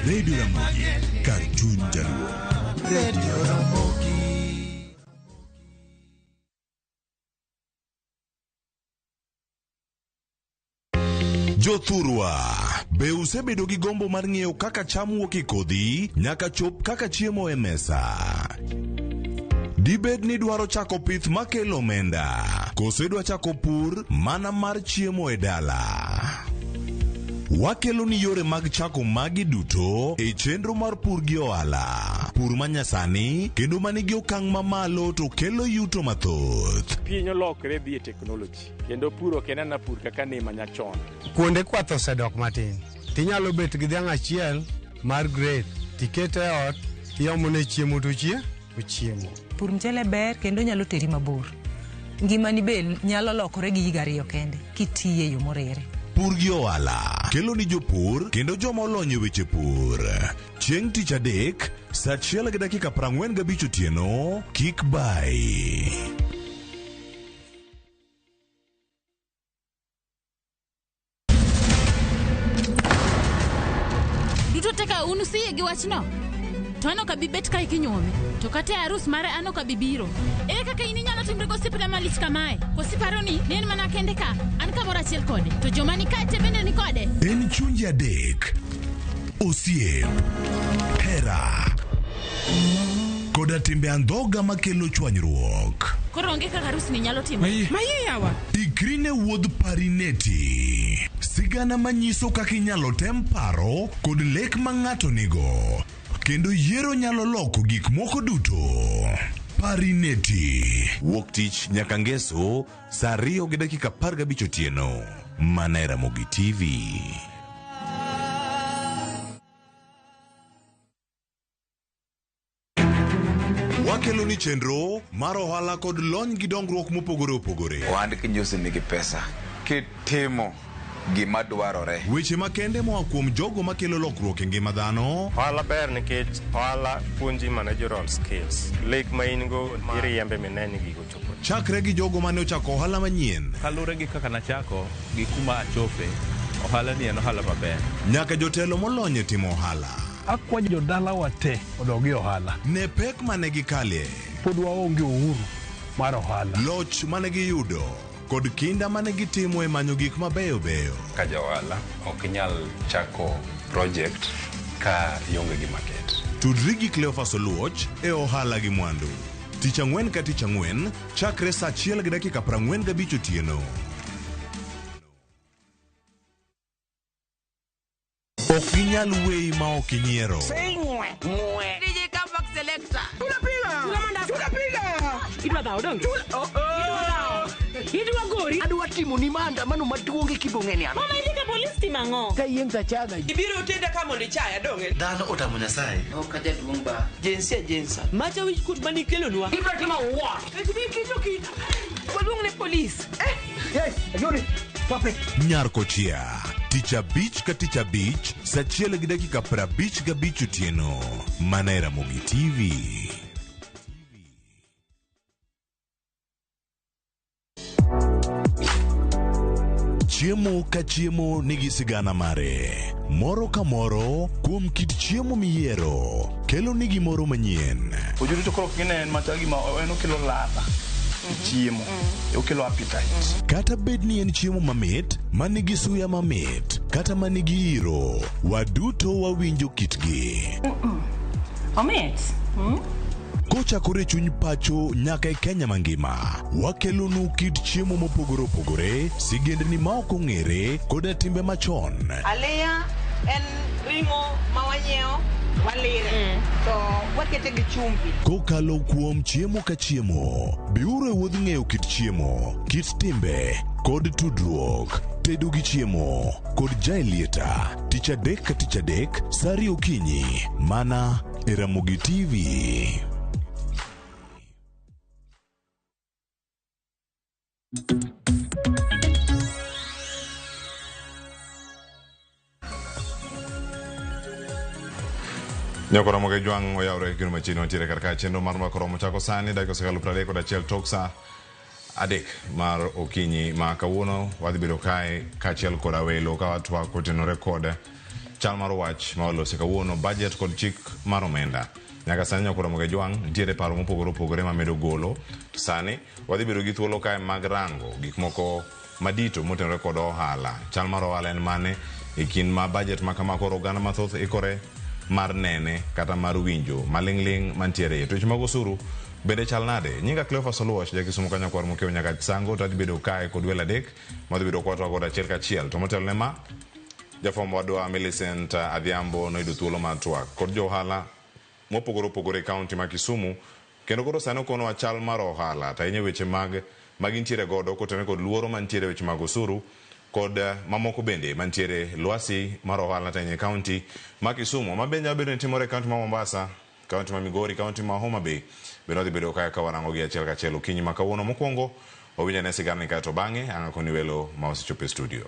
Radio Ramogi kar chuny jaluo. Radio Ramogi. Jothurwa, be usebedo gi gombo mar ng'eyo kaka cham wuok e kodhi nyaka chop kaka chiemo e mesa? Dibed ni dwaro chako pith makelo omenda, koso idwa chako pur mana mar chiemo e dala? Wakelo ni yore mag chako magi duto e chenro mar pur gi ohala. Pur manyasani kendo manigi okang' mamalo to kelo yuto mathoth. Piny olokre dhi e teknoloji kendo pur ok en ana pur kaka ne manyachon. Kuonde kwath osedok matin. Tinyalo bet gi dhiang' achiel mar grade tikete e ot tiomone chiemo to ochiemo. Pur mchele ber kendo nyalo teri mabor. Ngimani be nyalo lokore gi higa ariyo kende kitiye e yo moriere. Pur gi ohala kelo ni jopur kendo joma olony e weche pur. Chieng' tich adek saa 1:45 otieno kik bai. Duto te ka un usiyie gi wachno? To an ok abi bet kae kinyuome. To kata e arus mare an ok abi biro. Ere kaka in inyalo timri gosiepna malich kamae? Koso iparo ni ne en mana kende ka? An kamoro achiel kode. To joma ni kae te bende ni kode? En chunje adek, osiep, hera, koda timbe andhoga makelo chwanyruok. Koro onge kaka arusni nyalo timore. Maye yawa. Ikri ne wuodh Parineti. Sigana manyiso kaka inyalo tem paro kod lek ma ng'ato nigo. Kendo yiero nyalo loko gik moko duto. Parineti. Wuok tich nyaka ngeso saa 2:15 otieno. Mana e Ramogi TV. Wakelo ni chenro mar ohala kod lony gi dongruok mopogore opogore. Ohand kinyosi nigi pesa kitimo gima dwarore. Weche makende moa kuom jogo makelo lokruok e ngima dhano. Ohala ber nikech ohala puonji managerial skills. Lek ma in go iriembe mine ni gigo ochopo. Chakre gi jogo mane ochako ohala manyien. Kalure gi kaka nachako gi kuma achope, ohala ni en ohala maber. Nyaka jotelo molony e timo ohala. Akwayo jodalawa te odog e ohala. Ne pek mane gikalie. Pod waonge uhuru mar ohala. Loch mane giyudo kod kinda mane gitimo e manyo gik mabeyo beyo. Ka ja ohala ok inyal chako project ka ionge gi market. Tudri gi Cleophas Oluoch e ohala gi mwandu. Tich ang'wen ka tich ang'wen chakre saa 1:45 otieno. Ok ginyal weyi ma ok inyiero. DJ Comeback Selector. Tunapiga. Idwa dhawo donge? Idwa dhawo. Idwa gori. Adwa timo ni maandamano maduong' e kibong'eni an. Mama idhi ka polis timo ang'o? Ka yieng' tachaga. Ibiro tenda ka mondo ichaya donge? Dhano otamo Nyasaye. Ok ajaduong' ba. Jinsia jinsa. Macha wich kuot mane ikelonwa. Ibiro timo what? Ibiro kito. Waluong ne polis. Eh. Yes, Ayuri. Stop it. Nyar Kochia. Tich abich ka tich abich saa 1:55 otieno. Mana e Ramogi TV. Chiemo ka chiemo nigi sigana mare. Moro ka moro kuom kit chiemo miyiero kelo ni gimoro manyien. Ojuto to koro gine en machal gima en okelo ladha e chiemo. Okelo appetite. Kata bed ni en chiemo mamit, manigi suya mamit, kata manigi iro, waduto wawinjo kitgi. Omit. Kochakore e chuny pacho nyaka e Kenya mangima, wakelonu kit chiemo mopogore opogore, sigendni ma ok ong'ere, koda timbe machon. Aliya en ring'o ma wanyiewo walire to wakete gi chumbi. Kokalo kuom chiemo ka chiemo, biuru e wuodh ng'eyo kit chiemo, kit timbe, kod tudruok. Tedo gi chiemo kod Jaelieta, tich adek ka tich adek, saa ariyo okinyi, mana e Ramogi TV. Nyakoro Ramogi Jwang' oyawre kendo machiegni wantiere kar kae chenro mar Mbaka Oromo chako sani dakika osekalo 31 tok sa 3 mar okinyi ma kawuono wadhi bedo kae kaachiel koda welo ka watwak kotenore kod chal mar wach ma walose kawuono budget kod chik mar omenda. Nyaka sani Nyakoro Ramogi Jwang' nitiere paro mopogore opogore mamedo golo. To sani wadhi bedo gi thuolo kae mag rango gik moko madito motenore kod ohala. Chal mar ohala en mane e kind ma budget ma kama koro oganda mathoth ikore mar nene kata mar winjo maling'ling' mantiere iye. To weche mag osuru bende chal nade? Nyinga Cleophas Oluoch, ja Kisumu ka nyakwar Mokeo nyaka Sango, to adhi bedo kae kod welo adek madhi bedo kwatwa godo achiel kachiel. To motelo ne ma, jafwambo wadwa Millicent Adhiambo noyudo thuolo mar twak kod jo ohala mopogore opogore e kaunti ma Kisumu kendo koro sani okonowa chal mar ohala to ahinya weche mag magintiere godo kotenore kod luoro mantiere weche mag osuru kod mamoko bende mantiere lwasi mar ohala to ahinya e kaunti ma Kisumu. Ma bende nyalo bedo ni timore e kaunti ma Mombasa, kaunti ma Migori, kaunti ma Homa Bay bende wadhi bedo kae ka warango gi achiel kachiel okinyi ma kawuono. Mokwongo wawinj ane sigana kae to bang'e ang' akoni welo ma osechopo e studio.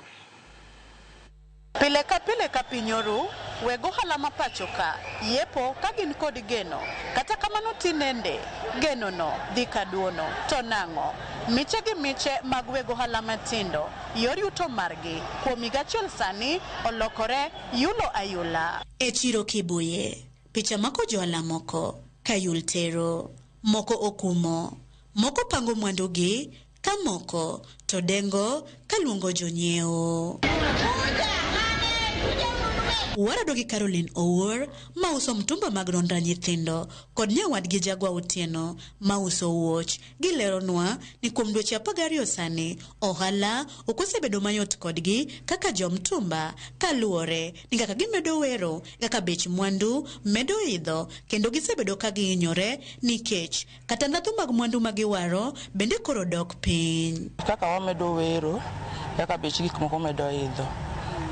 Pile ka pile ka piny oru, weg ohala ma pacho ka yepo ka gin kod geno. Kata kamano tinende, genono dhi ka duono. To nang'o? Miche gi miche mag weg ohala matindo, yor yuto margi kuom higa achiel sani olokore yulo ayula. E chiro Kibuye, picha mako johala moko ka yul tero, moko okumo, moko pango mwandugi ka moko to dengo ka luongo jonyiewo. Warado gi Caroline Owuor mauso mtumba mag ronda nyithindo kod nyawadgi Jagwa Otieno mauso wuoch. Gileronwa ni kuom dweche 12 sani ohala ok osebedo mayot kodgi kaka jomtumba kaluwore ni kaka gimedo wero kaka bech mwandu medo idho kendo gisebedo ka gihinyore nikech kata ndhadhu mag mwandu ma giwaro bende koro dok piny. Kaka wamedo wero, kaka bech gik moko medo idho.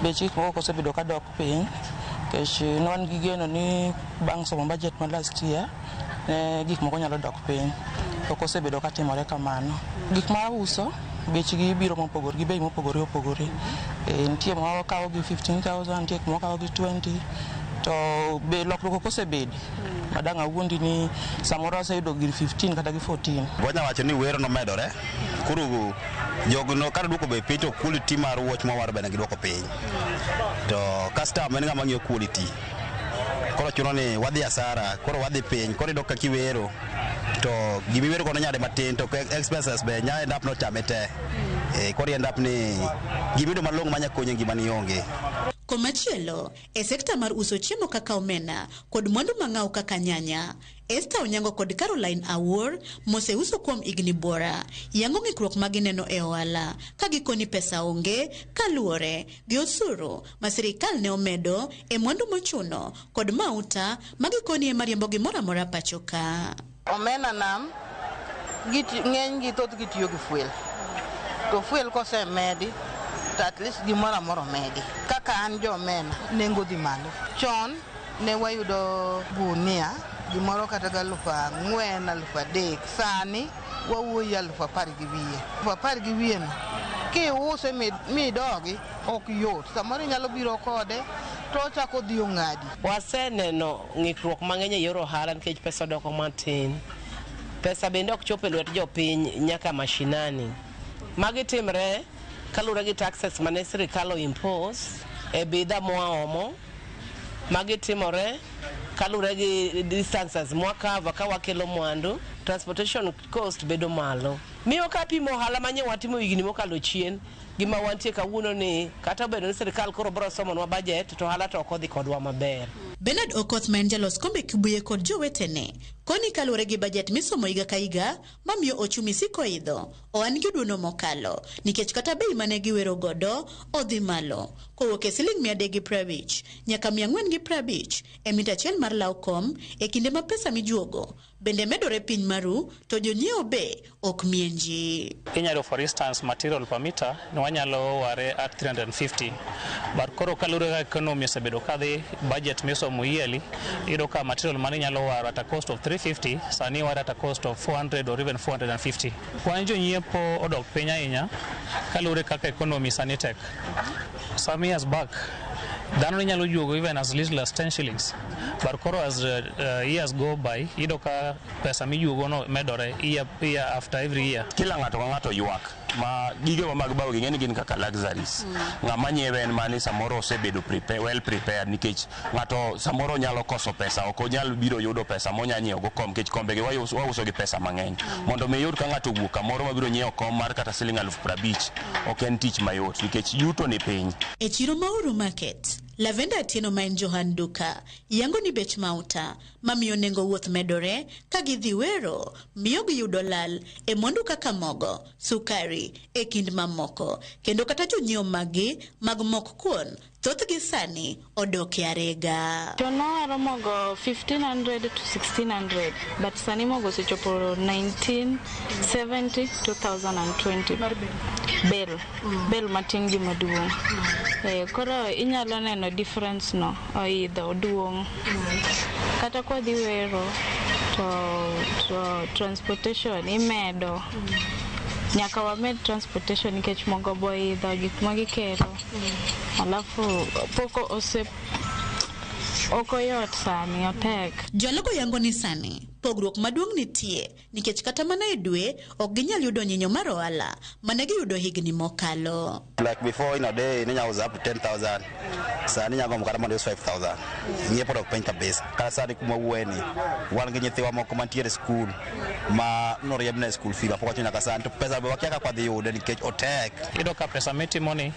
Bech gik moko osebedo ka dok piny, nikech ne wan gi geno ni bang' somo budget ma last year, ne gik moko nyalo dok piny. Ok osebedo ka timore kamano. Gik ma auso, bechgi biro mopogore, gi bei mopogore opogore. Nitie ma wakawo gi 15,000, nitie ma wakawo gi 20, to be lokruok ok osebede. Madang' awuondi ni samoro aseyudo gir 15 kata gi 14. Wanya wacho ni wero nomedore, koro jogo no kar duoko bei piny to quality mar wuoch mwawaro bende giduoko piny. To customer en ng'ama ng'iyo quality. Koro chuno ni wadhi hasara, koro wadhi piny, koro iyudo ka kiwero to gimiwero godo nyade matin to expenses be nya end up nochame te. Koro end up ni gimiyudo malong'o manya konyi e ngimani onge. Komachielo, e sekta mar uso chiemo kaka omena kod mwandu mang'aw kaka nyanya, Esther Onyango kod Caroline Awuor moseuso kuom higni buora yango ng'ikruok ma gineno e ohala ka gikoni pesa onge kaluwore gi osuru ma sirikal ne omedo e mwandu mochuno kod mauta ma gikoni ema riembo gimoro amora pacho ka. Omena nam ng'eny gi thoth gi tiyo gi fuel. To fuel kosemedi to at least gimoro amora omedi. Kaka an jo omena, nengo dhi malo. Chon ne wayudo gunia gimoro kata ga 4,000, 3,000. Sani wawuoyi 10,000 2. 10,000 2 no kiuse midogi ok yot. Samoro inyalo biro kode to ochako dhi ong'adi. Waseneno ng'ikruok mang'eny e yor ohala nikech pesa odoko matin. Pesa bende ok chop e lwet jopiny nyaka mashinani. Magi timre kaluwore gi taxes mane sirikal o impose e bidhaa mwaomo. Magi timore kaluwore gi distances mwakava ka wakelo mwandu. Transportation cost bedo malo. Miyo ka pimo ohala manye watimo higni mokalo chien gi ma wantie kawuono ni kata obedo ni sirikal koro biro somonwa budget to ohala to ok odhi kodwa maber. Bernard Okoth ma en jalos kombe Kibuye kod jowetene koni kaluwore gi bajet misomo higa ka higa mamiyo ochumi siko idho oan gi oduono mokalo nikech kata bei mane giwero godo odhi malo kowuok e siling 350 nyaka 450 e mita achiel mar law kom e kinde ma pesa mijuogo bende medore piny maru to jonyiewo be ok mienji. Inyalo for instance material per meter ne wanyalo ware at 350 but koro kaluwore kaka economy osebedo kadhi budget misomo yearly iyudo ka material mane inyalo waro at a cost of 350 sani iware at a cost of 400 or even 450. Kwan jonyiepo odok piny ahinya kaluwore kaka economy sani tek. Some years back dhano ne nyalo juogo even as little as 10 shillings but koro as years go by iyudo ka pesa mijuogo no medore year after every year. Kila ng'ato ka ng'ato ywak ma gigewa mag bao gi ng'eni gin kaka luxuries. Ng'ama nyiewe en mani samoro osebedo well prepared nikech ng'ato samoro nyalo koso pesa ok onyal biro yudo pesa monya nyiewo go kom nikech kombe gi wauso gi pesa mang'eny. Mondo mi iyud ka ng'ato owuok kamoro mabiro nyiewo kom mar kata siling 50,000 ok en tich mayot nikech yuto ni piny. E chiro ma Uhuru Market, Lavenda Atieno ma en Johan Duka yango ni bech mauta mamiyo nengo wuoth medore ka gidhi wero miyo giyudo lal e mwandu kaka mogo, sukari e kind mamoko kendo kata jonyiewo maggi mag mok kuon Thothgi sani odok e arega. Chon nowaro mogo 1500 to 1600 but sani mogo osechopo 1970 2020 bel bel matin gi maduong'. Koro inyalo neno difference no oidho oduong'. Kata kwadhi wero to transportation imedo. Nyaka wamed transportation nikech mogo boidho gik magikelo. Alafu pok ose ok oyot sani otek. Jologo yango ni sani pogruok maduong' nitie nikech kata mana e dwe ok ginyal yudo nyinyo mar ohala mane giyudo higni mokalo. Like before in a day ninya uza up to 10,000. Sani nyago mkata mondo ius 5,000. Nyiepo dok piny kabisa. Kata sani kuma wuoyeni wan gi nyithiwa moko mantiere e skul ma noriembne e school fee mapok wachulo nyaka sani to pesa be wakia kaka wadhi yude nikech otek. Iyudo ka pesa mitimo ni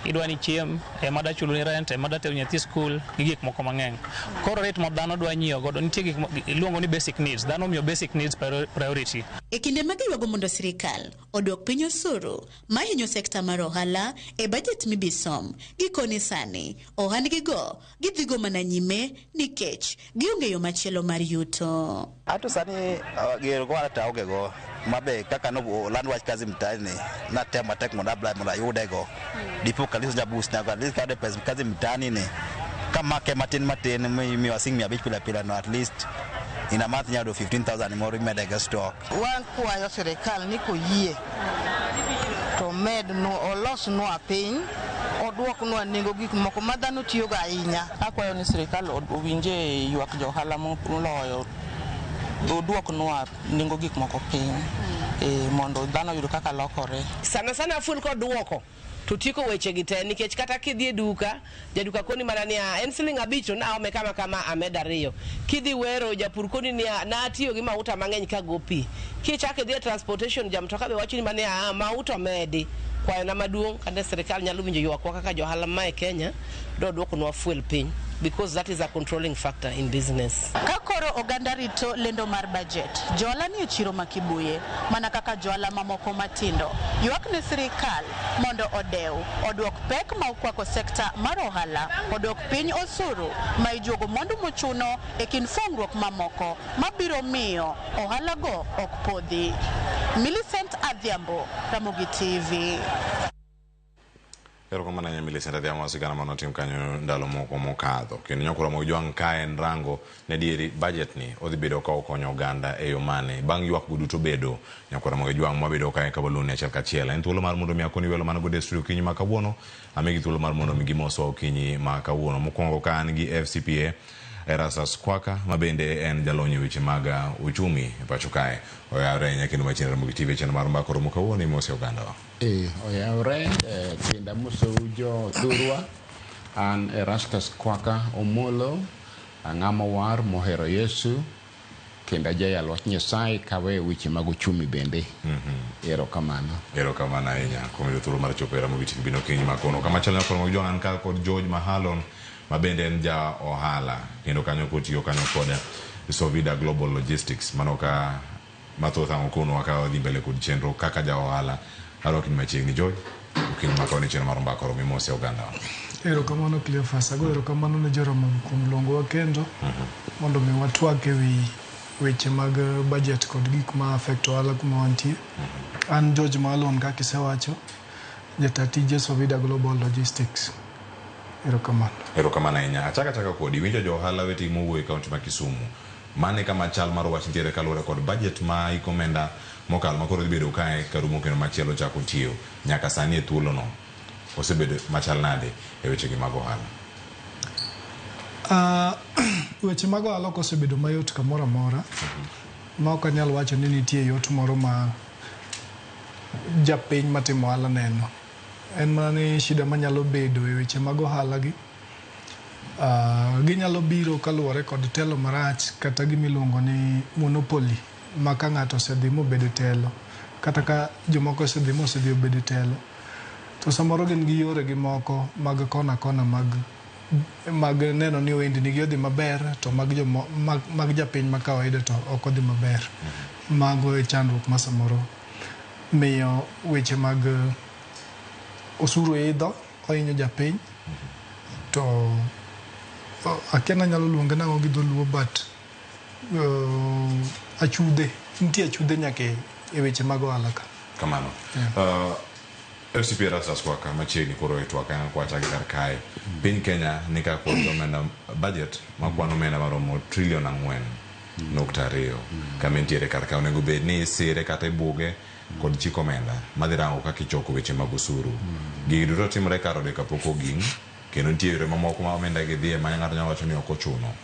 idwa ni chiem, ema da chuloni rent, ema da tero nyathi skul gi gik moko mang'eny. Koro rate ma dhano dwa nyiewo godo nitie gik iluongo ni basic needs. Dhano omiyo basic needs priority. E kinde ma giywago mondo sirikal odwok piny osuru mahinyo sekta mar ohala e bajet mibisom, gikoni sani ohandgigo gidhigo mana nyime nikech gionge yo machielo mar yuto. Ato sani gero go ta onge go mabe kaka no land wach kazi mtaani natemo matek mondo apply mondo ayude go dipo kanisa ja boost na at least kade pesa kazi mtaani ni kamake matin matin miwa sing 500 pile pile no at least in a month nyalo 15,000 moro imede go stock. Wan kwayo sirikal ni koyie to medno olosnwa piny oduoknwa nengo gik moko ma dhano tiyogo ahinya. Akwayo ni sirikal owinje ywak jo ohala moloyo oduoknwa nengo gik moko piny mondo dhano oyud kaka lokore. Sana sana fuel koduoko to tieko weche gi te nikech kata kidhi e duka jaduka koni mana niya en siling 5 to naome kama kama amed 2. Kidhi wero japur koni niya natiyo gi mauta mang'eny kago pi. Kichako idhi e transportation jamtoka be wacho ni mana niya mauta omedi. Kwayona maduong' kane sirikal nyalo winjo ywakwa kaka johala ma e Kenya do duokonwa fuel piny because that is a controlling factor in business. Ka koro oganda rito lendo mar budget, johala nie chiro ma Kibuye mana kaka johala mamoko matindo ywak ne sirikal mondo odew oduok pek ma okwako sekta mar ohala, oduok piny osuru ma ijuogo mwandu mochuno e kind fongruok mamoko mabiro miyo ohala go ok podhi. Millicent Adhiambo, Ramogi TV. Erokamano ahinya Millicent Adhiambo sigana manotim kanyo ndalo moko mokadho. Kendo nyakura mag jwang' ka en rango ne dieri budget ni odhi bedo ka okonyo oganda e yo mane bang' ywak go duto bedo nyakura mag jwang' mabedo kae ka waluni achiel kachiel. En thuolo mar mondo mi akoni welo man godo e studio okinyi ma kawuono, amigi thuolo mar mondo mi gimoswa okinyi ma kawuono. Mokwongo ka an gi FCPA Erastus Kwaka ma bende en jalony e weche mag uchumi e pacho kae. Oyawre ahinya kendo machiegni Ramogi TV chenro mar Mbaka Oromo kawuono imose ogandawa. Oyawre kendo amosou jo thurwa. An Erastus Kwaka Omolo, ang'ama war mohero Yesu kendo ajayal wach Nyasaye kaweyo weche mag uchumi bende. Erokamano. Erokamano ahinya kuom yudo thuolo mar chopo e Ramogi TV bino okinyi ma kawuono. Kamachielo nyakoro mag jwang' an ka kod George Mahalon ma bende en ja ohala kendo kanyo kotiyo kanyo kod Sovida Global Logistics. Mano ka mathoth ang' okonwa ka wadhi mbele kod chenro kaka ja ohala. Arwakni machiegni George, okinyi ma kawuono e chenro mar Mbaka Oromo imose ogandawa. Erokamano Cleophas, ago erokamano ne Jaramogi kuom luongowa kendo mondo mi watwak ewi weche mag budget kod gik ma affect ohala kuma wantie. An George Mahalon kaka isewacho, jata tije Sovida Global Logistics. Erokamano. Erokamano ahinya. Achaka achaka kodi, winjo jo ohala wetegi mowuok e kaunti ma Kisumu. Mane kama chal mar wach nitiere kaluwore kod budget ma hik omenda mokalo ma koro dhi bedo kae karumo kendo machielo chako tiyo. Nyaka sani e thuolono osebedo machal nade e wechegi mag ohala? Weche mag ohala ok osebedo mayot kamoro amora. Ma ok anyal wacho ni nitie yot moro ma japiny matimo ohala neno. En mana ni shida manyalo bedo e weche mag ohala gi ginyalo biro kaluwore kod telo marach kata gimiluongo ni monopoly ma ka ng'ato osedhi mobedo e telo kata ka jomoko osedhi mosedhi obedo e telo to samoro gin gi yore gi moko mag kona kona mag neno ni ohendni gi odhi maber to mag jomo, mag japiny ma kawaida to ok odhi maber. Mago e chandruok ma samoro miyo weche mag osuru idho ohinyo japiny. To akia ni anyalo luonge nang'o gi dholuo but achudhe nitie achudhe nyaka e weche mag ohala ka. Kamano. FCP Erastus Kwaka machiegni koro e twak en kwachake kar kae. Piny Kenya ni ka kod omenda budget makwano omenda maromo trilion 4.2 kama entiere kar ka onego bed ni isire kata ibuge kod chik omenda madhi rango kaka ichoko weche mag osuru. Gigi duto timore kar ode kapok oging kendo nitie yore mamoko ma omenda gi dhiye ma ng'ato nyalo wacho ni ok ochuno.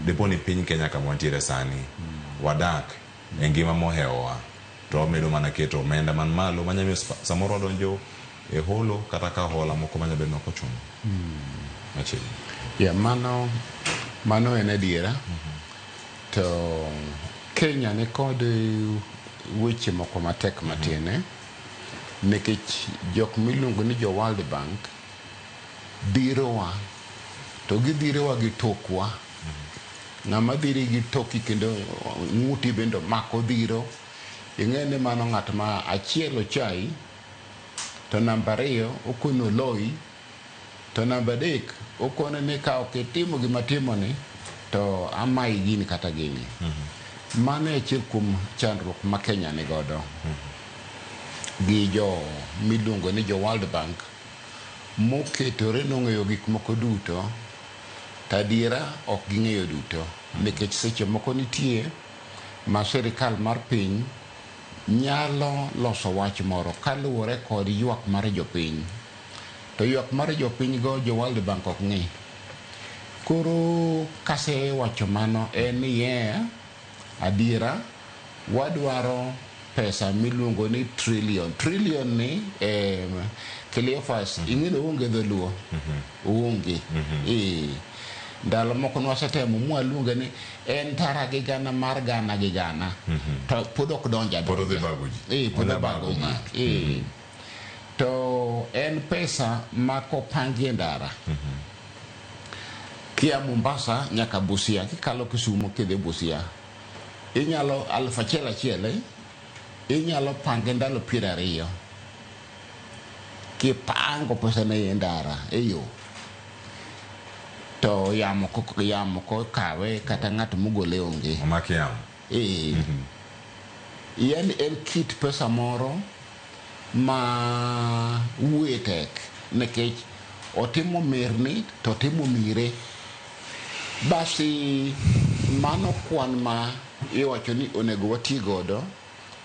Dipo ni piny Kenya kama wantiere sani wadak e ngima mohewowa to wamedo mana keto omenda man malo manyalo miyo samoro wadonjo e holo kata ka hola moko manyalo bedo ni ok ochuno. Machiegni. Yeah, mano en adiera. To Kenya ni kod weche moko matek matin nikech jok miluongo ni jo World Bank dhirowa to gidhirowa gi tokwa. Ng'ama dhiri gi toki kendo ng'uti bende omako dhiro, ing'e ni mano ng'at ma achiel ochayi, to namba ariyo okoni oloyi, to namba adek okoni ni ka ok itimo gima timoni to amayi gini kata gini. Mano e achiel kuom chandruok ma Kenya ni godo gi jo miluongo ni jo World Bank moketore nong'eyo gik moko duto to adiera ok ging'eyo duto nikech seche moko nitie ma sirikal mar piny nyalo loso wach moro kaluwore kod ywak mar jopiny to ywak mar jopiny go jo World Bank ok ng'i. Koro kasewacho mano en ni adiera wadwaro pesa miluongo ni trillion. Trillion ni Cleophas ing'e ni oonge dholuo. Oonge. Ndalo moko nwasetemo mwaluonge ni en tara gi gana mar gana gi gana. To pod ok donja Pod odhi bago ji. Pod obago ji. To en pesa ma kopangi e ndara. Kia Mombasa nyaka Busia, kikalo Kisumu kidhi Busia, inyalo 1000 achiel, inyalo pange ndalo 20. Kipango pesa ne e ndara e yo. To yamo kokawe kata ng'at mogole onge. Omak yamo. Yani en kit pesa moro ma wuoye tek nikech otimo mirni to otimo mire. Basi mano kwan ma iwacho ni onego wati godo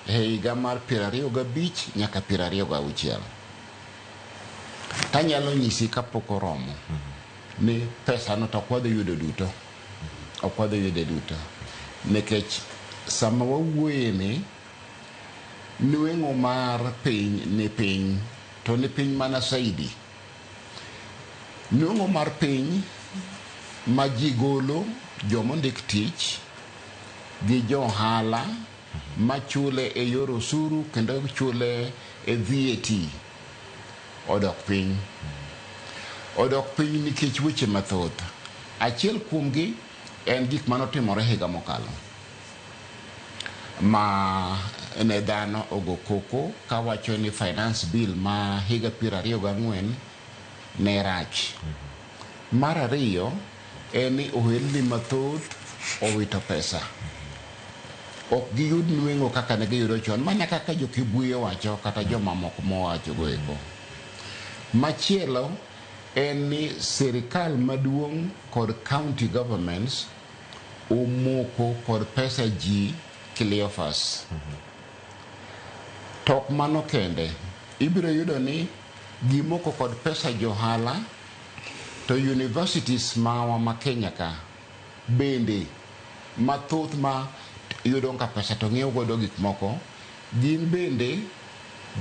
e higa mar 25 nyaka 26. Tanyalo nyisi kapok oromo ni pesa no to ok wadhi yudo duto. Ok wadhi yude duto. Nikech sama wawuoye ni nweng'o mar piny ni piny to ni piny mana saidi. Nweng'o mar piny ma ji golo jomondik tich gi jo ohala machule e yor osuru kendo chule e VAT odok piny. Odok piny nikech weche mathoth. Achiel kuomgi en gik manotimore higa mokalo ma ne dhano ogo koko kawacho ni finance bill ma higa 2024 ne rach. Mar ariyo en ni ohelni mathoth owito pesa. Ok giyud nweng'o kaka ne giyudo chon, mana kaka jo Kibuye wacho kata jomamoko mowacho go eko. Machielo en ni sirikal maduong' kod county governments omoko kod pesa ji Cleophas. To ok mano kende, ibiro yudo ni gimoko kod pesa johala to universities mawa ma Kenya ka bende mathoth ma yudo ka pesa to ng'iewo godo gik moko, gin bende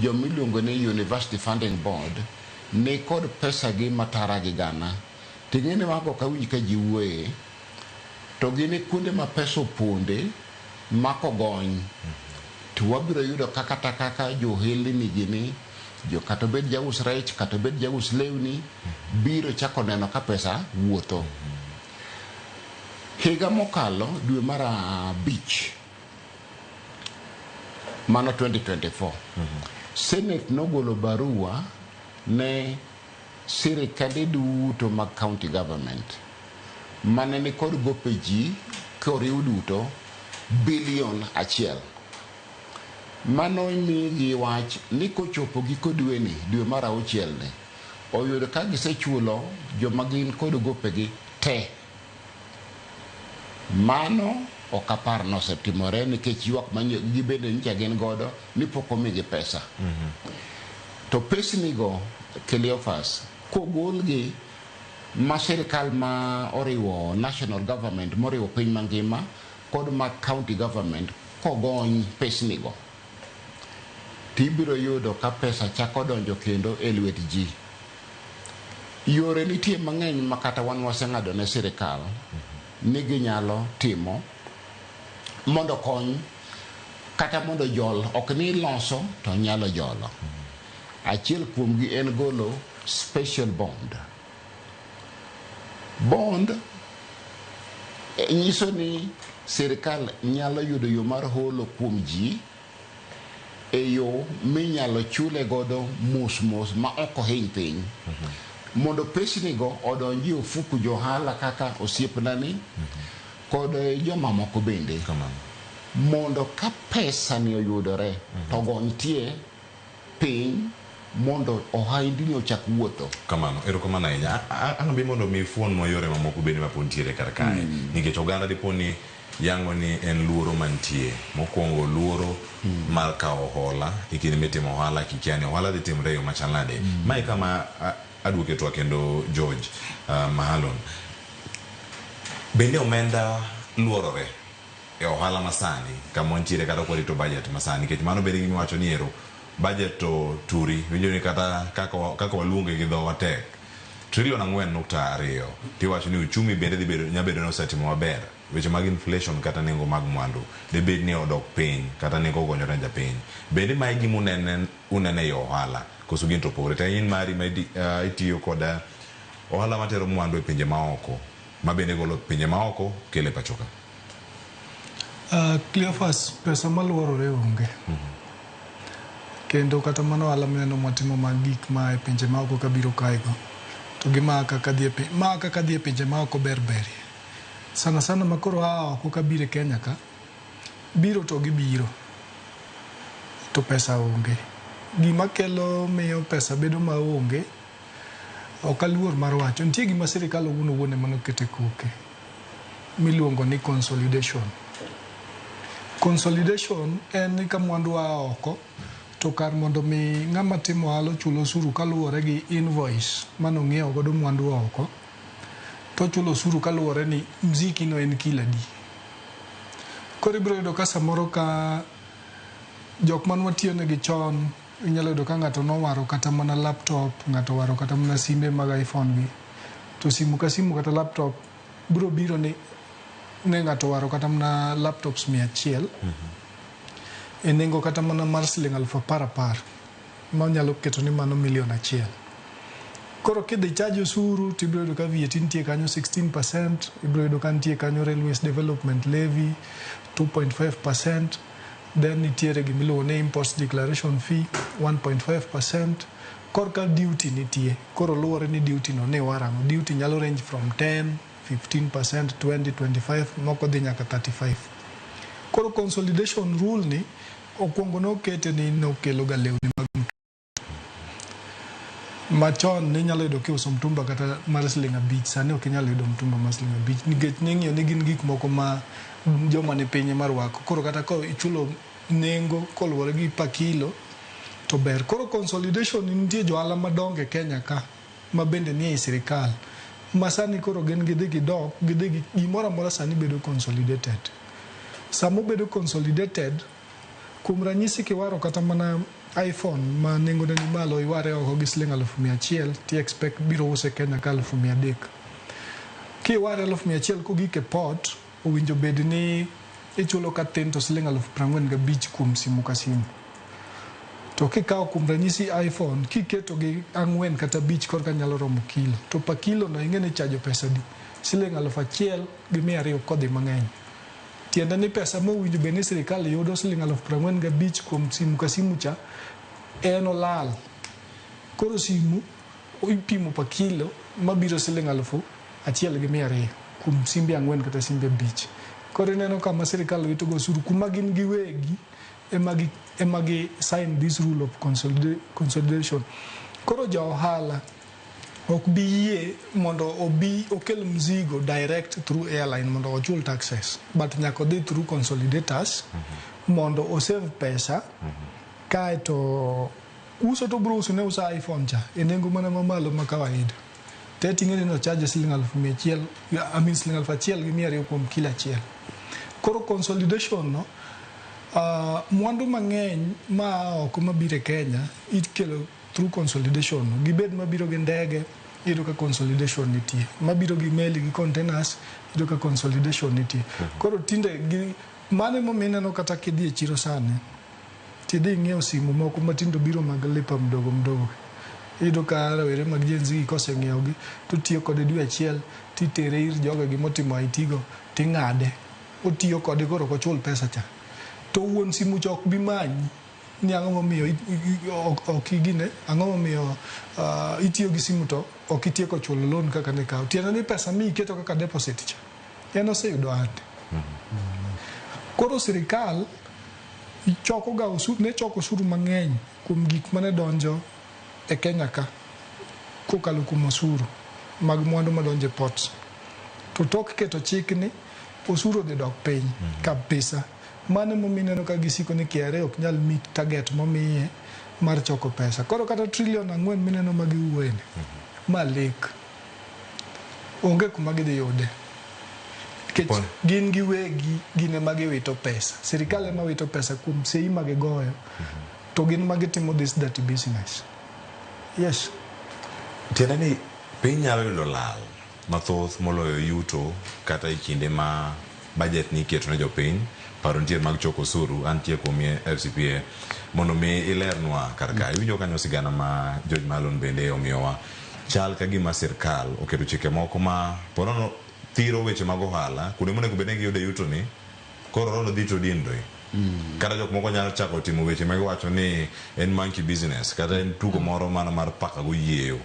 jomiluongo ni University Funding Board ni kod pesa gi matara gi gana. Ting'e ni mago ok awinj ka ji wuoye, to gin e kuonde ma pesa oponde makogony to wabiro yudo ka kata kaka johelni gini jo kata obed jaus rech kata obed jaus lewni biro chako neno ka pesa wuotho. Higa mokalo dwe mar 5 mano 2024 Senate nogolo barua ne sirikande duto mag county government mane nikod gope ji koriw duto bilion 1. Mano migi wach ni kochopo giko dweni, dwe mar 6 ni, oyudo ka gisechulo joma gin kod gopegi te. Mano ok apar nosetimore nikech ywak ma gibende nyicha gin godo ni pok omigi pesa. To pesnigo, Cleophas, kogolgi ma sirikal ma oriwo national government moriwo piny mangima kod ma county government kogony pesnigo, tibiro yudo ka pesa chako donjo kendo e lwet ji. Yore nitie mang'eny ma kata wan waseng'ado ne sirikal ni ginyalo timo mondo kony kata mondo jol, ok ni loso to nyalo jolo. Achiel kuomgi en golo special bond. Bond nyiso ni sirikal nyalo yudo yo mar holo kuom ji e yo minyalo chule godo mos mos ma ok ohiny piny. Mondo pesnigo odonji e ofuku johala kaka osiepnani kod jomamoko bende. Mondo ka pesa ni oyudore to gonytie piny mondo ohandni ochak wuotho. Kamano, erokamano ahinya. Ang' bi mondo mi fuonwa yore mamoko bende mapod nitiere kar kae. Nikech oganda dipo ni yango ni en luoro mantie. Mokwongo luoro mar kawo hola e kinde mitimo ohala kikia ni ohala dhi timre e yo machal nade. Mae kama aduoke twak kendo George Mahalon. Bende omenda luorore e ohala masani kama wantiere kata ok warito budget masani nikech mano bende gima iwacho ni ero budget to turi winjo ni kata kaka waluonge gi dhowa tek trilion 4.2 tiwacho ni uchumi bende dhi bedo nya bedo ni osetimo maber weche mag inflation kata nengo mag mwandu debed ni odok piny kata nengo ogonyore ne japiny. Bende mae gima unene e ohala koso gin to opogore? To in mari ma itiyo kod ohala matero mwandu e pinje maoko ma bende golo pinje maoko kele e pacho ka. Cleophas, pesa maluorore onge. Kendo kata mano ohala mineno mwatimo mag gik ma e pinje maoko kabiro kaego, to gi ma kaka dhi e pinje maoko ber berie. Sana sana makoro aa oko kabiro e Kenya ka, biro to gibiro, to pesa onge. Gima kelo miyo pesa bedo maonge, ok aluor mar wacho. Nitie gima sirikal owuon owuon ema nokete koke, miluongo ni consolidation. Consolidation en ni ka mwandu aa oko, to kar mondo mi ng'ama timo ohala ochul osuru kaluwore gi invoice manong'iewo godo mwandu oko, to ochulo osuru kaluwore ni mziki no en kilo adi. Koro ibiro yudo ka samoro ka jok mane watiyo negi chon, inyalo yudo ka ng'ato nowaro kata mana laptop, ng'ato owaro kata mana simbe mag iPhone gi. To simu ka simu kata laptop biro biro ni ne ng'ato owaro kata mana laptops 100 e nengo kata mana mar siling 10,000 10,000 ma onyalo keto ni mano milion 1. Koro kidhi charge osuru tibiro yudo ka VAT nitie kanyo 16%, ibiro yudo ka nitie kanyo Railways Development Levy 2.5%, then nitiere gimiluongo ni Imports Declaration Fee 1.5%. Korka duty nitie, koro luwore ni duty no ne warang'o. Duty nyalo range from 10, 15%, 20, 25, moko dhi nyaka 35. Koro consolidation rule ni okwongo nokete ni nokelo ga lewni mag machon ninyalo yudo kiuso mtumba kata mar siling 5, sani ok inyal yudo mtumba mar siling 5 nikech ning'iyo ni gin gik moko ma joma ni piny ema rwako. Koro kata ka ichulo nengo koluwore gi per kilo to ber. Koro consolidation nitie johala madongo e Kenya ka ma bende nie sirikal ma sani koro gin gidhi gidok gidhi gi gimoro amora sani bedo consolidated. Sama obedo consolidated, kuom ranyisi kiwaro kata mana iPhone ma nengone ni malo iware oko gi siling 100,000 ti expect biro use Kenya ka 300,000. Kiware 100,000 kogik e port, owinjo bed ni ichulo ka tin to siling 45,000 kuom simu ka simu. To kikawo kuom ranyisi iPhone kiketo gi 4 kata 5 korka nyalo romo kilo. To pa kilo no ing'e ni chajo pesa di? Siling 1,200 kodhi mang'eny. Tiende ni pesa mowinjo bed ni sirikal yudo siling 45,000 kuom simu ka simu cha en olal. Koro simu ipimo pa kilo mabiro siling 1200 kuom simbe 4 kata simbe 5. Koro ineno kama sirikal wito go osuru kuma gin giwegi ema gi sign this rule of consolidation. Koro ja ohala ok bi yie mondo obi okel mzigo direct through airline mondo ochul taxes, but nyaka odhi through consolidators mondo osave pesa. Kaeto uso to bro uso ne uso iPhone cha e nengo mana mamalo ma kawaida. Te ting'e ni charge siling 100,000, I mean siling 1200 kuom kilo achiel. Koro consolidation no, mwandu mang'eny ma oko mabiro e Kenya ikelo through consolidation no. Gibed mabiro gi ndege, iyudo ka consolidation nitie. Mabiro gi meli gi containers, iyudo ka consolidation nitie. Koro tinde gi mano emomiyo ineno kata kidhi e chiro sani, tidhi ing'iewo simu moko matindo biro mag lipa mdogo mdogo. Iyudo ka rawere mag Gen Z koseng'iewogi to tiyo kode dwe achiel, titere ir jogegi motimo IT go, ting'ade. Otiyo kode koro ok ochul pesa cha. To wuon simu cha ok bi manyi ni ang'o momiyo ok igine, ang'o momiyo itiyo gi simu to ok itieko chulo loan kaka ne kawo. Tiende ni pesa mi iketo kaka deposit cha, en oseyudo ande. Koro sirikal choko ga osuru, ne choko osuru mang'eny kuom gik mane donjo e Kenya ka kokalo kuom osuru mag mwandu madonjo e ports. To tok keto chik ni osuru odhi dok piny kabisa. Mano emomiyo ineno ka gisiko ni KRA ok nyal meet target momiye mar choko pesa. Koro kata trillion 4 mineno ma giwuoye ni, ma lek. Onge kuma gidhi yude. Nikech gin giwegi gin ema giwito pesa. Sirikal ema wito pesa kuom sei ma gigoyo. To gin ma gitimo this dirty business. Yes. Tiende ni piny nyalo yudo lal mathoth moloyo yuto kata e kinde ma budget ni iketo ne jopiny, paro nitie mag choko osuru, antie kuom FCPA mondo mi ilernwa kar ka. Iwinjo kanyo sigana ma George Malon bende omiyowa. Chal ka gima sirkal oketo chike moko ma ponono thiro weche mag ohala, kuonde monego bed ni giyude yuto ni, koro rodo dhi to dinre. Kata jok moko nyalo chako timo weche ma giwacho ni en monkey business, kata en tugo moro mana mar paka go yieyo.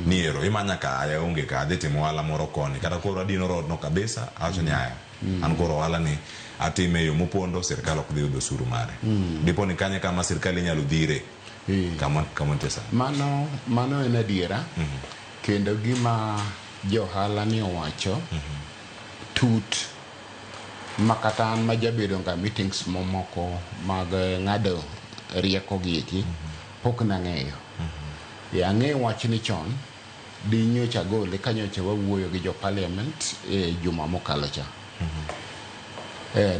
Ni ero, imanya ka aya onge ka, adhi timo ohala moro koni. Kata koro adino road no kabisa, awacho ni aya. An koro ohala ni atime e yo mopondo, sirkal ok dhi yudo osuru mare. Dipo ni kanye kama sirkal inyalo dhire. Kama nitie sani. Mano en adiera. Kendo gima johala ni owacho tut ma kata an ma jabedo ga meetings mamoko mag ng'ado rieko gi eki pok nang'eyo. Ang'eyo wachni chon, di nyocha gole ka nyocha wawuoyo gi jo parliament e juma mokalo cha.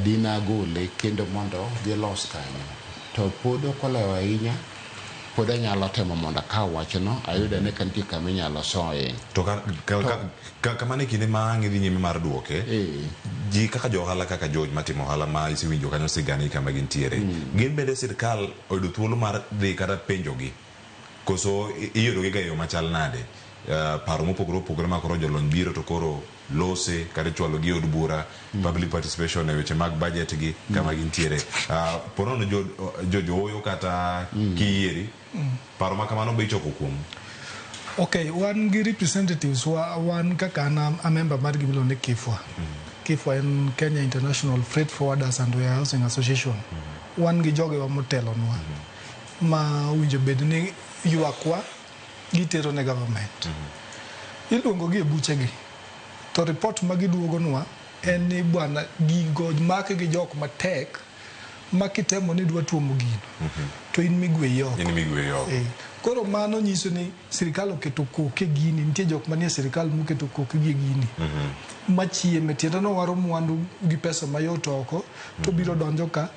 Di nagole kendo mondo gilos kanyo. To pod ok olewo ahinya, pod anyalo temo mondo akaw wachno, ayudo ni ka nitie kama inyalo soye. To kamano e kinde ma ang' idhi nyime mar duoke, ji kaka jo ohala kaka George matimo ohala ma isewinjo kanyo sigana kama gintiere, gin bende sirkal oyudo thuolo mar dhi kata penjogi, koso iyudogi ga e yo machal nade? Paro mopogore opogore ma koro jolony biro to koro lose kata ichwalo gi od bura, public participation e weche mag budget gi kama gintiere. Ponono jojoyo kata kiyieri, paro ma kamano be ichoko kuom? Okay, wan gi representatives, wan kaka an a member mar gima iluongo ni KIFWA. KIFWA en Kenya International Freight Forwarders and Warehousing Association. Wan gi jogewa motelonwa ma owinjo bed ni ywakwa gitero ne government. Iluongo gi e buchegi. To report ma giduogonwa en ni bwana gigo mak gi jok matek ma kitemo ni idwa tuomo gino to in migweyi oko. In migweyi oko. Koro mano nyiso ni sirikal oketo koke gini, nitie jok manie sirikal moketo koke gi gini. Machieme, tiende no waro mwandu gi pesa mayot oko, to biro donjo ka,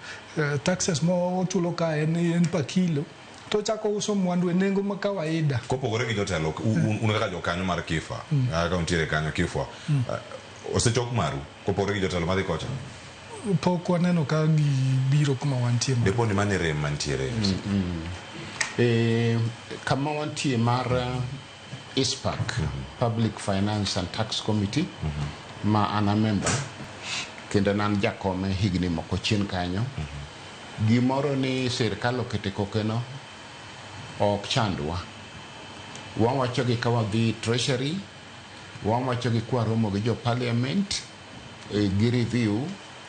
taxes mo ochulo ka en per kilo, to chako uso mwandu e nengo ma kawaida. Kopogore gi jotelo, un kaka jokanyo mar KIFA, kaka untiere kanyo KIFWA, osechok maru kopogore gi jotelo madhi kocha? Pok waneno ka gibiro kuma wantie. Dipo ni mano e rem mantiere. Kama wantie mar ICPAK, Public Finance and Tax Committee, ma an a member, kendo an jakome higni moko chien kanyo. Gimoro ni sirkal okete kokeno ok chandwa. Wawacho gi ka wadhi treasury, wawacho gi kwaromo gi jo parliament gi review,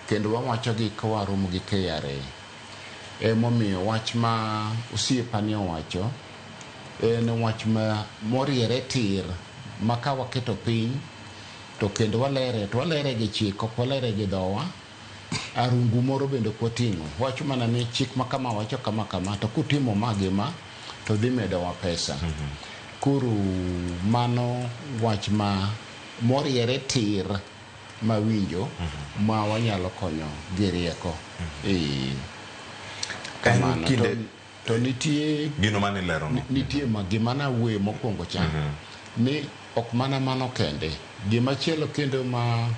kendo wawacho gi ka waromo gi KRA. Emomiyo wach ma osiepani owacho en wach ma moriere tir ma ka waketo piny to kendo walere to walere gi chik, ok walere gi dhowa. Arungu moro bende ok wating'o. Wacho mana ni chik ma kama wacho kama kama, to kutimo ma gi ma to dhi medowa pesa. Koro mano wach ma moriere tir mawinjo ma wanyalo konyo gi rieko. Kamano. To nitie gino mane ilero no. Nitie ma gima nawuoye mokwongo cha ni ok mana mano kende. Gimachielo kendo ma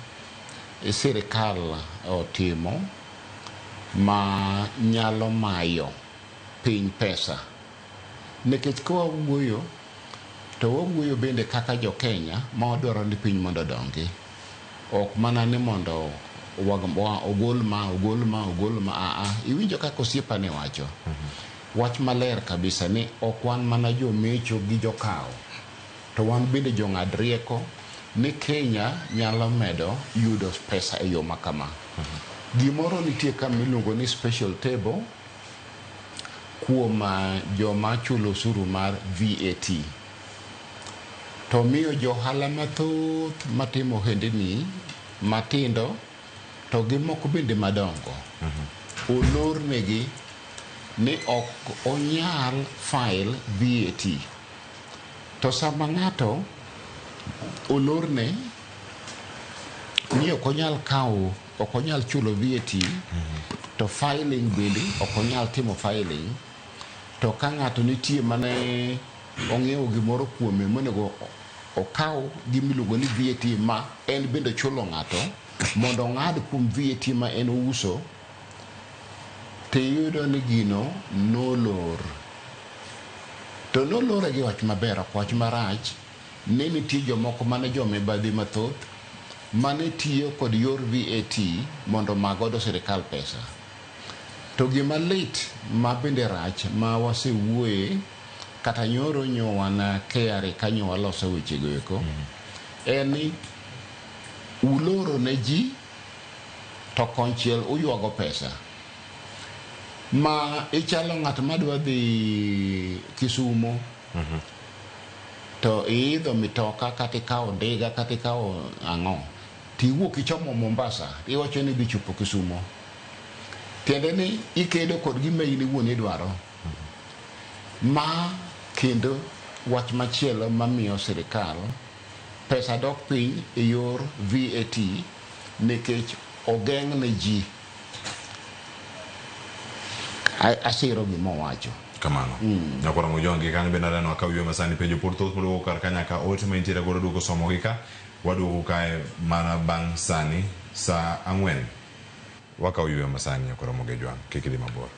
sirikal otimo ma nyalo mayo piny pesa, nikech ka wawuoyo to wawuoyo bende kaka jo Kenya ma wadwaro ni piny mondo odongi, ok mana ni mondo ogol ma ogol ma ogol ma aa. Iwinjo kaka osiepa ne wacho wach maler kabisa ni ok wan mana jomecho gi jokawo, to wan bende jong'ad rieko ni Kenya nyalo medo yudo pesa e yo ma kama. Gimoro nitie ka miluongo ni special table kuom joma chulo osuru mar VAT, to miyo johala mathoth matimo ohendni matindo to gi moko bende madongo olornegi ni ok onyal file VAT. To sama ng'ato olorne ni ok onyal kawo, ok onyal chulo VAT, to filing bende ok onyal timo filing. To ka ng'ato nitie mane ong'iewo gimoro kuome monego okaw gimiluongo ni VAT ma en bende ochulo ng'ato mondo ong'ad kuom VAT ma en ouso, tiyudo ni gino nolor. To nolore gi wach maber, ok wach marach, ni nitie jomoko mane jomibadhi mathoth mane tiyo kod yor VAT mondo omaa godo sirikal pesa. To gima lit ma bende rach ma wasewuoye kata nyoro nyo wan KRA kanyo waloso wechego eko, en ni uloro ne ji to konchiel uywago pesa. Ma ichalo ng'at madwa dhi Kisumo to iidho mitoka kata ikawo ndiga kata ikawo ang'o tiwuok ichomo Mombasa, iwacho ni idhi chopo Kisumo. Tiende ni ikedo kod gima in iwuon idwaro. Ma kendo wach machielo mamiyo sirikal pesa dok piny e yor VAT, nikech ogeng' ne ji. Asiro gima owacho. Kamano. Nyakoro Mojongi kanyo bende aneno ka wiwa masani penjo pod thoth moduogo kar ka nyaka ote ma intiere godo duogo somogi ka waduogo kae mana bang' sani saa 4. Wakawo yweyo masani nyakoro Mogejwang', kik idhi mabor.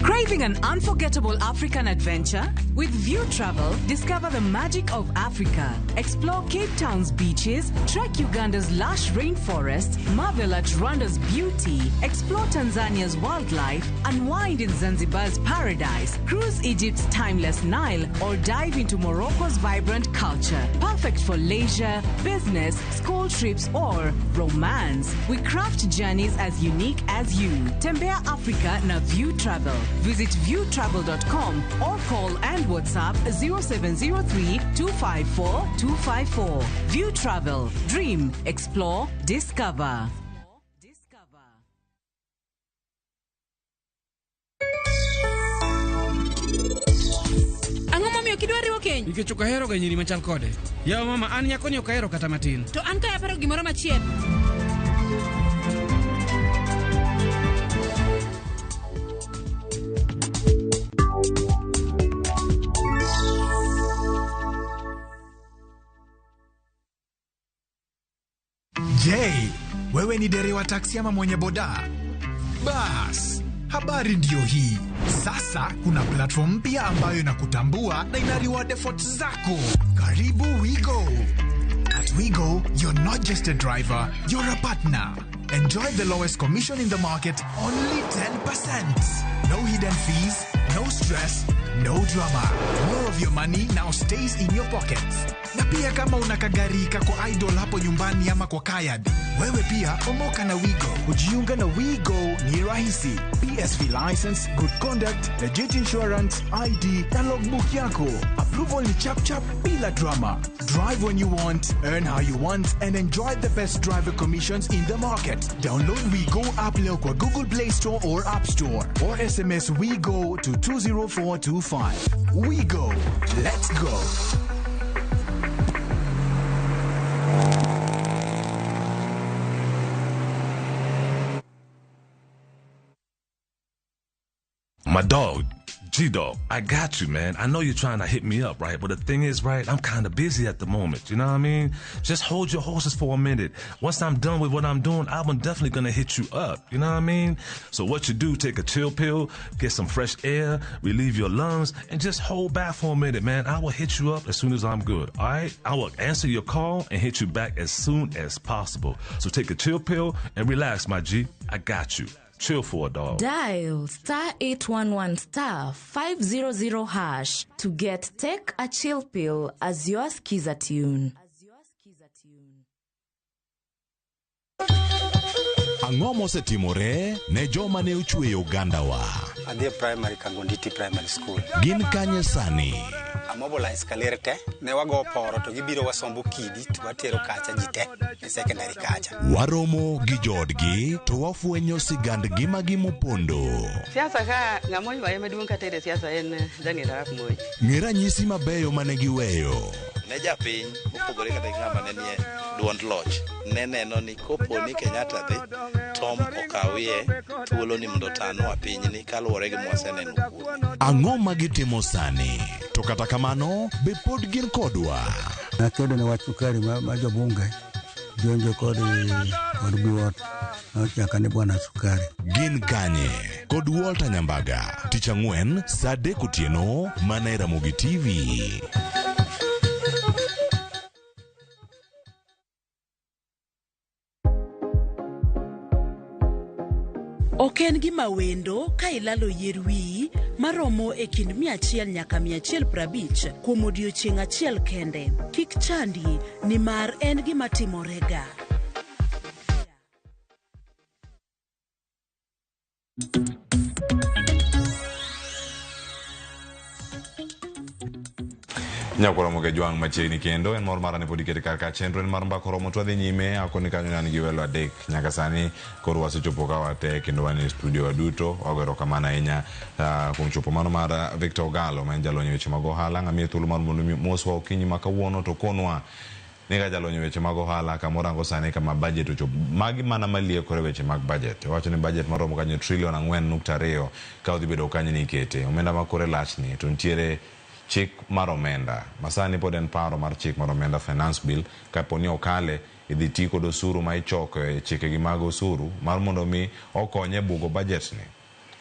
Craving an unforgettable African adventure? With View Travel, discover the magic of Africa. Explore Cape Town's beaches, trek Uganda's lush rainforests, marvel at Rwanda's beauty, explore Tanzania's wildlife, unwind in Zanzibar's paradise, cruise Egypt's timeless Nile, or dive into Morocco's vibrant culture. Perfect for leisure, business, school trips, or romance. We craft journeys as unique as you. Tembea Africa na View Travel. Visit viewtravel.com or call and WhatsApp 0703 254 254. View Travel. Dream, explore, discover. Ang'o momiyo kidwa riwo keny? Nikech ok ahero ga nyiri machal kode. Yawa mama, an nyakoni ok ahero kata matin. To an kae aparo gimoro machielo. Je, wewe ni dereva taksi ama mwenye boda? Bas, habari ndiyo hii. Sasa kuna platform mpya ambayo inakutambua na ina reward efforts zako. Karibu Wigo. You're not just a driver, you're a partner. Enjoy the lowest commission in the market, only 10%. No hidden fees, no stress, no drama. More of your money now stays in your pockets. Na pia kama una kagari kako idle hapo nyumbani ama kwa kayad, wewe pia omoka na Wigo. Kujiunga na WeGo ni rahisi. PSV license, good conduct, legit insurance, ID na logbook yako. Approval ni chap chap bila drama. Drive when you want, earn how you want and enjoy the best driver commissions in the market. Download WeGo app leo kwa Google Play Store or App Store or SMS WeGo to 20425. WeGo. Let's go. My dog, G Dog, I got you, man. I know you're trying to hit me up, right? But the thing is, right, I'm kind of busy at the moment. You know what I mean? Just hold your horses for a minute. Once I'm done with what I'm doing, I'm definitely going to hit you up. You know what I mean? So what you do, take a chill pill, get some fresh air, relieve your lungs, and just hold back for a minute, man. I will hit you up as soon as I'm good, all right? I will answer your call and hit you back as soon as possible. So take a chill pill and relax, my G. I got you. Chill for a dog. Dial star 811 star 500 hash to get Take a Chill Pill as your skiza tune. Ang'o mosetimore ne joma ne ochweyo ogandawa? Adhi e primary Kangonditi Primary School. Gin kanye sani? Amobilize kaler te, ne wago poro to gibiro wasombo kidi to watero kacha ji te e secondary kacha. Waromo gi joodgi to wafwenyo sigand ngimagi mopondo. Siasa ka ng'ama oywaye maduong' kata e siasa en Daniel Arap Moi. Ng'e ranyisi mabeyo mane giweyo. Ne japiny mopogore kata gi ng'ama ne nie duond loch ne neno ni kopo ni Kenyatta dhi Tom okawie thuolo ni mondo otanwa pinyni kaluwore gi mwaseneno kuome. Ang'o ma gitimo sani? To kata kamano, be pod gin kodwa? Nakedo ne wach sukari ma jobunge jonjo kod biwot nochaka ni bwana sukari. Gin kanye? Kod Walter Nyambaga, tich ang'wen saa 3 otieno mana e Ramogi TV. Ok en gima wendo ka ilalo yier wiyi maromo e kind 100 nyaka 150 kuom odiochieng' achiel kende. Kik chandi nimar en gima timorega. Nyakoromo ke jwang' machiegni kendo en mor mara ne pod ikete kar ka chenro en mar mbaka oromo to wadhi nyime akoni kanyo an gi welo adek nyaka sani koro wasechopo ka wate kendo wan e studio waduto wago erokamano ahinya kuom chopo mano mar Victor Ogalo ma en jalony e weche mag ohala ng'amiye thuolo mar mondo mi moswa okinyi ma kawuono to konwa ni ka jalony e weche mag ohala kamorango sani kama budget ochopo magi mana maliekore weche mag budget owacho ni budget maromo kanyo trilion 4.2 ka odhi bedo kanyo ni ikete omenda ma kore lachni to nitiere chik mar omenda masani pod en paro mar chik mar omenda finance bill kapo ni okale idhi ti kod osuru ma ichoko e chikegi mag osuru mar mondo mi okonye bugo budget ni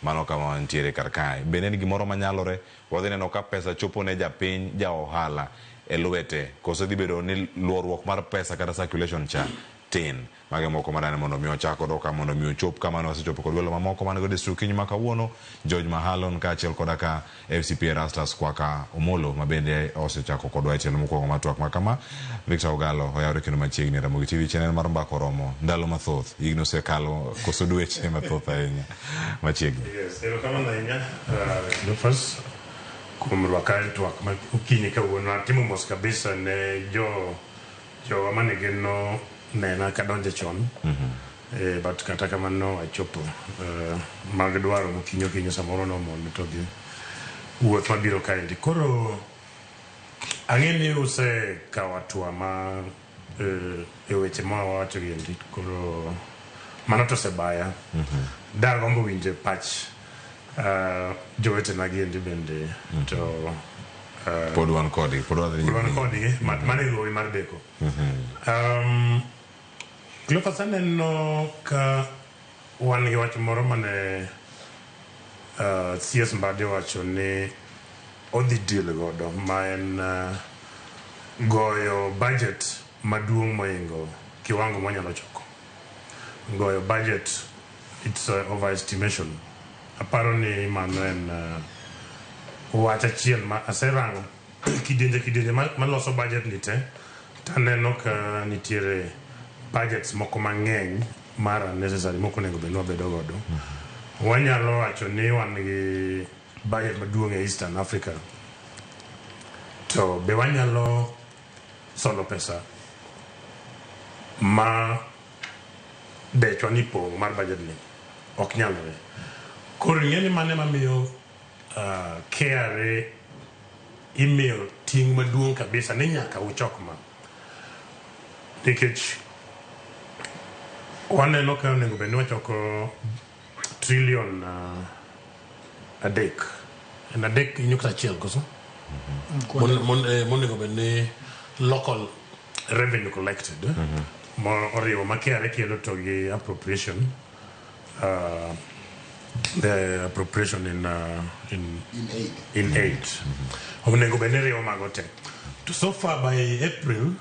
mano kama wantiere kar kae bende en gimoro manyalore wadhi neno ka pesa chopo ne japiny ja ohala e lwete koso dhi bedo ni luorruok mar pesa kata circulation cha tin mage moko madane mondo mi ochak godo ka mondo mi ochop kama ne wasechopo kod welo mamoko man godo e studio okinyi ma kawuono George Mahalon kaachiel koda ka FCP Erastus Kwaka Omolo ma bende osechako kodwa e tielo mokwongo mar twak ma kama. Victor Ogalo oyawre kendo machiegni Ramogi TV channel mar mbaka oromo ndalo mathoth higni osekalo koso dweche mathoth ahinya machiegni. Yes, erokamano ahinya Cleophas kuom rwaka e twak ma okinyi kawuono. Atimo mos kabisa ne jowa mane geno nena kadonje chon. But kata kamano achopo mag dwaro mokinyi okinyi samoro nomon to gi wuoth mabiro kaendi. Koro ang'e ni usekawo hatua ma e weche ma wawacho giendi. Koro mano to osebaya. Dagombo winjo pach jowetena giendi bende to pod wan kodgi, pod wadhi pod wan kodgi mano e gowi mar deko. Cleophas aneno ka wan gi wach moro mane CS Mbadi owacho ni odhi deal godo ma en goyo budget maduong' moingo kiwango mwanyalo choko. Goyo budget, it's overestimation. Aparo ni mano en wach achiel ma aserango kidienje kidienje maloso budget ni te, taneno ka nitiere budgets moko mang'eny mar unnecessary mok onego bed ni wabedo godo. Wanyalo wacho ni wan gi budget maduong' e Eastern Africa, to be wanyalo solo pesa ma dechwa ni pong' mar budget ni ok nyalore. Koro ing'e ni mano ema miyo KRA imiyo ting' maduong' kabisa ni nyaka uchok ma. Nikech waneno ka onego bed ni wachoko trillion 3. En 3.1 koso? Monego bed ni local revenue collected. Mo oriwo ma KRA kelo to gi appropriation. The appropriation in In aid. In aid. Onego bed ni riwo mago te. To so far by April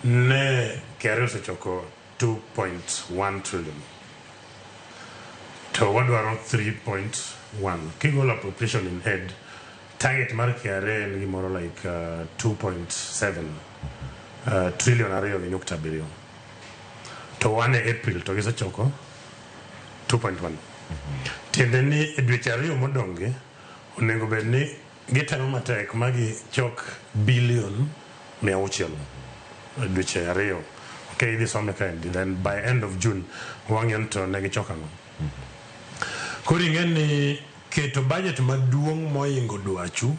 ne KRA osechoko 2.1 trillion. To wadwaro 3.1. Kigolo appropriation in aid, target mar KRA en gimoro like 2.7 trillion 2.7. To wan e April to gisechoko 2.1. Tiende ni e dweche 2 modong' onego bed ni gitemo matek ma gichok billion 600 e dweche 2. Okay, idhi some kaendi. Then by end of June wang'eyo ni to ne gichoko ang'o. Koro ing'e ni keto budget maduong' moingo dwachu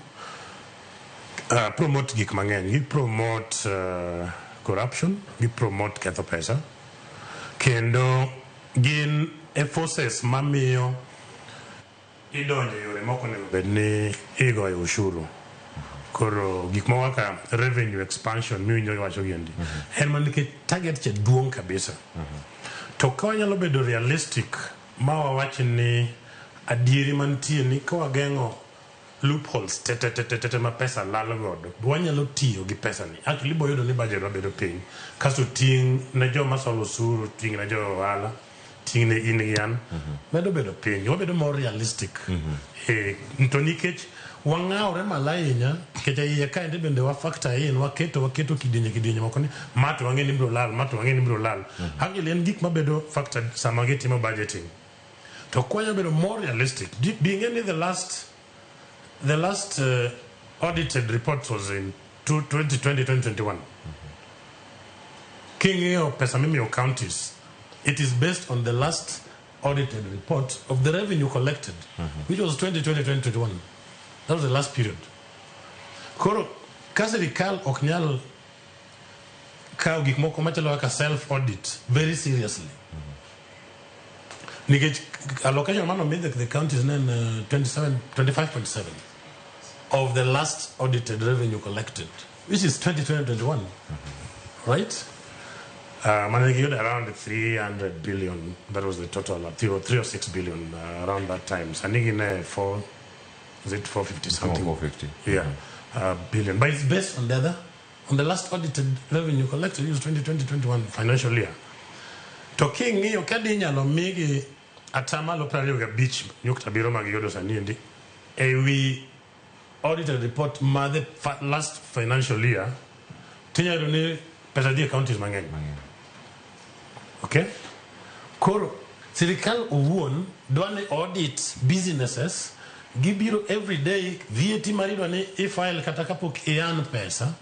promote gik mang'eny. Gi promote corruption, gi promote ketho pesa, kendo gin e forces mamiyo idonjo e yore mok onego bed ni igoyo ushuru. Koro gik moko kaka revenue expansion miwinjo giwacho giendi en mana nikech target cha duong' kabisa. To ka wanyalo bedo realistic ma wawach ni adieri mantie ni ka wageng'o loopholes te te te te te ma pesa lal godo, wanyalo tiyo gi pesa ni. Actually ibo yudo ni budget wabedo piny. Kasto ting' ne joma solo osuru, ting' ne jo ohala, ting' ne in gi an, medo bedo piny. Wabedo more realistic. To nikech wang'awre malo ahinya, nikech e iye kaendi bende wa factor in, waketo kidienje kidienje moko ni ma to wang'e ni biro lal, ma to wang'e ni biro lal. Actually en gik mabedo factored sama gitimo budgeting. To kwanya bedo more realistic. Bi ing'e ni the last audited report was in 2020-2021. King'iyo pesa mimiyo counties, it is based on the last audited report of the revenue collected, which was 2020-2021. That was the last period. Koro, ka sirikal ok nyal kawo gik moko machalo kaka self audit very seriously. Nikech allocation mano mi the counties ne en 27, 25.7 of the last audited revenue collected, which is 2020-21, right? Mane giyudo around 300 billion, that was the total, 3 or 6 billion around that time. Sani gin e 4, is it 450 something? 450. Yeah, billion. But it's based on the last audited revenue collected, it was 2020-21 financial year. To king'iyo ka di inyalo migi atamalo 25.7 ma giyudo sani endi ewi audited report ma the last financial year, tinyalo yudo ni pesa dhi e counties mang'eny. Okay? Koro sirikal owuon dwa ni audit businesses gibiro every day. VAT mari idwa ni ifile kata kapok ian pesa,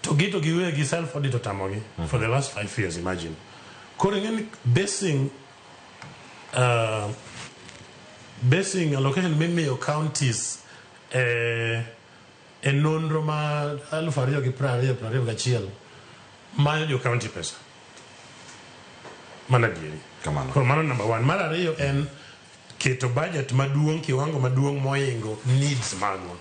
to gi to giwegi self audit otamogi for the last 5 years, imagine. Koro ing'e ni basing allocation mimiyo counties e nonro ma 2020-2021 mayo jo county pesa mana adieri. Kamano. Koro mano number one. Mar ariyo en keto budget maduong', kiwango maduong' moingo needs magwa,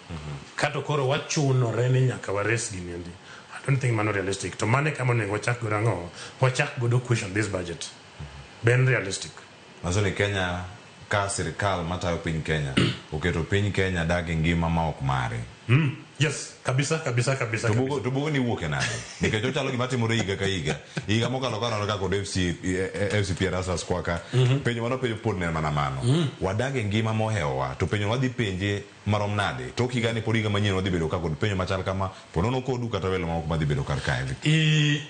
kato koro wachunore ni nyaka wares gini endi. I don't think mano realistic. To mano e kama onego wachak godo ang'o, wachak godo question this budget ben realistic. Manyiso ni Kenya ka sirikal matayo piny Kenya oketo piny Kenya dak e ngima ma ok mare. Yes, kabisa kabisa kabisa. To bugo ni wuok e nade? Nikech ochalo gima timore higa ka higa. Higa mokalo ka nono ka kod FC FCP Erastus Kwaka. Penjo mano penjo pod ne mana mano. Wadag e ngima mohewowa to penjo wadhi penje marom nade? Tok higa ni pod higa manyien wadhi bedo ka kod penjo machal kama ponono kodu kata welo mamoko madhi bedo kar kae.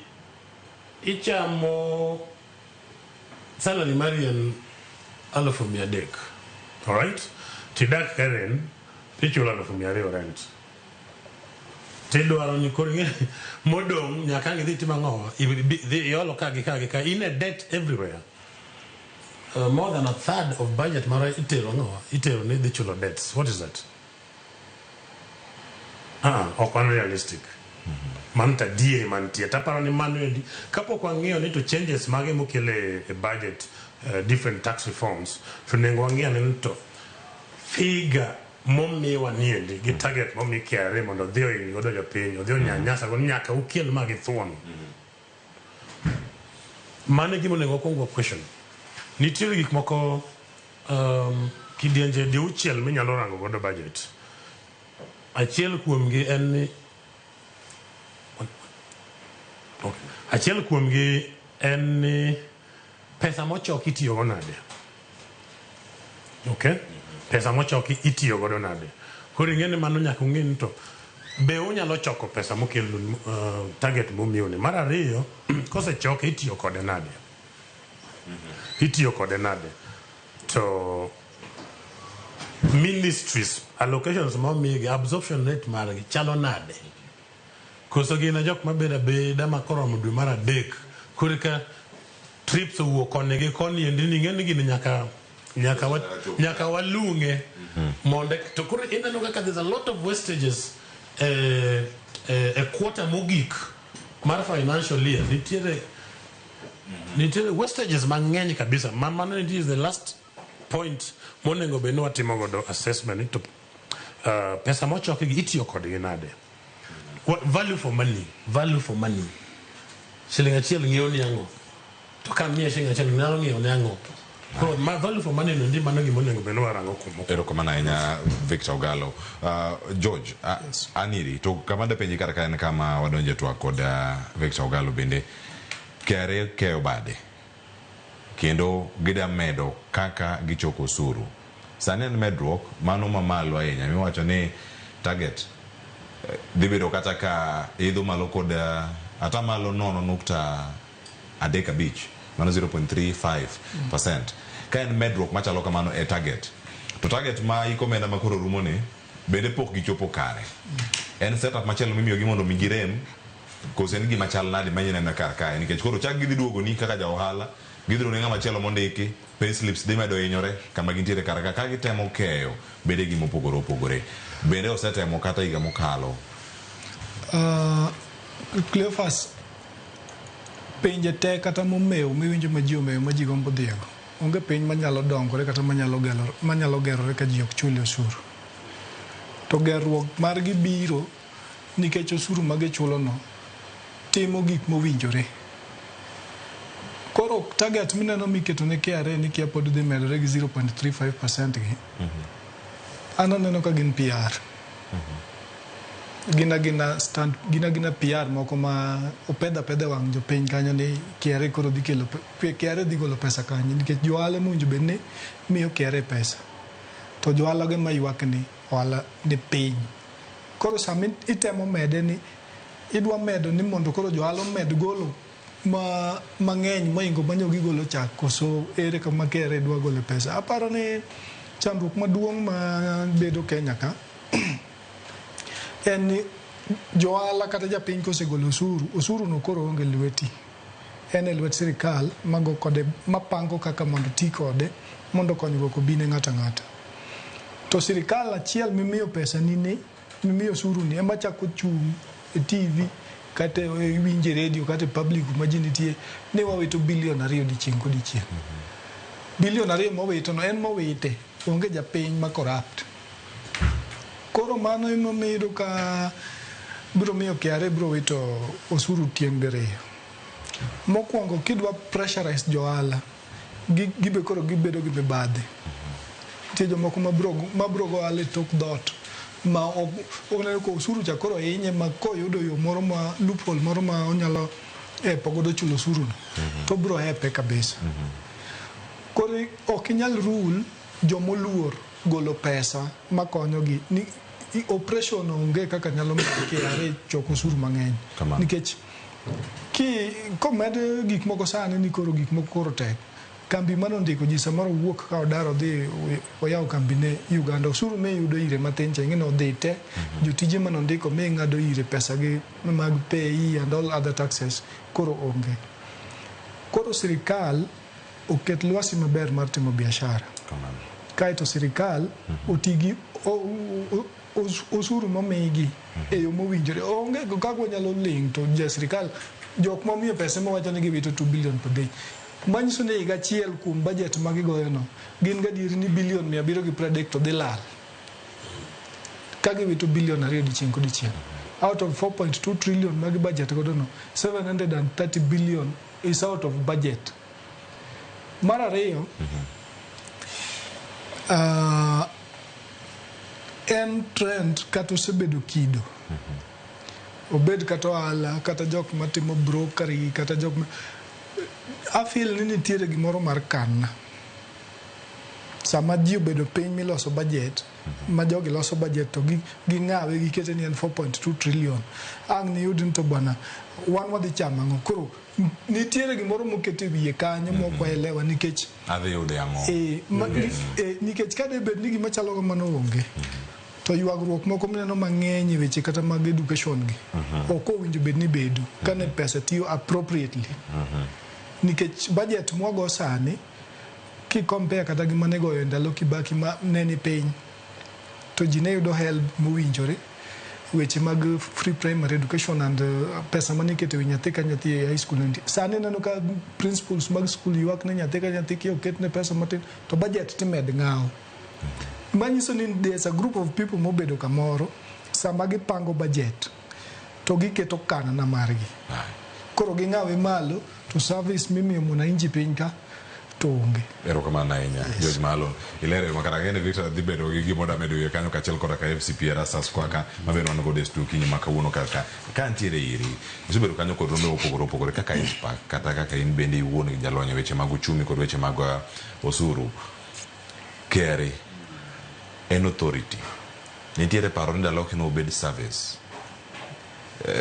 Ichamo salary mari en 300,000. Alright? Tidak Karen, tichulo 200,000 rent. Tidwaro ni koro ing'e modong' nyaka ang' idhi tim ang'o? Dhi iolo ka gi ka gi ka. In a debt everywhere. More than a third of budget mara itero ang'o? Itero ni dhi chulo debts. What is that? Ah, ok wan realistic. Mano to adieri mantie. Taparo ni mano endi kapok wang'iyo ni to changes mage mokel e budget, different tax reforms, to onego wang'i ane ni to figure momiwa niendi gi target momi KRA mondo odhi oiny godo jopiny, odhi onyanyasa go nyaka ukel ma gi thuon. Mano e gima onego wakwong wa question. Nitiere gik moko kidienje diuchiel minyalo rango godo budget. Achiel kuomgi en ni okay. Achiel kuomgi en ni pesa mochoki itiyo go nade. Okay? Pesa mochoki itiyo godo nade. Koro ing'e ni mano nyaka ung'e ni to be unyalo choko pesa mokelnu target momiu ni. Mar ariyo, kosechoke itiyo kode nade. Itiyo kode nade. To ministries allocations momigi absorption rate margi chalo nade. Koso gin e jok mabedo abeda ma koromo dwe mar adek koreka trips owuok koni gi koni endi ni ing'e ni gini nyaka nyaka walung'e mondo to koro ineno kaka there's a lot of wastages e quarter mogik mar financial year nitiere wastages mang'eny kabisa ma mano is the last point monego bed ni watimo godo assessment ni to pesa mochoki gi itiyo kodgi nade. What, value for money, value for money. Siling achiel ng'iewo ni ang'o? To ka miye siling achiel nyalo ng'iewo ne ang'o? Koro ma value for money no ndi mano gima onego bed ni warango kuom. Erokamano ahinya Victor Ogalo. George, aniri to kama dapenji kar ka en kama wadonje twak kod Victor Ogalo bende. KRA keyo bade kendo gida medo kaka gichoko osuru. Sani en medruok mano mamalo ahinya miwacho ni target dhi bedo kata ka idho malo kod atamalo 0.35, mano 0.35%. Ka en medruok machalo kamano e target, to target ma iko omenda ma koro rumo ni bende pok gichopo kare. En setup machielo mimiyogi mondo mi girem koso en gima chal nade ma ineno kar kae nikech koro chak gidhi duogo ni kaka ja ohala gidhi duogo ne ng'ama chielo mondiki payslips dhi medo hinyore kama gintiere kar ka ka gitemo keyo bede gi mopogore opogore bende osetemo kata higa mokalo. Cleophas, pinje te kata momew miwinjo ma ji omew ma ji gombo dhiego, onge piny manyalo dongore kata manyalo gerore ka ji ok chul osuru. To gerruok margi biro nikech osuru ma gichulo no timo gik mowinjore. Koro target mineno miketo ne KRA ni kia pod dhi medore gi 0.35% gi, an aneno ka gin PR. Gin agina stand, gin agina PR moko ma opedh apedha e wang' jopiny kanyo ni KRA koro dhi kelo KRA dhi golo pesa kanye nikech jo ohala mowinjo bed ni miyo KRA pesa. To jo ohala go ema ywak ni ohala ni piny. Koro sama itemo mede ni idwa medo ni mondo koro jo ohala omed golo ma mang'eny mohingo manyo gigolo cha koso ere kama KRA dwa gole pesa. Aparo ni chandruok maduong' ma bedo Kenya ka en ni jo ohala kata japiny kosegolo osuru, osuru no koro onge lweti. En e lwet sirikal mago kode mapango kaka mondo ti kode mondo konyruok obi ne ng'ato ang'ata. To sirikal achiel mimiyo pesa ni ni mimiyo osuru ni ema chako chung' e TV kata iwinje redio kata e public kuma ji nitie ni wawito bilion 2 odiochieng' kodiochieng'. Bilion 2 mowito no en mowite, onge japiny ma corrupt. Koro mano emomiyo iyudo ka biro miyo KRA biro wito osuru tieng' diriyo. Mokwongo kidwa pressurize jo ohala, gibe koro gibedo gi mibadhi. Nitie jomoko mabro go ohala e tok dhoot Ma ok oneno ko osuru cha koro hinye ma koyudo yo moro ma loophole moro ma onyalo epo godo chulo osuru no, to bro hepe kabisa. Koro ok inyal rule jomoluor golo pesa makonyogi ni operation onge kaka nyalo miyo KRA choko osuru mang'eny. Kamano. Nikech ki komed gik moko sani ni koro gik moko koro tek. Kambi manondiko ji samoro wuok ka odar odhi oyawo kambi ne Uganda, osuru miyudo ire matin cha ing'e ni odhi te. Jotije manondiko ming'ado ire pesa gi mag PAYE and all other taxes koro onge. Koro sirikal oket lwasi maber mar timo biashara. Kaeto sirikal oti gi osuru momigi e yo mowinjore. Onge kaka wanyalo ling' to ja sirikal jok momiyo pesa mawacho ni giwito 2 billion per day. Manyiso ni higa achiel kuom budget ma gigoyono gin gadieri ni bilion 730 to dhi lal. Ka giwito bilion 2 odiochieng' kodiochieng'. Out of 4.2 trillion ma gi budget godo no, 730 billion is out of budget. Mar ariyo, en trend kata osebedo kido. Obed kata ohala, kata jok matimo brokery, kata jok ma... Afeel ni nitiere gimoro mar kanna. Sama ji obedo piny miloso budget, ma jogi loso budget to ging'awe gikete ni en 4.2 trillion. Ang' niyud ni to bwana, wan wadhi chamo ang'o? Koro nitiere gimoro moket e wiye kanyo mok waelewa nikech Adhi yude ang'o? Nikech ka debed ni gima chalo kamano onge, to ywagruok moko mineno mang'eny e weche kata mag education gi ok owinjo bed ni bedo kane pesa tiyo appropriately. Nikech budget mwago sani ki compare kata gi mane goyo e ndalo Kibaki ma ne ni piny, to ji ne yudo help mowinjore, weche mag free primary education and pesa mane iketo e wi nyathi ka nyathi e high school nitie. Sani ineno ka principals mag school ywak ne nyathi ka nyathi ki oketne pesa matin to budget timed ng'awo. Manyiso ni there's a group of people mobedo kamoro sama gipango budget to giketo kanana margi. Koro ging'awe malo to service mimiyo mwananchi piny ka to onge. Erokamano ahinya, George Malo. Ilere makara ng'eni Victor dhi bedo gi gima oda medo wiye kanyo kaachiel koda ka FCP Erastus Kwaka maber wan godo e studio okinyi ma kawuono kaka ka ntiere iri. Isebedo kanyo kod rombe mopogore opogore kaka ICPAK kata kaka in bende iwuon jalony e weche mag uchumi kod weche mag osuru. KRA en authority. Nitiere paro ni daloke no obed service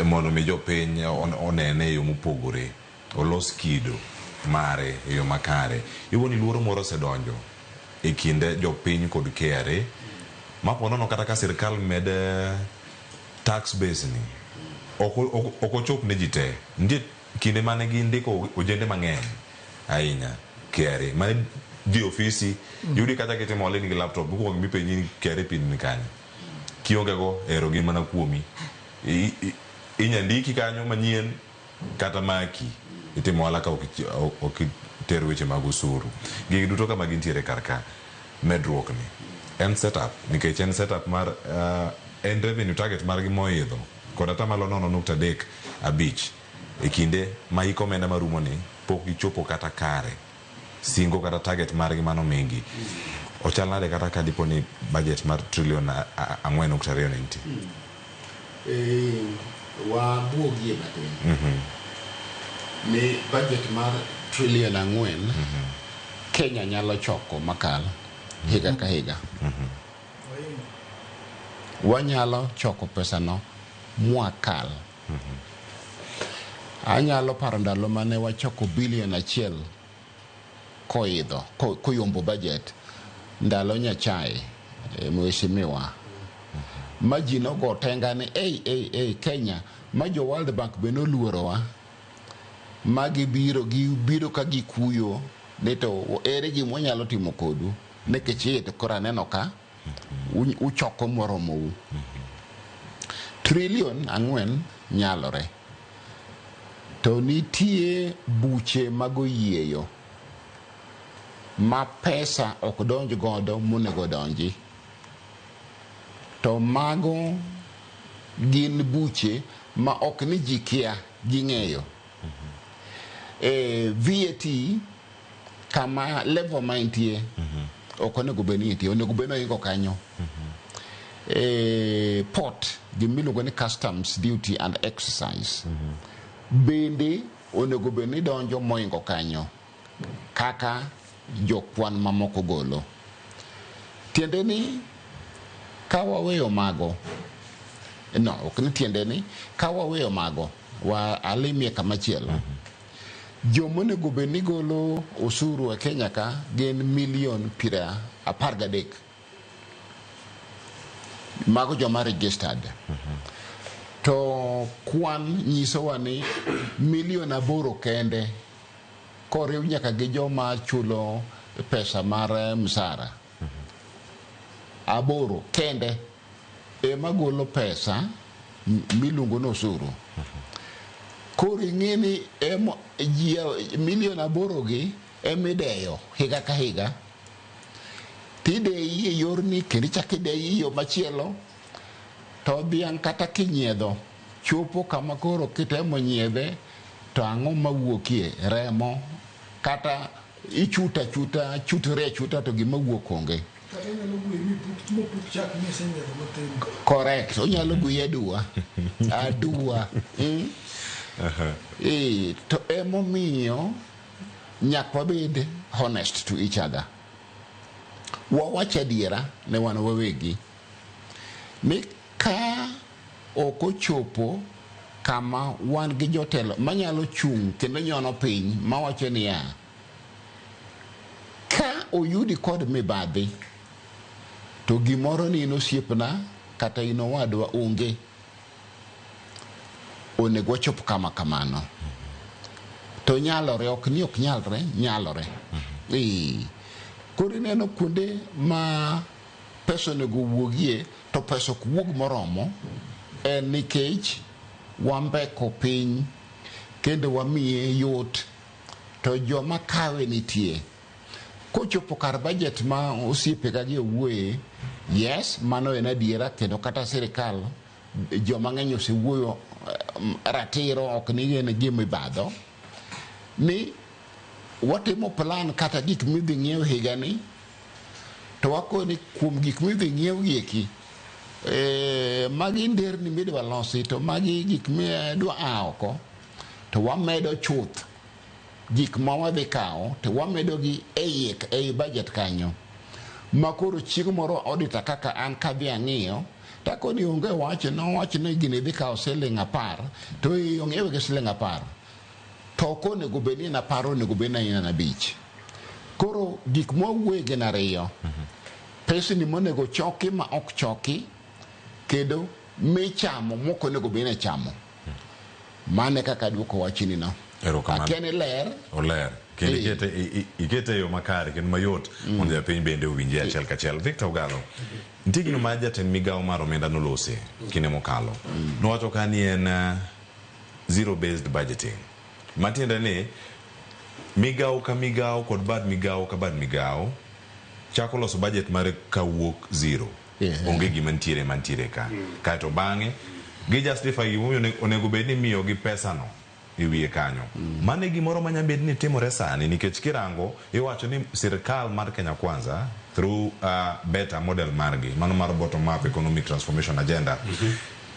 mondo mi jopiny onene e yo mopogore, olos kido mare e yo makare. Iwuon ni luoro moro osedonjo e kind jopiny kod KRA ma po nono kata ka sirkal med tax base ni ok ochop ne ji te. Nitie kinde mane gindiko ojende mang'eny ahinya KRA mane dhi ofisi yudi kata kitimo ohala in gi laptop mokwongo mipenji ni KRA pin ni kanye kionge go ero gin mana kuomi inya ndiki kanyo manyien kata maki itimo ohala ka ok iter weche mag osuru. Gigi duto kama gintiere kar ka medruok ni en setup nikech en setup mar en revenue target margi moidho kod atamalo 0.35 e kinde ma hik omenda marumo ni pok gichopo kata kare singo kata target margi manomigi. Ochal nade kata ka dipo ni budget mar trillion 4.2 ne nitie? Wabuogie matin ni budget mar trillion 4 Kenya nyalo choko makal higa ka higa. Wanyalo choko pesano mwakal. Anyalo paro ndalo mane wachoko bilion 1 koidho koyombo budget ndalo Nyachae mheshimiwa ma ji nogo tenga ni ei ei ei Kenya ma jo World Bank be noluorowa ma gibiro ka gikuyo ni to ere gima wanyalo timo kodu nikech iye to koro aneno ka uchoko moromou. Trillion 4 nyalore to nitie buche mag oyieyo ma pesa ok donj godo monego donji to mago gin buche ma ok ni ji kia ging'eyo. VAT kama level ma entie ok onego bed ni entie, onego bed ni oingo kanyo. Port gimiluongo ni customs duty and excise bende onego bed ni donjo moingo kanyo kaka jokwan mamoko golo. Tiende ni ka waweyo mago, no, ok ni tiende ni ka waweyo mago wa alimie kamachielo. Joma onego bed ni golo osuru e Kenya ka gin milion 13. Mago joma registered. To kwan nyisowa ni milion 8 kende koriw nyaka gi joma chulo pesa mar msara. 8 kende ema golo pesa miluongo ni osuru. Koro ing'e ni ji milion 8 gi emideyo higa ka higa. Tideyi e yorni kendo ichako ideyi e yo machielo. To dhiang' kata kinyiedho chopo kama koro kitemo nyiedhe to ang'o mawuokie? Remo kata ichuta chuta chutore achuta to gima wuok onge. Kata onyalo gweyi mopuk chak misenyiedho matin. Correct, onyalo gweyi aduwa. Aduwa. To emomiyo nyaka wabed honest to each other. Wawach adiera ne wan wawegi ni ka ok ochopo kama wan gi jotelo manyalo chung' kendo nyono piny mawacho niya, ka oyudi kod mibadhi to gimoro ni in osiepna kata in owadwa onge, onego wachop kama kamano. To nyalore, ok ni ok nyalre, nyalore. Koro ineno kuonde ma pesa onego wuogie to pesa ok wuog moromo en nikech wambeko piny kendo wamiye yot to joma kawe nitie. Kochopo kar budget ma osiepega gi owuoye, yes, mano en adiera kendo kata sirikal joma ng'eny osewuoyo ratiro ok ni en gima ibadho ni watimo plan kata gik midhi ng'iew higani to wakoni kuom gik midhi ng'iew gi eki magi nderni midwa losi to magi gik midwa a oko to wamedo chuth gik ma wadhi kawo to wamedo gi ei budget kanyo ma koro chieng' moro auditor kaka an kadhi ang'iyo takoni onge wach nowach ni gini dhi kawo siling 10 to ong'iewe gi siling 10 to ok onego bed ni en 10 onego bed ni en 5. Koro gik mwawuoye gin 2. Pesni monego choki ma ok choki kendo michamo mok onego bed ni ichamo. Mano e kaka aduoko wachni no. Akia ni ler. Oler. Kendo ikete e yo makare kendo mayot mondo japiny bende owinje achiel kachiel. Victor Ogalo, nitie gino ma jatend migawo mar omenda nolose kinde mokalo. Nowacho ka ni en zero based budgeting. Matiende ni migawo ka migawo kod bad migawo ka bad migawo chako loso budget mare kawuok zero. Onge gima nitiere ka. Kaeto bang'e gi justify gimomiyo onego bed ni imiyo gi pesa no e wiye kanyo. Mano e gimoro manya bed ni timore sani nikech kirango iwacho ni sirikal mar Kenya Kwanza through better model margi mano mar bottom up economic transformation agenda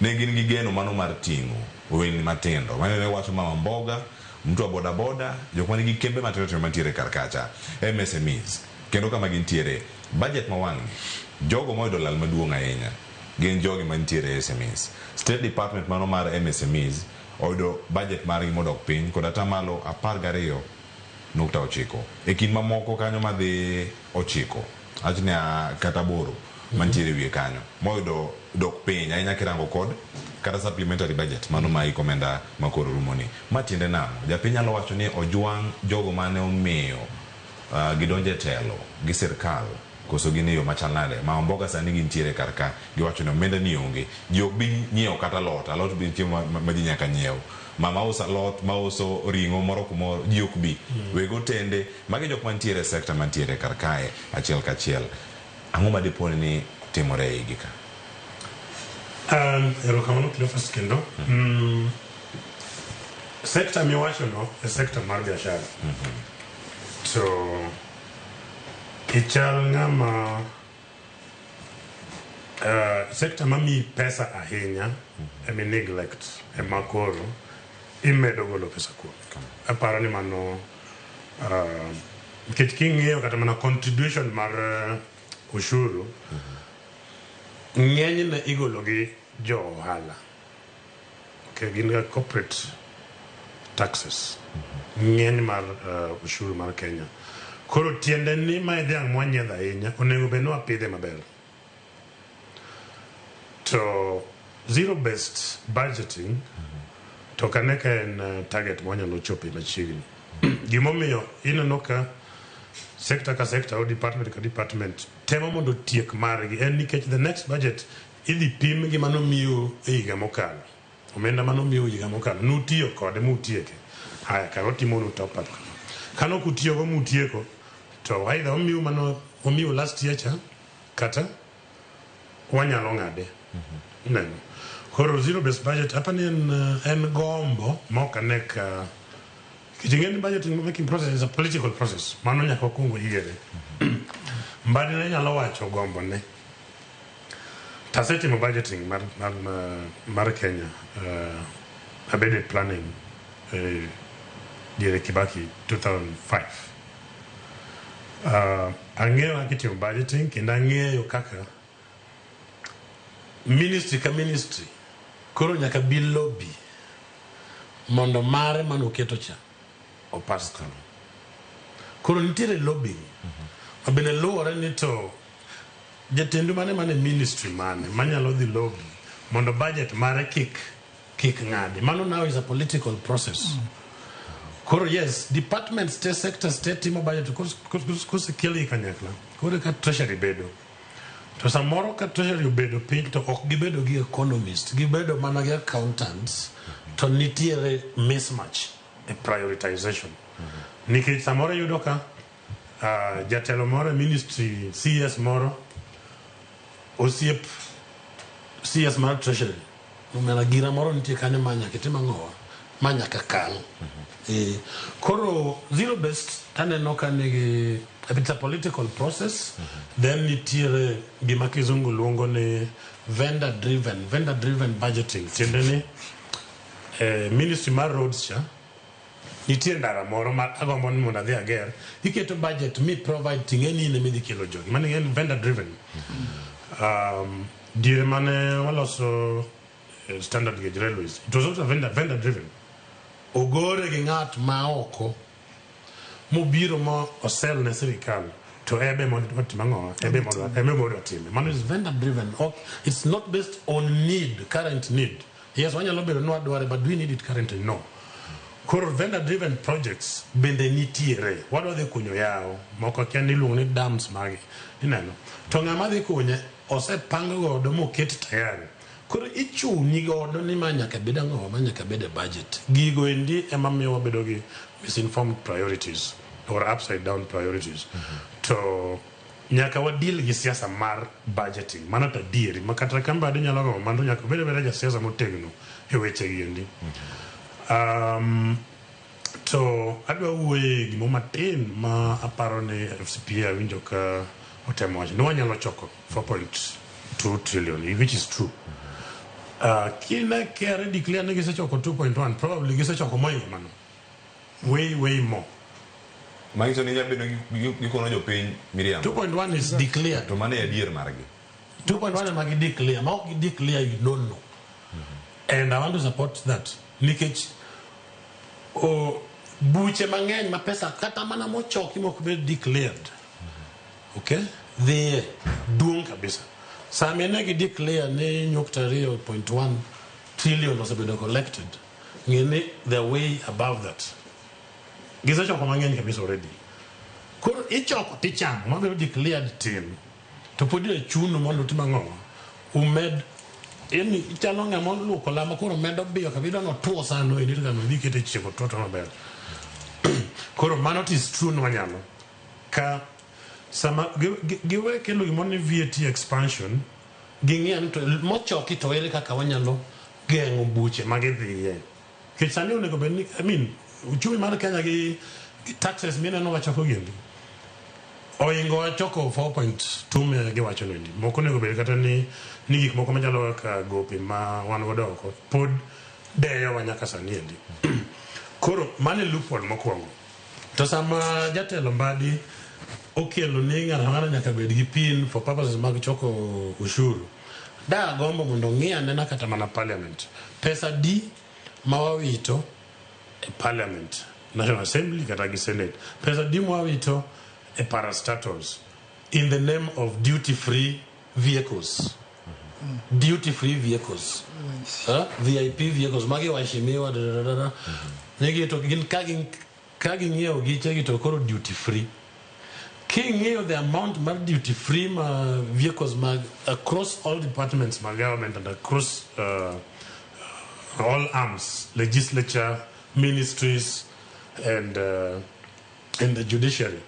ne gin gi geno mano mar ting'o ohelni matindo. Mano ne wacho mama mboga, mtu wa boda boda, jok manigi kembe matindo tindo mantiere kar kacha, MSMEs. Kendo kama gintiere, budget ma wang'ni, jogo moyudo lal maduong' ahinya gin jogi mantiere SMEs. State Department mano mar MSMEs oyudo budget margi modok piny kod atamalo 12.9. E kind mamoko kanyo madhi 9, achni kata 8 mantiere wiye kanyo moyudo dok piny ahinya kirango kod kata supplementary budget mano ma iko omenda makoro rumoni. Ma tiende nang'o? Japiny nyalo wacho ni ojwang' jogo mane omiyo gidonjo e telo gi sirkal koso gin e yo machal nade? Mama mboga sani gintiere kar ka giwacho ni omenda ni onge. Ji ok bi nyiewo kata alot, alot be chiemo ma ji nyaka nyiew. Mama uso alot, ma uso ring'o moro kumoro, ji ok bi. Weg otende, magi jok mantiere e sekta mantiere kar kae achiel kachiel. Ang'o ma dipo ni timore e igi ka? Erokamano Cleophas kendo. Sekta miwachono e sekta mar biashara. So ichal ng'ama Sector mamiyi pesa ahinya ema neglect ema koro imedo golo pesa kuome. Aparo ni mano nikech king'iyo kata mana contribution mar ushuru ng'enyne igolo gi jo ohala. Okay, gin ga corporate taxes ng'eny mar ushuru mar Kenya. Koro tiende ni mae dhiang' mwanyiedho ahinya onego bed ni wapidhe maber. To zero based budgeting to ok ane ka en target mwanyalo chope machiegni. Gimomiyo ineno ka sector ka sector or department ka department temo mondo otiek margi en nikech the next budget idhi pim gi manomiu e higa mokalo. Omenda manomiu higa mokalo nutiyo kode mutieke. Haya kara otimonu top up. Kano kutiyogo mutieko to either omiu mano omiu last year cha kata wanyalo ng'ade. Ineno. Koro zero based budget apani en gombo ma ok ane ka nikech ing'e ni budgeting making process is a political process. Mano nyaka wakwong wayiere. Mbadi ne nyalo wacho gombo ne. Tasetimo budgeting mar Kenya. Abedo e planning diere Kibaki 2005. Ang'eyo kaka itimo budgeting kendo ang'eyo kaka ministry ka ministry koro nyaka bi lobby mondo mare manoketo cha opas through. Koro nitiere lobbying ma bende luwore ni to jatendu mane ministry mane manyalo dhi lobby mondo budget mare kik ng'adi. Mano now is a political process. Koro yes, departments te sectors te timo budget kosekelgi kanyakla. Koro ka treasury bedo. To samoro ka treasury obedo piny to ok gibedo gi economist, gibedo mana gi accountants, to nitiere mismatch e prioritization. Nikech samoro iyudo ka jatelo moro e ministry CS moro osiep CS mar treasury omera gira moro nitie kanyo ma nyaka itim ang'owa ma nyaka kal. Koro zero based taneno ka nigi it's a political process. Then nitiere gima kizungu luongo ni vendor driven budgeting. Tiende ni ministry mar roads cha nitie ndara moro ma agombo ni mondo adhi ager iketo budget mi provide ting'e ni in ema idhi kelo jogi mano en vendor driven. Diere mane waloso standard gauge railways, it was also vendor driven. Ogore gi ng'at ma oko mobiro ma osel ne sirikal to ebe mondo otim ang'o ebe mondo otime. Mano is vendor driven. Ok, it's not based on need, current need. Yes, wanyalo bedo ni wadware, but do we need it currently? No. Koro vendor driven projects bende nitiere. Wadwa dhi kunyo yawo moko kia ni iluongo ni dams magi ineno to ng'ama dhi kunye osepang godo moket tayari. Koro ichuni godo ni ma nyaka bed ang'o ma nyaka bed e budget. Gigo endi ema miyo wabedo gi misinformed priorities or upside down priorities. To nyaka wadeal gi siasa mar budgeting. Mano to adieri ma kata ka Mbadi nyalo gomo mano nyaka obed abeda jasiasa motegno e weche gi endi. To adwa wuoye gimo matin ma aparo ni FCPA awinjo ka otemo wacho ni wanyalo choko 4.2 trillion, which is true. Kine KRA declare ni gisechoko 2.1, probably gisechoko moingo mano, way way more. Manyiso ni nyabedo gikono jopiny miriambo. 2.1 is declared. To mano e adier margi. 2.1 ema gi declare. Ma ok gi declare, you don't know. And I want to support that nikech o buche mang'eny ma pesa kata mana mochoki mok bed declared, okay, dhiye duong' kabisa. Sama ne gi declare ni nyukta 2.1 trillion osebedo collected, ng'e ni they're way above that. Gisechoko mang'eny kabisa already. Koro ichoko tichamo mabedo declared tin to pod ichuno mondo utim ang'o umed. Yani ichalo ng'ama oluoko lama koro medo biyo kabisa notuo sano endi to kano idhi kete chieng' otuo to maber. Koro mano it is true ni wanyalo ka sama giwe kelo gimoro ni VAT expansion ging'iyo ni to mochoki to ere kaka wanyalo geng'o buche magidhiye nikech sani onego bed ni, I mean, uchumi mar Kenya gi taxes mineno wachoko giendi. Oingo choko 4.2 me giwacho nendi. Moko onego bed kata ni ni gik moko machalo kaka gope ma wan godo oko pod deyowa nyaka sani endi. Koro mano e loophole mokwongo. To sama jatelo Mbadi okelo ni ng'ato ka ng'ato nyaka bed gi pin for purposes mag choko ushuru, da gombo mondo ong'i anena kata mana parliament. Pesa di ma wawito e parliament, National Assembly kata gi Senate. Pesa di ma wawito e parastatals in the name of duty free vehicles. Duty free vehicles. VIP vehicles magi waheshimiwa da da da da. Nigi to gin ka gin ka ging'iewo gichegi to koro duty free. King'iyo the amount mar duty free ma vehicles mag across all departments mag government and across all arms, legislature, ministries and the judiciary.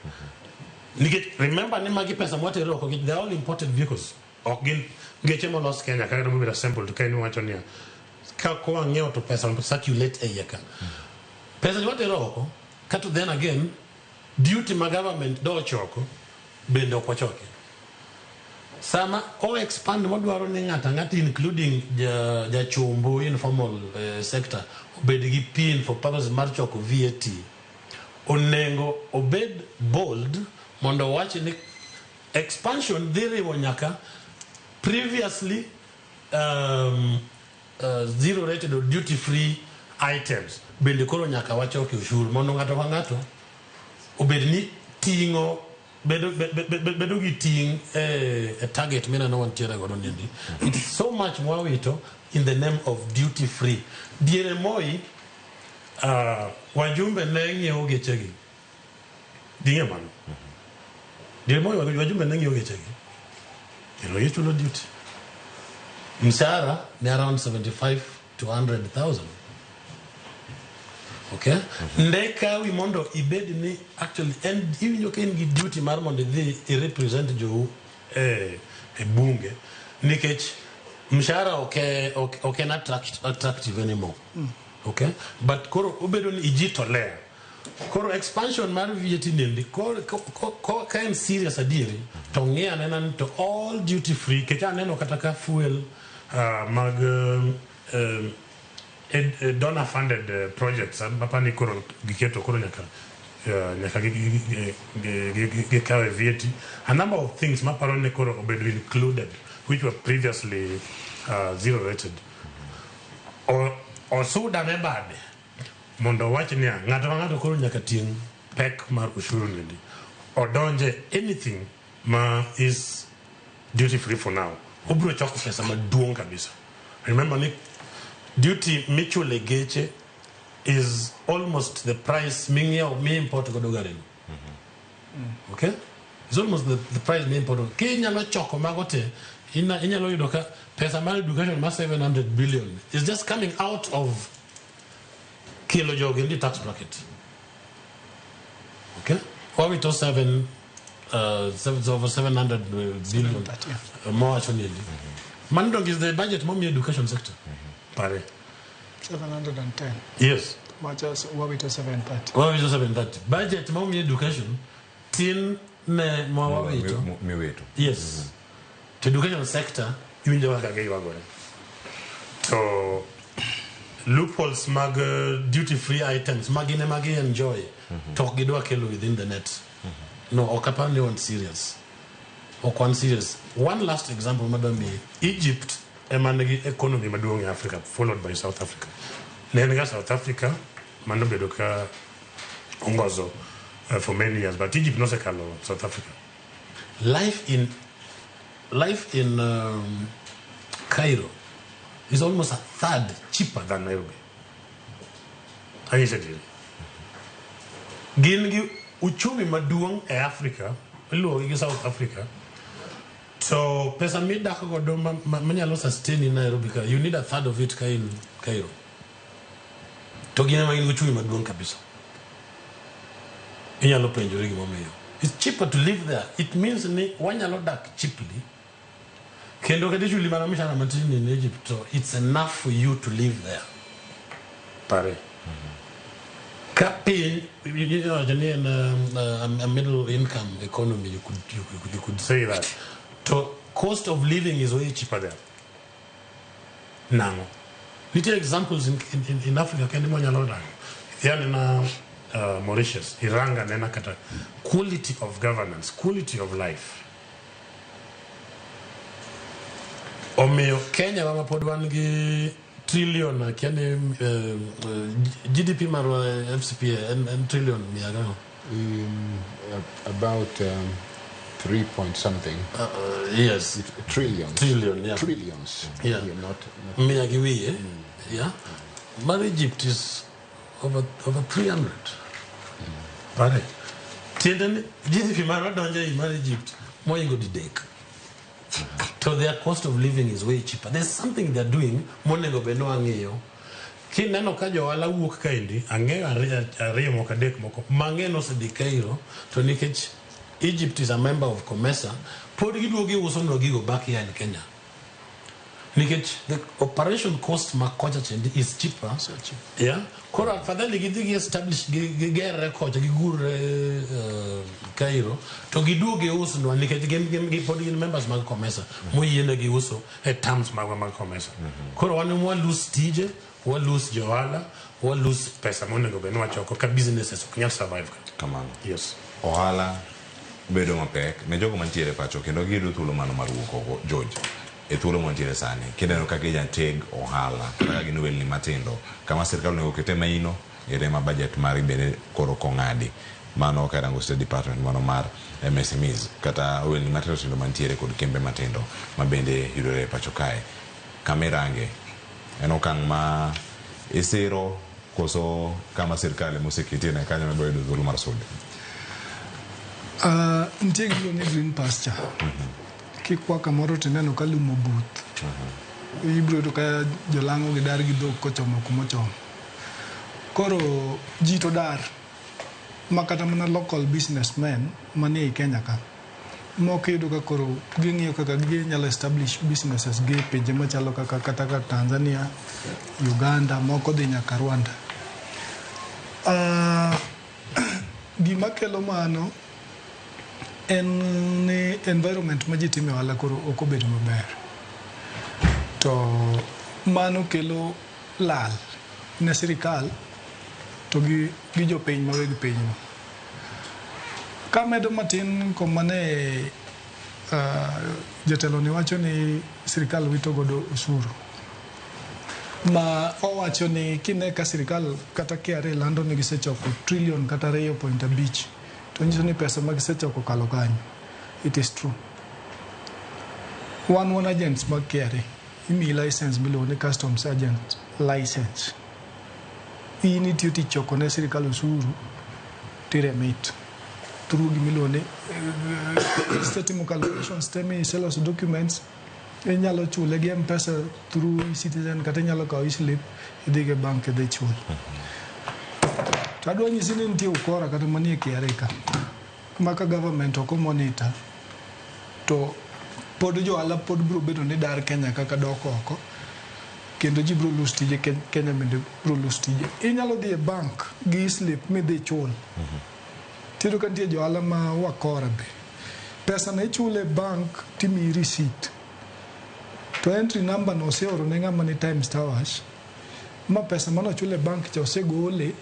Nikech remember ni magi pesa mwatero oko they are all imported vehicles. Ok gin geche molos Kenya kaka mobedo assembled ka in iwacho niya ka kwang'iewo to pesa circulate e iye ka. Pesa ni watero oko kato then again duty ma government do choko bende ok wachoki. Sama o expand modwaro ni ng'ato ang'ata including jachombo informal sector obed gi pin for purposes mar choko VAT, onego obed bold mondo owach ni expansion dhi riwo nyaka previously zero rated or duty free items bende koro nyaka wachoki ushuru mondo ng'ato ka ng'ato obed ni ting'o bedo gi ting' e target mineno wantiere godo niendi. It's so much mwawito in the name of duty free. Diere Moi wajumbe ne ng'iewo gechegi. Ding'e mano. Diere Moi wajumbe ne ng'iewo gechegi. Kendo gichulo duty. Mshahara ni around 75 to 100,000. Okay? Nde kawi mondo ibed ni actually en iwinjo ka in gi duty mar mondo idhi i represent jou e bunge nikech mshahara ok en attractive anymore. Okay? But koro obedo ni ijitolea. Koro expansion mar VAT nendi ka en serious adieri to ng'i anena ni to all duty free kech aneno kata ka fuel mag donor funded projects apani koro giketo koro nyaka gikawe VAT. A number of things maparo ni koro obedo included which were previously zero rated. Osuda ne bade mondo wach niya ng'ato ka ng'ato koro nyaka ting' pek mar ushuru nendi odonje anything ma is duty free for now obiro choko pesa maduong' kabisa. Remember ni duty michule geche is almost the price ming'iewo mi import godo garino. Okay? It's almost the price mi import. Kinyalo choko mago te inyalo yudo ka pesa mar education mar 700 billion is just coming out of kilo jogi in the tax bracket. Okay? Wawito over 700 billion more actually. Mano is the budget momi education sector. Pare. 710. Yes. Machas wawito 730. Wawito 730. Budget momi education tin ne mwawito. Miwito. Yes. To education sector iwinjo kaka giywagore. To loopholes mag duty free items magine magi enjoy to ok gidwa kelo within the net. No, ok apar ni wan serious. Ok wan serious. One last example madwa miyi. Egypt ema nigi economy maduong' e Africa followed by South Africa. Ne en ga South Africa manobedo ka ongozo for many years, but Egypt nosekalo South Africa. Life in Cairo is almost a third cheaper than Nairobi. Anyise adieri. Gin gi uchumi maduong' e Africa, iluwogi gi South Africa. So pesa midak godo manyalo sustain in Nairobi ka, you need a third of it ka in Cairo. To gin ema gin gi uchumi maduong' kabisa. Inyalo penjori gimomiyo. It's cheaper to live there. It means ni wanyalo dak cheaply. Kendo kata ichuli mana mshahara matin in Egypt, so it's enough for you to live there. Pare. Ka piny iwacho ni en a middle income economy, you could say that. To cost of living is way cheaper there. Nang'o? Nitie examples in Africa kende mwanyalo rango. Yani na Mauritius, iranga nena kata quality of governance, quality of life. Omiyo Kenya ma pod wan gi trillion, akia ni GDP marwa FCPA en trillion mia gang'o? About 3 point something. Yes. Trillions. Trillion, yeah. Trillions. Yeah. Yeah, not mia gi wiye. Yeah. Mar Egypt is over 300. Pare. Tiende ni GDP marwa donjo ei mar Egypt moingo didek. To their cost of living is way cheaper. There's something they're doing monego bed ni wang'iyo. Kineno ka johala wuok kaendi, ang'eyo ariyo moko, adek moko mang'eny osedhi Cairo, to nikech Egypt is a member of COMESA, pod giduogo giusonwa gigo back here in Kenya. Nikech the operation cost ma kocha chendi is cheaper. So cheap. Yeah. Koro afadhali gidhi gi establish gigerre kocha, gigurre Cairo, to giduog giusnwa nikech gin pod gin members mag COMESA moyienegi uso e terms magwa mag COMESA. Koro wan ema walose tije, walose johala, walose pesa monego bed ni wachoko ka businesses ok nyal survive ka. Kamano. Yes. Ohala bedo mapek ne jogo mantiere pacho kendo giyudo thuolo mano mar wuok oko. George, e thuolo mantiere sani kineno kaka ijateg ohala kata ka gin ohelni matindo kama sirkal onego okete maino ere ma budget mari bende koro kong'adi mano karango State Department mano mar MSMEs kata ohelni matindo tindo mantiere kod kembe matindo ma bende yudore e pacho kae, kama irange en okang' ma isiro koso kama sirkal emoseketie ne kanyo mibiro yudo thuolo mar sude? Nitie gimiluongo ni green pasture. Kikwa kamoro tineno ka lum obuth, ibiro yudo ka jolang'o gi dar gi dhok kochomo kumochomo. Koro ji to dar ma kata mana local businessmen manie ei Kenya ka moko iyudo ka koro ging'iyo kaka ginyalo establish businesses gi e pinje machalo kaka kata ka Tanzania, Uganda, moko dhi nyaka Rwanda. Gima kelo mano en ni environment ma ji time ohala koro ok obedo maber. To mano kelo lal ne sirikal to gi jopiny ma weg pinyno. Kamedo matin koma ne jatelo ni wacho ni sirikal wito godo osuru. Ma owacho ni kine ka sirikal kata KRA lando ni gisechoko trillion kata 2.5, to nyiso ni pesa ma gisechoko kalo kanyo. It is true. Wan agents mag KRA, imiyi license miluongo ni customs agent license. In itiyo tich choko ne sirikal osuru tiremit through gimiluongo ni isetimo calculations te miseloso documents, inyalo chule gi M-Pesa through eCitizen kata inyalo kawo e-slip idhi go e bank idhi chul. To adwa nyisi ni nitie ukora kata manie KRA ka ma ka government ok monitor to pod johala pod biro bedo ni dar Kenya kaka dok oko kendo ji biro lose tije, Kenya bende biro lose tije. Inyalo dhi e bank gi e-slip midhi chul. Tiyudo ka nitie johala ma wakora be. Pesa no ichule e bank timiyi receipt. To entry number no oseoro ne ng'ama ni Times Towers ma pesa manochul e bank cha osegole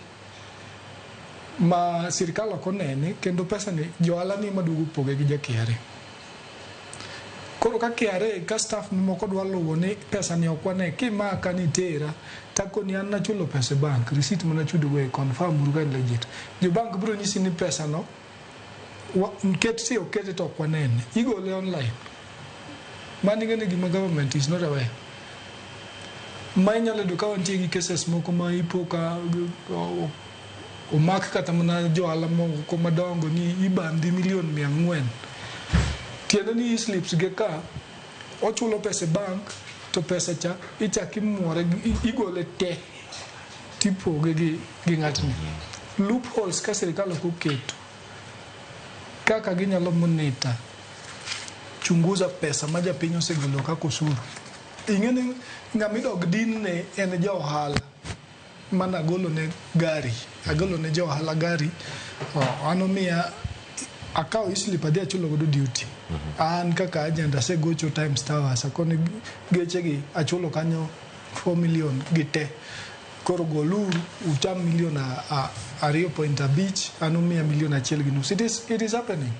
ma sirikal ok onene, kendo pesa ni johala ni ema duogo poge gi ja KRA. Koro ka KRA ka staff moko dwa luwo ni pesa ni ok wane kimaka ni tera takoni an nachulo pesa e bank, receipt manachudo go e confirm uru ka en legit. Jo bank biro nyisi ni pesa no ket si okete to ok wanene. Igole online. Mano ing'e ni gima government is not aware. Ma inyalo yudo ka wantie gi cases moko ma ipo ka omak kata mana johala moko madongo ni ibandhi milion 400. Tiende ni e-slips ge ka ochulo pesa e bank to pesa cha ichak imuore igole te tipoge gi ng'atni. Loopholes ka sirikal ok oketo kaka ginyalo monitor, chunguza pesa ma japiny osegolo kaka osuru. Ing'e ni ng'ama idok din ne en ja ohala. mana agolo ne gari, agolo ne jo ohala gari, an omiya akawo e-slip adhi achulo godo duty. An kaka agent asegocho Times Towers, akoni gechegi achulo kanyo 4 million gi te. Koro goluru ucham milion 2.5, an umiya milion 1.5. It is happening.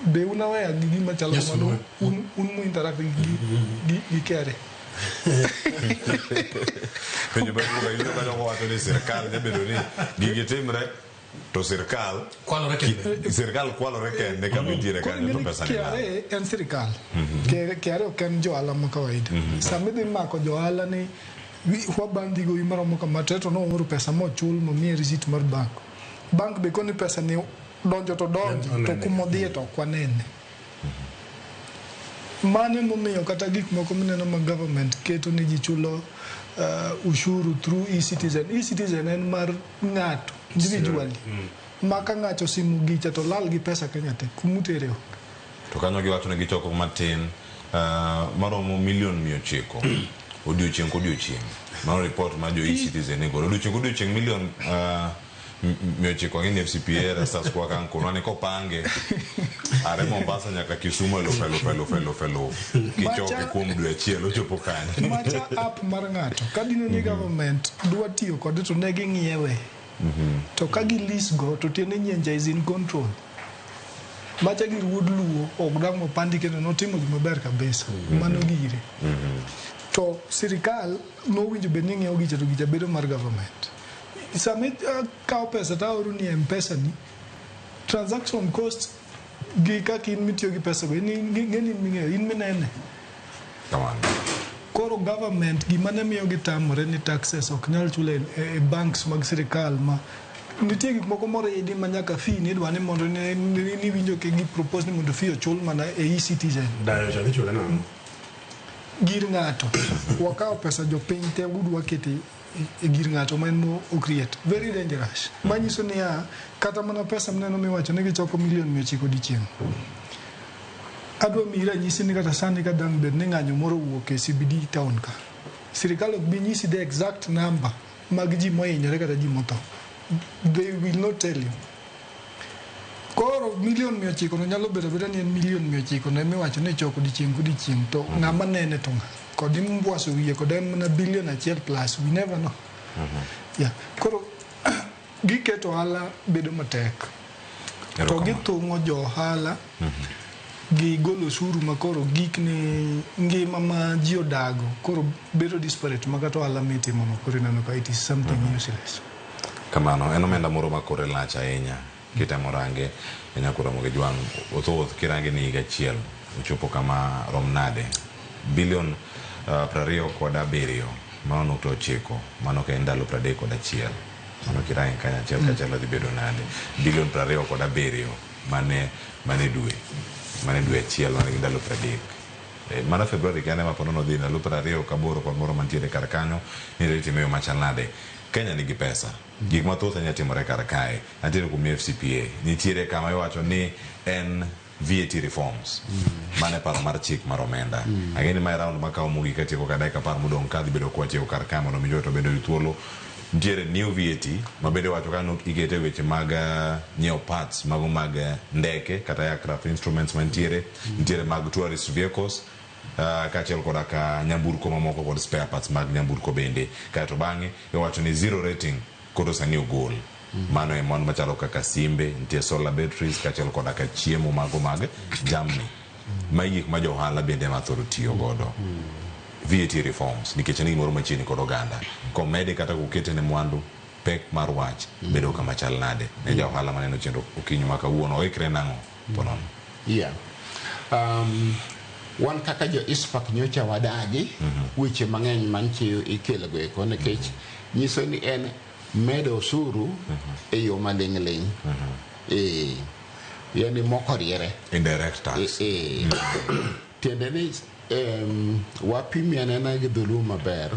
Be un aware gi gima chalo Yes, kamano? ma'am. Un mu interact gi KRA? Penjo maduong' ahinya kanyo kowacho ni sirkal nyabedo ni gigi timre to sirkal kwalore kende, sirkal kwalore kende kama nitiere kanyo to pesa ni lal. KRA en sirikal. KRA ok en johala ma kawaida. Sama idhi mako johala ni wabandhi gowi maromo kama to nooro pesa mochul momiye receipt mar bank. Bank be koni pesa ni donjo to donjo to Onene. kumodhiye to ok wanene. Mano emomiyo kata gik moko mineno ma government keto ni ji chulo ushuru through e-citizen. E-citizen en mar ng'ato individually. Ma ka ng'ato osimo gicha to lal gi pesa Kenya te kumutere onge. To kanyo giwacho ni gichoko matin maromo milion 900 odiochieng' kodiochieng'. Mano report ma jo e-citizen ni godo. Odiochieng' kodiochieng' milion 900 ang'e ni FCPA Erastus Kwaka nkonwa ni kopange are Mombasa nyaka Kisumu eluf eluf eluf eluf eluf kichoke kuom dwe achiel ochopo kanye. Macha app mar ng'ato ka dine ni government dwa tiyo kode to ne ging'iewe to ka gi lease go to tiende Nyenja is in control. Macha gir wuod Luo ok dang' opandi kendo notimo gima ber kabisa. Mano gire. To sirikal nowinjo bed ni ng'iewo gicha to gicha bedo mar government. Sama ikawo pesa to aoro ni e M-Pesa ni, transaction cost gi kaka in mitiyo gi pesa go, in ng'eni in ming'eyo, in minene. Kamano. Koro government gima ne miyo gitamore ni taxes ok nyal chul e banks mag sirikal ma nitie gik moko moridi ma nyaka fee ni idwa ni mondo ni winjo ke gi propose ni mondo fee ochul mana e e-citizen. Dayo cha dhi chule nang'o? Gir ng'ato wakawo pesa jopiny te udwa kete e gir ng'ato ma en mo o create very dangerous manyiso niya kata mana pesa mineno miwacho ni gichoko milion 900 odiochieng'. Adwa miyi ranyisi ni kata sani ka dang' bed ni ng'anyo moro owuok e CBD town ka, sirikal ok bi nyisi the exact number mag ji mohinyore kata ji motho. They will not tell you. Koro milion 900 no nyalo bedo abeda ni en milion 900 no emiwacho ni ichoko odiochieng' kodiochieng' to ng'ama nene to ng'a kod imbwaso wiye kod en mana bilion 1 plus, we never know. Yeah. Koro giketo ohala bedo matek to githung'o jo ohala gi golo osuru ma koro gik ni ngima ma ji odago koro bedo disparate ma kata ohala mitimo no koro ineno ka it is something useless. Kamano, en omenda moro ma kore lach ahinya kitemo range e Nyakuro Jwang' othoth kirange ni higa achiel ochopo kama rom nade bilion 27.9, mano ka en ndalo 31, mano kirange kanyo achiel kachiel odhi bedo nade bilion 27 mane dwe achiel mane gi ndalo 30. Mana February kende ma ponono dhi ndalo 28 kod moro mantiere kar kanyo ni itime yo machal nade. Kenya nigi pesa, gik mathoth anya timore kar kae. Antiere kuom FCPA, nitiere kama iwacho ni en VAT reforms, mane paro mar chik mar omenda. Ang'e ni mae round makawo mogik katieko ka dakika 10 modong' ka dhi bedo kwatieko kar kae mondo mi joto bende oyud thuolo. Nitiere new VAT ma bende iwacho ka ikete weche mag nyiewo parts mago mag ndeke kata aircraft instruments mantiere, nitiere mag tourist vehicles kaachiel koda ka nyamburko mamoko kod spare parts mag nyamburko bende. Kaeto bang'e iwacho ni zero rating koro sani ogol. Mano e mwandu machalo kaka simbe, nitie solar batteries kaachiel koda ka chiemo mago mag jamni. Magi gik ma jo ohala bende ema thoro tiyo godo. VAT reforms nikech en gimoro machiegni kod oganda. Komede kata kokete ne mwandu pek mar wach bedo kama chal nade ne ja ohala maneno chenro okinyi ma kawuono oikre nang'o ponono. Yeah. Wan kaka jo ICPAK nyocha wadagi weche mang'eny mantie ikelo go eko nikech nyiso ni en medo osuru e yo maling'ling'. Yani moko riere. Indirect tax. Tiende ni wapimi anena gi dholuo maber.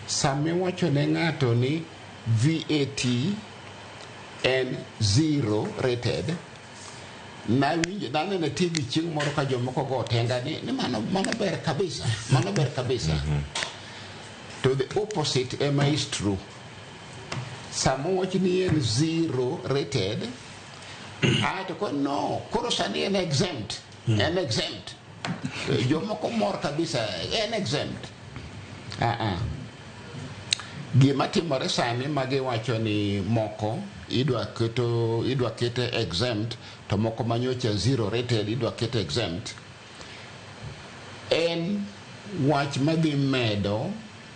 Sama iwacho ne ng'ato ni VAT en zero rated, nawinjo naneno e TV chieng' moro ka jomoko go otenga ni mano ber kabisa, mano ber kabisa. To To the opposite ema is true. Sama wach ni en zero rated, aeto ko no, koro sani en exempt. En exempt. Jomoko mor kabisa, en exempt. Ah ah. Gima timore sani ma giwacho ni moko idwa keto idwa kete exempt to moko manyocha zero rated idwa kete exempt en wach madhi medo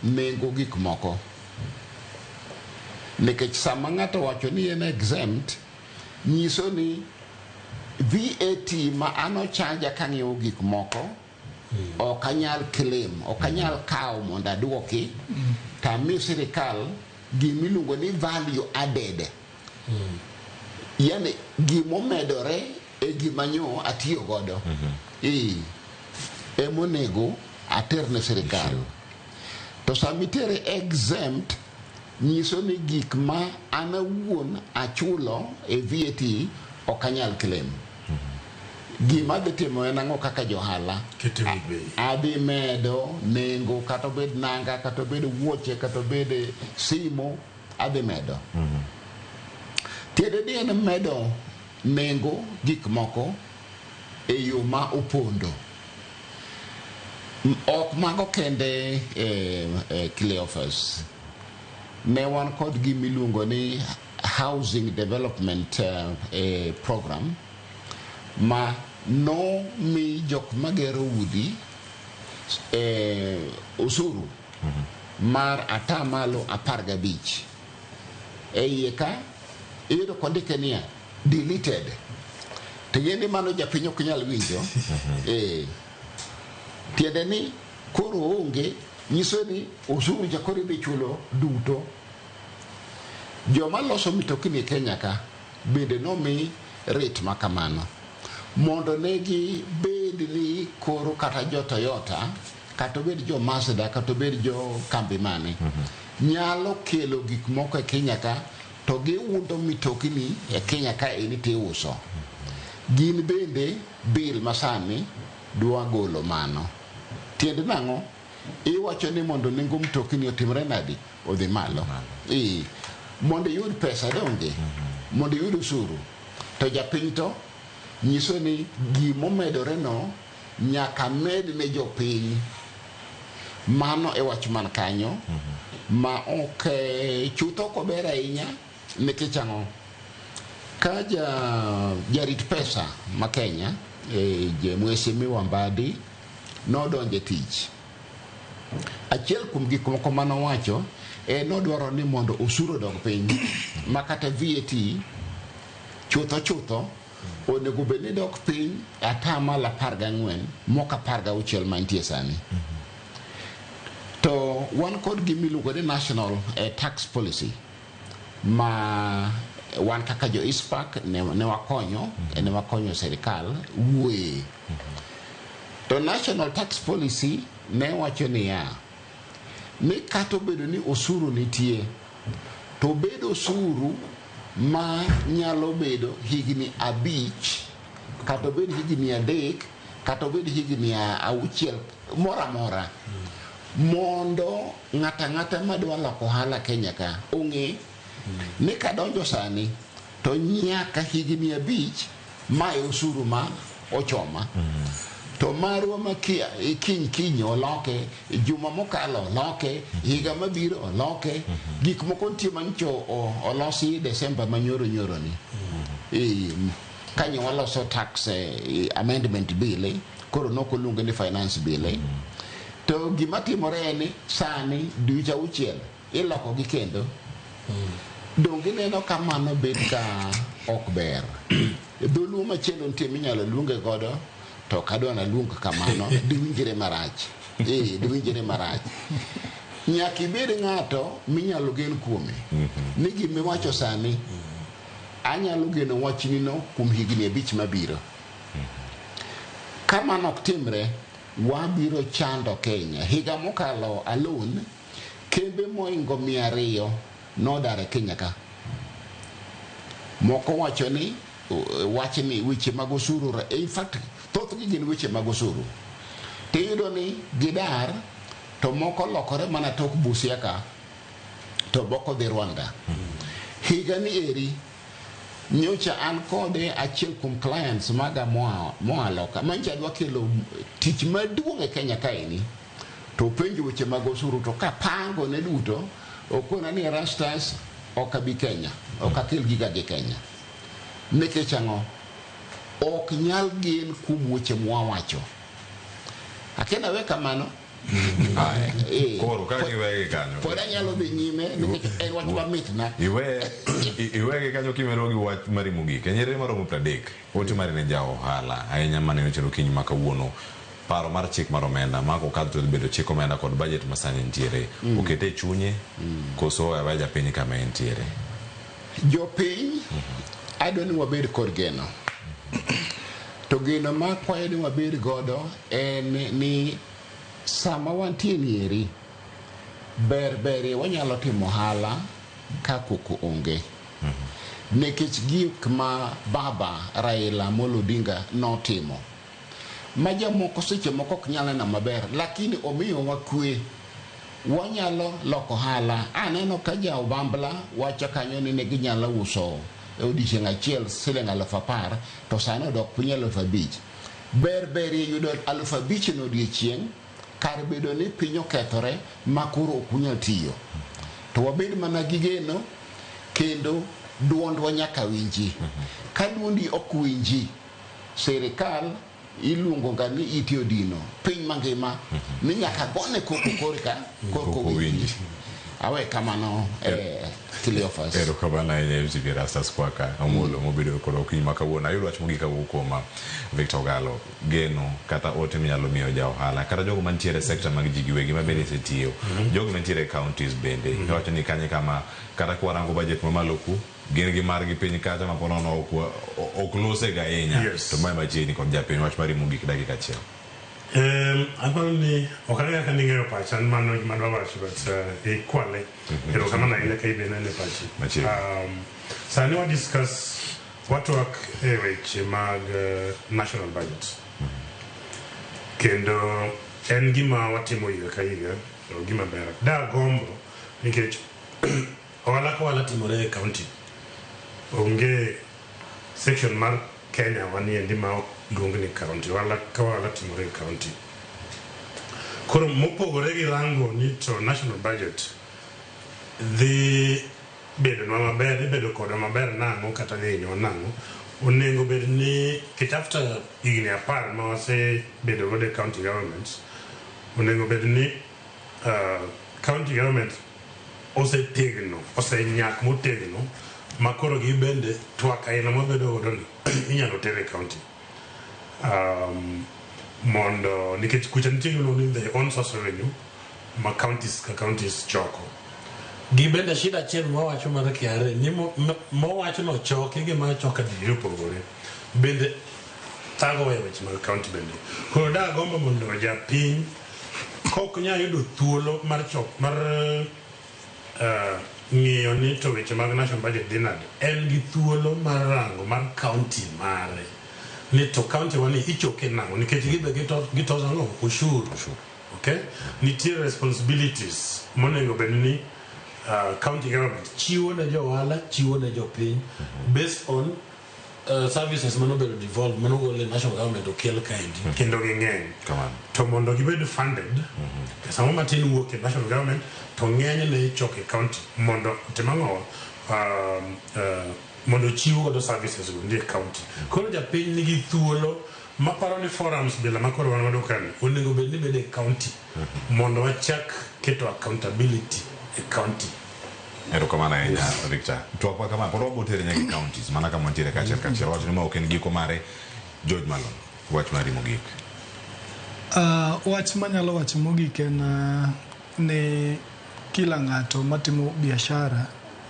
nengo gik moko nikech sama ng'ato wacho ni en exempt nyiso ni VAT ma an ochaja kang'iewo gik moko ok anyal claim ok anyal kawo mondo aduoki to ami sirikal gimiluongo ni value added yani gimomedore e gima nyo atiyo godo ee emonego ater ne sirikal to sama itere exempt nyiso ni gik ma an awuon achulo e VAT ok anyal claim gima adhi timo en ang'o kaka johala adhi medo nengo kata obed nanga kata obed wuoche kata obed simo adhi medo tiende ni en medo nengo gik moko e yo ma opondo ok mago kende Cleophas ne wan kod gimiluongo ni housing development program ma nomi jok magero udi osuru mar atamalo 15 e iye ka iyudo kondike niya deleted to ing'e ni mano japiny ok nyal winjo tiende ni koro onge nyiso ni osuru cha koro idhi chulo duto joma loso mitokni e Kenya ka bende nomi rate ma kamano mondo ne gibed ni koro kata jo Toyota kata obed jo Mazda kata obed jo kambi mane nyalo kelo gik moko e Kenya ka to giundo mitokni e Kenya ka eni tiuso gin bende bill masani dwa golo mano tiend nang'o iwacho ni mondo nengo mtokni otimre nadi odhi malo ee mondo iyud pesa donge mondo iyud osuru to japiny to nyiso ni gimomedore no nyaka med ne jopiny mano e wach man kanyo ma ok chutho ok ober ahinya nikech ang'o ka jarit pesa ma Kenya Mheshimiwa Mbadi nodonjo e tich achiel kuom gik moko manowacho en nodwaro ni mondo osuru odog piny ma kata VAT chutho chutho onego bed ni dok piny atamalo 14 mok 16 mantie sani to wan kod gimiluongo ni national tax policy ma wan kaka jo ICPAK ne wakonyo ne wakonyo sirikal wuoye to national tax policy ne wacho niya ni kata obedo ni osuru nitie to obed osuru ma nyalo bedo higni 5 kata obed higni 3 kata obed higni 6 moro amora mondo ng'ata ng'ata madwa loko ohala Kenya ka ong'e ni kadonjo sani to nyaka higni 5 mae osuru ma ochoma to marwa ma kiny kiny oloke juma mokalo oloke higa mabiro oloke gik moko nitie manyicho olosi Desemba manyoro nyoro ni kanyo waloso tax amendment bill koro nokoluonge ni finance bill to gima timore en ni sani dweche 6 iloko gi kendo donge ineno ka mano bet ka ok ber dholuo machielo nitie minyalo luonge godo to ok adwa naluong kamano diwinjre marach diwinjre marach nyaka ibed ng'ato minyalo gen kuome ni gimiwacho sani anyalo geno wachni no kuom higni 5 mabiro ka mano ok timre wabiro chando Kenya higa mokalo alone kembe moingo 200 nodar e Kenya ka moko wacho ni wachni weche mag osuru in fact thothgi gin weche mag osuru tiyudo ni gidar To moko lokore mana tok Busia ka, to moko dhi Rwanda. Higa ni eri, nyocha an kode achiel kuom clients maga moa loka, manyocha dwa kelo tich maduong' e Kenya kaeni, to openjo weche mag osuru to kapango ne duto, okona ni Erastus ok abi Kenya, ok akel giga gi Kenya. Nikech ang'o? Ok nyal gen kuom weche mwawacho. Akia nawe kamano. Koro ka giwegi kanyo. Pod anyalo dhi nyime nikech en wach mamitna. Iwegi kanyo kimedo gi wach mari mogik. E nyiriri maromo 30, ote mari ne ja ohala ahinya mane ochero okinyi ma kawuono. Paro mar chik mar omenda ma kokadh to dhi bedo chik omenda kod budget ma sani nitiere. Okete e chunye koso owe aweya japiny kama entiere. Jopiny adwa ni wabed kod geno. To geno ma akwayo ni wabed godo en ni sama wantie nieri, ber berie wanyalo timo ohala ka koko onge. Nikech gik ma baba Raila Amolo Odinga notimo, ma jomoko seche moko ok nyal neno maber, lakini omiyowa kwe. Wanyalo loko ohala. Aneno ka ja Obambla wacho kanyo ni ne ginyalo uso e odiechieng' achiel siling 10,000 to sani odok piny 5,000. Ber berie yudo 5,000 no odiechieng' kar bedo ni piny okethore ma koro ok unyal tiyo. To wabed mana gi geno kendo duondwa nyaka winji. Ka duondi ok winji, sirikal iluongo ga ni iti odino piny mangima ni nyaka gone koko korka korka winji. Awe kamano Cleophas. Erokamano ahinya MCP Erastus Kwaka Amolo mobedo kod okinyi ma kawuono. Ayudo wach mogik kawuok kuom Victor Ogalo. Geno kata ote minyalo miyo ja ohala kata jogo mantiere e sekta mag ji giwegi ma bende isetiyo. Jogo mantiere e counties bende. Iwacho ni kanye kama kata kwarango budget mamalo ku gin gi margi piny kacha ma ponono ok lose ga ahinya. To mae machiegni kod japiny wach mari mogik dakika achiel. Aparo ni ok ang'eyo kaka ning'eyo pacha mano gima adwa wacho but ikwale. Erokamano ahinya ka ibe nene pachi. Sani wa discuss watwak e weche mag national budget. Kendo en gima watimo higa ka higa to gima ber. Da gombo nikech ohala ka ohala timore e county. Onge section mar Kenya waniendi ma ok luong ni county. Ohala ka ohala timore e county. Koro mopogore gi rango ni to national budget dhi bedonwa maber, dhi bedo kodwa maber nang'o kata dhi hinyowa nang'o, onego bed ni nikech after higni 10 ma wasebedo godo e county governments, onego bed ni county government osetegno, osenyak motegno ma koro gi bende twak aina mwabedo godo ni inyalo ter e county. Mondo nikech kucha nitie gima iluongo ni the own source revenue ma counties ka counties choko. Gi bende shida achiel mwawacho mar KRA ni mowacho no choki gi ma choko adieri opogore. Bende thago e weche mag county bende. Koro da gombo mondo japiny kok nyal yudo thuolo mar chok mar ng'iyo ni to weche mag national budget dhi nade, en gi thuolo mar rango mar county mare ni to county wani ichoke nang'o nikech gibe gitozo ang'o ushuru. Okay? Nitie responsibilities monego bed ni county government chiwo ne jo ohala, chiwo ne jopiny based on services manobedo devolved manogol e national government okel kaendi. Kendo ging'eny. To mondo gibed funded, pesa moro matin wuok e national government to ng'enyne ichoko e county mondo otim ang'o? Mondo ochiw godo services go ndie county. Koro japiny nigi thuolo maparo ni forums bila makoro wan godo kani onego bed ni bedo e county mondo wachak keto accountability e county. Erokamano ahinya Victor. Twak wa kama pod wabiro tere nyaka e counties mana kama wantiere kachiel kachiel. Wach ni ma ok en giko mare. George Malon, wach mari mogik. Wach manyalo wacho mogik en ni kila ng'ato matimo biashara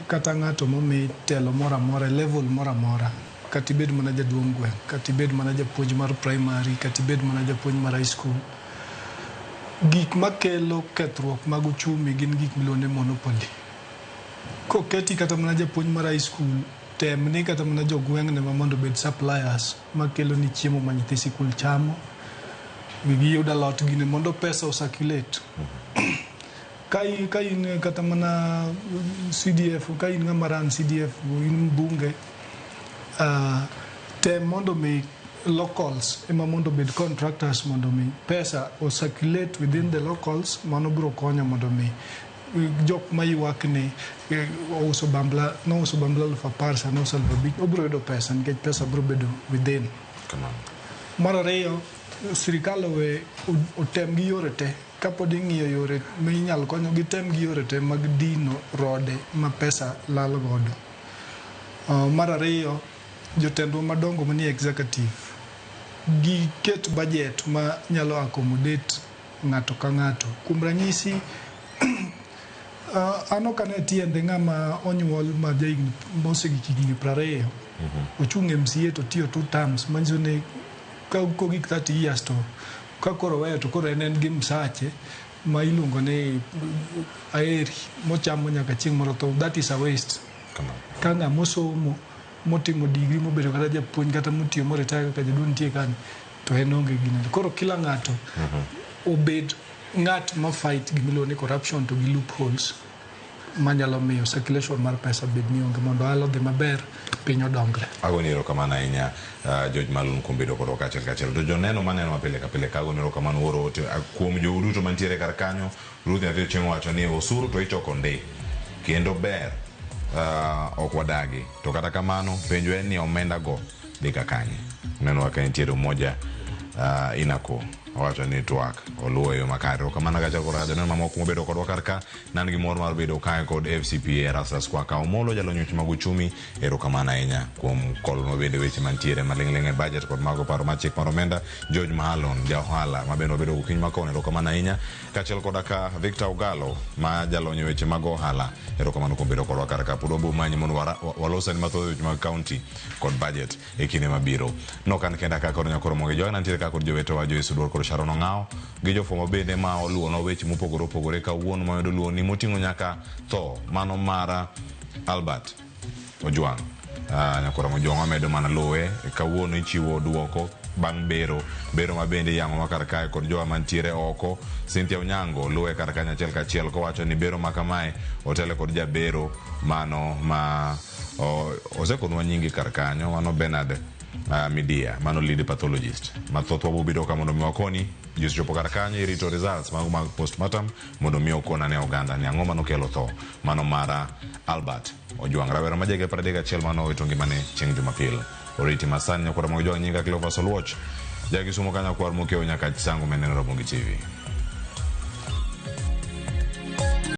kata ng'ato momi telo moro amora e level moro amora, kata ibed mana jaduong' gweng', kata ibed mana japuonj mar primary, kata ibed mana japuonj mar high school, gik makelo kethruok mag uchumi gin gik miluongo ni monopoly. Koketi kata mana japuonj mar high school, tem ni kata mana jogweng'ne ma mondo obed suppliers makelo ni chiemo ma nyithi sikul chamo. Giyud alot gini mondo pesa o circulate. Ka in kata mana CDF, ka in ng'ama run CDF, in mbunge, tem mondo mi locals ema mondo obed contractors mondo mi pesa o circulate within the locals. Mano biro konyo mondo mi jok maywak ni ouso bambla, nouso bambla 10,000, sani ouso 5,000, obiro yudo pesa nikech pesa biro bedo within. Mar ariyo, sirikal owe otem gi yore te kapod ing'iyo yore minyalo konyo gitem gi yore te mag dino rode ma pesa lal godo. Mar ariyo, jotendwa madongo manie executive giket budget ma nyalo accommodate ng'ato ka ng'ato. Kuom ranyisi, an ok ane tiende ng'ama onyuol ma jahigni mosegik higni 20 ochung' MCA to tiyo two terms, manyiso ni ka kogik 30 years to ka koro weyo to koro en gi msache ma iluongo ni aeri mochamo nyaka chieng' moro tho. That is a waste. Ka ng'ama osomo motimo degree mobedo kata japuonj kata motiyo moretire kaka jaduong' nitie kanyo to en onge gino. Koro kila ng'ato obed ng'at ma fight gimiluongo ni corruption to gi loopholes manyalo miyo circulation mar pesa bed ni onge mondo ohala odhi maber, piny odongre. Agoni erokamano ahinya, George Malon, kuom bedo kodwa kaachiel kachiel. To joneno maneno ma pile ka pile ka agoni erokamano wuoro ote kuom jou duto mantiere kar kanyo. Ruth Nyathi Ochieng' wacho ni osuru to ichoko ndi kendo ber, ok wadagi, to kata kamano penjo en ni omenda go dhi ka kanye. Neno ka nitiere umoja inako owacho ni twak oluwo e yo makare. Erokamano kaachiel kod joneno mamoko mobedo kodwa kar ka. Nan gi mor mar bedo kae kod FCPA Erastus Kwaka Omolo, jalony weche mag uchumi. Erokamano ahinya kuom kolonwa bende weche mantiere maling'ling' e budget kod mago paro mar chik mar omenda. George Mahalon, ja ohala ma bende wabedo gokinyi makono, erokamano ahinya. Kaachiel koda ka Victor Ogalo ma jalony e weche mag ohala, erokamano kuom bedo kodwa kar ka. Pod wabiro manyi mondo walosani mathoth e weche mag county kod budget e kinde mabiro. Nok an kenda kaka nyakoro mogi joga nantiere kaka kod jowetewa Joyce Oduor kod Sharon Ong'awo gi jofwambo bende ma oluwonwa weche mopogore opogore kawuono mayudo luwoni moting'o nyaka tho mano mara Albert Ojwang'. Nyakoro Ojwang' wamedo mana luwe kawuono ichiwo duoko bang' bero bero ma bende iyang'o ma kar kae kod jowa mantiere oko. Cynthia Onyango luwe kar kanyo achiel kachiel kowacho ni bero ma kamae otele kod jabero mano ma osekonwa nyingi kar kanyo, mano Bernard Midia, mano lead pathologist. Mathoth wabiro ka mondo mi wakoni ji osechopo kar kanyo irito results mago mag postmortem mondo mi okona ne oganda ni ang'o manokelo tho mano mara Albert Ojwang', rawera ma jahigni 31 mano owito ngimane chieng' Jumapil. Oriti masani nyakwara mag Ojwang' nyinga Cleophas Oluoch, ja Kisumo ka nyakwar mokiewo nyaka Sango meneno Ramogi TV.